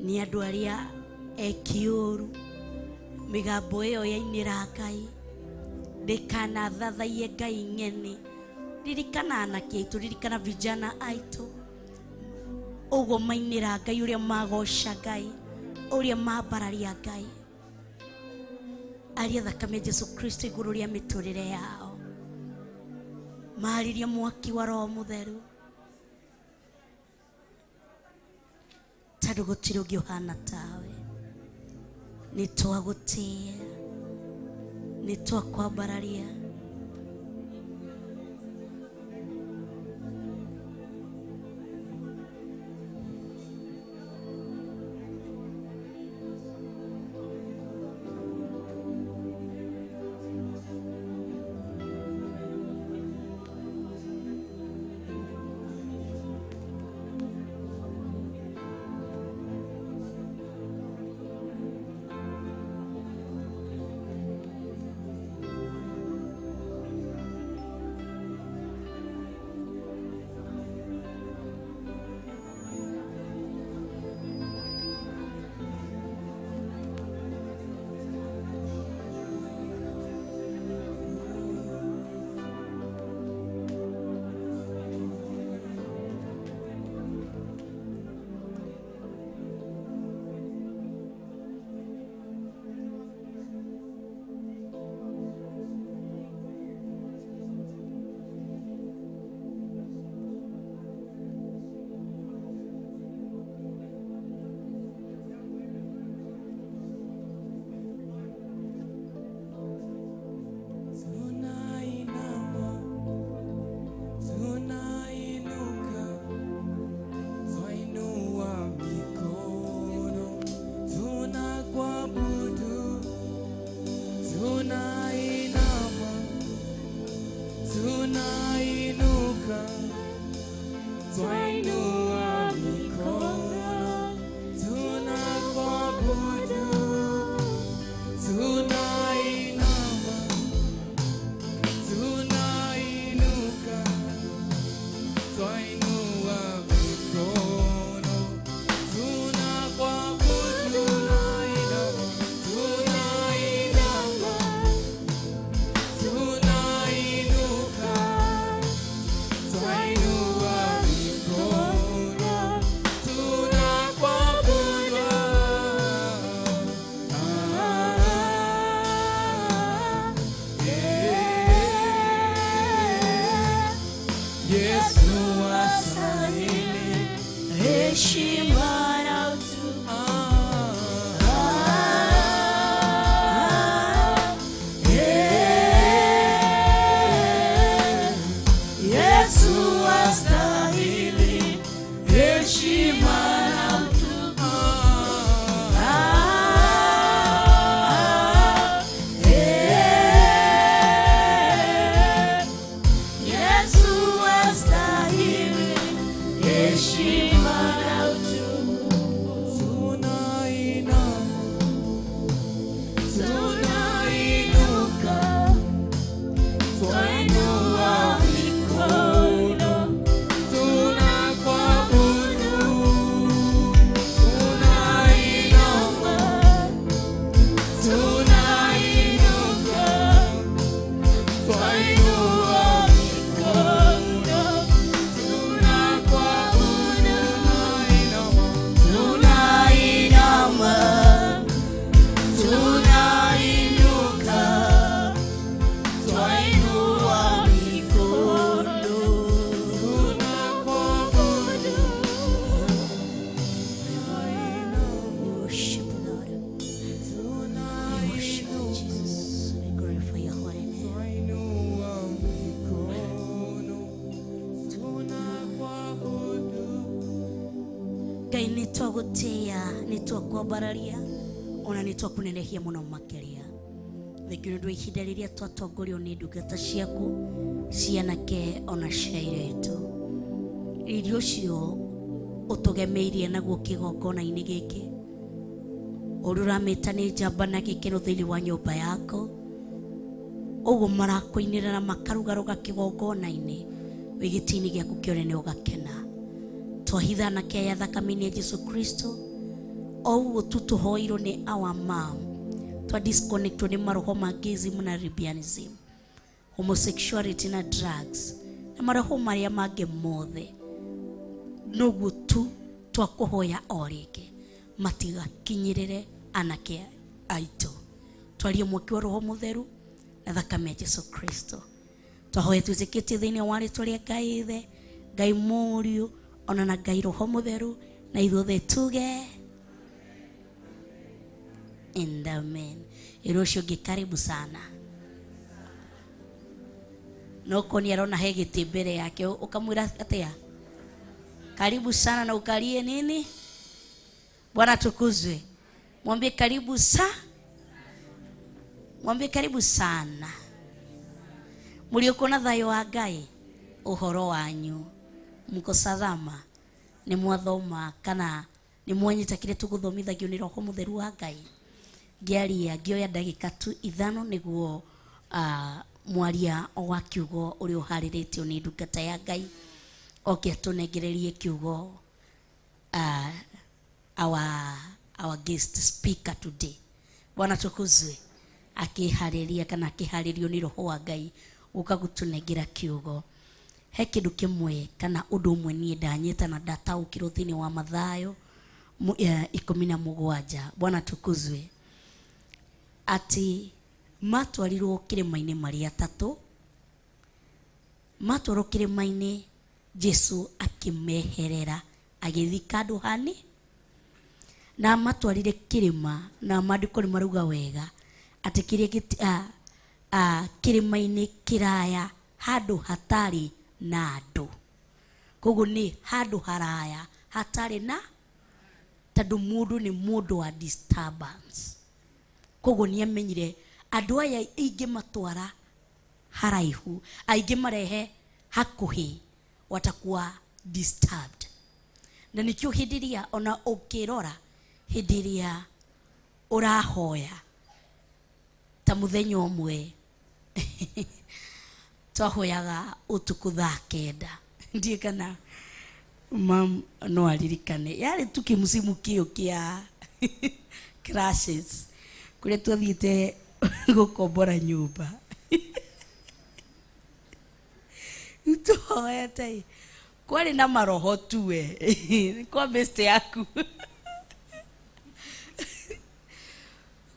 nĩ andũ arĩa eki ũru. Mĩgambo ĩyo yainĩra Ngai ndĩkanathathaiye Ngai ng'eni. Ririkana anake aitũ, ririkana vijana aitũ, ũguo mainĩra Ngai, ũrĩa magoca Ngai, ũrĩa mambararia Ngai. Aria thakame ya Jesu Kristo igũrũ rĩa mĩtũrĩre yao. Marĩrie mwaki wa Roho Mũtheru, tondũ gũtirĩ ũngĩ ũhana tawe. Nĩ twagũtĩĩa, nĩ twakwambararia. Twagũtĩĩa, nĩ twakwambararia, ona nĩ twakũnenehia mũno makĩria. Thengiũ nĩ ũndũ wa ihinda rĩrĩa twatongorio nĩ ndungata ciaku, cianake ona cia airĩtu. Riri ũcio ũtũgemeirie naguo kĩgongona-inĩ gĩkĩ, ũrĩa ũramĩta nĩ njamba na gĩkeno thĩinĩ wa nyũmba yaku, ũguo marakũinĩra na makarugaruga kĩgongona-inĩ, wĩ gĩtĩ-inĩ gĩaku kĩa ũnene ũgakena. Twahitha anake aya thakame-inĩ ya Jesu Kristo, o ũguo tu tũhoirwo nĩ our mom, twa disconnectwo nĩ maroho ma gayism na lesbianism, homosexuality na drugs, na maroho marĩa mangĩ mothe. Noguo tu twakũhoya o rĩngĩ matigakinyĩrĩre anake aitũ. Twarie mwaki wa Roho Mũtheru na thakame ya Jesu Kristo. Twahoya twĩtĩkĩtie thĩinĩ wa rĩtwa rĩa Ngai Ithe, Ngai Mũriũ, ona na Ngai Roho Mũtheru, na ithuothe tuge and amen. Ĩrĩ ũcio ũngĩ karibu sana. No koni arona he gĩtĩ mbere yake, ũkamwĩra atĩa? Karibu sana na ukalie nini? Bwana tukuzwe. Mwambie karibu sa. Mwambie karibu sana. Mlioko na thayũ wa Ngai, ũhoro wanyu, mko salama, nĩ mwathoma kana nĩ mwanyita kĩrĩa tũgũthomithagio nĩ Roho Mũtheru wa Ngai. Ngĩaria ngĩoya ndagĩka tu ithano nĩguo mwaria wa kiugo ũrĩa ũharĩrĩtio nĩ ndungata ya Ngai oke atũnengererie kiugo, our guest speaker today. Bwana tukuzwe. Akĩharĩria kana akĩharĩrio nĩ Roho wa Ngai gũka gũtũnengera kiugo. He kĩndũ kĩmwe kana ũndũ ũmwe niĩ ndanyita na ndataũkĩrwo thĩinĩ wa Mathayo 17. Bwana tukuzwe. Atĩ matwarirwo kĩrĩma-inĩ marĩ atatũ, matwarwo kĩrĩma-inĩ Jesu akĩmeherera agĩthiĩ kandũ hani, na matwarire kĩrĩma, na maandĩko nĩ marauga wega atĩ kĩrĩa kĩrĩma-inĩ kĩraya handũ hatarĩ na andũ. Koguo nĩ handũ haraya hatarĩ na, tondũ mũndũ nĩ mũndũ wa disturbance. Koguo nĩ amenyire andũ aya ingĩmatwara haraihu, aingĩ marehe hakuhĩ, watakuwa disturbed. Na nikĩo hĩndĩ ĩrĩa ona ũkĩrora hĩndĩ ĩrĩa ũrahoya, ta mũthenya ũmwe twahoyaga ũtukũ thaa 9, ndiĩ kana mam no aririkane, yarĩ tu kĩmsimu kĩo kĩa crashes kũrĩa twathiĩte gũkombora nyũmba. Tũhoete kwarĩ na maroho tuwe kwa best yaku,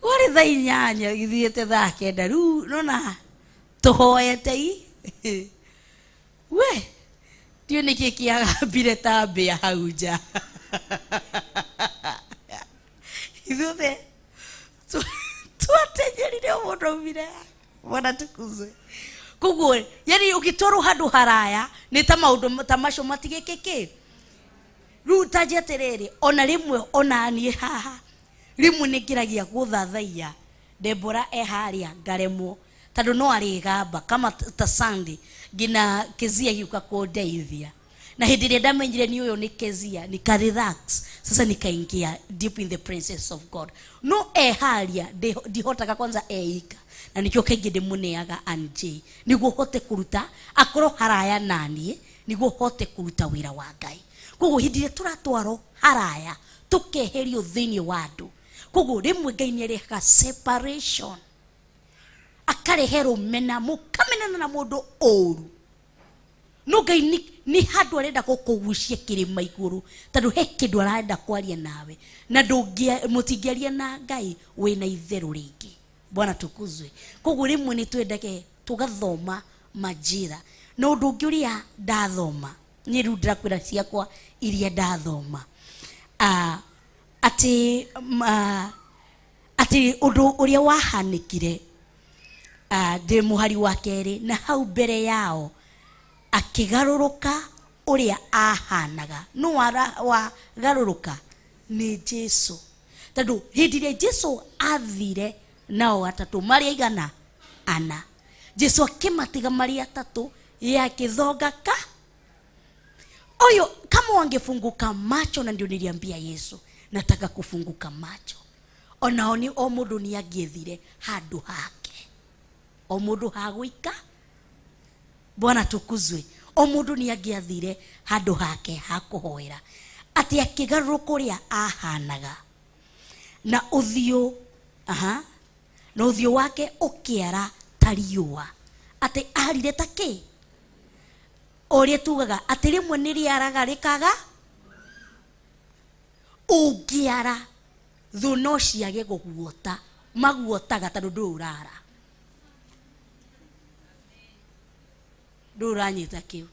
kwarĩ thaa 8 gĩthiĩte thaa 9, rĩu nona tũhoete i we ndiũĩ nĩkĩ kĩagambire ta mbĩa hau nja. Ithuothe twatenyerire mũndũ aumire. Bwana tukuzwe. Koguo yani ũgĩtwarwo handũ haraya nĩ ta maũndũ ta macio matigĩkĩkĩ. Rĩu ta nje atĩrĩrĩ, ona rĩmwe ona niĩ haha rĩmwe nĩ ngeragia gũthathaiya Debora e harĩa ngaremwo, tondũ no arĩgamba kama ta Sunday nginya Kezia gĩũka kũndeithia. Na hĩndĩ ĩrĩa ndamenyire nĩ ũyũ nĩ Kezia, nika relax sasa, nikaingia deep in the presence of God. No e harĩa ndihotaga kwanza eika, na nikĩo kaingĩ ndĩmũneaga Anjay nĩguo hote kũruta, akorwo haraya naniĩ nĩguo hote kũruta wĩra wa Ngai. Koguo hĩndĩ ĩrĩa tũratwarwo haraya tũkeherio thĩinĩ wa andũ, koguo rĩmwe Ngai nĩ arehaga separation, akarehe rũmena, mũkamenana na mũndũ ũru. No Ngai nĩ handũ arenda gũkũgucia kĩrĩma igũrũ, tondũ he kĩndũ arenda kwaria nawe, na mũtingĩaria na Ngai wĩna itherũ rĩngĩ. Bwana tukuzwe. Koguo rĩmwe nĩ twendage tũgathoma majira. Na ũndũ ũngĩ ũrĩa ndathoma, niĩ rĩu ndĩrakwĩra ciakwa iria ndathoma, atĩ ũndũ ũrĩa wahanĩkire, ndĩ mũhari wa 2, na hau mbere yao akĩgarũrũka ũrĩa ahanaga. No wagarũrũka Nĩ Jesu. Tondũ hĩndĩ ĩrĩa Jesu athire nao atatũ marĩ aigana ana, Jesu akĩmatiga marĩ atatũ, ye akĩthonga ka oyo. Kama wangefunguka macho, na ndio niliambia Yesu nataka kufunguka macho, onao ni o mũndũ nĩ angĩethire handũ hake, o mũndũ hagũika. Bwana tukuzwe. O mũndũ nĩ angĩathire handũ hake ha kũhoera, atĩ akĩgarũrũka ũrĩa ahanaga na ũthiũ, aha, na ũthiũ wake ũkĩara ta riũa, atĩ arire ta kĩ ũrĩa tugaga atĩ rĩmwe nĩ rĩaraga rĩkaga. Ũngĩara thũ no ciage gũguota, maguotaga tondũ ndũrĩ ũrara, ndũrĩ ũranyita kĩu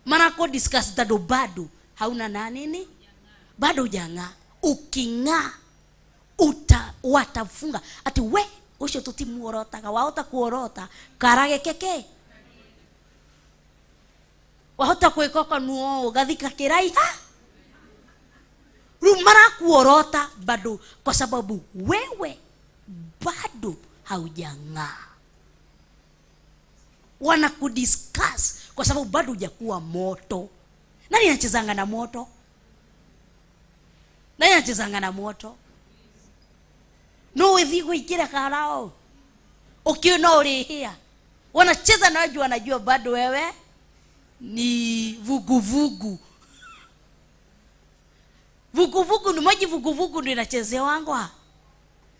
marako discuss tondũ bado hauna na nini, bado hujang'aa. Uking'aa watafunga ati we ucio tutimuorotaga, wahota kuorota karage keke, wahota gwika kanua ugathika kiraiha, riu marakuorota bado kwa sababu wewe bado haujang'aa. Wanakudiscuss kwa sababu bado hujakuwa moto. Nani anachezanga na moto? Nani anachezanga na moto? No wethi gwikira karao ukiona urihia wanacheza na wajua, wanajua bado wewe ni vuguvugu. Vuguvugu ni maji, vuguvugu ndio inachezewangwa,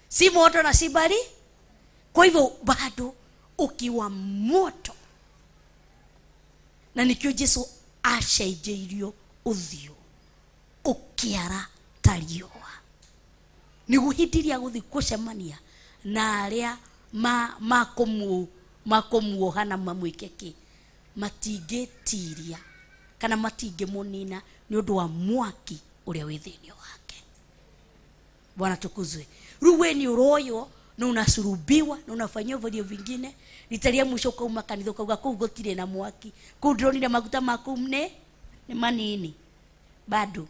si moto na si bali. Kwa hivyo bado ukiwa moto, na nikio Jesu acenjeirio ũthiũ ũkĩara ta riũa, nĩguo hĩndĩ ĩrĩa gũthiĩ gũcemania na arĩa makũmuoha na mamwĩke kĩ, matingĩtiria kana matingĩmũnina nĩ ũndũ wa mwaki ũrĩa wĩ thĩinĩ wake. Bwana tukuzwe. Rĩu we nĩ ũroywo na unasurubiwa na unafanyiwa vilio vingine, rita mwisho ukauma kanitha ukauga kũu gũtirĩ na mwaki, kũu ndĩronire maguta maku nĩ manini bado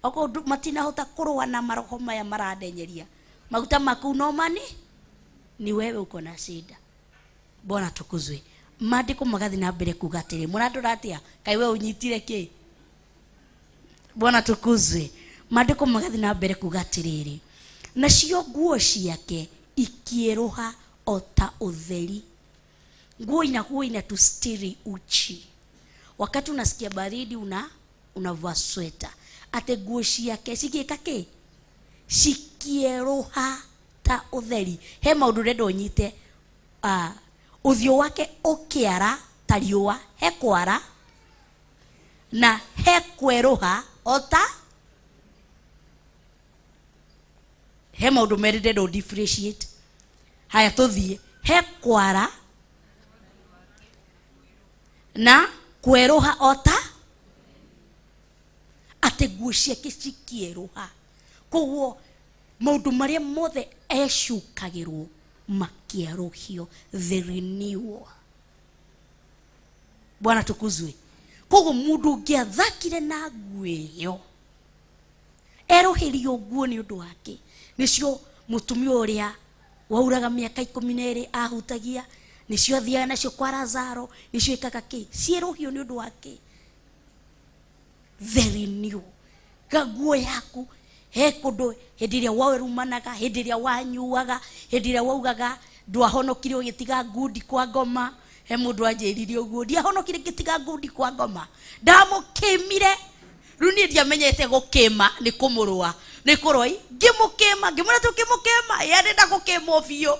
oko matinahota kũrũa na maroho maya marandenyeria, maguta maku no mani, ni wewe uko na shida. Bwana tukuzwe. Maandĩko magathiĩ na mbere kuga atĩrĩ, mũrandora atĩa? Kaĩ we ũnyitire kĩ? Bwana tukuzwe. Maandĩko magathiĩ na mbere kuga atĩrĩrĩ, nacio nguo ciake ikĩerũha o ta ũtheri. Nguo inakuwa inatustiri uchi. Wakati unasikia baridi unavaa sweta. Ate nguo ciake cigĩka kĩ? Cikĩerũha ta ũtheri. He maũndũ ndĩrenda ũnyite. Ũthiũ wake ũkĩara ta riũa, he kwara na he kwerũha o ta. He maũndũ merĩ ndĩrenda ũ differentiate. Haya tũthiĩ. He kwara na kwerũha o ta, atĩ nguo ciake cikĩerũha. Koguo maũndũ marĩa mothe ecukagĩrwo makĩerũhio, the renewal. Bwana tukuzwe. Koguo mũndũ ũngĩathakire na nguo ĩyo erũhĩrio nguo nĩ ũndũ wake, nĩcio mũtumia ũrĩa wauraga mĩaka 12 ahutagia, nĩcio athiaga nacio kwa Lazaro, nĩcio ĩkaga kĩ, cierũhio nĩ ũndũ wake. The renewal. Nguo yaku he kũndũ hĩndĩ ĩrĩa warumanaga, hĩndĩ ĩrĩa wanyuaga, hĩndĩ ĩrĩa waugaga ndwahonokire ũgĩtiga ngundi kwa ngoma. He mũndũ anjĩrire ũguo, ndiahonokire ngĩtiga ngundi kwa ngoma, ndamũkĩmire. Rĩu niĩ ndiamenyete gũkĩma nĩ kũmũrũa, nĩ kũroi, ngĩmũkĩma, ngĩmwĩra tũkĩmũkĩma, ye arenda gũkĩmwo biũ.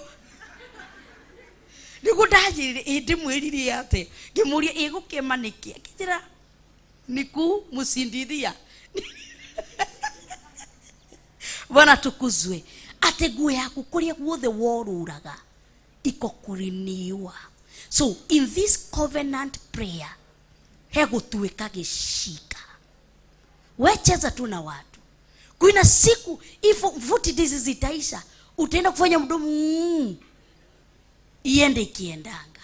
Nĩguo ndanjĩrire, ĩ ndĩmwĩrire atĩ, ngĩmũria ĩ gũkĩma nĩkĩ, akĩnjĩra nikumsindiria. Bwana tukuzwe. Ate nguo yaku kũrĩa guothe worũraga iko kũriniwa. So in this covenant prayer he gũtuĩka gĩcika. Wecheza tu na watu. Kuna siku ifo 40 days zitaisha, utaenda kufanya mdomo iende ikiendanga.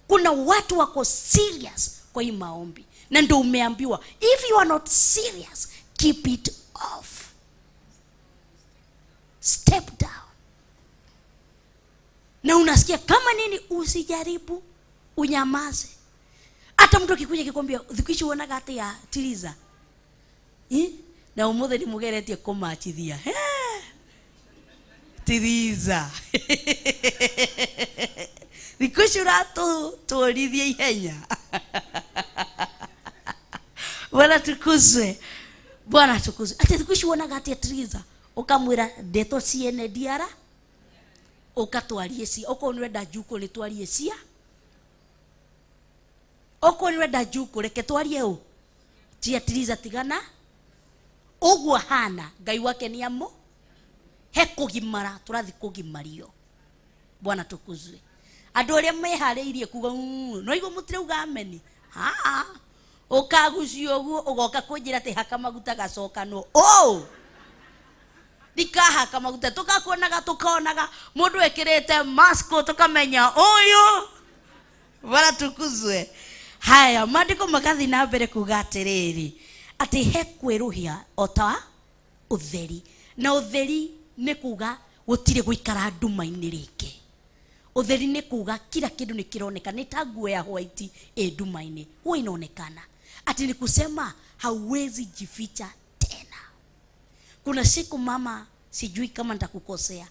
Kuna watu wako serious kwa hii maombi, na ndio umeambiwa if you are not serious keep it off. Unasikia kama nini, usijaribu, unyamaze. Hata mtu akikuja akikwambia thiku ici wonaga atia Tiriza, na umuthi ni mugeretie kumachithia Tiriza thiku ici uratutwarithia ihenya. Bwana tukuzwe, Bwana tukuzwe. Ati thiku ici wonaga atia Tiriza, ukamwira ndeto ciene ndiara, ukatwarie cia okorwo ni wenda njuku ni twarie cia, okorwo ni wenda njuku reke twarie u cia Tiriza, tigana uguo hana Ngai wake ni amu he kugimara, turathi kugimario. Bwana tukuzwe. Andu aria mehariirie kuga no igwo mutirauga ameni, ha ukagucio uguo ugoka kunjira ati haka maguta gacokanwo, oh ndikahaka maguta, tukakuonaga tukonaga mundu ekirite mask tukamenya uyu. Bwana tukuzwe. Haya, maandiko magathi na mbere kuga atiriri ati he kwiruhia ota utheri, na utheri ni kuga gutire guikara nduma-ini ringi. Utheri ni kuga kila kindu ni kironeka, ni ta nguo ya white e nduma-ini huwa inaonekana. Ati ni kusema hauwezi jificha tena. Kuna siku mama, sijui kama nitakukosea,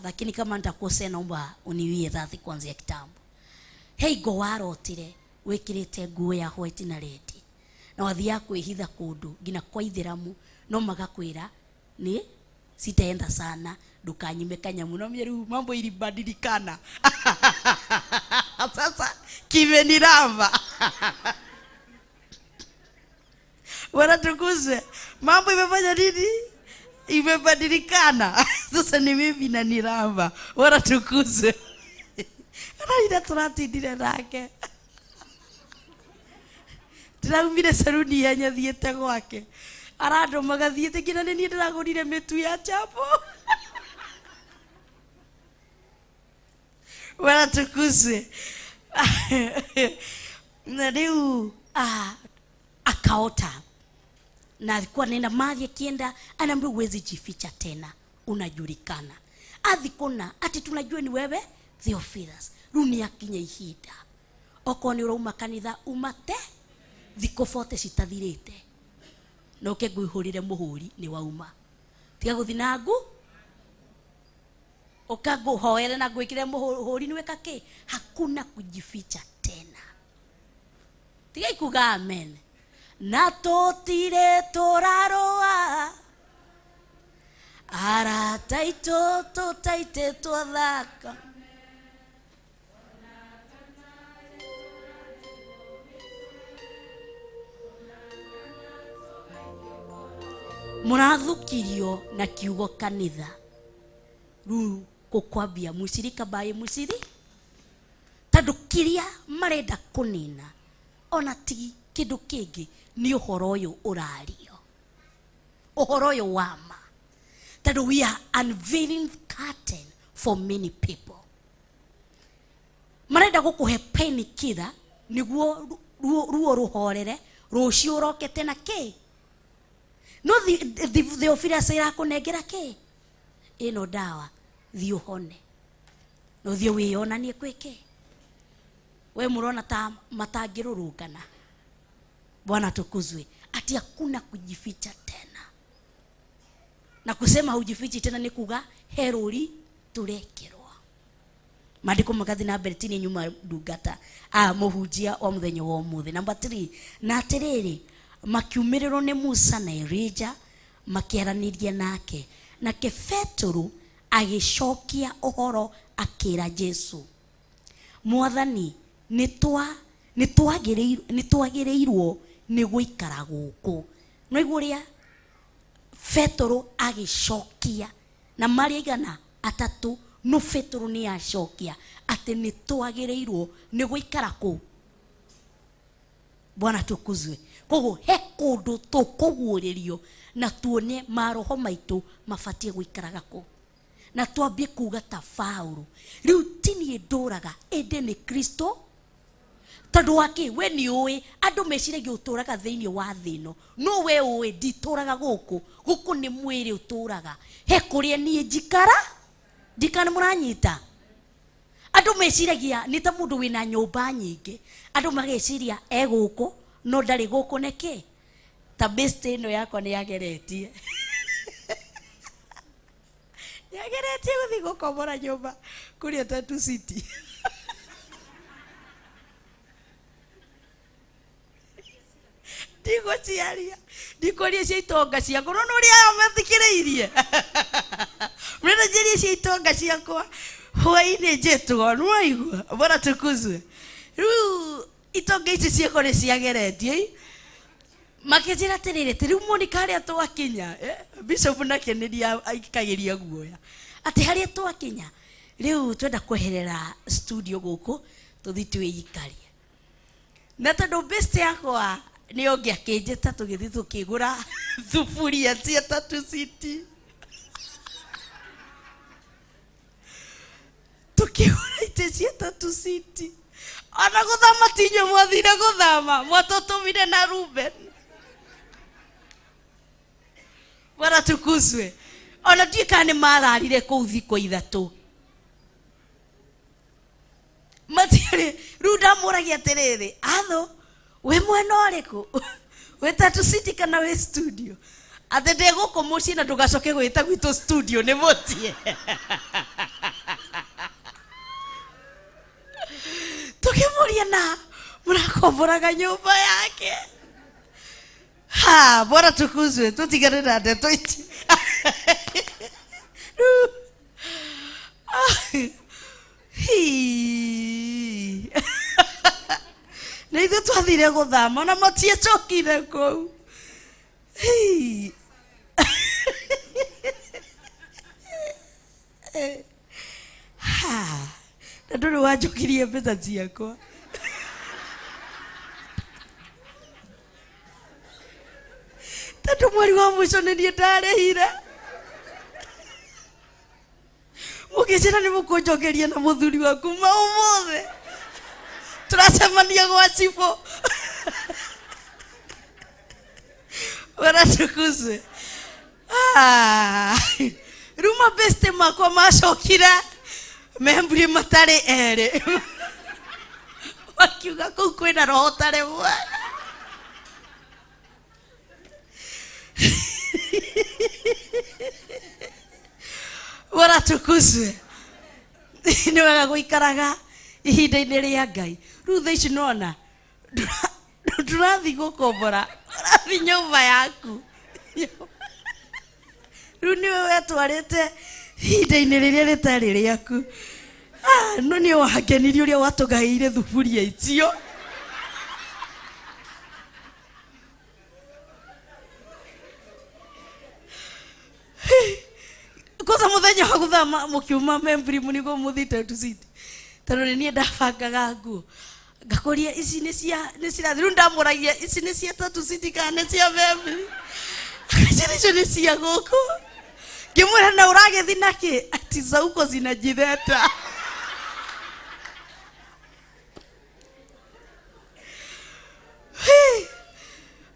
lakini kama nitakukosea naomba uniwie radhi kuanzia kitambo. Hey, go warotire wikirite nguo ya white na red, na wathia kwihitha kundu nginya kwa ithiramu, no magakwira ni sitaenda sana, ndukanyime kanyamu. No mieru mambo ilibadilikana. Sasa kimeniramba. Bwana tukuzwe. Mambo imefanya nini? Imebadilikana. Sasa ni mimi na niramba. Bwana tukuzwe. Ana turatindire nake. Ndiraumire saruni ya nyathiete gwake. Arandumaga thiete nginya ni niĩ ndĩragũrire mĩtu ya chapo. Bwana tukuzwe. Na rĩu akaota na alikuwa nenda mathi akienda, anaambia huwezi jificha tena, unajulikana. Athikona ati tunajua ni wewe Theophilus. Rĩu nĩ akinya ihinda okorwo nĩ ũrauma kanitha umate thikũ bote citathirĩte, na ũke ngũihũrĩre mũhũri nĩ wauma, tiga gũthi na ngu ũka ngũhoere na ngwĩkĩre mũhũri nĩ weka kĩ. Hakuna kujificha tena. Tigai kuga amen. Na tũtirĩ tũrarũa, arata aitũ tũtaitĩtwo thaka. Mũrathukirio na kiugo kanitha rĩu gũkwambia mũcirika baĩ mũciri, tondũ kĩrĩa marenda kũnina ona ti kĩndũ kĩngĩ nĩ ũhoro ũyũ ũrario, ũhoro ũyũ wa ma, tondũ we are unveiling curtain for many people. Marenda gũkũhe painkiller nĩguo ruo rũhorere, rũciũ ũroke tena kĩ. No Theophilus ĩrakũnengera kĩ ĩno ndawa, thiĩ ũhone na ũthiĩ wĩyonanie kwĩ kĩ. We mũrona ta matangĩrũrũngana. Bwana tukuzwe. Ati hakuna kujificha tena. Na kusema hujifichi tena ni kuga heruri turekerwa. Maandiko magathi na mbere tini nyuma ndungata mũhunjia wa mũthenya wa ũmũthĩ. Number 3, na atĩrĩrĩ makiumĩrĩrwo nĩ Musa na Elijah makĩaranĩria nake, nake Petero agĩcokia ũhoro akĩra Jesu, Mwathani, nĩtwagĩrĩirwo nĩ gũikara gũkũ. No igua ũrĩa Petero agĩcokia, na marĩ igana atatũ, no Petero nĩ acokia atĩ nĩtwagĩrĩirwo nĩ gũikara kũ. Bwana tukuzwe. Koguo he kũndũ tũkũguũrĩrio na tuone maroho maitũ mabatiĩ gũikaraga kũ, na twambie kuga ta Paũlũ, rĩu ti niĩ ndũraga ĩndĩ nĩ Kristo. Tondũ wa kĩ? We nĩ ũĩ andũ meciragia ũtũraga thĩinĩ wa thĩ ĩno, no we ũĩ nditũraga gũkũ, gũkũ nĩ mwĩrĩ ũtũraga, he kũrĩa niĩ njikara. Ndikana mũranyita. Andũ meciragia nĩ ta mũndũ wĩna nyũmba nyingĩ, andũ mageciria e gũkũ no ndarĩ gũkũ nĩkĩ? Ta best ĩno yakwa nĩ yageretie. Yageretie gũthiĩ gũkombora nyũmba kũrĩa Tatu City. Ndigũciaria, ndikũria cia itonga ciakwa, no nĩ ũrĩa aya mathikĩrĩirie. Mrenda njarie cia itonga ciakwa, hwaĩ-inĩ njĩtwo, nĩwaigua? Bora tukuzwe. Rĩu itonga ici ciakwa nĩ ciageretie, ĩ. Makĩnjĩra atĩrĩrĩ, atĩ rĩu Monica harĩa twakinya, Bishop nake nĩ aikagĩria guoya. Atĩ harĩa twakinya, rĩu twenda kweherera studio gũkũ, tũthiĩ twĩikarie. Na tondũ best yakwa nĩ onge akĩnjĩta tũgĩthiĩ tũkĩgũra thuburia cia Tatu City. Tũkĩgũra itĩ cia Tatu City. Ona gũthama ti inyuĩ mwathire gũthama, mwatũtũmire na Ruben. Bwana tukuzwe. Ona ndiũĩ kana nĩ mararire kũu thikũ ithatũ. Matiarĩ, rĩu ndamũragia atĩrĩrĩ, atho, wĩ mwena ũrĩkũ? Wĩ Tatu City kana wĩ studio? Atĩ ndĩ gũkũ mũciĩ na ndũgacoke gwĩta gwitũ studio nĩ mũciĩ. Tũkĩmũria na mũrakomboraga nyũmba yake. Ha, bora tukuzwe, tũtigane na ndeto ici. Rĩu, hii. Na ithuĩ twathire gũthama na matiacokire kũu. Hii. Ha, na ndũrĩ wanjokirie mbeca ciakwa. Tondũ mweri wa mũico nĩ niĩ ndarĩhire. Mũkĩnjĩra nĩ mũkũnjokeria na mũthuri waku ma ũmũthĩ. Tũracemania gwa cibũ. Bwana tukuzwe. Ah, rĩu mabeste makwa macokire memburi matarĩ erĩ. Makiuga kũu kwĩna roho ũtarĩ mwega. Bwana tukuzwe. Nĩ wega gũikaraga ihinda-inĩ rĩa Ngai. Rĩu thaa ici nona ndũrathiĩ gũkombora, ũrathiĩ nyũmba yaku. Rĩu nĩwe wetwarĩte ihinda-inĩ rĩrĩa rĩtarĩ rĩaku. Ah, no nĩ wangenirie ũrĩa watũgaĩire thuburia icio. Kwanza mũthenya wa gũthama mũkiuma membri nĩguo mũthiĩ Tatu City. Tondũ nĩ niĩ ndabangaga nguo. Ngakũria ici nĩ cia nĩ cirathiĩ. Rĩu ndamũragia ici nĩ cia Tatu City kana nĩ cia membri. Akanjĩra icio nĩ cia gũkũ. Ngĩmwĩra na ũragĩthiĩ nakĩ? Ati za huko zinajileta.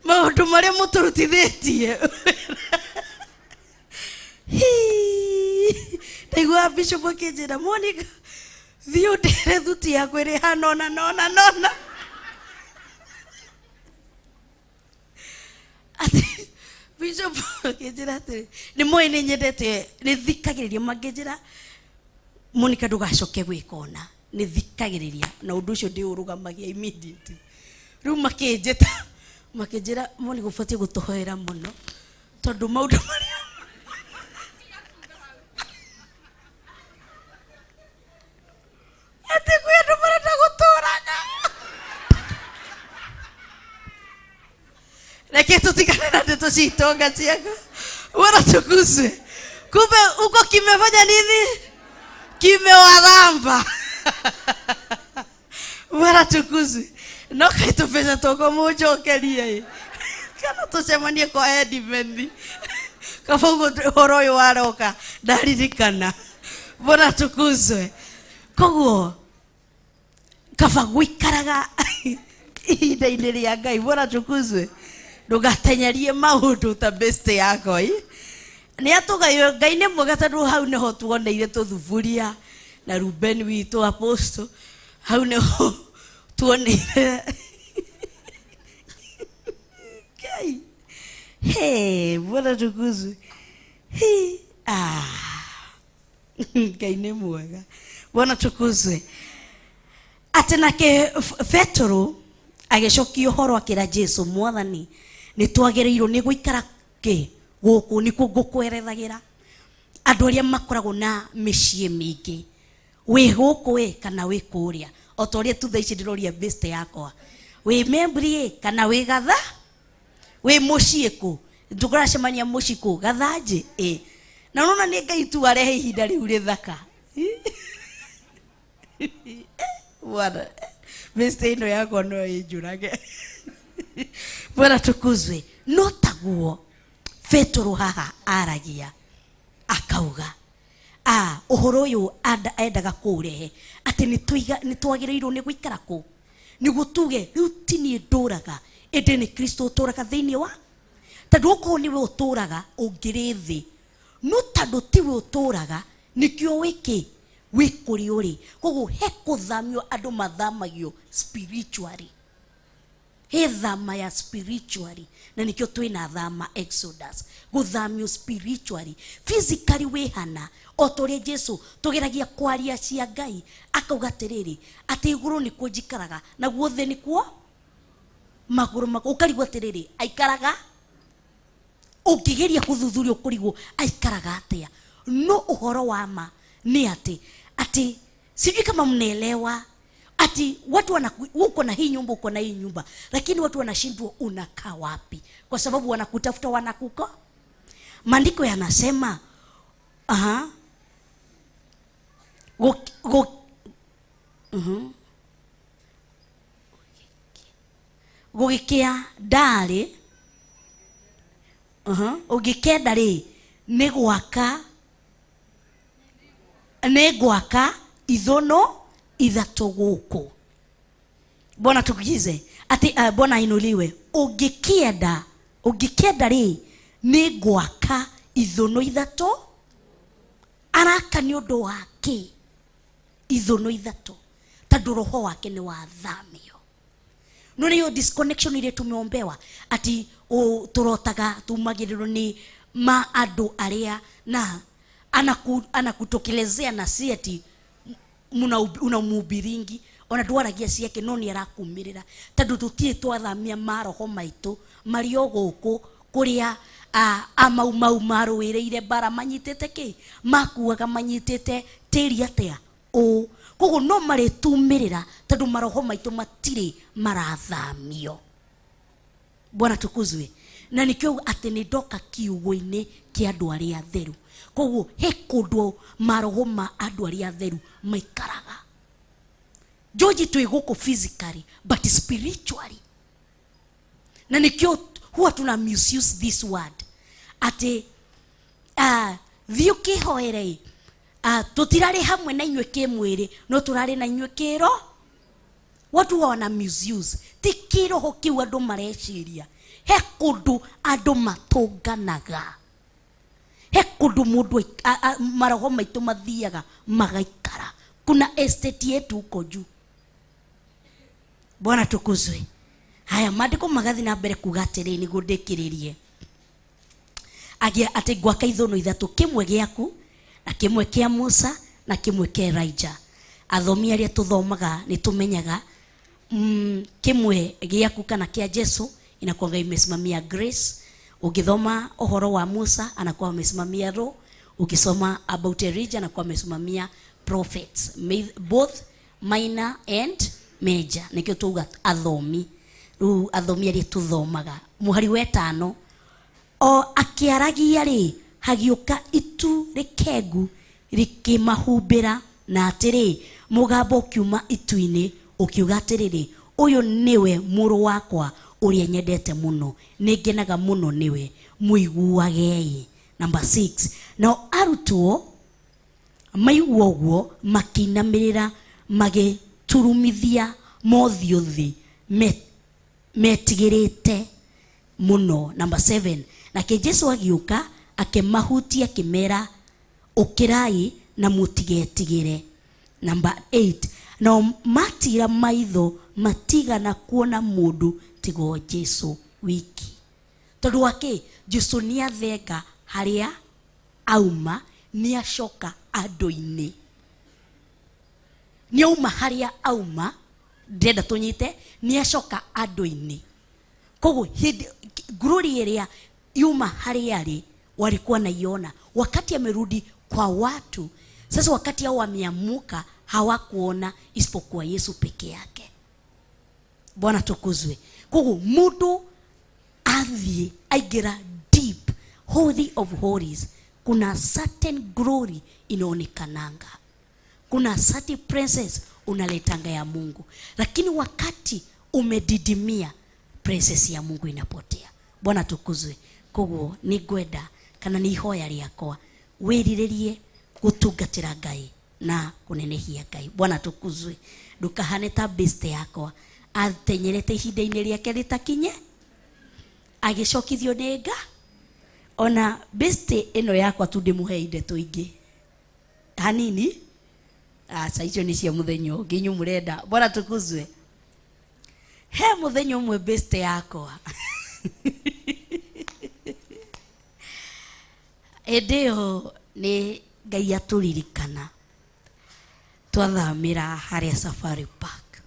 Maũndũ marĩa mũtũrutithĩtie. Ndaiguaga bishop akĩnjĩra, Monica, thiĩ ũndĩre thuti yakwa ĩrĩ hana ona nona nona. Atĩ bishop akĩnjĩra atĩrĩ, nĩ moĩ nĩ nyendete, nĩ thikagĩrĩria mangĩnjĩra, Monica ndũgacoke gwĩka ũna. Nĩ thikagĩrĩria na ũndũ ũcio ndĩũrũgamagia immediately. Rĩu makĩnjĩta, makĩnjĩra Monica ũbatiĩ gũtũhoera mũno tondũ maũndũ marĩa atĩ kwĩ andũ marenda gũtũraga. Reke tũtigane na ndeto cia itonga ciakwa. Bwana tukuzwe. Kumbe huko kimefanya nini? Kimewaramba. Bwana tukuzwe. No kaĩ tũbeca twakwa mũnjokerie ĩ. Kana tũcemanie kwa Edimethi. Kaba ũguo ũhoro ũyũ waroka ndaririkana. Bwana tukuzwe. Koguo kaba gũikaraga ihinda-inĩ rĩa Ngai. Bwana tukuzwe. Ndũgatenyerie maũndũ ta best yakwa ĩ. Nĩ atũgaire Ngai nĩ mwega tondũ hau nĩho tuoneire tũthuburia. Na Ruben witũ apostle hau nĩho tuoneire. Ngai. Hey, Bwana tukuzwe. Hey. Ah. Ngai nĩ mwega. Bwana tukuzwe. Atĩ nake Petero agĩcokia ũhoro akĩra Jesu, Mwathani, nĩ twagĩrĩirwo nĩ gũikara kĩ gũkũ nĩkuo ngũkwerethagĩra andũ arĩa makoragwo na mĩciĩ mĩingĩ, wĩ gũkũ ĩ kana wĩ kũrĩa, o ta ũrĩa tu thaa ici ndĩroria best yakwa, wĩ Membri ĩ kana wĩ gatha, wĩ mũciĩ kũ, tũkũracemania mũciĩ kũ, Gathanjĩ ĩ. Na ũrona nĩ Ngai tu arehe ihinda rĩu rĩthaka. Bwana, mĩstĩ ĩno yakwa no ĩnjũrage. Bwana tukuzwe. No taguo Petero haha aragia akauga ũhoro ũyũ endaga kũũrehe atĩ nĩ twagĩrĩirwo nĩ gũikara kũ nĩguo tuge rĩu ti niĩ ndũraga ĩndĩ nĩ Kristo ũtũraga thĩinĩ wa, tondũ okorwo nĩwe ũtũraga ũngĩrĩ thĩ, no tondũ tiwe ũtũraga nĩkĩo wĩkĩ wĩ kũrĩa ũrĩ. Koguo he kũthamio andũ mathamagio spiritually, he thama ya spiritually, na nikio twina thama exodus, guthamio spiritually. Physically wĩ hana o ta ũrĩa Jesu tũgeragia kwaria cia Ngai akauga atĩrĩrĩ, atĩ igũrũ nĩkuo njikaraga naguo thĩ nĩkuo magũrũ makwa, ũkarigwo atĩrĩrĩ aikaraga, ũngĩgeria gũthuthuria ũkũrigwo aikaraga atĩa. No ũhoro wa ma nĩ atĩ sijui kama mnaelewa ati watu uko na hii nyumba, uko na hii nyumba, lakini watu wanashindwa unakaa wapi, kwa sababu wanakutafuta wanakuko. Maandiko yanasema aha, go, go, gũgĩkĩa ndarĩ, ũngĩkenda rĩ nĩ gwaka, nĩ gwaka ithono ithatũ gũkũ. Bwana tukize ati Bwana ainuliwe. Ũngĩkĩenda, ũngĩkĩenda rĩ nĩ gwaka ithono ithatũ, araka nĩ ũndũ wa kĩ ithono ithatũ, tondũ roho wake nĩ wathamio. No nĩyo disconnection iria tumeombewa ati tũrotaga tumagĩrĩrwo nĩ ma andũ arĩa na anakutokelezea na si ati unamubiringi ona ndwaragia ciake, no nĩ arakumĩrĩra tondũ tũtirĩ twathamia maroho maitũ marĩ o gũkũ kũrĩa amaumau marũĩrĩire mbara manyitĩte kĩ, makuaga manyitĩte tĩri atĩa ũ. Koguo no marĩtumĩrĩra tondũ maroho maitũ matirĩ marathamio. Bwana tukuzwe. Na nikĩo atĩ nĩ ndoka kiugo-inĩ kĩa andũ arĩa atheru. Koguo he kũndũ maroho ma andũ arĩa atheru maikaraga. George twĩ gũkũ physically but spiritually. Na nikĩo huwa tuna misuse this word atĩ thiĩ ũkĩhoere, tũtirarĩ hamwe na inyuĩ kĩmwĩrĩ no tũrarĩ na inyuĩ kĩro. Watu huwa wana misuse. Ti kĩroho kĩu andũ mareciria. He kũndũ andũ matũnganaga, he kũndũ mũndũ maroho maitũ mathiaga magaikara. Kuna estate yetu huko juu. Bwana tukuzwe. Haya maandĩko magathiĩ na mbere kuga atĩrĩ nĩguo ndĩkĩrĩrie. Agia atĩ ngwaka ithono ithatũ, kĩmwe gĩaku na kĩmwe kĩa Musa na kĩmwe kĩa Elijah. Athomi arĩa tũthomaga nĩ tũmenyaga kĩmwe gĩaku kana kĩa Jesu inakuwa imesimamia grace. Ukithoma ũhoro wa Musa anakuwa amesimamia roho. Ukisoma about Elijah anakuwa amesimamia prophets, both minor and major. Nikio tuuga athomi. Rĩu athomi arĩa tuthomaga mũhari wa ĩtano, o akĩaragia rĩ hagĩũka itu rĩkengu rĩkĩmahumbĩra, na atĩrĩ mũgambo ũkiuma itu-inĩ ũkiuga atĩrĩrĩ, ũyũ nĩwe mũrũ wakwa ũrĩa nyendete mũno, nĩngenaga mũno nĩwe, mũiguagei. Number 6, nao arutwo maigua ũguo makĩinamĩrĩra magĩturumithia mothiũ thĩ metigĩrĩte mũno. Number 7, nake Jesu agĩũka akĩmahutia akĩmera, ũkĩrai na mũtigetigĩre. Number 8, nao matira maitho matigana kuona mũndũ tigo Jesu wiki. Tondũ wa kĩ? Jesu nĩ athenga harĩa auma, nĩ acoka andũ-inĩ. Nĩ auma harĩa auma, ndĩrenda tũnyite, nĩ acoka andũ-inĩ. Koguo hĩndĩ glory ĩrĩa yuma harĩa arĩ walikuwa naiona, wakati amerudi kwa watu sasa, wakati hao wameamuka hawakuona isipokuwa Yesu peke yake. Bwana tukuzwe. Koguo mundu athiĩ aingĩra deep holy of holies, kuna certain glory inaonekananga, kuna certain presence unaletanga ya Mungu, lakini wakati umedidimia presence ya Mungu inapotea. Bwana tukuzwe. Koguo nĩ ngwenda kana nĩ ihoya rĩakwa wĩrirĩrie gũtungatĩra Ngai na kũnenehia Ngai. Bwana tukuzwe. Ndũkahane ta best yakwa atenyerete ihinda-inĩ rĩake rĩtakinye agĩcokithio nĩ nga. Ona best ĩno yakwa tu ndĩmũhe ndeto ingĩ hanini. Aca icio nĩ cia mũthenya ũngĩ, inyuĩ mũrenda. Bwana tukuzwe. He mũthenya ũmwe best yakwa hĩndĩ ĩyo nĩ Ngai atũririkana twathamĩra harĩa Safari Park.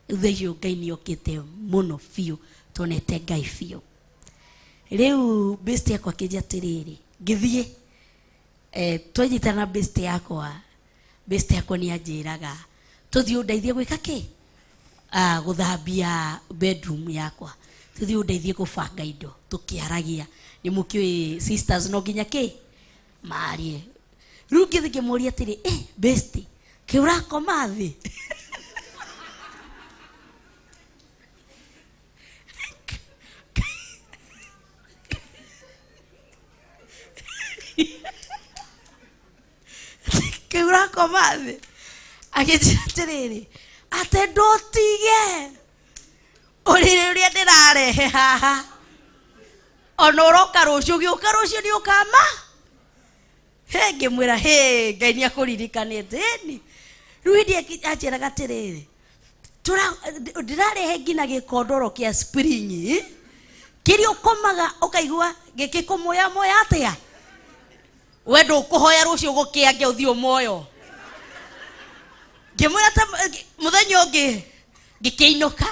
Thutha ũcio Ngai nĩ okĩte mũno biũ, tuonete Ngai biũ. Rĩu best yakwa akĩnjĩra atĩrĩrĩ, ngĩthiĩ twanyitana na best yakwa, best yakwa nĩ anjĩraga tũthiĩ ũndeithie gwĩka kĩ? Gũthambia bedroom yakwa, tũthiĩ ũndeithie kũbanga indo. Tũkĩaragia, nĩ mũkĩũĩ sisters no nginya kĩ marie. Rĩu ngĩthiĩ ngĩmũria atĩrĩ, best, kĩ ũrakoma thĩ? Kĩ ũrakoma thĩ? Akĩnjĩra atĩrĩrĩ, atĩ ndũtige ũrĩrĩ ũrĩa ndĩrarehe haha, ona ũroka rũciũ, ũgĩũka rũciũ nĩ ũkama. He ngĩmwĩra, he Ngai nĩ akũririkanĩte. Ĩni rĩu hĩndĩ anjĩraga atĩrĩrĩ, ndĩrarehe nginya gĩkondoro kĩa spring kĩrĩa ũkomaga ũkaigua gĩkĩkũmoyamoya atĩa, we ndũkũhoya rũciũ gũkĩange ũthiĩ ũmoyo. Ngĩmwĩra ta mũthenya ũngĩ ngĩkĩinũka,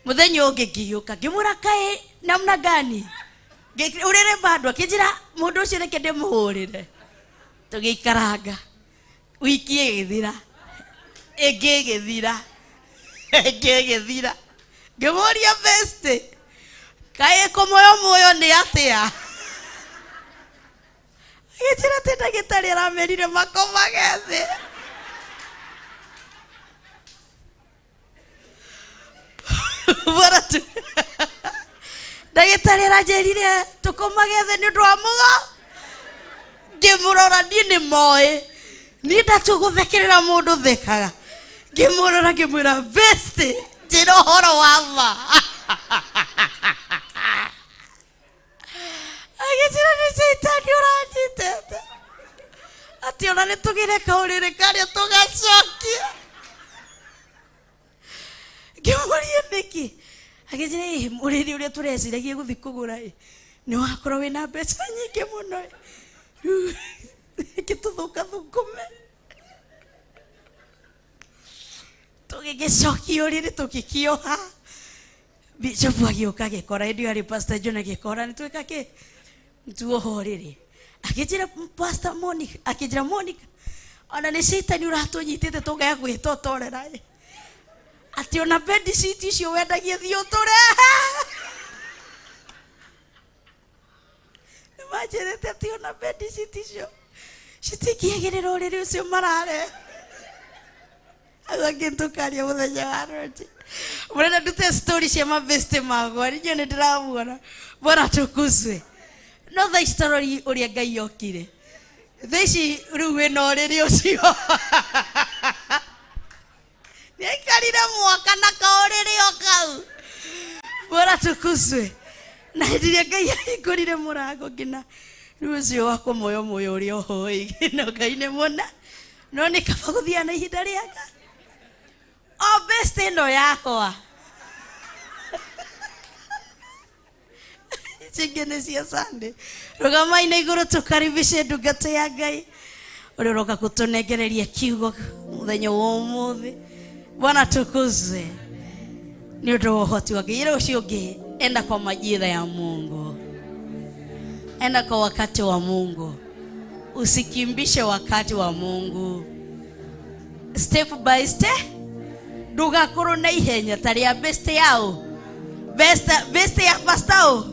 mũthenya ũngĩ ngĩgĩũka ngĩmwĩra kaĩ namna gani ũrĩrĩ bado? Akĩnjĩra mũndũ ũcio reke ndĩmũhũrĩre. Tũgĩikaranga wiki ĩgĩthira, ĩngĩ ĩgĩthira, ĩngĩ ĩgĩthira. Ngĩmũria best, kaĩ kũmoyo moyo nĩ atĩa? Agĩnjĩra atĩ ndagĩtarĩ aramerire makomage thĩ. Bora tu ndagĩtarĩ aranjĩrire tũkomage thĩ nĩ ũndũ wa mũgo. Ngĩmũrora, niĩ nĩ moĩ niĩ ndatua gũthekerera mũndũ thekaga. Ngĩmũrora ngĩmwĩra best, njĩra ũhoro wa ma. Agĩnjĩra nĩ caitani ũranjitete, atĩ ona nĩ tũgĩre kaũrĩrĩ karĩa tũgacokia. Ngĩmũria nĩkĩ? Agĩnjĩra ĩ ũrĩrĩ ũrĩa tũreciragia gũthiĩ kũgũra ĩ nĩ wakorwo wĩna mbeca nyingĩ mũno ĩ, rĩu reke tũthũkathũkũme. Tũgĩgĩcokia ũrĩrĩ tũgĩkĩoha. Bishop agĩũka agĩkora, hĩndĩ ĩyo arĩ Pastor John, agĩkora nĩ twĩka kĩ, tuoha ũrĩrĩ. Akĩnjĩra Pastor Monica, akĩnjĩra Monica, ona nĩ caitani ũratũnyitĩte tũngaya gwĩtotorera ĩ, atĩ ona bed sheet icio wendagia thiĩ ũtũrehe. Nĩ manjĩrĩte atĩ ona bed sheet icio citingĩagĩrĩra ũrĩrĩ ũcio mararehe. Hau angĩtũkaria mũthenya wa rũciũ. Mũrenda ndute story cia mabeste makwa, niĩ nĩ ndĩramuona. Bwana tukuzwe. No thaa ici tarori ũrĩa Ngai okire. Thaa ici rĩu wĩna ũrĩrĩ ũcio. Nĩaikarire mwaka na kaũrĩrĩ o kau. Bwana tukuzwe. Na hĩndĩ ĩrĩa Ngai ahingũrire mũrango nginya rĩu ũcio wa kũmoyo moyo ũrĩa ũhoi no Ngai nĩ mũna. No nĩ kaba gũthiaga na ihinda rĩa Ngai. O best ĩno yakwa. Ici ingĩ nĩ cia Sunday. Rũgamai na igũrũ tũkaribishe ndungata ya Ngai ũrĩa ũroka kũtũnengereria kiugo mũthenya wa ũmũthĩ. Bwana tukuzwe nĩ ũndũ wa ũhoti wa Ngai. Ĩra ũcio ũngĩ, enda kwa majira ya Mungu, enda kwa wakati wa Mungu, usikimbishe wakati wa Mungu. Step by step, ndũgakorwo na ihenya ta rĩa best yao, best best ya pastor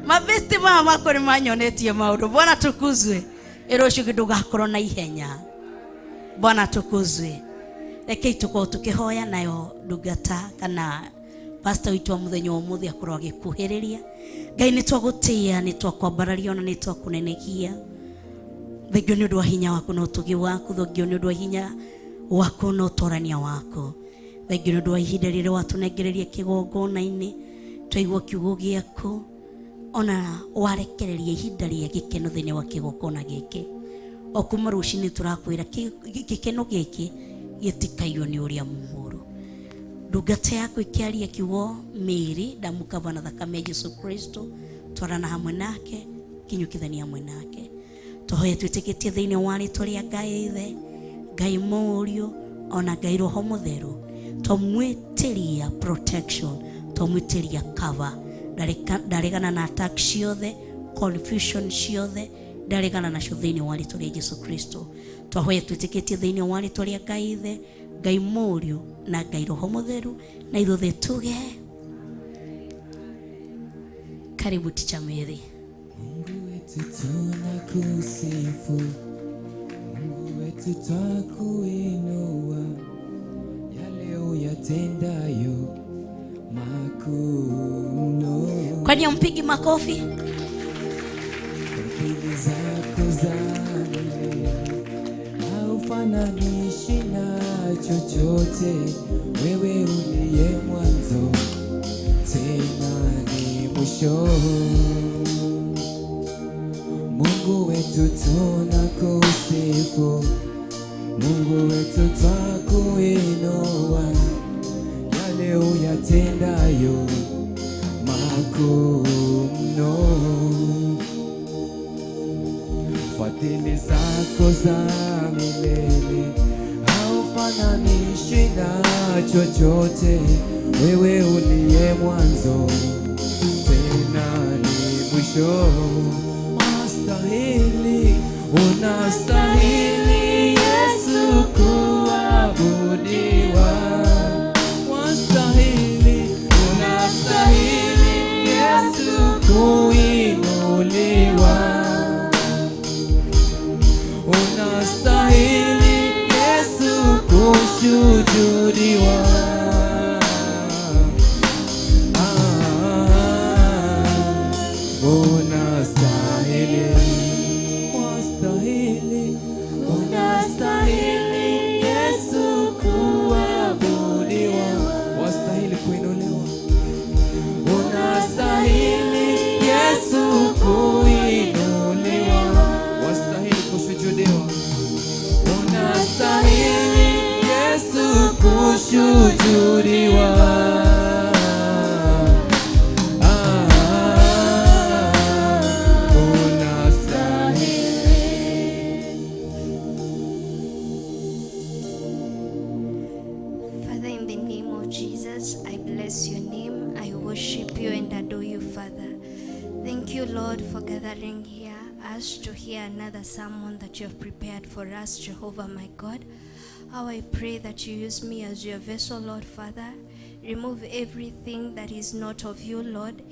mabesti maya makwa nĩ manyonetie maũndũ. Bwana tukuzwe. Ĩra ũcio ũngĩ ndũgakorwo na ihenya. Bwana tukuzwe. Rekei tũkorwo tũkĩhoya nayo ndungata kana pastor witũ wa mũthenya wa ũmũthĩ akorwo agĩkuhĩrĩria. Ngai nĩ twagũtĩĩa, nĩ twakwambararia ona nĩ twakũnenegia. Thengio nĩ ũndũ wa hinya waku na ũtugi waku, thengio nĩ ũndũ wa hinya waku na ũtorania waku, thengio nĩ ũndũ wa ihinda rĩrĩa watũnengereria kĩgongona-inĩ, twaigua kiugo gĩaku ona warekereria ihinda rĩa gĩkeno thĩinĩ wa kĩgongona gĩkĩ. O kuma rũcinĩ tũrakwĩra gĩkeno gĩkĩ gĩtikaiywo nĩ ũrĩa mũũru. Ndungata yaku ĩkĩaria kiugo mĩĩrĩ, ndamũkava na thakame ya Jesu Kristo, twarana hamwe nake, kinyũkithania hamwe nake. Tũhoye twĩtĩkĩtie thĩinĩ wa rĩtwa rĩa Ngai Ithe, Ngai Mũriũ ona Ngai Roho Mũtheru. Twamwĩtĩria protection, twamwĩtĩria cover. Ndaregana na attack ciothe, confusion ciothe, ndaregana nacio thĩinĩ wa rĩtwa rĩa Jesu Kristo. Twahoya twĩtĩkĩtie thĩinĩ wa rĩtwa rĩa Ngai Ithe, Ngai Mũriũ na Ngai Roho Mũtheru, na ithuothe tuge karibu Teacher Mary. Mungu wetu tunakusifu, Mungu wetu twakuinua, yale uyatendayo makuu mno. Kwani ampigi makofi? Fadhili zako za milele haufananishi na chochote, wewe uliye mwanzo tena ni mwisho. Mungu wetu tunakusifu, Mungu wetu twakuinua, yale uyatendayo makuu mno. Fadhili zako za milele haufananishi na chochote, wewe uliye mwanzo tena ni mwisho. Wastahili, unastahili Yesu kuabudiwa. Wastahili, unastahili Yesu kuinuliwa. Unastahili Yesu kushujudiwa. Ah, unastahili, wastahili, unastahili Yesu kuabudiwa, wastahili kuinuliwa. Unastahili Yesu kuinuliwa, wastahili kushujudiwa. Unastahili Yesu kushujudiwa. Ah, unastahili. Father, in the name of Jesus, I bless your name. I worship you and adore you, Father. Thank you, Lord, for gathering here us to hear another sermon that you have prepared for us, Jehovah, my God. How I pray that you use me as your vessel, Lord, Father. Remove everything that is not of you, Lord.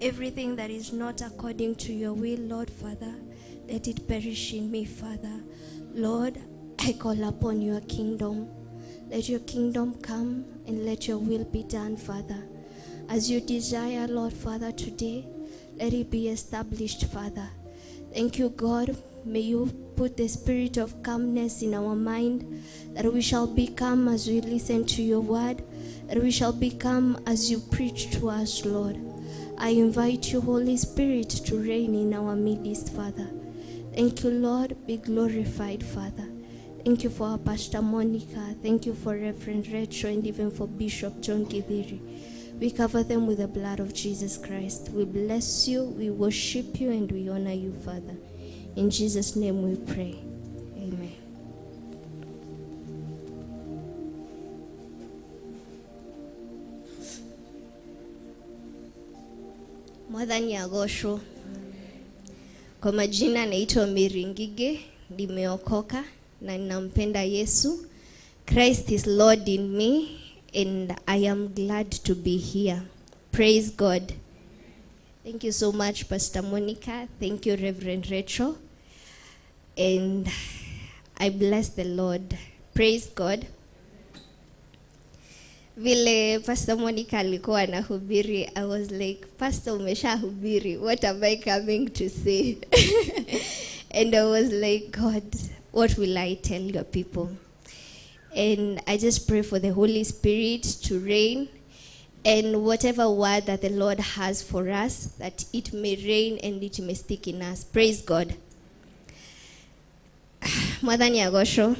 Everything that is not according to your will, Lord, Father. Let it perish in me, Father. Lord, I call upon your kingdom. Let your kingdom come and let your will be done, Father. As you desire, Lord, Father, today, let it be established, Father. Thank you, God. May you put the spirit of calmness in our mind, that we shall be calm as we listen to your word, that we shall be calm as you preach to us, Lord. I invite you, Holy Spirit, to reign in our midst, Father. Thank you, Lord. Be glorified, Father. Thank you for our Pastor Monica. Thank you for Reverend Rachel and even for Bishop John Githiri. We cover them with the blood of Jesus Christ. We bless you, we worship you, and we honor you, Father. In Jesus' name we pray. Amen. Mwathani agocwo. Kwa majina naitwa Mary Ngige, nimeokoka na ninampenda Yesu. Christ is Lord in me and I am glad to be here. Praise God. Thank you so much, Pastor Monica. Thank you, Reverend Rachel. And I bless the Lord. Praise God. Vile Pastor Monica alikuwa anahubiri, I was like, Pastor, umeshahubiri. What am I coming to say? And I was like, God, what will I tell your people? And I just pray for the Holy Spirit to reign, and whatever word that the Lord has for us, that it may reign and it may stick in us. Praise God. Mwathani agocwo.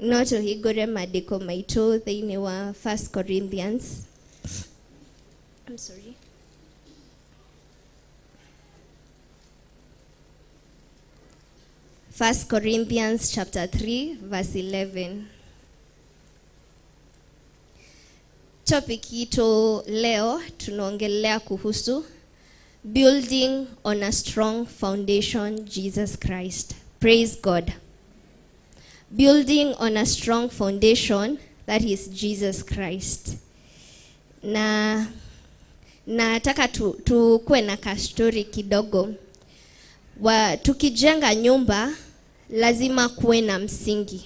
No tuhingũre maandĩko maitũ thĩinĩ wa 1 Corinthians. I'm sorry. 1 Corinthians chapter 3 verse 11. Topic yetu leo tunaongelea kuhusu building on a strong foundation, Jesus Christ. Praise God. Building on a strong foundation, that is Jesus Christ. Na nataka tukuwe na kastori kidogo. Tukijenga nyumba lazima kuwe na msingi.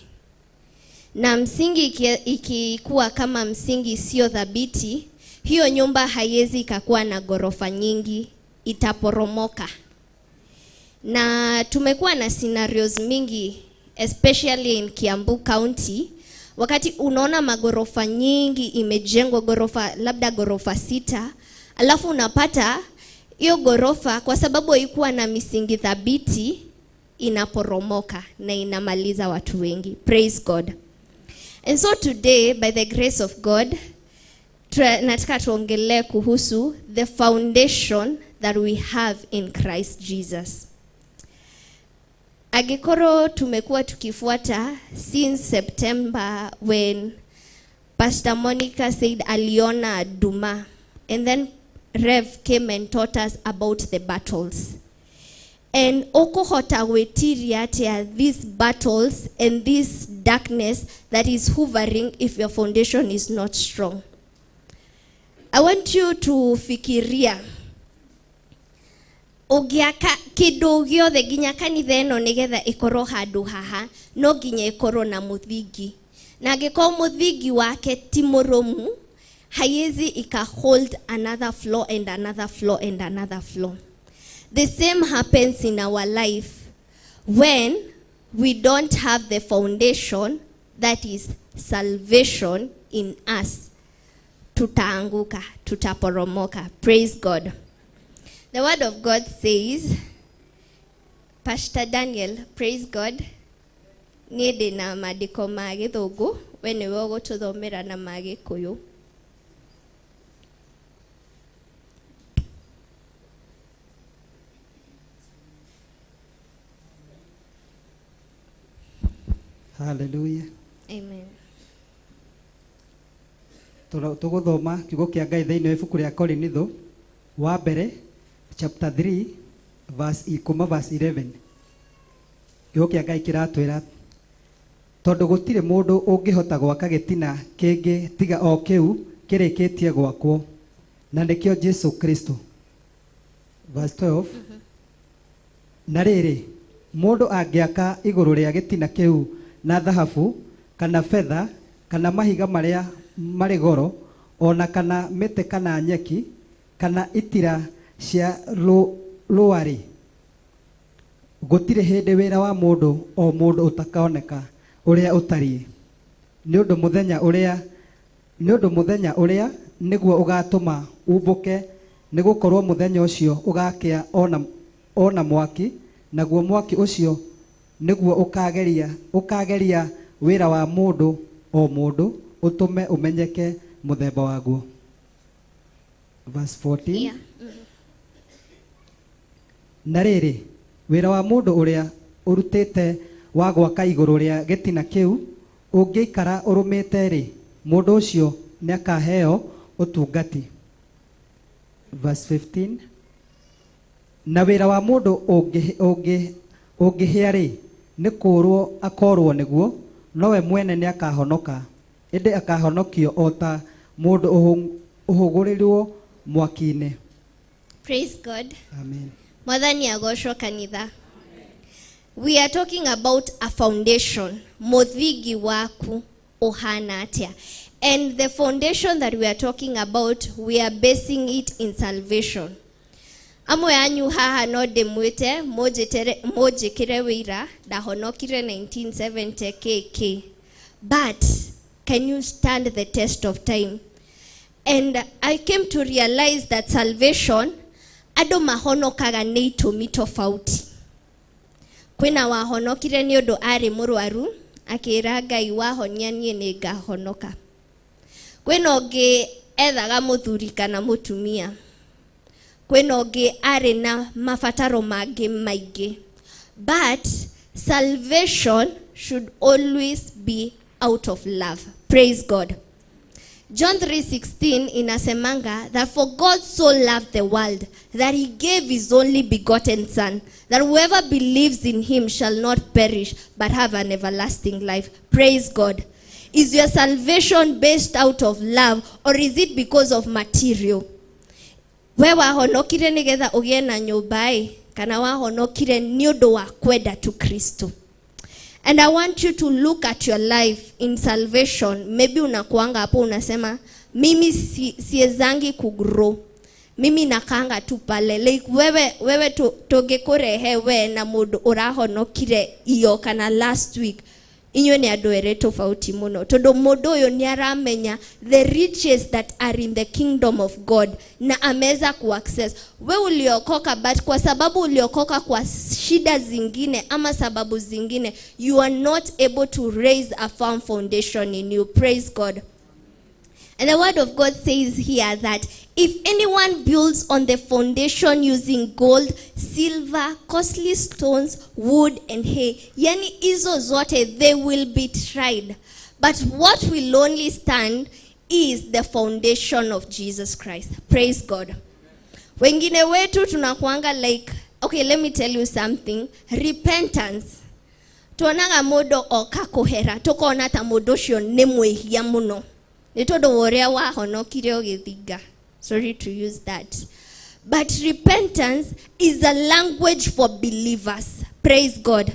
Na msingi ikikuwa kama msingi sio thabiti, hiyo nyumba haiwezi ikakuwa na gorofa nyingi, itaporomoka. Na tumekuwa na scenarios mingi, especially in Kiambu County, wakati unaona magorofa nyingi imejengwa, gorofa labda gorofa 6, alafu unapata hiyo gorofa kwa sababu haikuwa na misingi thabiti inaporomoka na inamaliza watu wengi. Praise God. And so today, by the grace of God, nataka tuongelee kuhusu the foundation that we have in Christ Jesus. Agikoro tumekuwa tukifuata since September when Pastor Monica said aliona Duma, and then Rev came and taught us about the battles. And okohota wetiria atia these battles and this darkness that is hovering if your foundation is not strong. I want you to fikiria. Ũngĩaka kĩndũ gĩothe nginya kanitha ĩno nĩgetha ĩkorwo handũ haha, no nginya ĩkorwo na mũthingi. Na angĩkorwo mũthingi wake ti mũrũmu, haiwezi ika hold another floor and another floor and another floor. The same happens in our life when we don't have the foundation that is salvation in us. Tutaanguka, tutaporomoka. Praise God. The word of God says, Pastor Daniel, praise God, niĩ ndĩ na maandĩko ma Gĩthũngũ, we nĩwe ũgũtũthomera na ma Gĩkũyũ. Hallelujah. Amen. Tũgũthoma kiugo kĩa Ngai thĩinĩ wa ibuku rĩa Korinitho wa mbere chapter 3 verse kuma verse 11. Kiugo kĩa Ngai kĩratwĩra tondũ gũtirĩ mũndũ ũngĩhota gwaka gĩtina kĩngĩ tiga o kĩu kĩrĩkĩtie gwakwo, na nĩkĩo Jesu Kristo. Verse 12. Na rĩrĩ, mũndũ angĩaka igũrũ rĩa gĩtina kĩu na thahabu kana fedha kana mahiga marĩa marĩ goro, ona kana mĩtĩ kana nyeki kana itira cia rũarĩ, gũtirĩ hĩndĩ wĩra wa mũndũ o mũndũ ũtakaoneka ũrĩa ũtariĩ, nĩ ũndũ mũthenya ũrĩa nĩguo ũgatũma umbũke, nĩgũkorwo mũthenya ũcio ũgakĩa ona mwaki, naguo mwaki ũcio Nĩguo ũkageria wĩra wa mũndũ o mũndũ, ũtũme ũmenyeke mũthemba waguo. Verse 14. Yeah. Na rĩrĩ, wĩra wa mũndũ ũrĩa ũrutĩte wa gwaka igũrũ rĩa gĩtina kĩu ũngĩikara ũrũmĩte rĩ, mũndũ ũcio nĩakaheo ũtungati. Verse 15. Na wĩra wa mũndũ ũngĩhĩa rĩ, nĩ kũũrwo akorwo nĩguo, nowe mwene nĩakahonoka, ĩndĩ akahonokio o ta mũndũ ũhũgũrĩrwo mwaki-inĩ. Praise God. Amen. Mwathani agocwo kanitha. We are talking about a foundation. Muthingi waku uhana atia. And the foundation that we are talking about, we are basing it in salvation. Amwe anyu haha no ndĩmwĩte mũnjĩkĩre wĩira ndahonokire 1970 KK. But can you stand the test of time? And I came to realize that salvation, andũ mahonokaga nĩ itũmi tofauti. Kwĩna wahonokire nĩ ũndũ arĩ mũrwaru, akĩra Ngai wahonia niĩ nĩ ngahonoka. Kwĩna ũngĩ ethaga mũthuri kana mũtumia. Kwĩna ũngĩ arĩ na mabataro mangĩ maingĩ. But salvation should always be out of love. Praise God. John 3:16 inasemanga that for God so loved the world that he gave his only begotten son, that whoever believes in him shall not perish but have an everlasting life. Praise God. Is your salvation based out of love or is it because of material? We wahonokire nigetha ugie na nyumba ĩ, kana wahonokire ni undu wa kwenda tu Kristo? And I want you to look at your life in salvation. Maybe unakuanga hapo unasema mimi siezangi kugrow. Mimi nakanga tu pale. Like wewe tũngĩkũrehe we na mũndũ ũrahonokire iyo kana last week. Inyuĩ nĩ andũ erĩ tofauti mũno. Tondũ mũndũ ũyũ nĩ aramenya the riches that are in the kingdom of God na ameweza kuaccess. We uliokoka, but kwa sababu uliokoka kwa shida zingine ama sababu zingine, you are not able to raise a firm foundation in you. Praise God. And the word of God says here that if anyone builds on the foundation using gold, silver, costly stones, wood, and hay, yani hizo zote, they will be tried. But what will only stand is the foundation of Jesus Christ. Praise God. Wengine wetu tunakuanga like, okay, let me tell you something. Repentance. Tuonaga mũndũ oka kũhera, tukona ta mũndũ ũcio nĩ mwĩhia mũno. Nĩ tondũ wa ũrĩa wahonokire ũgĩthinga. Sorry to use that. But repentance is a language for believers. Praise God.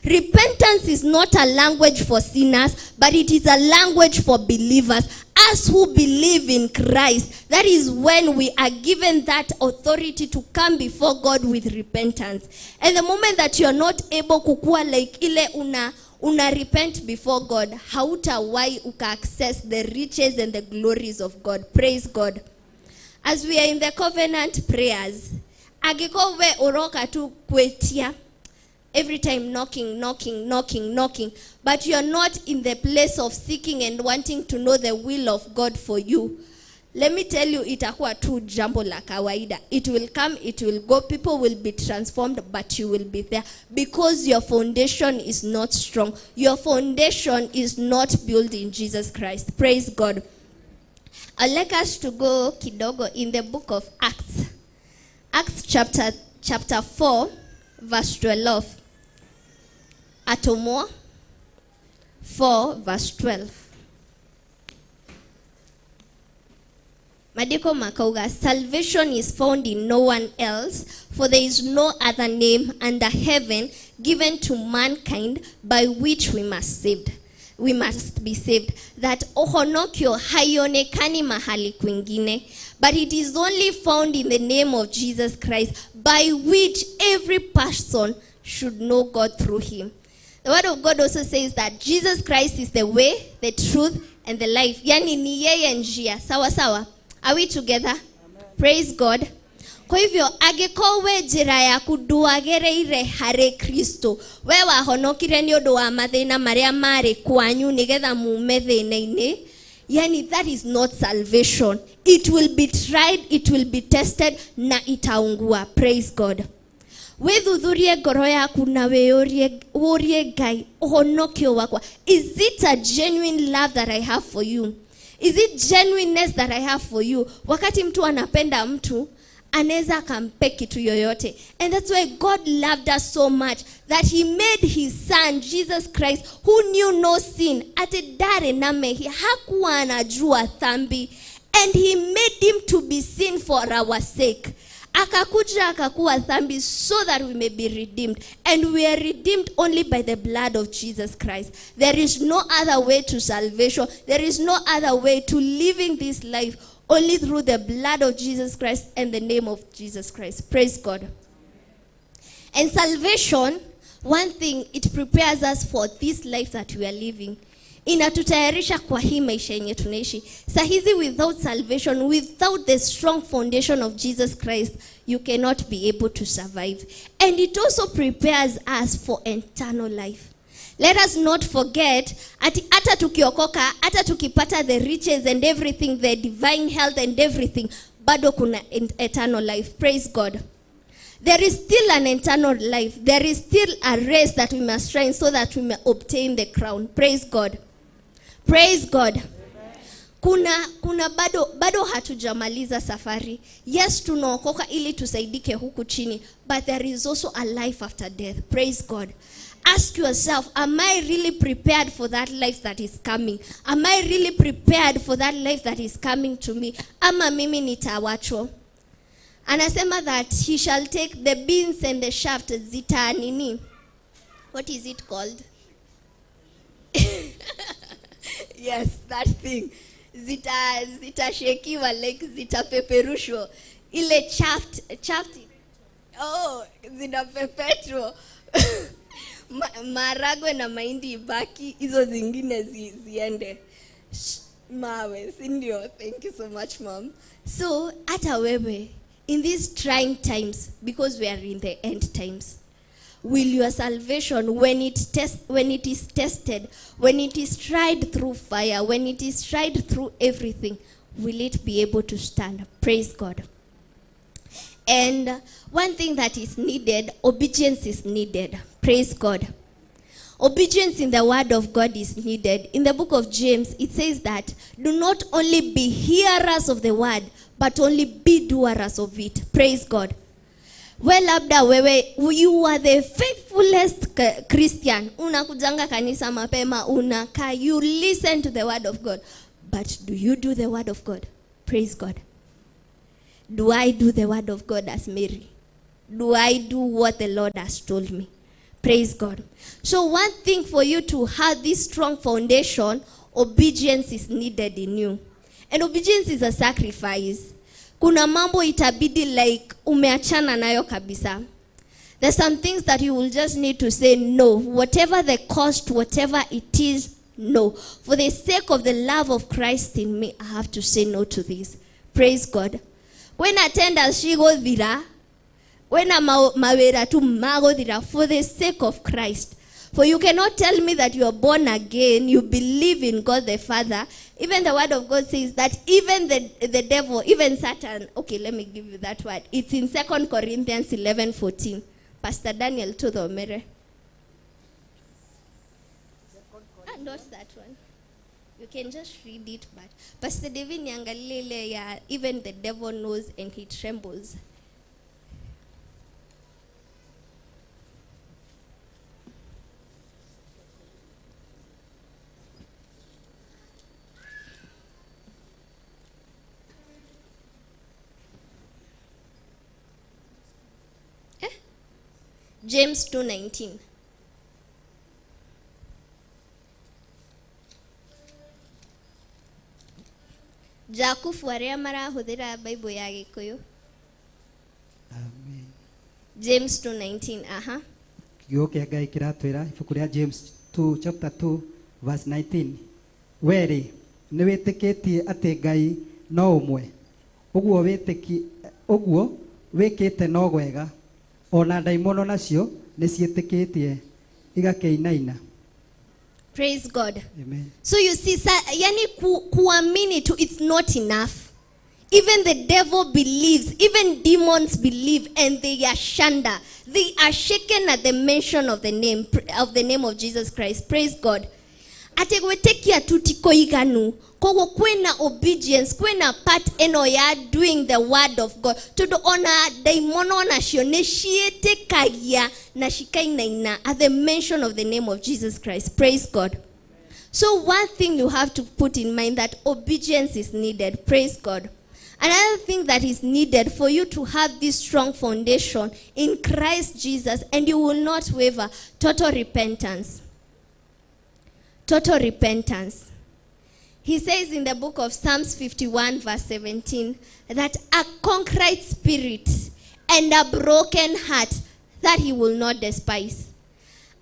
Repentance is not a language for sinners, but it is a language for believers. Us who believe in Christ, that is when we are given that authority to come before God with repentance. And the moment that you are not able kukua like ile una repent before God, hautawahi uka access the riches and the glories of God. Praise God. As we are in the covenant prayers, angĩkorwo we ũroka tu kwĩtia, every time knocking, knocking, knocking, knocking, but you are not in the place of seeking and wanting to know the will of God for you. Let me tell you, itakuwa tu jambo la kawaida. It will come, it will go, people will be transformed, but you will be there because your foundation is not strong. Your foundation is not built in Jesus Christ. Praise God. I'd like us to go kidogo in the book of Acts. Acts chapter 4, verse 12. Atomo 4, verse 12. Madiko makauga, salvation is found in no one else, for there is no other name under heaven given to mankind by which we must saved. We must be saved. That ohonokio haionekani mahali kwingine, but it is only found in the name of Jesus Christ, by which every person should know God through him. The word of God also says that Jesus Christ is the way, the truth, and the life. Yani ni yeye njia. Sawa sawa. Are we together? Amen. Praise God. Kwa hivyo angĩkorwo we njĩra yaku ndwagereire harĩ Kristo, we wahonokire nĩ ũndũ wa mathĩna marĩa marĩ kwanyu nĩgetha mume thĩna-inĩ, yani that is not salvation. It will be tried, it will be tested na itaungua. Praise God. Wĩthuthurie ngoro yaku na wĩyũrie Ngai ũhonokio wakwa. Is it a genuine love that I have for you? Is it genuineness that I have for you? Wakati mtu anapenda mtu, anaweza akampe kitu yoyote. And that's why God loved us so much that he made his son Jesus Christ, who knew no sin, ati ndarĩ na mehia, hakuwa anajua dhambi, and he made him to be sin for our sake. Akakuja akakuwa dhambi so that we may be redeemed. And we are redeemed only by the blood of Jesus Christ. There is no other way to salvation. There is no other way to living this life, only through the blood of Jesus Christ and the name of Jesus Christ. Praise God. And salvation, one thing, it prepares us for this life that we are living. Inatutayarisha kwa hii maisha yenye tunaishi. Sahizi without salvation, without the strong foundation of Jesus Christ, you cannot be able to survive. And it also prepares us for eternal life. Let us not forget, ati hata tukiokoka, hata tukipata the riches and everything, the divine health and everything, bado kuna eternal life. Praise God. There is still an eternal life. There is still a race that we must run so that we may obtain the crown. Praise God. Praise God. Kuna bado hatujamaliza safari. Yes, tunaokoka ili tusaidike huku chini, but there is also a life after death. Praise God. Ask yourself, am I really prepared for that life that is coming? Am I really prepared for that life that is coming to me? Ama mimi nitawachwa? Anasema that he shall take the beans and the shaft zita nini? What is it called? Yes, that thing. Zitashekiwa, like zitapeperushwa. Ile chaft. Oh, zinapepetwa. Maragwe na mahindi ibaki, hizo zingine ziende. Mawe, si ndio? Thank you so much, mom. So, hata wewe, in these trying times, because we are in the end times, will your salvation, when it is tested, when it is tried through fire, when it is tried through everything, will it be able to stand? Praise God. And one thing that is needed, obedience is needed. Praise God. Obedience in the word of God is needed. In the book of James, it says that do not only be hearers of the word, but only be doers of it. Praise God. We labda wewe, you are the faithfulest Christian. Unakujanga kanisa mapema, unakaa, you listen to the word of God. But do you do the word of God? Praise God. Do I do the word of God as Mary? Do I do what the Lord has told me? Praise God. So one thing, for you to have this strong foundation, obedience is needed in you. And obedience is a sacrifice. Kuna mambo itabidi like umeachana nayo kabisa. There's some things that you will just need to say no. Whatever the cost, whatever it is, no. For the sake of the love of Christ in me, I have to say no to this. Praise God. When attenders she go dhira, when mawera tu mago dhira, for the sake of Christ. For you cannot tell me that you are born again, you believe in God the Father. Even the word of God says that even the devil, even Satan, okay, let me give you that word. It's in 2 Corinthians 11:14. Pastor Daniel to the Omere. Not that one. You can just read it, but Pastor David niangalie ya even the devil knows and he trembles. James 2:19. Jakubu aria marahuthira Bible ya Gikuyu. Amen. James 2:19. Aha. Kiugo kia Ngai kiratwira ibuku ria James 2 chapter 2 verse 19. Weri ni witikitie ati Ngai no umwe. Uguo Wĩkĩte no wega, ona ndaimono nacio nĩ ciĩtĩkĩtie igakĩinaina. Praise God. Amen. So you see, yani kuamini tu, it's not enough. Even the devil believes, even demons believe, and they are shanda. They are shaken at the mention of the name of Jesus Christ. Praise God. Ate gwĩtĩkia tu ti kũiganu. Koguo kwĩna obedience, kwĩna part ĩno ya doing the word of God. Tondũ ona ndaimono nacio nĩ ciĩtĩkagia na cikainaina at the mention of the name of Jesus Christ. Praise God. So one thing you have to put in mind, that obedience is needed. Praise God. Another thing that is needed for you to have this strong foundation in Christ Jesus, and you will not waver, total repentance. Total repentance. He says in the book of Psalms 51 verse 17 that a contrite spirit and a broken heart that he will not despise.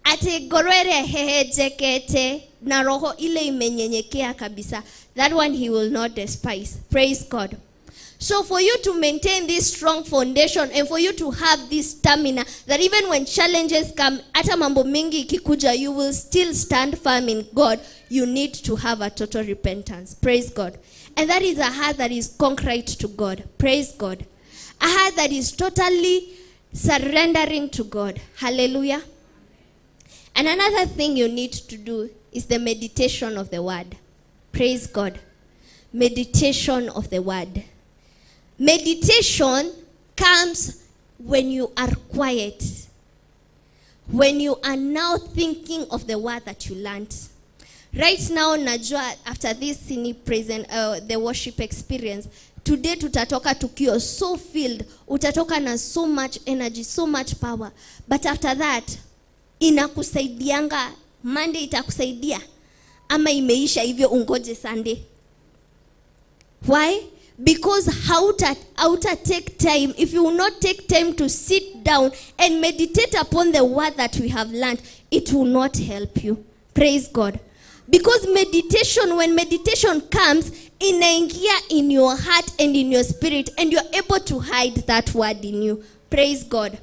Ate ngoro ĩrĩa ĩhehenjekete na roho ile imenyenyekea kabisa, that one he will not despise. Praise God. So for you to maintain this strong foundation and for you to have this stamina that even when challenges come, hata mambo mingi ikikuja, you will still stand firm in God. You need to have a total repentance. Praise God. And that is a heart that is contrite to God. Praise God. A heart that is totally surrendering to God. Hallelujah. And another thing you need to do is the meditation of the word. Praise God. Meditation of the word. Meditation comes when you are quiet. When you are now thinking of the word that you learned. Right now, najua, after this cine present, the worship experience, today tutatoka tukio so filled, utatoka na so much energy, so much power. But after that, inakusaidianga, Monday itakusaidia, ama imeisha hivyo ungoje Sunday. Why? Because hauta take time, if you will not take time to sit down and meditate upon the word that we have learned, it will not help you. Praise God. Because meditation, when meditation comes, inaingia in your heart and in your spirit, and you're able to hide that word in you. Praise God.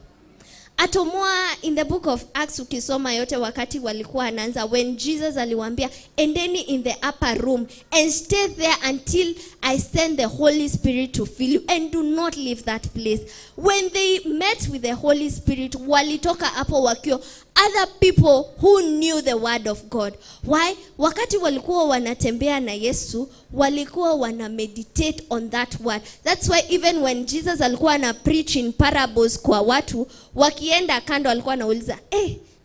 Atomoa in the book of Acts, ukisoma yote wakati walikuwa anaanza, when Jesus aliwaambia, endeni in the upper room and stay there until I send the Holy Spirit to fill you, and do not leave that place. When they met with the Holy Spirit, walitoka hapo wakiwa other people who knew the word of God. Why? Wakati walikuwa wanatembea na Yesu, walikuwa wana meditate on that word. That's why even when Jesus alikuwa ana preach in parables kwa watu, wakienda kando alikuwa anauliza,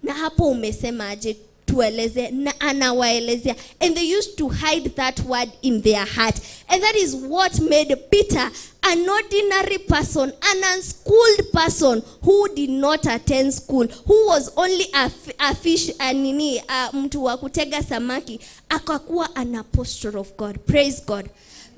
na hapo umesema aje? Tueleze. Na anawaelezea. And they used to hide that word in their heart. And that is what made Peter an ordinary person, an unschooled person who did not attend school, who was only a fish, mtu wa kutega samaki, akakuwa an apostle of God. Praise God.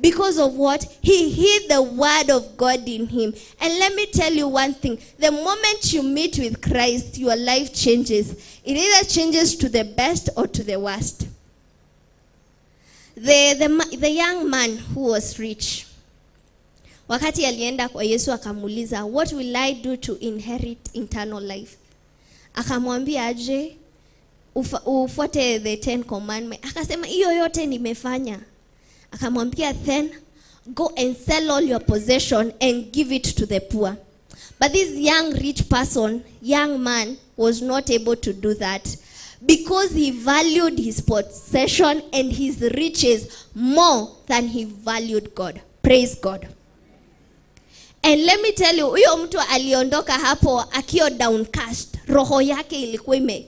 Because of what? He hid the word of God in him. And let me tell you one thing. The moment you meet with Christ, your life changes. It either changes to the best or to the worst. The young man who was rich, wakati alienda kwa Yesu akamuuliza, what will I do to inherit eternal life? Akamwambia aje, ufuate the 10 commandments. Akasema, hiyo yote nimefanya. Akamwambia, then go and sell all your possession and give it to the poor. But this young rich person, young man, was not able to do that because he valued his possession and his riches more than he valued God. Praise God. And let me tell you, huyo mtu aliondoka hapo akiwa downcast. Roho yake ilikuwa ime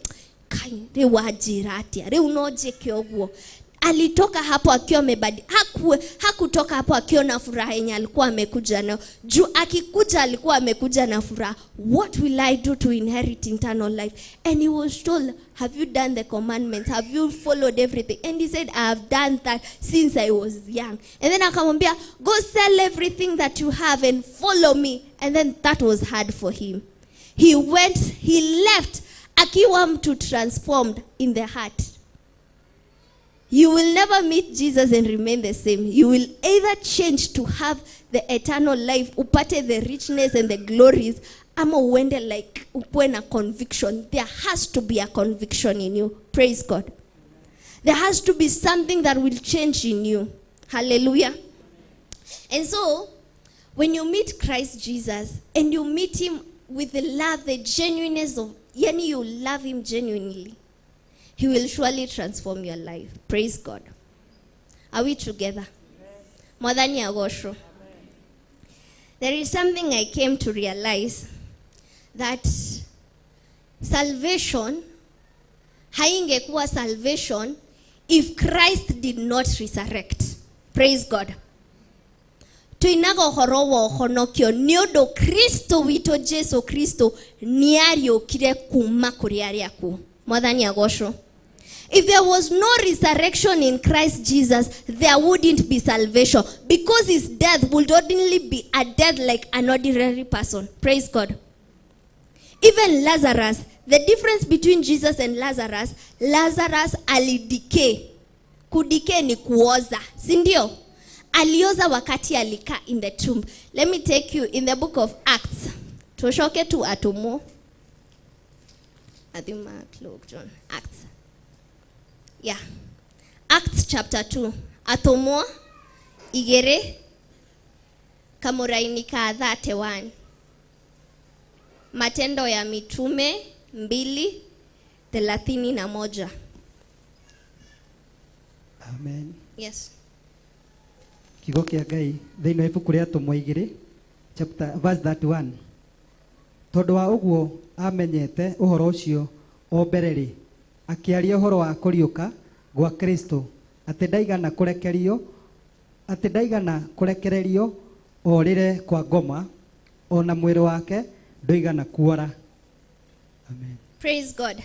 kai wajiratia. Reu noje kioguo. Alitoka hapo akiwa amebadi. Hakutoka hapo akiwa na furaha yenye alikuwa amekuja nayo. Juu akikuja alikuwa amekuja na furaha. What will I do to inherit eternal life? And he was told, have you done the commandments? Have you followed everything? And he said, I have done that since I was young. And then akamwambia, go sell everything that you have and follow me. And then that was hard for him. He went, he left akiwa mtu transformed in the heart. You will never meet Jesus and remain the same. You will either change to have the eternal life, upate the richness and the glories, ama uende like ukuwe na conviction. There has to be a conviction in you. Praise God. There has to be something that will change in you. Hallelujah. And so, when you meet Christ Jesus and you meet him with the love, the genuineness of, yani you love him genuinely, he will surely transform your life. Praise God. Are we together? Mwathani agocwo. There is something I came to realize, that salvation haingekuwa salvation if Christ did not resurrect. Praise God. Tuinaga ũhoro wa ũhonokio nĩ ũndũ Kristo witũ Jesu Kristo nĩariũkire kuma kũrĩ arĩa akuũ. Mwathani agocwo. If there was no resurrection in Christ Jesus, there wouldn't be salvation, because his death would only be a death like an ordinary person. Praise God. Even Lazarus, the difference between Jesus and Lazarus, Lazarus alidecay. Kudecay ni kuoza, si ndio? Alioza wakati alikaa in the tomb. Let me take you in the book of Acts. Tushoke tu atumo. I think Mark, Luke, John, Acts. Yeah. Acts chapter 2. Atumo igere kamuraini ka 31. Matendo ya Mitume 2:31. Amen. Yes. Kiugo kĩa Ngai thĩinĩ wa ibuku rĩa Atũmwo igĩrĩ chapter verse 31. Tondũ wa ũguo amenyete ũhoro ũcio o mbere rĩ, akĩaria ũhoro wa kũriũka gwa Kristo, atĩ ndaigana kũrekererio orĩre kwa ngoma, ona mwĩrĩ wake ndũigana kuora. Amen. Praise God.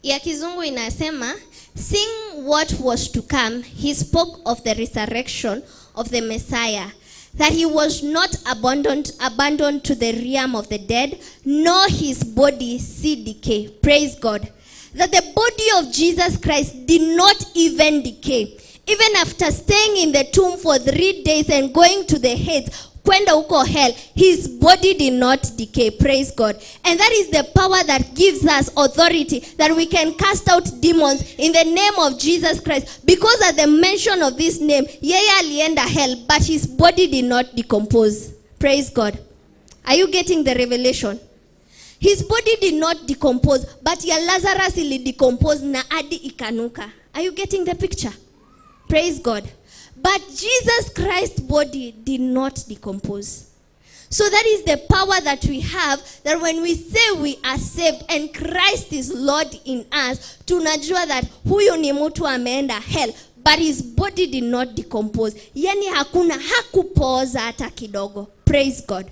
Ya kizungu inasema, seeing what was to come, he spoke of the resurrection of the Messiah, that he was not abandoned to the realm of the dead, nor his body see decay. Praise God. That the body of Jesus Christ did not even decay. Even after staying in the tomb for 3 days and going to the Hades, kwenda huko hell, his body did not decay. Praise God. And that is the power that gives us authority, that we can cast out demons in the name of Jesus Christ. Because at the mention of this name, yeye alienda hell, but his body did not decompose. Praise God. Are you getting the revelation? His body did not decompose, but ya Lazarus ili decompose na adi ikanuka. Are you getting the picture? Praise God. But Jesus Christ's body did not decompose. So that is the power that we have, that when we say we are saved and Christ is Lord in us, tunajua that huyu ni mtu ameenda hell, but his body did not decompose. Yani hakuna, hakupooza hata kidogo. Praise God.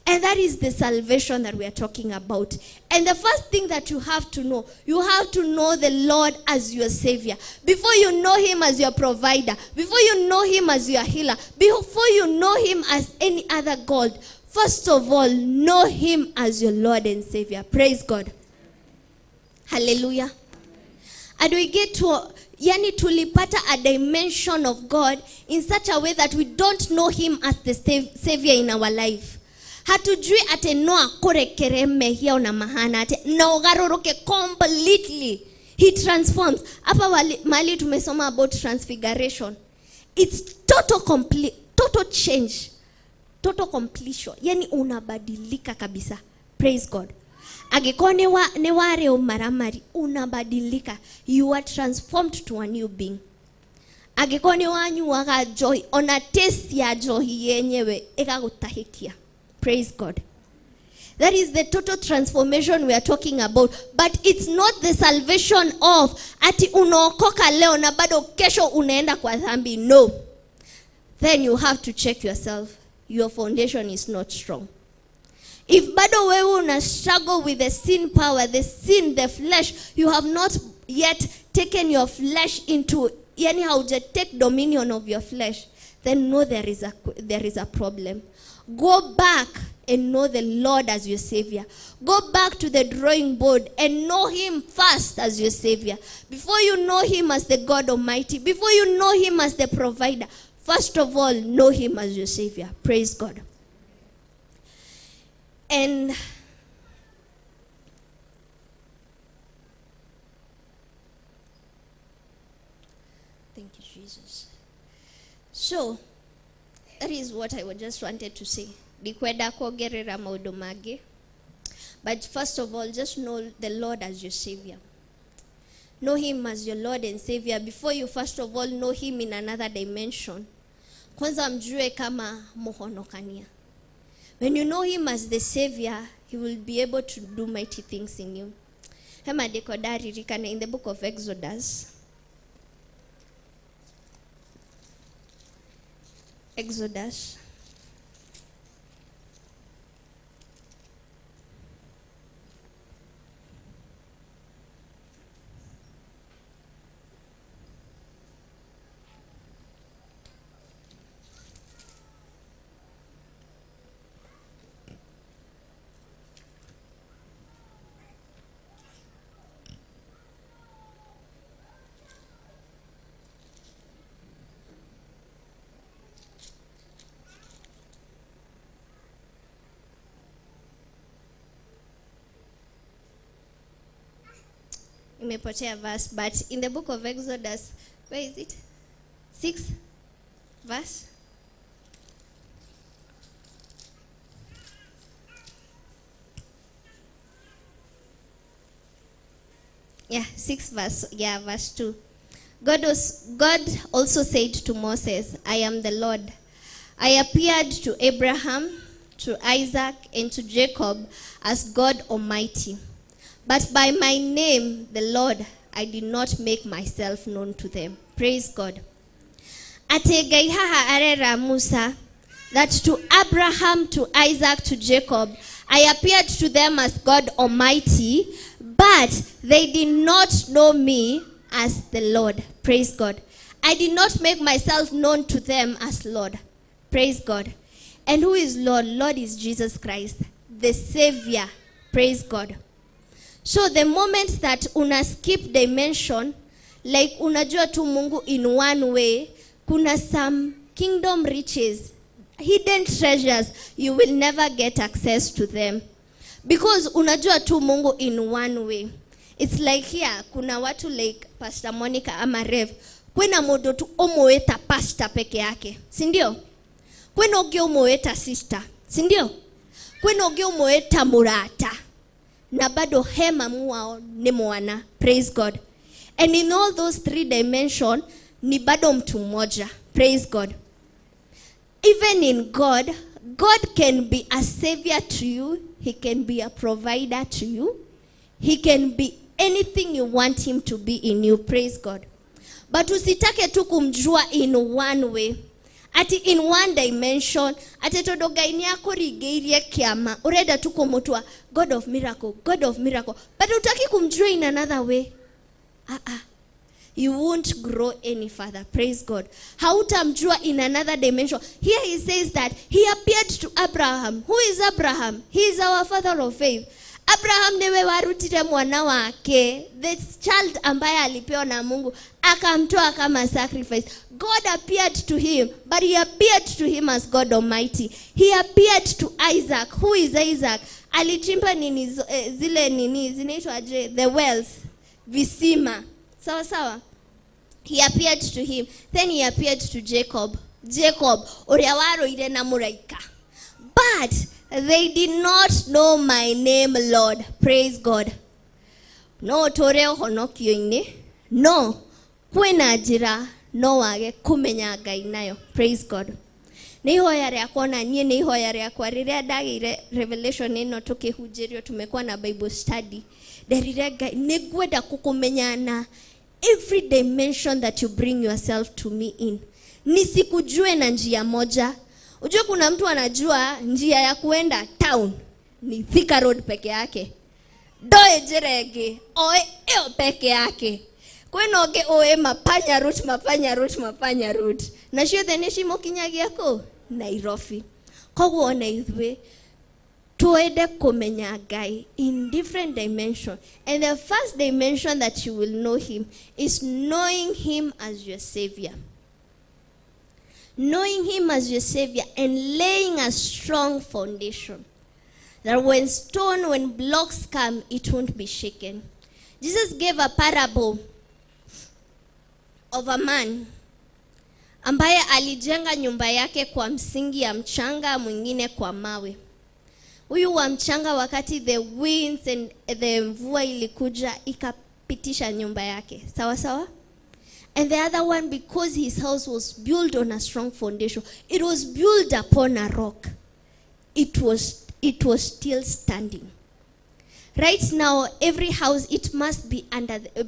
And that is the salvation that we are talking about. And the first thing that you have to know the Lord as your Savior. Before you know him as your provider, before you know him as your healer, before you know him as any other God, first of all, know him as your Lord and Savior. Praise God. Hallelujah. And we get to, yani tulipata a dimension of God in such a way that we don't know him as the Savior in our life. Hatujui ate no akorekere mehia ona mahana ate na ugaroroke completely. He transforms. Hapa mali tumesoma about transfiguration. It's total complete, total change, total completion. Yani unabadilika kabisa. Praise God. Angekuwa ne ware umaramari, unabadilika. You are transformed to a new being. Angekuwa ne wanyuaga joy, ona taste ya joy yenyewe ikagutahikia. Praise God. That is the total transformation we are talking about. But it's not the salvation of ati unaokoka leo na bado kesho unaenda kwa dhambi. No. Then you have to check yourself. Your foundation is not strong. If bado wewe una struggle with the sin power, the sin, the flesh, you have not yet taken your flesh into, yani hauja take dominion of your flesh, then know there is a problem. Go back and know the Lord as your Savior. Go back to the drawing board and know Him first as your Savior. Before you know Him as the God Almighty, before you know Him as the provider, first of all, know Him as your Savior. Praise God. And thank you, Jesus. So, that is what I just wanted to say. Ndikwenda kuongerera maundu mangĩ. But first of all, just know the Lord as your Savior. Know Him as your Lord and Savior before you first of all know Him in another dimension. Kwanza mjue kama muhonokania. When you know Him as the Savior, He will be able to do mighty things in you. Hema ndiko in the book of Exodus. Exodus. Imepotea verse, but in the book of Exodus, where is it? 6 verse. Yeah, 6 verse, yeah, verse 2. God also said to Moses, I am the Lord. I appeared to Abraham, to Isaac, and to Jacob as God Almighty. But by my name, the Lord, I did not make myself known to them. Praise God. Ate Ngai haha arera Musa, that to Abraham, to Isaac, to Jacob, I appeared to them as God Almighty, but they did not know me as the Lord. Praise God. I did not make myself known to them as Lord. Praise God. And who is Lord? Lord is Jesus Christ, the Savior. Praise God. So the moment that una skip dimension, like unajua tu Mungu in one way, kuna some kingdom riches, hidden treasures, you will never get access to them. Because unajua tu Mungu in one way. It's like here, kuna watu like Pastor Monica ama Rev, kwina mundu tu umuita pastor peke yake, si ndio? Kwina ungi umuita sister, si ndio? Kwina ungi umuita murata. Na bado hema muao ni mwana. Praise God. And in all those three dimensions, ni bado mtu mmoja. Praise God. Even in God, God can be a savior to you. He can be a provider to you. He can be anything you want him to be in you. Praise God. But usitake tu kumjua in one way. Ati in one dimension, ati tondu Ngai ni akuringĩirie kĩama, ũrenda tu kũmũtua God of miracle, God of miracle, but utaki kumjua in another way. You won't grow any further. Praise God. Hautamjua in another dimension. Here he says that he appeared to Abraham. Who is Abraham? He is our father of faith. Abraham niwe warutire mwana wake, this child ambaye alipewa na Mungu, akamtoa kama sacrifice. God appeared to him, but he appeared to him as God Almighty. He appeared to Isaac. Who is Isaac? Alichimba nini zile nini zinaitwa the wells, visima. Sawa sawa. He appeared to him. Then he appeared to Jacob. Jacob, uria waroire na muraika. But they did not know my name, Lord. Praise God. No tore uhonokio-inĩ, no kwĩna njĩra no wage kũmenya Ngai nayo. Praise God. Nĩ ihoya rĩakwa na niĩ nĩ ihoya rĩakwa rĩrĩa ndagĩire revelation ĩno tũkĩhunjĩrio, tumekuwa na Bible study, nderire Ngai nĩngwenda kũkũmenya na every dimension that you bring yourself to me in. Nisikujue na njia moja. Ujue kuna mtu anajua njia ya kuenda town ni Thika Road peke yake. Ndoe njĩra ĩngĩ, oe ĩyo peke yake. Kwĩna ũngĩ ũĩ mapanya route, mapanya route, mapanya route. Na ciothe nĩ cimũkinyagia kũ? Nairobi. Koguo ona ithuĩ Twende kũmenya Ngai in different dimension. And the first dimension that you will know him is knowing him as your savior. Knowing him as your savior and laying a strong foundation that when stone, when blocks come, it won't be shaken. Jesus gave a parable of a man ambaye alijenga nyumba yake kwa msingi ya mchanga, mwingine kwa mawe. Huyu wa mchanga, wakati the winds and the mvua ilikuja, ikapitisha nyumba yake. Sawa sawa? And the other one, because his house was built on a strong foundation, it was built upon a rock, it was still standing. Right now, every house, it must be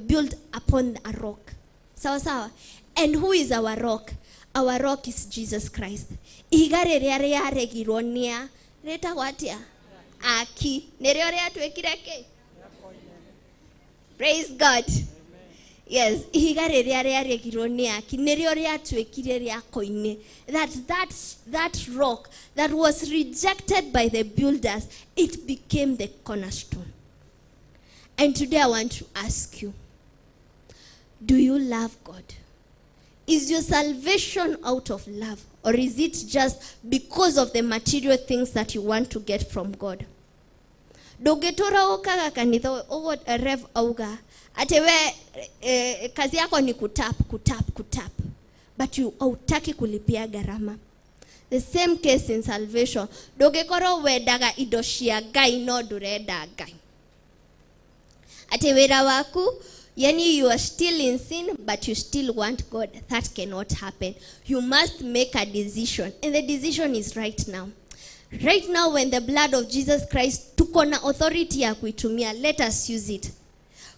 built upon a rock. Sawa sawa? And who is our rock? Our rock is Jesus Christ. Ihiga rĩrĩa rĩaregirwo nĩ rĩtagwo atĩa? Aki. Nĩrĩo rĩatuĩkire kĩ? Praise God. Yes, ihiga rĩrĩa rĩaregirwo nĩ aki nĩrĩo rĩatuĩkire rĩa koine. That rock that was rejected by the builders, it became the cornerstone. And today I want to ask you, do you love God? Is your salvation out of love, or is it just because of the material things that you want to get from God? Ndũngĩtũra ũkaga kanitha ũguo Rev auga atĩ we kazi yako ni kutap, kutap, kutap, but you hautaki kulipia gharama. The same case in salvation. Ndũngĩkorwo wendaga indo cia Ngai no ndũrenda Ngai, atĩ wĩra waku, yani you are still in sin but you still want God. That cannot happen. You must make a decision, and the decision is right now. Right now, when the blood of Jesus Christ, tuko na authority ya kuitumia, let us use it,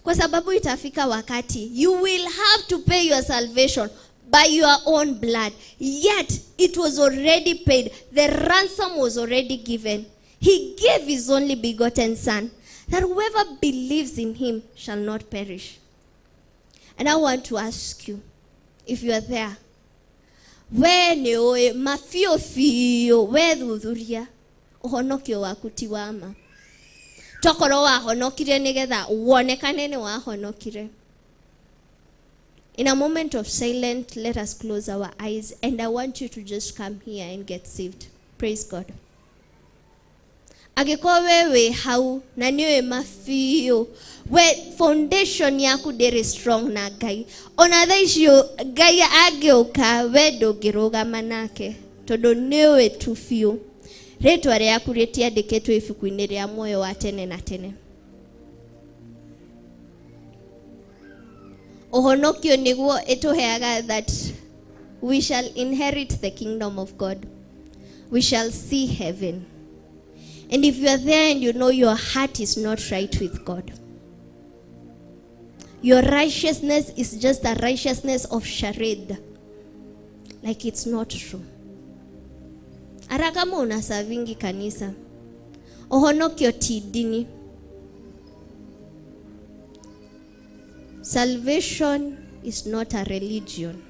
kwa sababu itafika wakati you will have to pay your salvation by your own blood. Yet it was already paid. The ransom was already given. He gave his only begotten son, that whoever believes in him shall not perish. And I want to ask you, if you are there, we nĩ ũĩ ma biũ biũ wethuthuria ũhonokio waku ti wa ma, tokorwo wahonokire nĩgetha wonekane nĩ wahonokire. In a moment of silence, let us close our eyes, and I want you to just come here and get saved. Praise God. Angĩkorwo we wĩ hau na nĩ ũĩ ma biũ we foundation yaku ndĩrĩ strong na Ngai, ona thaa icio Ngai angĩũka we ndũngĩrũgama nake, tondũ nĩ ũĩ tu biũ rĩtwa rĩaku rĩtiandĩkĩtwo ibuku-inĩ rĩa muoyo wa tene na tene. Ũhonokio nĩguo ĩtũheaga that we shall inherit the kingdom of God. We shall see heaven. And if you are there and you know your heart is not right with God, your righteousness is just a righteousness of charade, like it's not true. Ara kama unaservingi kanisa, ũhonokio ti dini. Salvation is not a religion.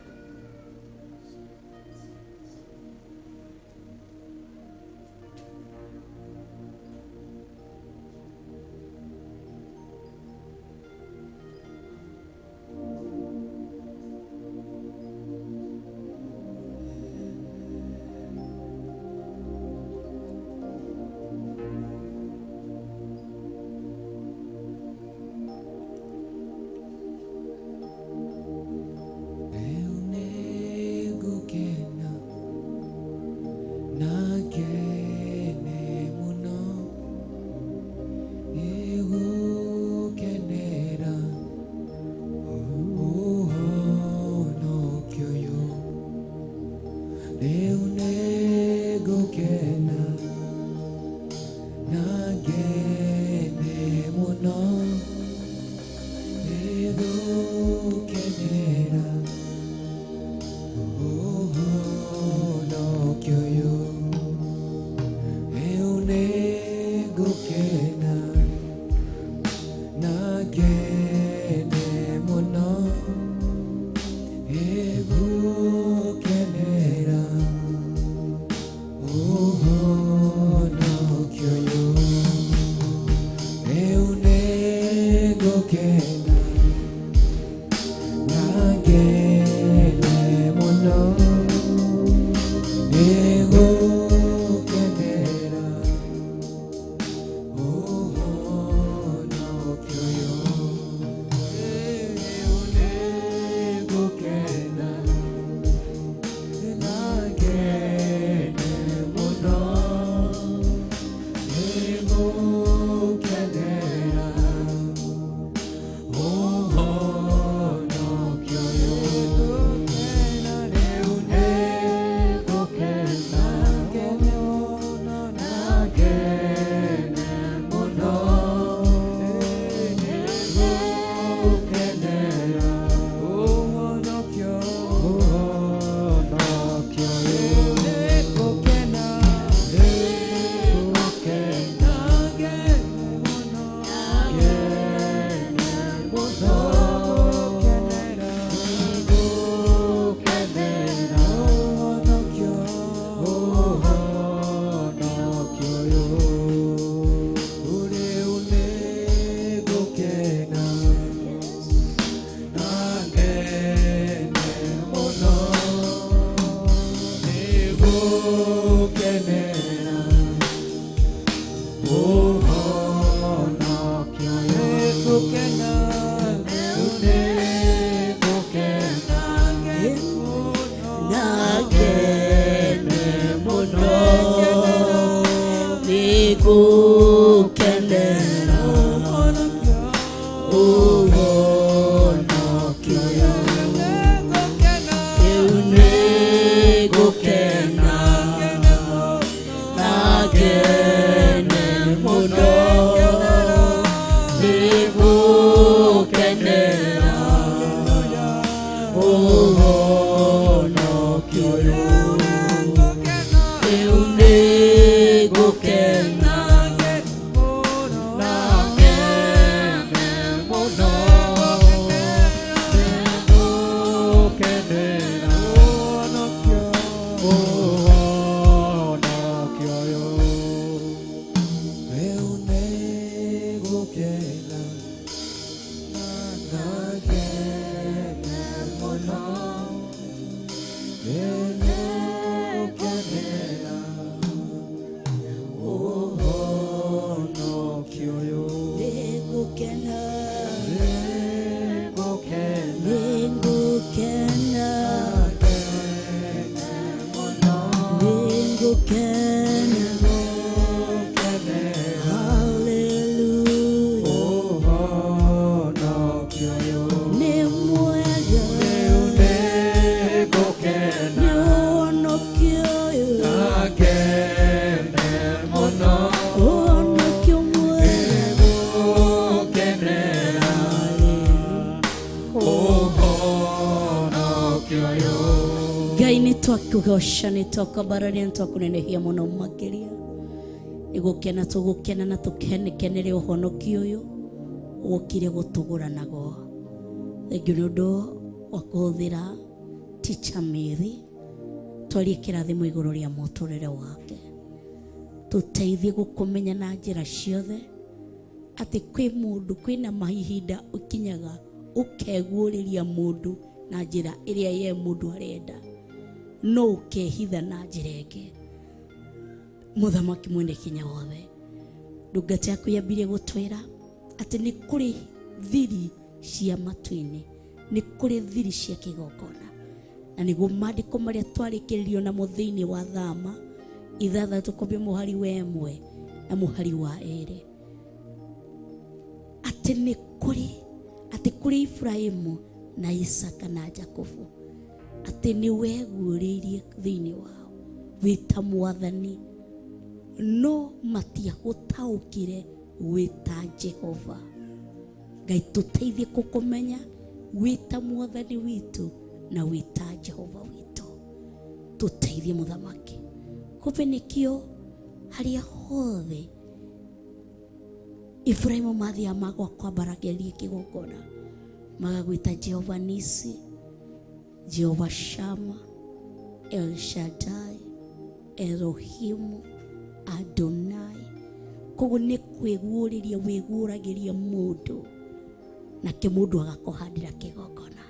Ũhonokio ũyũ. Rĩu nĩngũkena na ngene mũno. Nĩngũkenera ũhonokio ũyũ. Rĩu nĩngũkena na ngene mũno. Nĩngũkenera ũhonokio ũyũ. Nĩngũkena. Nĩngũkena Nĩngũkena. Nĩngũkena. Hallelujah. ũhonokio ũyũ. Nĩ mwega. Rĩu nĩngũkena Nĩ ũhonokio ũyũ. na ngene mũno. Ũhonokio mwega. Nĩngũkenera ũhonokio ũyũ. Ngai nĩ twakũgoca, nĩ twakwambararia, nĩ twakũnenehia mũno makĩria. Nĩ gũkena tũgũkena na tũkenekenere ũhonokio ũyũ wokire gũtũgũra nago. Thengiũ nĩ ũndũ wa kũhũthĩra Teacher Mary twarie kĩrathimo igũrũ rĩa mũtũrĩre wake. Tũteithie gũkũmenya na njĩra ciothe atĩ kwĩ mũndũ, kwĩna mahinda ũkinyaga ũkeguũrĩria mũndũ na njĩra ĩrĩa ye mũndũ arenda, no ũkehitha na njĩra ĩngĩ. Mũthamaki mwene hinya wothe, ndungata yaku yambirie gũtwĩra atĩ nĩ kũrĩ thiri cia matu-inĩ, nĩ kũrĩ thiri cia kĩgongona, na nĩguo maandĩko marĩa twarĩkĩrĩrio namo thĩinĩ wa Thama 6 kwambia mũhari wa 1 na mũhari wa 2, atĩ nĩ kũrĩ, atĩ kũrĩ Ibrahimu na Isaka na Jakubu, atĩ nĩ weguũrĩirie thĩinĩ wao wĩ ta mwathani, no matiagũtaũkire wĩ ta Jehova. Ngai tũteithie gũkũmenya wĩ ta mwathani witũ na wĩ ta Jehova witũ. Tũteithie mũthamaki. Kumbe nĩkĩo harĩa hothe Ibrahimu mathiaga magwa kwambaragĩria kĩgongona, magagwĩta Jehova Nisi, Jehova Shama, El Shaddai, Elohimu, Adonai. Koguo nĩ kwĩguũrĩria wĩguũragĩria mũndũ, nake mũndũ agakũhandĩra kĩgongona.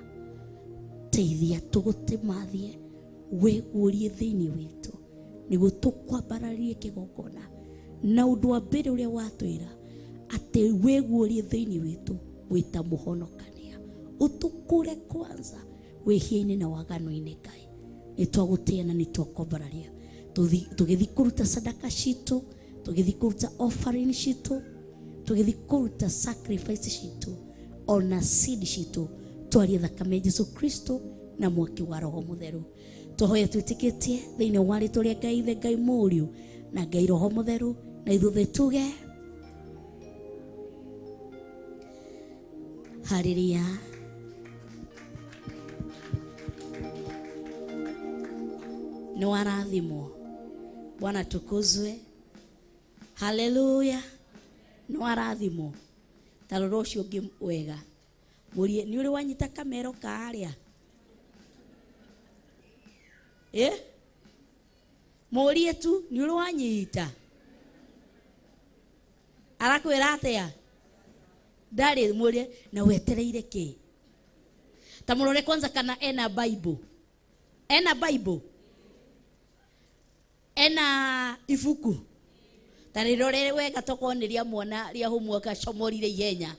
Teithia tũgũtĩmathie wĩguũrie thĩinĩ witũ nĩguo tũkwambararie kĩgongona. Na ũndũ wa mbere ũrĩa watwĩra atĩ wĩguũrie thĩinĩ witũ wĩ ta mũhonokania, ũtũkũre kwanza wĩhia-inĩ na waganu-inĩ. Ngai nĩ twagũtĩĩa na nĩ twakwambararia. Tũgĩthiĩ kũruta sadaka citũ, tũgĩthiĩ kũruta offering citũ, tũgĩthiĩ kũruta sacrifice citũ ona seed citũ, twarie thakame ya Jesu Kristo na mwaki wa Roho Mũtheru. Twahoya twĩtĩkĩtie thĩinĩ wa rĩtwa rĩa Ngai Ithe, Ngai Mũriũ na Ngai Roho Mũtheru, na ithuothe tuge harĩria. Nĩ warathimwo. Bwana tukuzwe. Haleluya. Nĩ warathimwo. Ta rora ũcio ũngĩ wega. Mũrie, nĩ ũrĩ wanyita kamero karĩa? Mũrie tu, nĩ ũrĩ wanyita? Arakwĩra atĩa? Ndarĩ, mũrie, na wetereire kĩ? Ta mũrore kwanza kana ena Bible. Ena Bible? Ena ibuku? Ta rĩrore wega tokorwo nĩ rĩa mwana rĩa homework acomorire ihenya.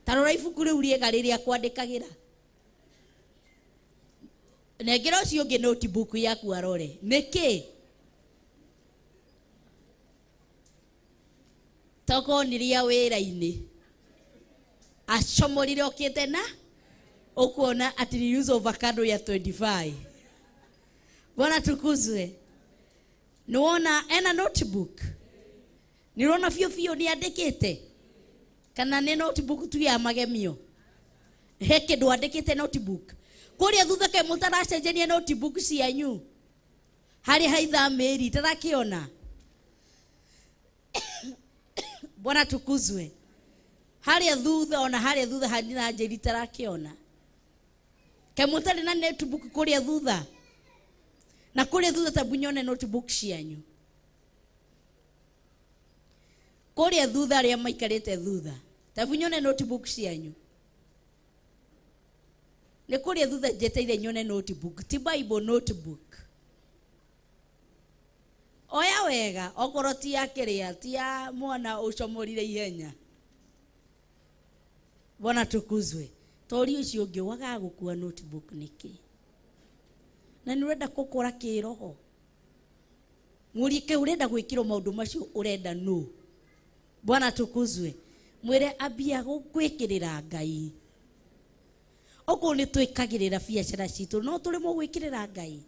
Ta rora ibuku rĩu rĩega rĩrĩa kwandĩkagĩra. Nengera ũcio ũngĩ notebook yaku arore. Nĩkĩ? Tokorwo nĩ rĩa wĩra-inĩ. Acomorire okĩte na ũkuona atĩ ni use avocado ya 25. Bwana tukuzwe. Nĩwona ena notebook? Nĩũrona biũ biũ nĩ andĩkĩte? Kana nĩ notebook tu ya magemio? He kĩndũ andĩkĩte notebook. Kuria thutha ke mutaracenjania notebook cianyu. Hari haitha meri tarakiona. Bwana tukuzwe. Haria thutha ona haria thutha hanina njeri tarakiona. Ke mutari na notebook kuria thutha. Na kuria thutha tabunyone notebook cianyu. Kuria thutha aria maikarite thutha. Tabunyone notebook cianyu. Nĩ kũrĩa thutha njeteire nyone notebook, ti Bible notebook. Oya wega, okorwo ti ya kĩrĩa, ti ya mwana ũcomorire ihenya. Bwana tukuzwe. Tori ũcio ũngĩ wagaga gũkua notebook nĩkĩ? Na nĩ ũrenda gũkũra kĩroho. Mũrie ke ũrenda gwĩkĩrwo maũndũ macio ũrenda nũ? Bwana tukuzwe. Mwĩre ambia gũkwĩkĩrĩra Ngai. Okorwo nĩ twĩkagĩrĩra biacara citũ no tũremwo gwĩkĩrĩra Ngai.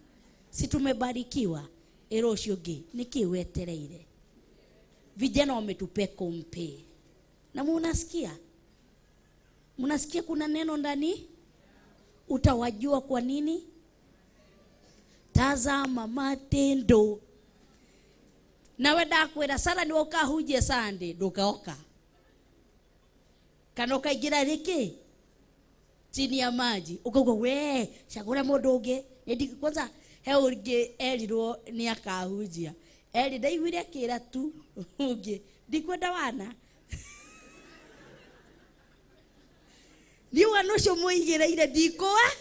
Si tumebarikiwa. Ĩra ũcio ũngĩ nĩkĩ wetereire? Vijana wametupe kompe. Na munasikia? Munasikia kuna neno ndani? Utawajua kwa nini? Tazama matendo. Nawe ndakwĩra Sara nĩ ũkahunjia Sunday ndũkaoka. Kana ũkaingĩra rĩkĩ? Chini ya maji. Ukauga we cagũra mũndũ ũngĩ. Kwanza he ũngĩ erirwo nĩ akahunjia. Eri ndaiguire akĩra tu ũngĩ ndikwenda wana. Niĩ wana ũcio mũigĩrĩire ndikũa.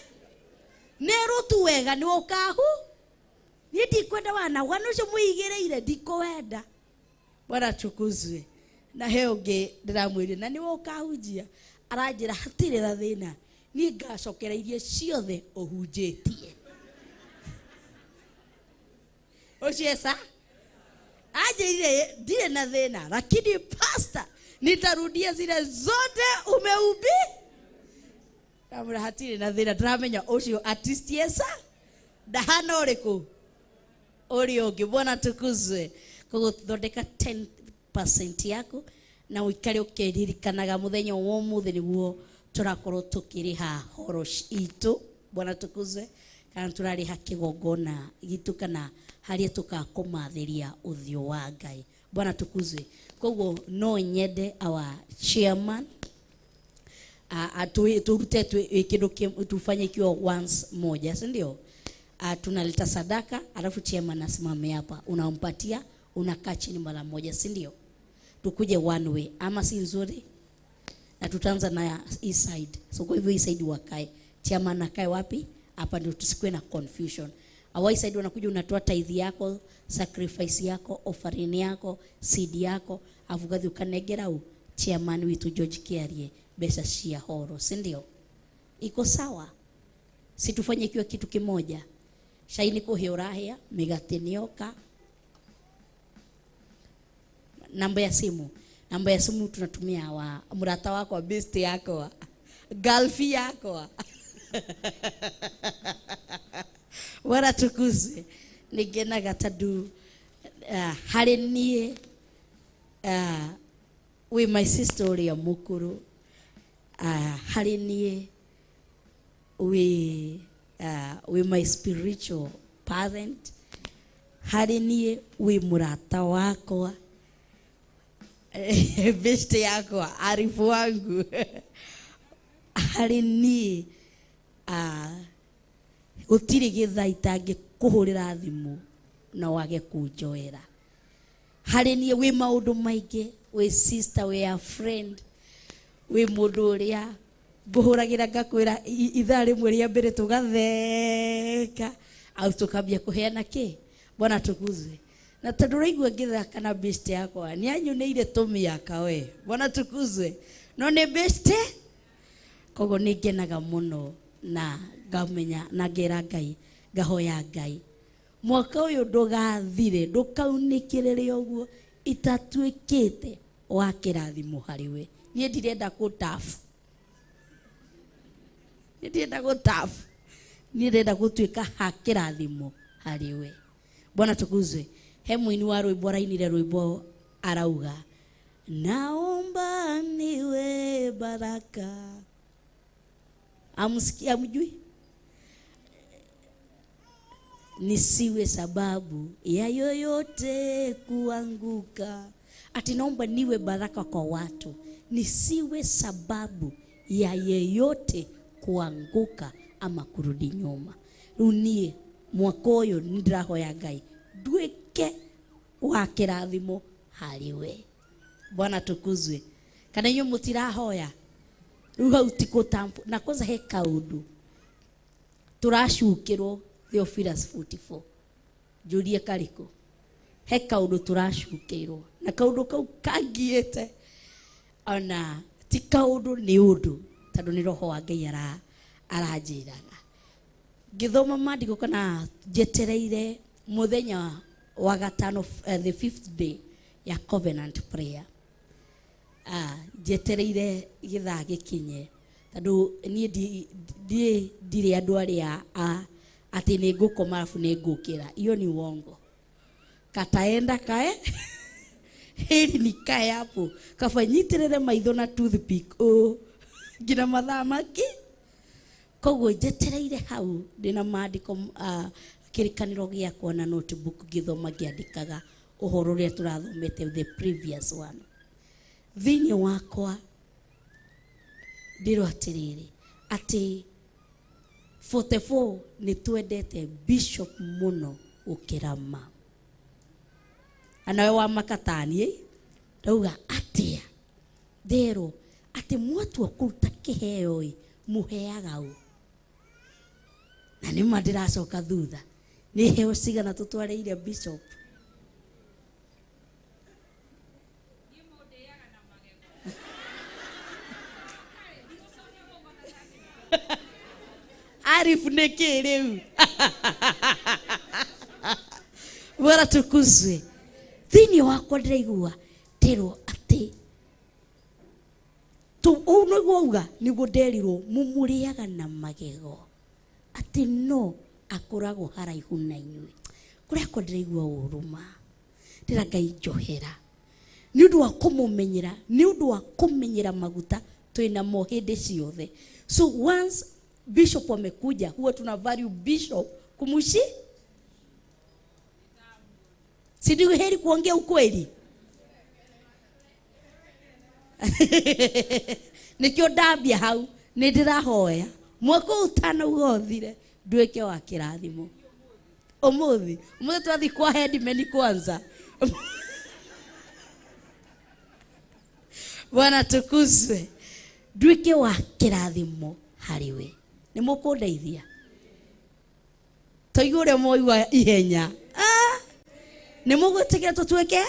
Nĩerwo tu wega nĩ ũkahu. Niĩ ndikwenda wana, wana ũcio mũigĩrĩire ndikũwenda. Bwana tukuzwe. Na he ũngĩ ndĩramwĩrire na nĩwe ũkahunjia. Aranjĩra hatirĩ na thĩna. Niĩ ngacokera iria ciothe ũhunjĩtie. Ũcio esa? Anjĩrire ndirĩ na thĩna, lakini pastor nitarudia zile zote umeubi. Ndamwĩra hatirĩ na thĩna, ndĩramenya ũcio artist esa ndahana ũrĩkũ ũrĩa ũngĩ. Bwana tukuzwe. Koguo thondeka 10% yaku na ũikare ũkĩririkanaga mũthenya wa ũmũthĩ nĩguo tũrakorwo tũkĩrĩha horo itũ. Bwana tukuzwe. Kana tũrarĩha kĩgongona gitũ kana harĩa tũkakũmathĩria ũthiũ wa Ngai. Bwana tukuzwe. Koguo no nyende our chairman turute kĩndũ tufanye ikiwa once moja, si ndio? Tunaleta sadaka alafu chairman asimame hapa, unampatia, unakaa chini mara moja, si ndio? Tukuje one way ama si nzuri? Na tutaanza na east side. So kwa hivyo east side wakae, chairman akae wapi? Hapa ndio tusikue na confusion. Our side wanakuja, unatoa tithe yako, sacrifice yako, offering yako, seed yako, afu gathi ukanegera u chairman witu George Kiarie mbeca cia horo, si ndio? Iko sawa? Si tufanye ikiwa kitu kimoja. Cai nĩ kũhĩa ũrahĩa, mĩgate nĩyoka. Namba ya simu. Namba ya simu tunatumia wa murata wako, best yako, girlfriend yako. Wala tukuze. Nĩngenaga tondũ harĩ niĩ wĩ my sister ũrĩa mũkũrũ, harĩ niĩ wĩ my spiritual parent, harĩ niĩ wĩ mũrata wakwa, best yakwa, arifu wangu. Harĩ niĩ gũtirĩ gĩthaa itangĩkũhũrĩra thimũ na wage kũnjoera. Harĩ niĩ wĩ maũndũ maingĩ, wĩ sister, wĩ a friend, wĩ mũndũ ũrĩa ngũhũragĩra ngakwĩra ithaa rĩmwe rĩa mbere tũgatheka au tũkambia kũheana kĩ. Bwana tukuzwe. Na tondũ ũraigua ngĩthaka na best yakwa nĩ anyunĩire tũmĩaka we. Bwana tukuzwe. No nĩ best. Koguo nĩ ngenaga mũno na ngamenya na ngera Ngai, ngahoya Ngai mwaka ũyũ ndũgathire, ndũkaunĩkĩrĩre ũguo itatuĩkĩte wa kĩrathimo harĩ we. Niĩ ndirenda gũtabu. Niĩ ndirenda gũtabu. Niĩ ndĩrenda gũtuĩka ha kĩrathimo harĩ we. Bwana tukuzwe. He mũini wa rwĩmbo arainire rwĩmbo arauga naomba niwe baraka. Amsikia amjui? Nisiwe sababu ya yoyote kuanguka. Ati naomba niwe baraka kwa watu, nisiwe sababu ya yeyote kuanguka ama kurudi nyuma. Rĩu niĩ mwaka ũyũ nĩ ndĩrahoya Ngai nduĩke wa kĩrathimo harĩ we. Bwana tukuzwe. Kana inyuĩ mũtirahoya? Rĩu hau ti kũtambu. Na kwanza he kaũndũ tũracukĩrwo Theophilus 44. Njũrie karĩkũ? He kaũndũ tũracukĩirwo na kaũndũ kau kangiĩte, ona ti kaũndũ nĩ ũndũ, tondũ nĩ roho wa Ngai aranjĩraga. Ngĩthoma maandĩko kana njetereire mũthenya wa gatano, the fifth day ya covenant prayer. Njetereire gĩthaa gĩkinye, tondũ niĩ ndirĩ andũ arĩa atĩ nĩ ngũkoma arabu nĩ ngũkĩra. Iyo ni uongo. Kataenda kae heri nikae hapo kaba nyitĩrĩre maitho na toothpick ũ nginya mathaa maki. Koguo njetereire hau ndĩna maandĩko, kĩrĩkanĩro gĩakwa na notebook, ngĩthoma ngĩandĩkaga ũhoro ũrĩa tũrathomete the previous one. Thĩinĩ wakwa ndĩrwo atĩrĩrĩ, atĩ 44 nĩ twendete bishop mũno gũkĩra ma anawe wa makatani. Ndauga atĩa? Nderwo atĩ mwatua kũruta kĩheo ĩ, mũheaga ũ? Na nĩma ndĩracoka thutha, nĩ heo cigana tũtwarĩire bishop? Arif nĩ kĩ rĩu? Bwana tukuzwe. Thĩinĩ wakwa ndĩraigua ndĩrwo atĩ ũũ nĩguo auga, nĩguo nderirwo mũmũrĩaga na magego, atĩ no akoragwo haraihu na inyuĩ. Kũrĩa kwa ndĩraigua ũru ma ndĩra Ngai njohera nĩ ũndũ wa kũmũmenyera, nĩ ũndũ wa kũmenyera maguta twĩnamo hĩndĩ ciothe. So once bishop amekuja, huwa tuna value bishop kumushi. Si ndio heri kuongea ukweli? Nikio ndambia hau nĩ ndĩrahoya mwaka ũyũ ũtanauga ũthire nduĩke wa kĩrathimo. Ũmũthĩ ũmũthĩ twathiĩ kwa headman kwanza. Bwana tukuzwe. Nduĩke wa kĩrathimo harĩ we. Nĩ mũkũndeithia? Tũigue ũrĩa mwaigua ihenya. Nĩ mũgwĩtĩkĩra tũtuĩke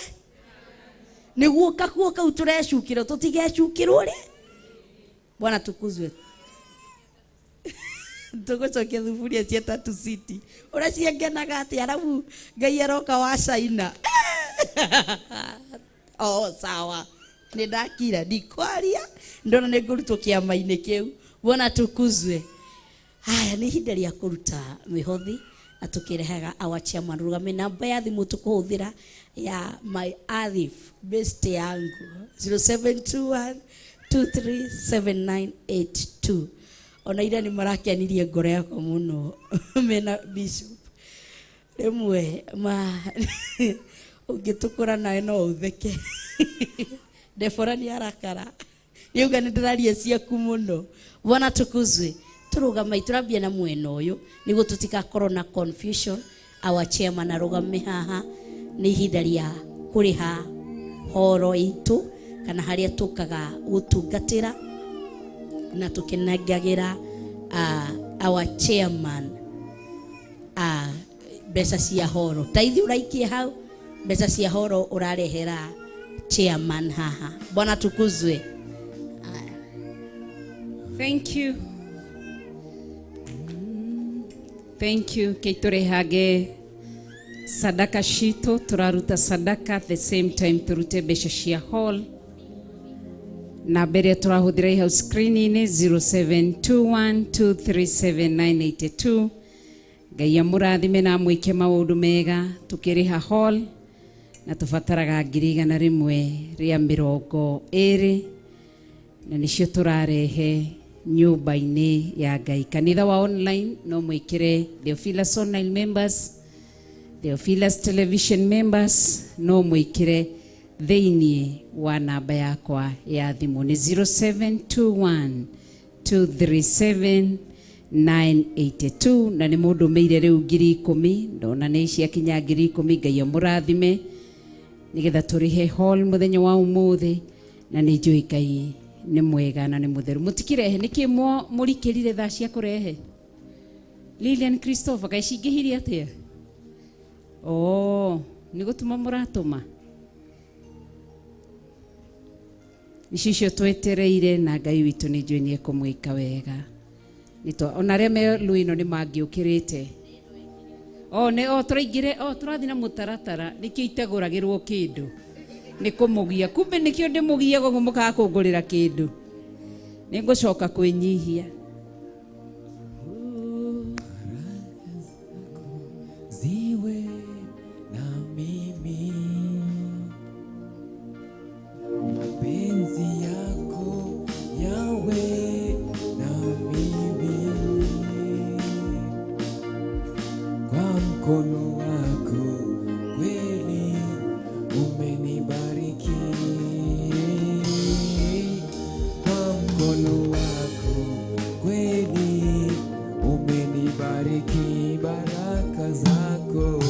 nĩguo kakuo kau tũrecukĩrwo tũtigecukĩrwo rĩ? Bwana tukuzwe. Tũgũcokia thuburia cia Tatu City ũrĩa ciangenaga atĩ arabu Ngai aroka wa China. Oh, sawa, nĩ ndakira ndikwaria, ndona nĩ ngũrutwo kĩama-inĩ kĩu. Bwana tukuzwe. Haya, nĩ ihinda rĩa kũruta mĩhothi na tũkĩrehaga our chairman rũgame. Namba ya thimũ tũkũhũthĩra ya my Arif best yangu, 0721 237982. Ona ira nĩ marakenirie ngoro yakwa mũno mena bishop. Rĩmwe ma ũngĩtũkũra nawe no ũtheke. Debora nĩ arakara, nĩauga nĩ ndĩraria ciaku mũno. Bwana tukuzwe. Tũrũgama tũrambia na mwena ũyũ nĩguo tũtigakorwo na confusion. Our chairman arũgame haha. Nĩ ihinda rĩa kũrĩha horo itũ kana harĩa tũkaga gũtungatĩra na tũkĩnengagĩra our chairman mbeca cia horo. Ta ithuĩ ũraikie hau mbeca cia horo ũrarehera chairman haha. Bwana tukuzwe. Thank you. Thank you. Keitũrehage sadaka citũ, tũraruta sadaka at the same time tũrute mbeca cia hall. Namba ĩrĩa tũrahũthĩra ĩ hau screen-inĩ, 0721237982. Ngai amũrathime na amwĩke maũndũ mega. Tũkĩrĩha hall na tũbataraga 120,000 na nĩcio tũrarehe. Nyũmba-inĩ ya Ngai. Kanitha wa online no mwĩkĩre Theophilus online members, Theophilus television members, no mwĩkĩre thĩinĩ wa namba yakwa ya thimũ nĩ 0721 237 982. Na nĩ mũndũ ũmĩire rĩu 10,000, ndona nĩ ciakinya 10,000. Ngai amũrathime nĩgetha tũrĩhe hall mũthenya wa ũmũthĩ, na nĩ njũĩ Ngai nĩ mwega na nĩ mũtheru. Mũtikirehe nĩkĩ mũrikĩrire thaa cia kũrehe? Lilian Christopher, kaĩ cingĩhirie atĩa? Oh, nĩ gũtũma mũratũma icio icio twetereire, na Ngai witũ nĩ njũĩ nĩ ekũmwĩka wega. Nĩtwa ona arĩa me rwĩno nĩ mangĩũkĩrĩte o nĩ o tũraingĩre o tũrathiĩ na mũtaratara, nĩkĩo itegũragĩrwo kĩndũ nĩ kũmũgia, kumbe nĩkĩo ndĩmũgiaga ũguo mũkaga kũngũrĩra kĩndũ. Nĩ ngũcoka kwĩnyihia. Ziwe na mimi, mapenzi yako yawe na mimi, kwa mkono wako kweli umenibariki, kwa mkono wako kweli umenibariki, baraka zako,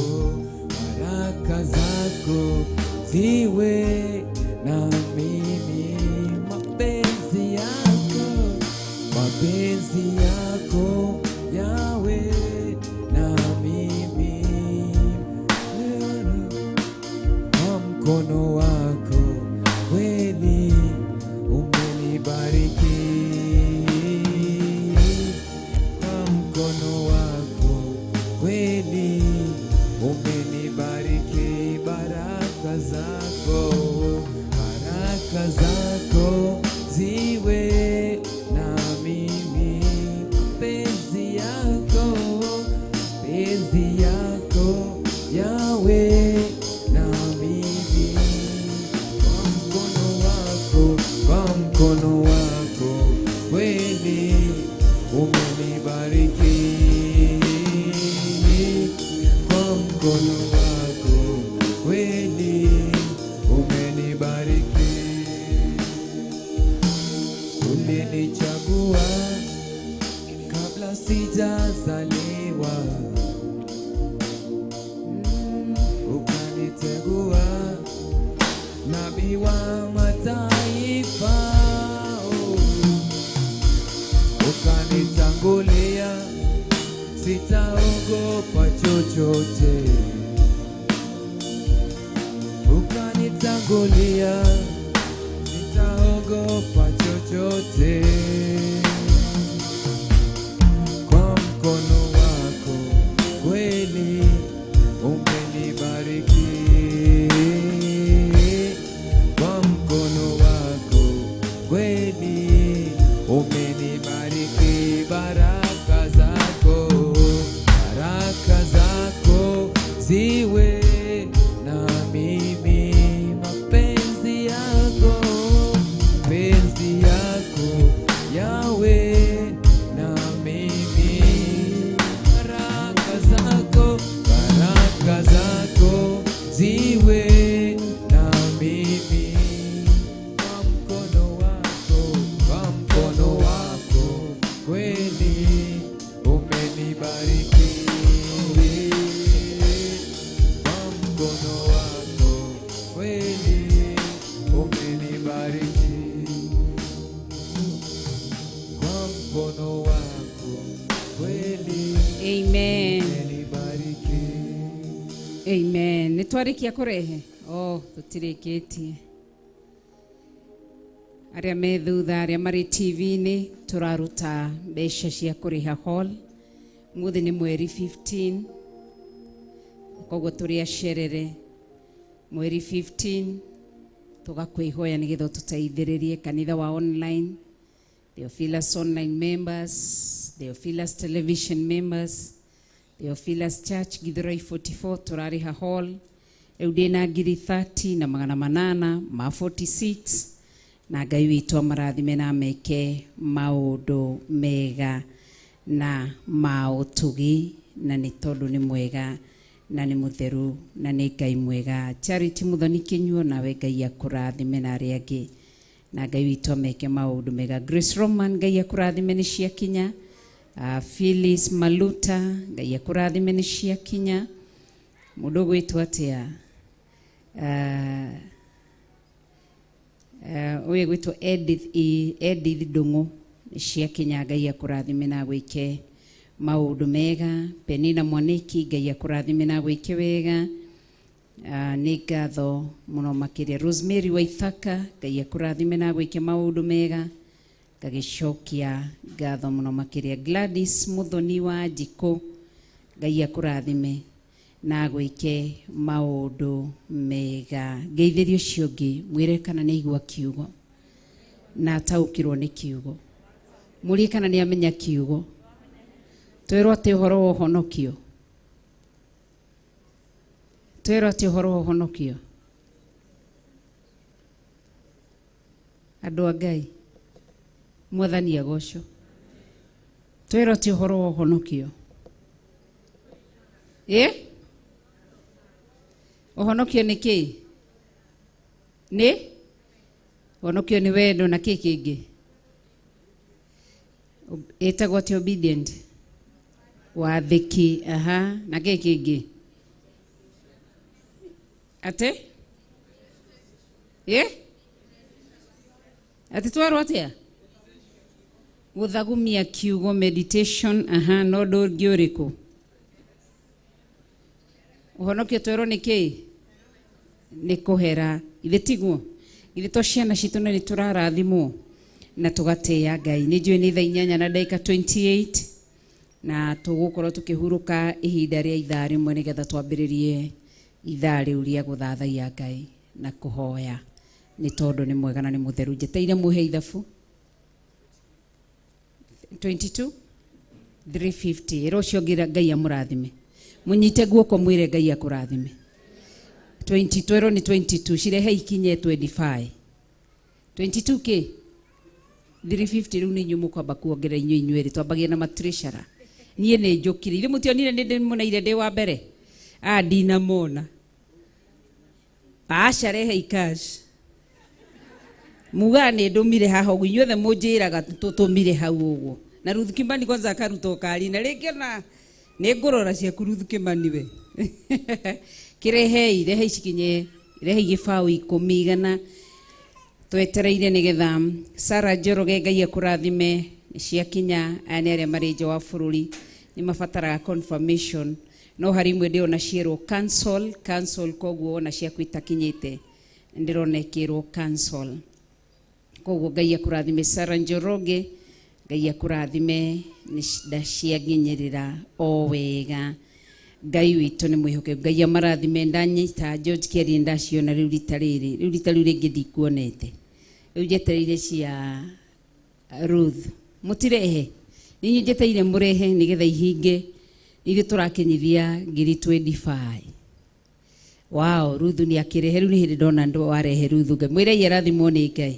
baraka zako ziwe na mimi, mapenzi yako, mapenzi yako yawe na mimi, kwa mkono wako kweli umenibariki, kwa mkono wako kweli umenibariki, baraka zako, baraka zako ziwe na mimi, mapenzi yako, mapenzi yako yawe na mimi, kwa mkono wako, kwa mkono wako kweli umenibariki, kwa mkono wako kweli umenibariki. Ulinichagua kabla sijazaliwa, ukanitegua nabii wa mataifa, oh. Ukanitangulia, sitaogopa chochote, ukanitangulia, sitaogopa chochote, kwa mkono wako kweli umenibariki, kwa mkono wako kweli umenibariki, baraka zako, baraka zako ziwe na mimi, mapenzi yako, mapenzi yako yawe na mimi, baraka zako, baraka zako ziwe na mimi, kwa mkono wako, kwa mkono wako kweli umenibariki, kwa mkono wako kweli umenibariki, kwa mkono wako kweli Amen. umenibariki. Amen. Nĩ twarĩkia kũrehe? Oh, tũtirĩkĩtie. Arĩa me thutha, arĩa marĩ TV-inĩ, tũraruta mbeca cia kũrĩha hall. Mũthĩ nĩ mweri 15, koguo tũrĩ acerere. Mweri 15 tũgakwĩhoya nĩgetha ũtũteithĩrĩrie kanitha wa online, Theophilus online members, Theophilus television members, Theophilus Church Githurai 44, tũrarĩha hall. Rĩu ndĩna 30,800 ma 46. Na Ngai witũ amarathime na ameke maũndũ mega na ma ũtugi, na nĩ tondũ nĩ mwega na nĩ mũtheru na nĩ Ngai mwega. Charity Muthoni Kinyuo, nawe Ngai akũrathime na arĩa angĩ, na Ngai witũ ameke maũndũ mega. Grace Roman, Ngai akũrathime nĩ ciakinya. Phyllis Maluta, Ngai akũrathime nĩ ciakinya. Mũndũ ũgwĩtwo atĩa? Ũyũ gwĩtwo Edith, Edith Ndung'u, nĩ ciakinya. Ngai akũrathime na gwĩke maũndũ mega. Penina Mwaniki, Ngai akũrathime na gwĩke wega. Nĩ ngatho mũno makĩria. Rosemary Waithaka, Ngai akũrathime na gwĩke maũndũ mega, ngagĩcokia ngatho mũno makĩria. Gladys Muthoni wa Njikũ, Ngai akũrathime na gwĩke maũndũ mega. Ngeithĩrie ũcio ũngĩ, mwĩre kana nĩ aigua kiugo na ataũkĩrwo nĩ kiugo, mũrie kana nĩ amenya kiugo. Twĩrwo atĩ ũhoro wa ũhonokio, twĩrwo atĩ ũhoro wa ũhonokio, andũ a Ngai, mwathani agocwo. Twĩrwo atĩ ũhoro wa ũhonokio, ĩ ũhonokio nĩ kĩ? Nĩ ũhonokio nĩ wendo na kĩ kĩngĩ ĩtagwo atĩ obedient, wathĩki. Aha, na kĩ kĩngĩ atĩ ĩ atĩ twerwo atĩa? Gũthagumia kiugo, meditation. Aha, no ũndũ ũngĩ ũrĩkũ? Ũhonokio twerwo nĩ kĩ? Nĩ kũhera. Ithe tiguo? Ithe to ciana citũ na nĩ tũrarathimwo na tũgatĩĩa Ngai. Nĩ njũĩ nĩ thaa 8 na ndagĩka 28, na tũgũkorwo tũkĩhurũka ihinda rĩa ithaa rĩmwe nĩgetha twambĩrĩrie ithaa rĩu rĩa gũthathaiya Ngai na kũhoya, nĩ tondũ nĩ mwega na nĩ mũtheru. Njeteire mũhe ithabu 22 350. Ĩra ũcio ũngĩ Ngai amũrathime, mũnyite guoko, mwĩre Ngai akũrathime. 20, twerwo nĩ 22, cirehe ikinye 25. 22 k 350. Rĩu nĩ inyuĩ mũkwamba kuongerera, inyuĩ inyuerĩ. Twambagia na matreshara. Niĩ nĩ njũkire, ithuĩ mũtionire nĩ ndĩmũneire ndĩ wa mbere? A ndinamona. Aca, rehe cash. Mugaga nĩ ndũmire haha ũguo, inyuothe mũnjĩraga tũtũmire hau ũguo. Na Ruth Kimani kwanza akaruta ũkari na rĩngĩ ona nĩ ngũrora ciaku, Ruth Kimani. We kĩrehei, rehei cikinye, rehei gĩbaũ 10 igana twetereire nĩgetha. Sara Njoroge, Ngai akũrathime, nĩ ciakinya. Aya nĩ arĩa marĩ nja wa bũrũri, nĩ mabataraga confirmation, no harĩ imwe ndĩrona cierwo cancel, cancel, koguo ona ciaku itakinyĩte ndĩrona ĩkĩrwo cancel. Koguo Ngai akũrathime, Sara Njoroge, Ngai akũrathime, nĩ ndacianginyĩrĩra o wega. Ngai witũ nĩ mwĩhokeku. Ngai amarathime. Ndanyita George Kiarie, ndaciona rĩu rita rĩrĩ, rĩu rita rĩu rĩngĩ ndikuonete. Rĩu njetereire cia Ruth, mũtirehe, ninyi njeteire mũrehe nĩgetha ihinge. Ithuĩ tũrakinyithia ngiri 25. Wow, Ruth nĩ akĩrehe. Rĩu nĩ hĩndĩ ndona ndũ warehe. Ruth, Ngai mwĩrei arathimwo nĩ Ngai.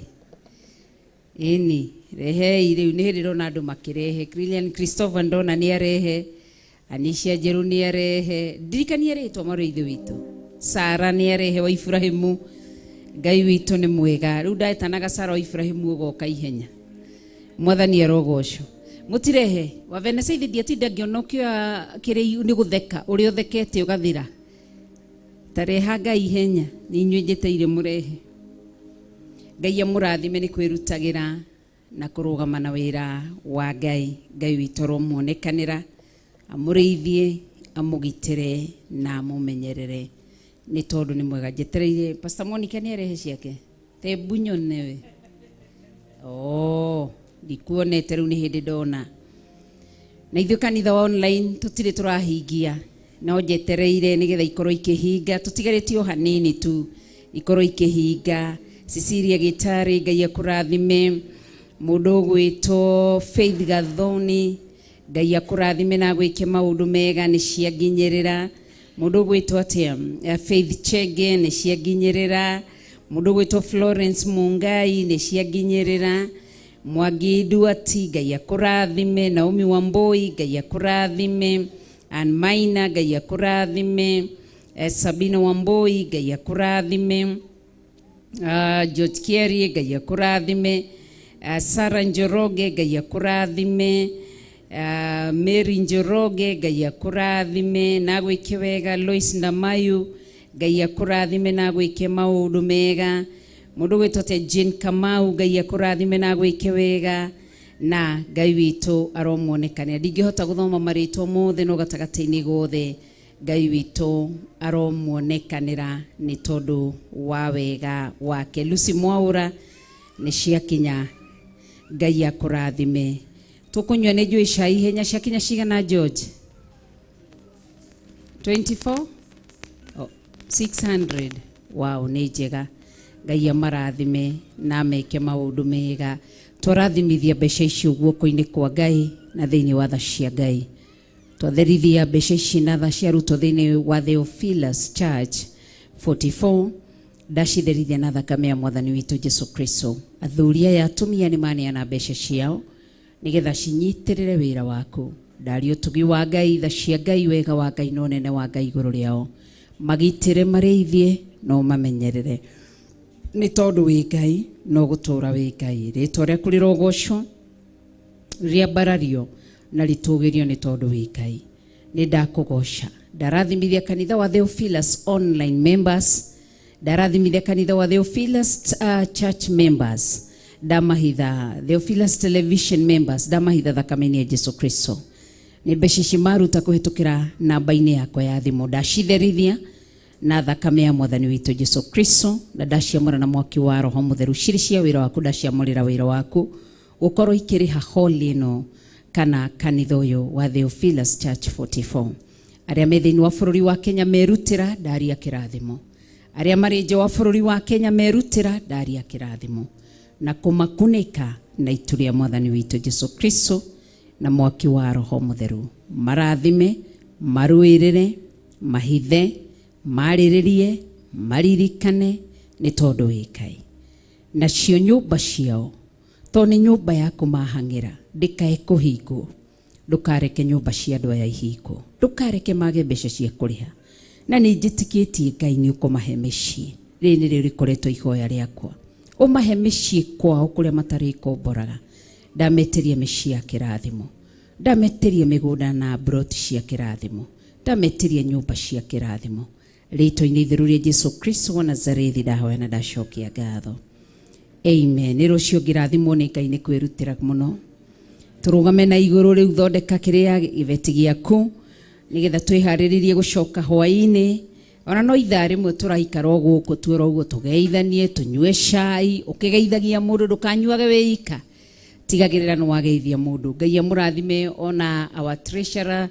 Ĩni rehei rĩu, nĩ hĩndĩ ndona andũ makĩrehe. Lilian Christopher ndona nĩ arehe, Anisha Njerũ nĩ arehe, ndirikanie rĩtwa marĩ ithe witũ. Sara nĩ arehe wa Ibrahimu. Ngai witũ nĩ mwega. Rĩu ndetanaga Sara wa Ibrahimu, ũgoka ihenya. Mwathani arogocwo. Mũtirehe wa Vanessa, ithi ndiatinda ngĩona ũkĩoya kĩrĩu nĩ gũtheka ũrĩa ũthekete ũgathira. Tareha Ngai ihenya, nĩ inyuĩ njĩtĩire mũrehe. Ngai amũrathime nĩ kwĩrutagĩra na kũrũgama na wĩra wa Ngai. Ngai witũ aromuonekanĩra, amũrĩithie, amũgitĩre na amũmenyerere, nĩ tondũ nĩ mwega. Njetereire Pastor Monica nĩ arehe ciake tembu nyone we. Oh, ndikuonete, rĩu nĩ hĩndĩ ndona. Na ithuĩ kanitha wa online tũtirĩ tũrahingia, no njetereire nĩgetha ikorwo ikĩhinga. Tũtigarĩtie o hanini tu ikorwo ikĩhinga. Cecilia Gĩtarĩ, Ngai akũrathime. Mũndũ ũgwĩtwo Faith Gathoni, Ngai akũrathime na gwĩke maũndũ mega, nĩ cianginyĩrĩra. Mũndũ ũgwĩtwo atĩa? Faith Chege, nĩ cianginyĩrĩra. Mundu gwitwo Florence Mungai nĩ cianginyĩrĩra. Mwangi Duati Ngai akũrathime. Naomi Wambui Ngai akũrathime. Ann Maina Ngai akũrathime. Sabina Wambui Ngai akũrathime. George Kieri Ngai akũrathime. Sarah Njoroge Ngai akũrathime. Mary Njoroge Ngai akũrathime na gwĩke wega. Lois Ndamayu Ngai akũrathime na gwĩke maũndũ mega. Mũndũ gwĩtwo te Jane Kamau Ngai akũrathime na gwĩke wega na Ngai witũ aromuonekanĩra. Ndingĩhota gũthoma marĩtwa mothe no gatagatĩ-inĩ gothe Ngai witũ aromuonekanĩra nĩ tondũ wa wega wake. Lucy Mwaura nĩ ciakinya, Ngai akũrathime. Tũkũnyua nĩ njũĩ cai ihenya. Ciakinya cigana George? 24? Oh, 600. Wow, nĩ njega. Ngai amarathime na ameke maũndũ mega. Twarathimithia mbeca icio guoko-inĩ kwa Ngai na thĩinĩ wa tha cia Ngai. Twatherithia mbeca ici na tha cia rutwo thĩinĩ wa Theophilus Church 44, ndacitherithia na thakame ya mwathani witũ Jesu Kristo. Athuri aya atumia nĩ maneana mbeca ciao nigetha cinyitĩrĩre wĩra waku. Ndaria ũtugi wa Ngai, tha cia Ngai, wega wa Ngai na ũnene wa Ngai igũrũ rĩao. Magitĩre, marĩithie no mamenyerere, nĩ tondũ wĩ Ngai no gũtũũra wĩ Ngai. Rĩtwa rĩaku rĩrogocwo, rĩambarario na rĩtũgĩrio nĩ tondũ wĩ Ngai. Nĩ ndakũgoca. Ndarathimithia kanitha wa Theophilus online members, ndarathimithia kanitha wa Theophilus church members, ndamahitha Theophilus television members, ndamahitha thakame-inĩ ya Jesu Kristo. Nĩ mbeca ici maruta kũhĩtũkĩra namba-inĩ yakwa ya thimũ, ndacitherithia na thakame ya mwathani witũ Jesu Kristo na ndaciamũra na mwaki wa Roho Mũtheru cirĩ cia wĩra waku. Ndaciamũrĩra wĩra waku gũkorwo ikĩrĩha hall ĩno kana kanitha ũyũ wa Theophilus Church 44. Arĩa me thĩinĩ wa bũrũri wa Kenya merutĩra, ndaria kĩrathimo. Arĩa marĩ nja wa bũrũri wa Kenya merutĩra, ndaria kĩrathimo na kũmakunĩka na itu rĩa mwathani witũ Jesu Kristo na mwaki wa Roho Mũtheru. Marathime, marũĩrĩre, mahithe, marĩrĩrie, maririkane nĩ tondũ wĩ Ngai. Nacio nyũmba ciao, to nĩ nyũmba ya kũmahang'ĩra, ndĩkae kũhingwo. Ndũkareke nyũmba cia andũ aya ihingwo, ndũkareke mage mbeca cia kũrĩha. Na nĩ njĩtĩkĩtie Ngai nĩ ũkũmahe mĩciĩ. Rĩrĩ nĩrĩo rĩkoretwo ihoya rĩakwa, ũmahe mĩciĩ kwao kũrĩa matarĩkomboraga. Ndametĩria mĩciĩ ya kĩrathimo, ndametĩria mĩgũnda na broti cia kĩrathimo, ndametĩria nyũmba cia kĩrathimo. Rĩtwa-inĩ itheru rĩa Jesu Kristo wa Nazarethi ndahoya na ndacokia ngatho, amen. Nĩ rũciũ ngĩrathimwo nĩ Ngai nĩ kwĩrutĩra mũno. Tũrũgame na igũrũ rĩu, thondeka kĩrĩa gĩbeti gĩaku nĩgetha twĩharĩrĩrie gũcoka hwaĩ-inĩ. Ona no ithaa rĩmwe tũraikara o gũkũ tuoro ũguo, tũgeithanie, tũnyue cai. Ũkĩgeithagia mũndũ, ndũkanyuage wĩ ika, tigagĩrĩra nĩ wageithia mũndũ. Ngai amũrathime. Ona our treasurer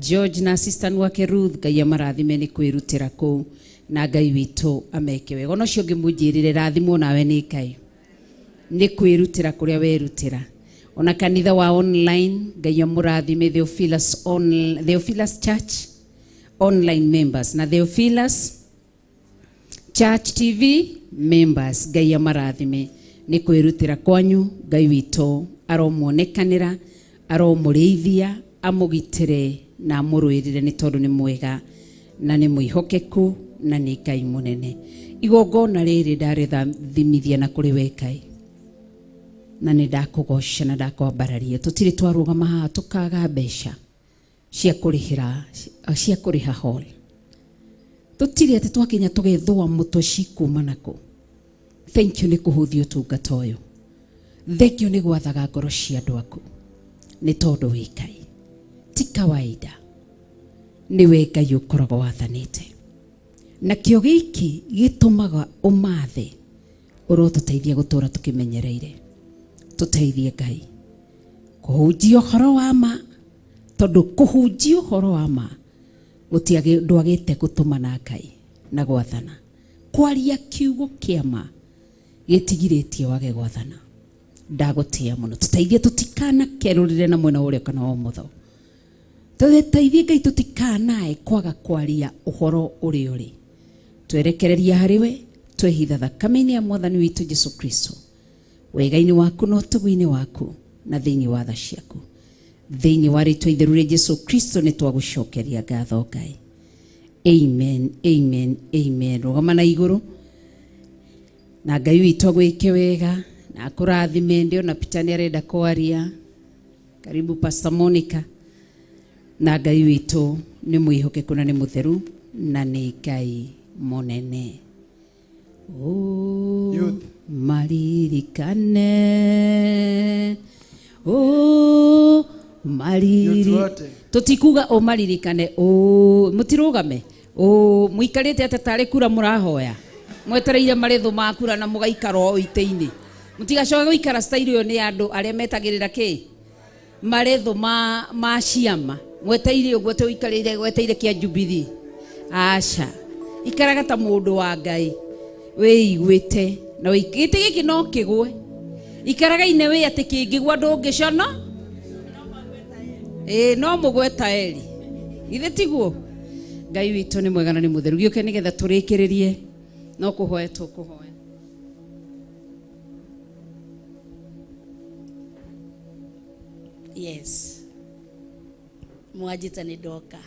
George na assistant wake Ruth, Ngai amarathime nĩ kwĩrutĩra kũu na Ngai witũ ameke wega. Ona ũcio ũngĩ mũnjĩrĩre, rathimwo nawe nĩ Ngai nĩ kwĩrutĩra kũrĩa werutĩra. Ona kanitha wa online, Ngai amũrathime. Theophilus, on, Theophilus Church online members na Theophilus Church TV members, Ngai amarathime nĩ kwĩrutĩra kwanyu. Ngai witũ aromuonekanĩra, aromũrĩithia, amũgitĩre na amũrũĩrĩre nĩ tondũ nĩ mwega na nĩ mwĩhokeku na nĩ Ngai mũnene. Igongona rĩrĩ ndarĩthimithia na kũrĩ we Ngai, na nĩ ndakũgoca na ndakwambararia. Tũtirĩ twarũgama haha tũkaga mbeca cia kũrĩhĩra, cia kũrĩha hall. Tũtirĩ atĩ twakinya tũgethũa mũtwe cikuma nako. Thank you nĩ kũhũthia ũtungata ũyũ. Thank you nĩ gwathaga ngoro cia andũ aku nĩ tondũ wĩ Ngai. Ti kawaida, nĩwe Ngai ũkoragwo wathanĩte nakĩo gĩkĩ gĩtũmaga ũmathe. Ũrotũteithia gũtũra tũkĩmenyereire. Tũteithie Ngai kũhunjia ũhoro wa ma, tondũ kũhunjia ũhoro wa ma gũtiagĩ ndwagĩte gũtũmana Ngai na gwathana. Kwaria kiugo kĩa ma gĩtigirĩtie wage gwathana. Ndagũtĩa mũno. Tũteithie tũtikanakerũrĩre na mwena wa ũrĩo kana wa ũmotho. Tũteithie Ngai tũtikanae kwaga kwaria ũhoro ũrĩa ũrĩ. Twerekereria harĩ we. Twehitha thakame-inĩ ya mwathani witũ Jesu Kristo, wega-inĩ waku na ũtugi-inĩ waku na thĩinĩ wa tha ciaku, thĩinĩ wa rĩtwa itheru rĩa Jesu Kristo nĩ twagũcokeria ngatho Ngai. Amen, amen, amen. Rũgama na igũrũ na Ngai witũ agwĩke wega na akũrathime. Ndio na Peter nĩ arenda kwaria. Karibu Pastor Monica. Na Ngai witũ nĩ mwĩhokeku na nĩ mũtheru na nĩ Ngai mũnene. Oh, Youth. Maririkane. Oh, mariri. Youth wote. Tutikuga o maririkane. Oh, mutirugame. Oh, muikarite ate tari kura murahoya. Mwetereire marithu ma kura na mugaikara o ite-ini. Mutigacoke guikara style iyo ni andu aria metagirira ki? Marithu ma ciama. Mweteire uguo te uikarire gweteire kia Jubilee. Aca. Ikaraga ta mundu wa Ngai. Wĩiguĩte na gĩtĩ gĩkĩ no kĩgwe. Ikaraga-inĩ wĩ atĩ kĩngĩgwa ndũngĩcona. Ĩĩ no mũgweta eri. Githĩ tiguo? Ngai witũ nĩ mwega na nĩ mũtheru. Gĩũke nĩgetha tũrĩkĩrĩrie no kũhoya tũkũhoya. Yes. Mwanjĩta nĩ ndoka.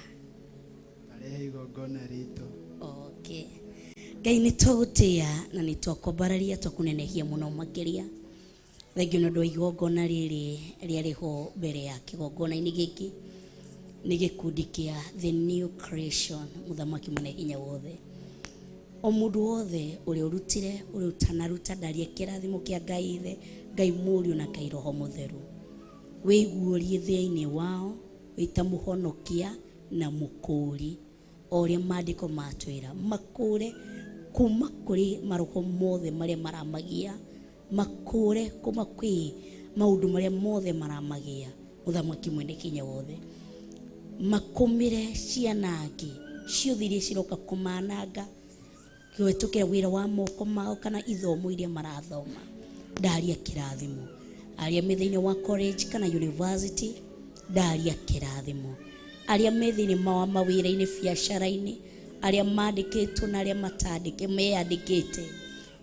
Arehe igongona ritũ. Okay. Ngai nĩ twagũtĩĩa na nĩ twakwambararia twakũnenehia mũno makĩria. Thengiũ nĩ ũndũ wa igongona rĩrĩ rĩarĩ ho mbere ya kĩgongona-inĩ gĩkĩ. Nĩ gĩkundi kĩa The New Creation, mũthamaki mwene hinya wothe. O mũndũ wothe ũrĩa ũrutire, ũrĩa ũtanaruta, ndaria kĩrathimo kĩa Ngai Ithe, Ngai Mũriũ na Ngai Roho Mũtheru. Wĩiguũrie thĩinĩ wao, wĩ ta mũhonokia na mũkũũri. O ũrĩa maandĩko matwĩra, makũũre kuma kũrĩ maroho mothe marĩa maramagia, makũũre kuma kwĩ maũndũ marĩa mothe maramagia, mũthamaki mwene hinya wothe. Makũmĩre ciana angĩ ciothe iria ciroka kũmananga kũhetũkĩra wĩra wa moko mao kana ithomo iria marathoma. Ndaria kĩrathimo. Arĩa me thĩinĩ wa college kana university, ndaria kĩrathimo. Arĩa me thĩinĩ wa mawĩra-inĩ, biacara-inĩ, arĩa mandĩkĩtwo na arĩa matandĩke meyandĩkĩte,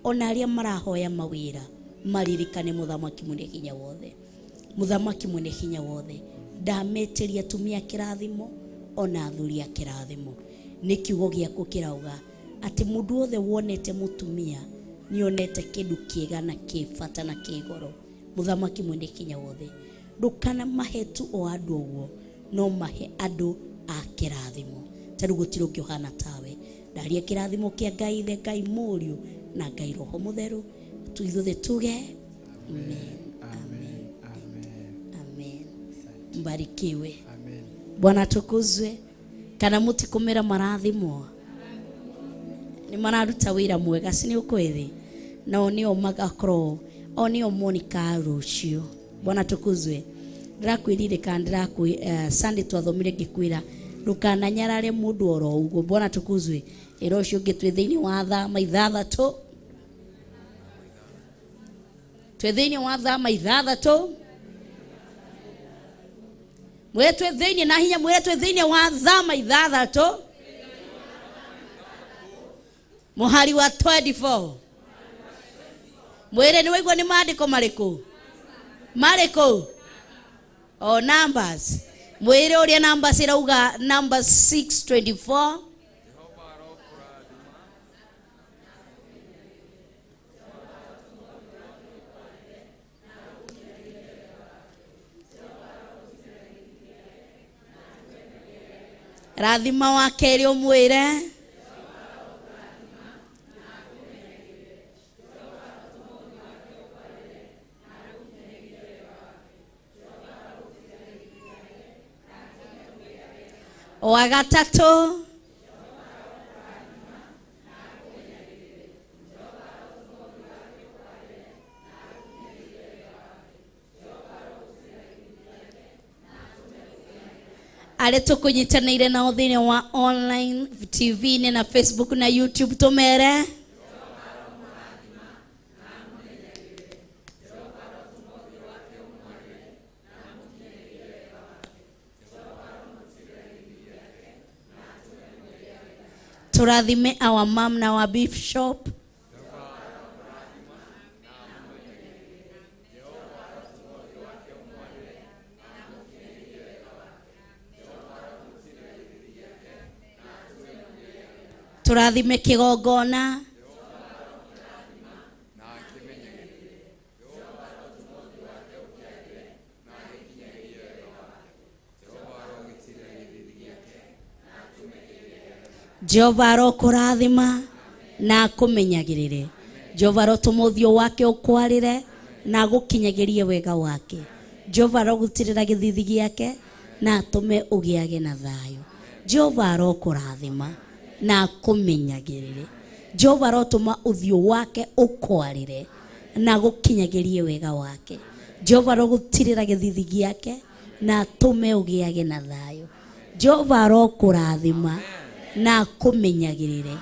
ona arĩa marahoya mawĩra, maririkane mũthamaki mwene hinya wothe. Mũthamaki mwene hinya wothe. Ndametĩria atumia kĩrathimo ona athuri a kĩrathimo. Nĩ kiugo gĩaku kĩrauga atĩ mũndũ wothe wonete mũtumia nĩonete kĩndũ kĩega na kĩ bata na kĩ goro. Mũthamaki mwene hinya wothe, ndũkanamahe tu o andũ ũguo, no mahe andũ a kĩrathimo. Tondũ gũtirĩ ũngĩ ũhana tawe. Ndaria kĩrathimo kĩa Ngai Ithe, Ngai Mũriũ na Ngai Roho Mũtheru. Ithuothe tuge amen, amen, amen, amen. Mbarikiwe. Amen. Bwana atukuzwe. Kana mũtikũmĩra marathimwo? Nĩ mararuta wĩra mwega, si nĩ ũkwĩthĩ? Nao nĩo magakorwo, o nĩo monika rũciũ. Bwana atukuzwe. Ndĩrakwĩrire kana Sunday twathomire ngĩkwĩra ndũkananyarare mũndũ oro ũguo. Bwana atukuzwe. Ĩra ũcio ũngĩ twĩ thĩinĩ wa thama ithathatũ. Twĩ thĩinĩ wa thama ithathatũ. Mwĩre twĩ thĩinĩ na hinya, mwĩre twĩ thĩinĩ wa thama ithathatũ. Mũhari wa 24. Mwĩre nĩ waigua nĩ maandĩko marĩkũ? Marĩkũ? O numbers. Mwĩre ũrĩa numbers ĩrauga, numbers 6:24. Rathima wa kerĩ ũmwĩre. Wa gatatũ. Arĩa tũkũnyitanĩire nao thĩinĩ wa online TV-inĩ na Facebook na YouTube tũmere. Tũrathime our mom na our bishop. Tũrathime kĩgongona. Jehova arokũrathima na akũmenyagĩrĩre. Jehova arotũma ũthiũ wake ũkwarĩre na agũkinyagĩrie wega wake. Jehova arogũtirĩra gĩthithi gĩake na atũme ũgĩage na thayũ. Jehova arokũrathima na akũmenyagĩrĩre. Jehova arotũma ũthiũ wake ũkwarĩre na agũkinyagĩrie wega wake. Jehova arogũtirĩra gĩthithi gĩake na atũme ũgĩage na thayũ. Jehova arokũrathima na akũmenyagĩrĩre.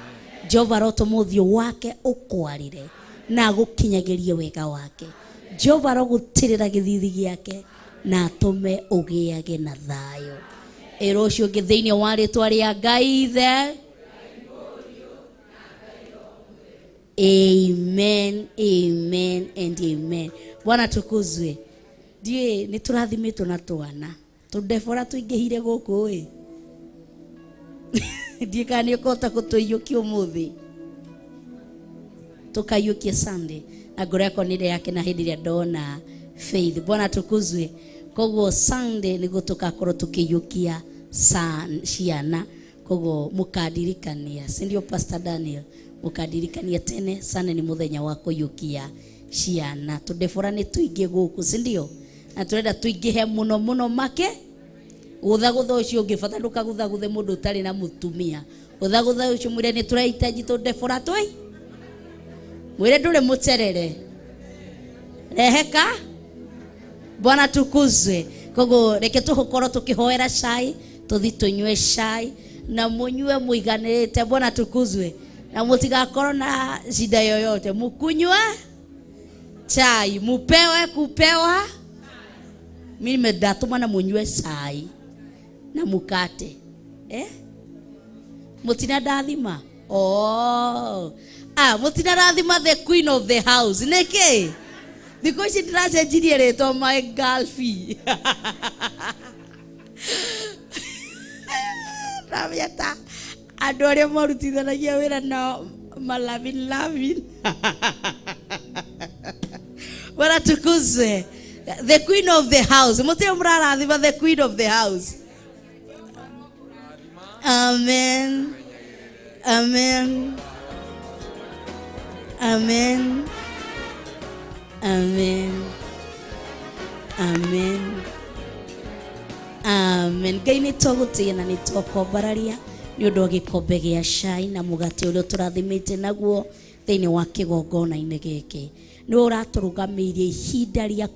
Jehova arotũma ũthiũ wake ũkwarĩre na agũkinyagĩrie wega wake. Jehova arogũtirĩra gĩthithi gĩake na atũme ũgĩage na thayũ. Ĩrũ ũcio ũngĩ thĩinĩ wa rĩtwa rĩa Ngai Ithe. Amen, amen and amen. Bwana tukuzwe. Ndiĩ nĩ tũrathimĩtwo na twana. Tũndebora tũingĩhire gũkũ ĩ. Ndiĩ kana nĩ ũkũhota gũtũiyũkia ũmũthĩ. Tũkaiyũkia Sunday. Na ngoro yakwa nĩ yake na hĩndĩ ĩrĩa ndona Faith. Bwana tukuzwe. Koguo Sunday nĩguo tũgakorwo tũkĩiyũkia ciana. Koguo mũkandirikania, si ndio Pastor Daniel? Mũkandirikania tene Sunday nĩ mũthenya wa kũiyũkia ciana. Tũndebora nĩ tũingĩ gũkũ, si ndio? Na tũrenda tũingĩhe mũno mũno make. Gũthagũtha ũcio ũngĩ bata ndũkagũthagũthe mũndũ ũtarĩ na mũtumia. Gũthagũtha ũcio mwĩre nĩ tũrahitaji tũndebora twĩ. Mwĩre ndũrĩ mũterere. Reheka. Bwana tukuzwe. Koguo reke tũgũkorwo tũkĩhoera cai, tũthi tũnyue cai na mũnyue mũiganĩrĩte. Bwana tukuzwe. Na mũtigakorwo na shida yoyote. Mũkunywe chai, mupewe kupewa. Mimi ndatũma na mũnyue cai na mukate. Eh? Mutina ndathima. Oh. Ah, mutina ndathima the queen of the house. Nĩkĩ? Thikũ ici ndĩracenjirie rĩtwa my girlfriend. Ndamĩeta andũ arĩa marutithanagia wĩra nao malavin lavin. Bwana tukuzwe. The queen of the house. Mũtirĩ mũrarathima the queen of the house. Amen. Amen. Amen. Amen. Amen. Amen. Ngai nĩ twagũtĩĩa na nĩ twakwambararia nĩ ũndũ wa gĩkombe gĩa cai na mũgate ũrĩa tũrathimĩte naguo thĩinĩ wa kĩgongona-inĩ gĩkĩ. Nĩwe ũratũrũgamĩirie ihinda rĩa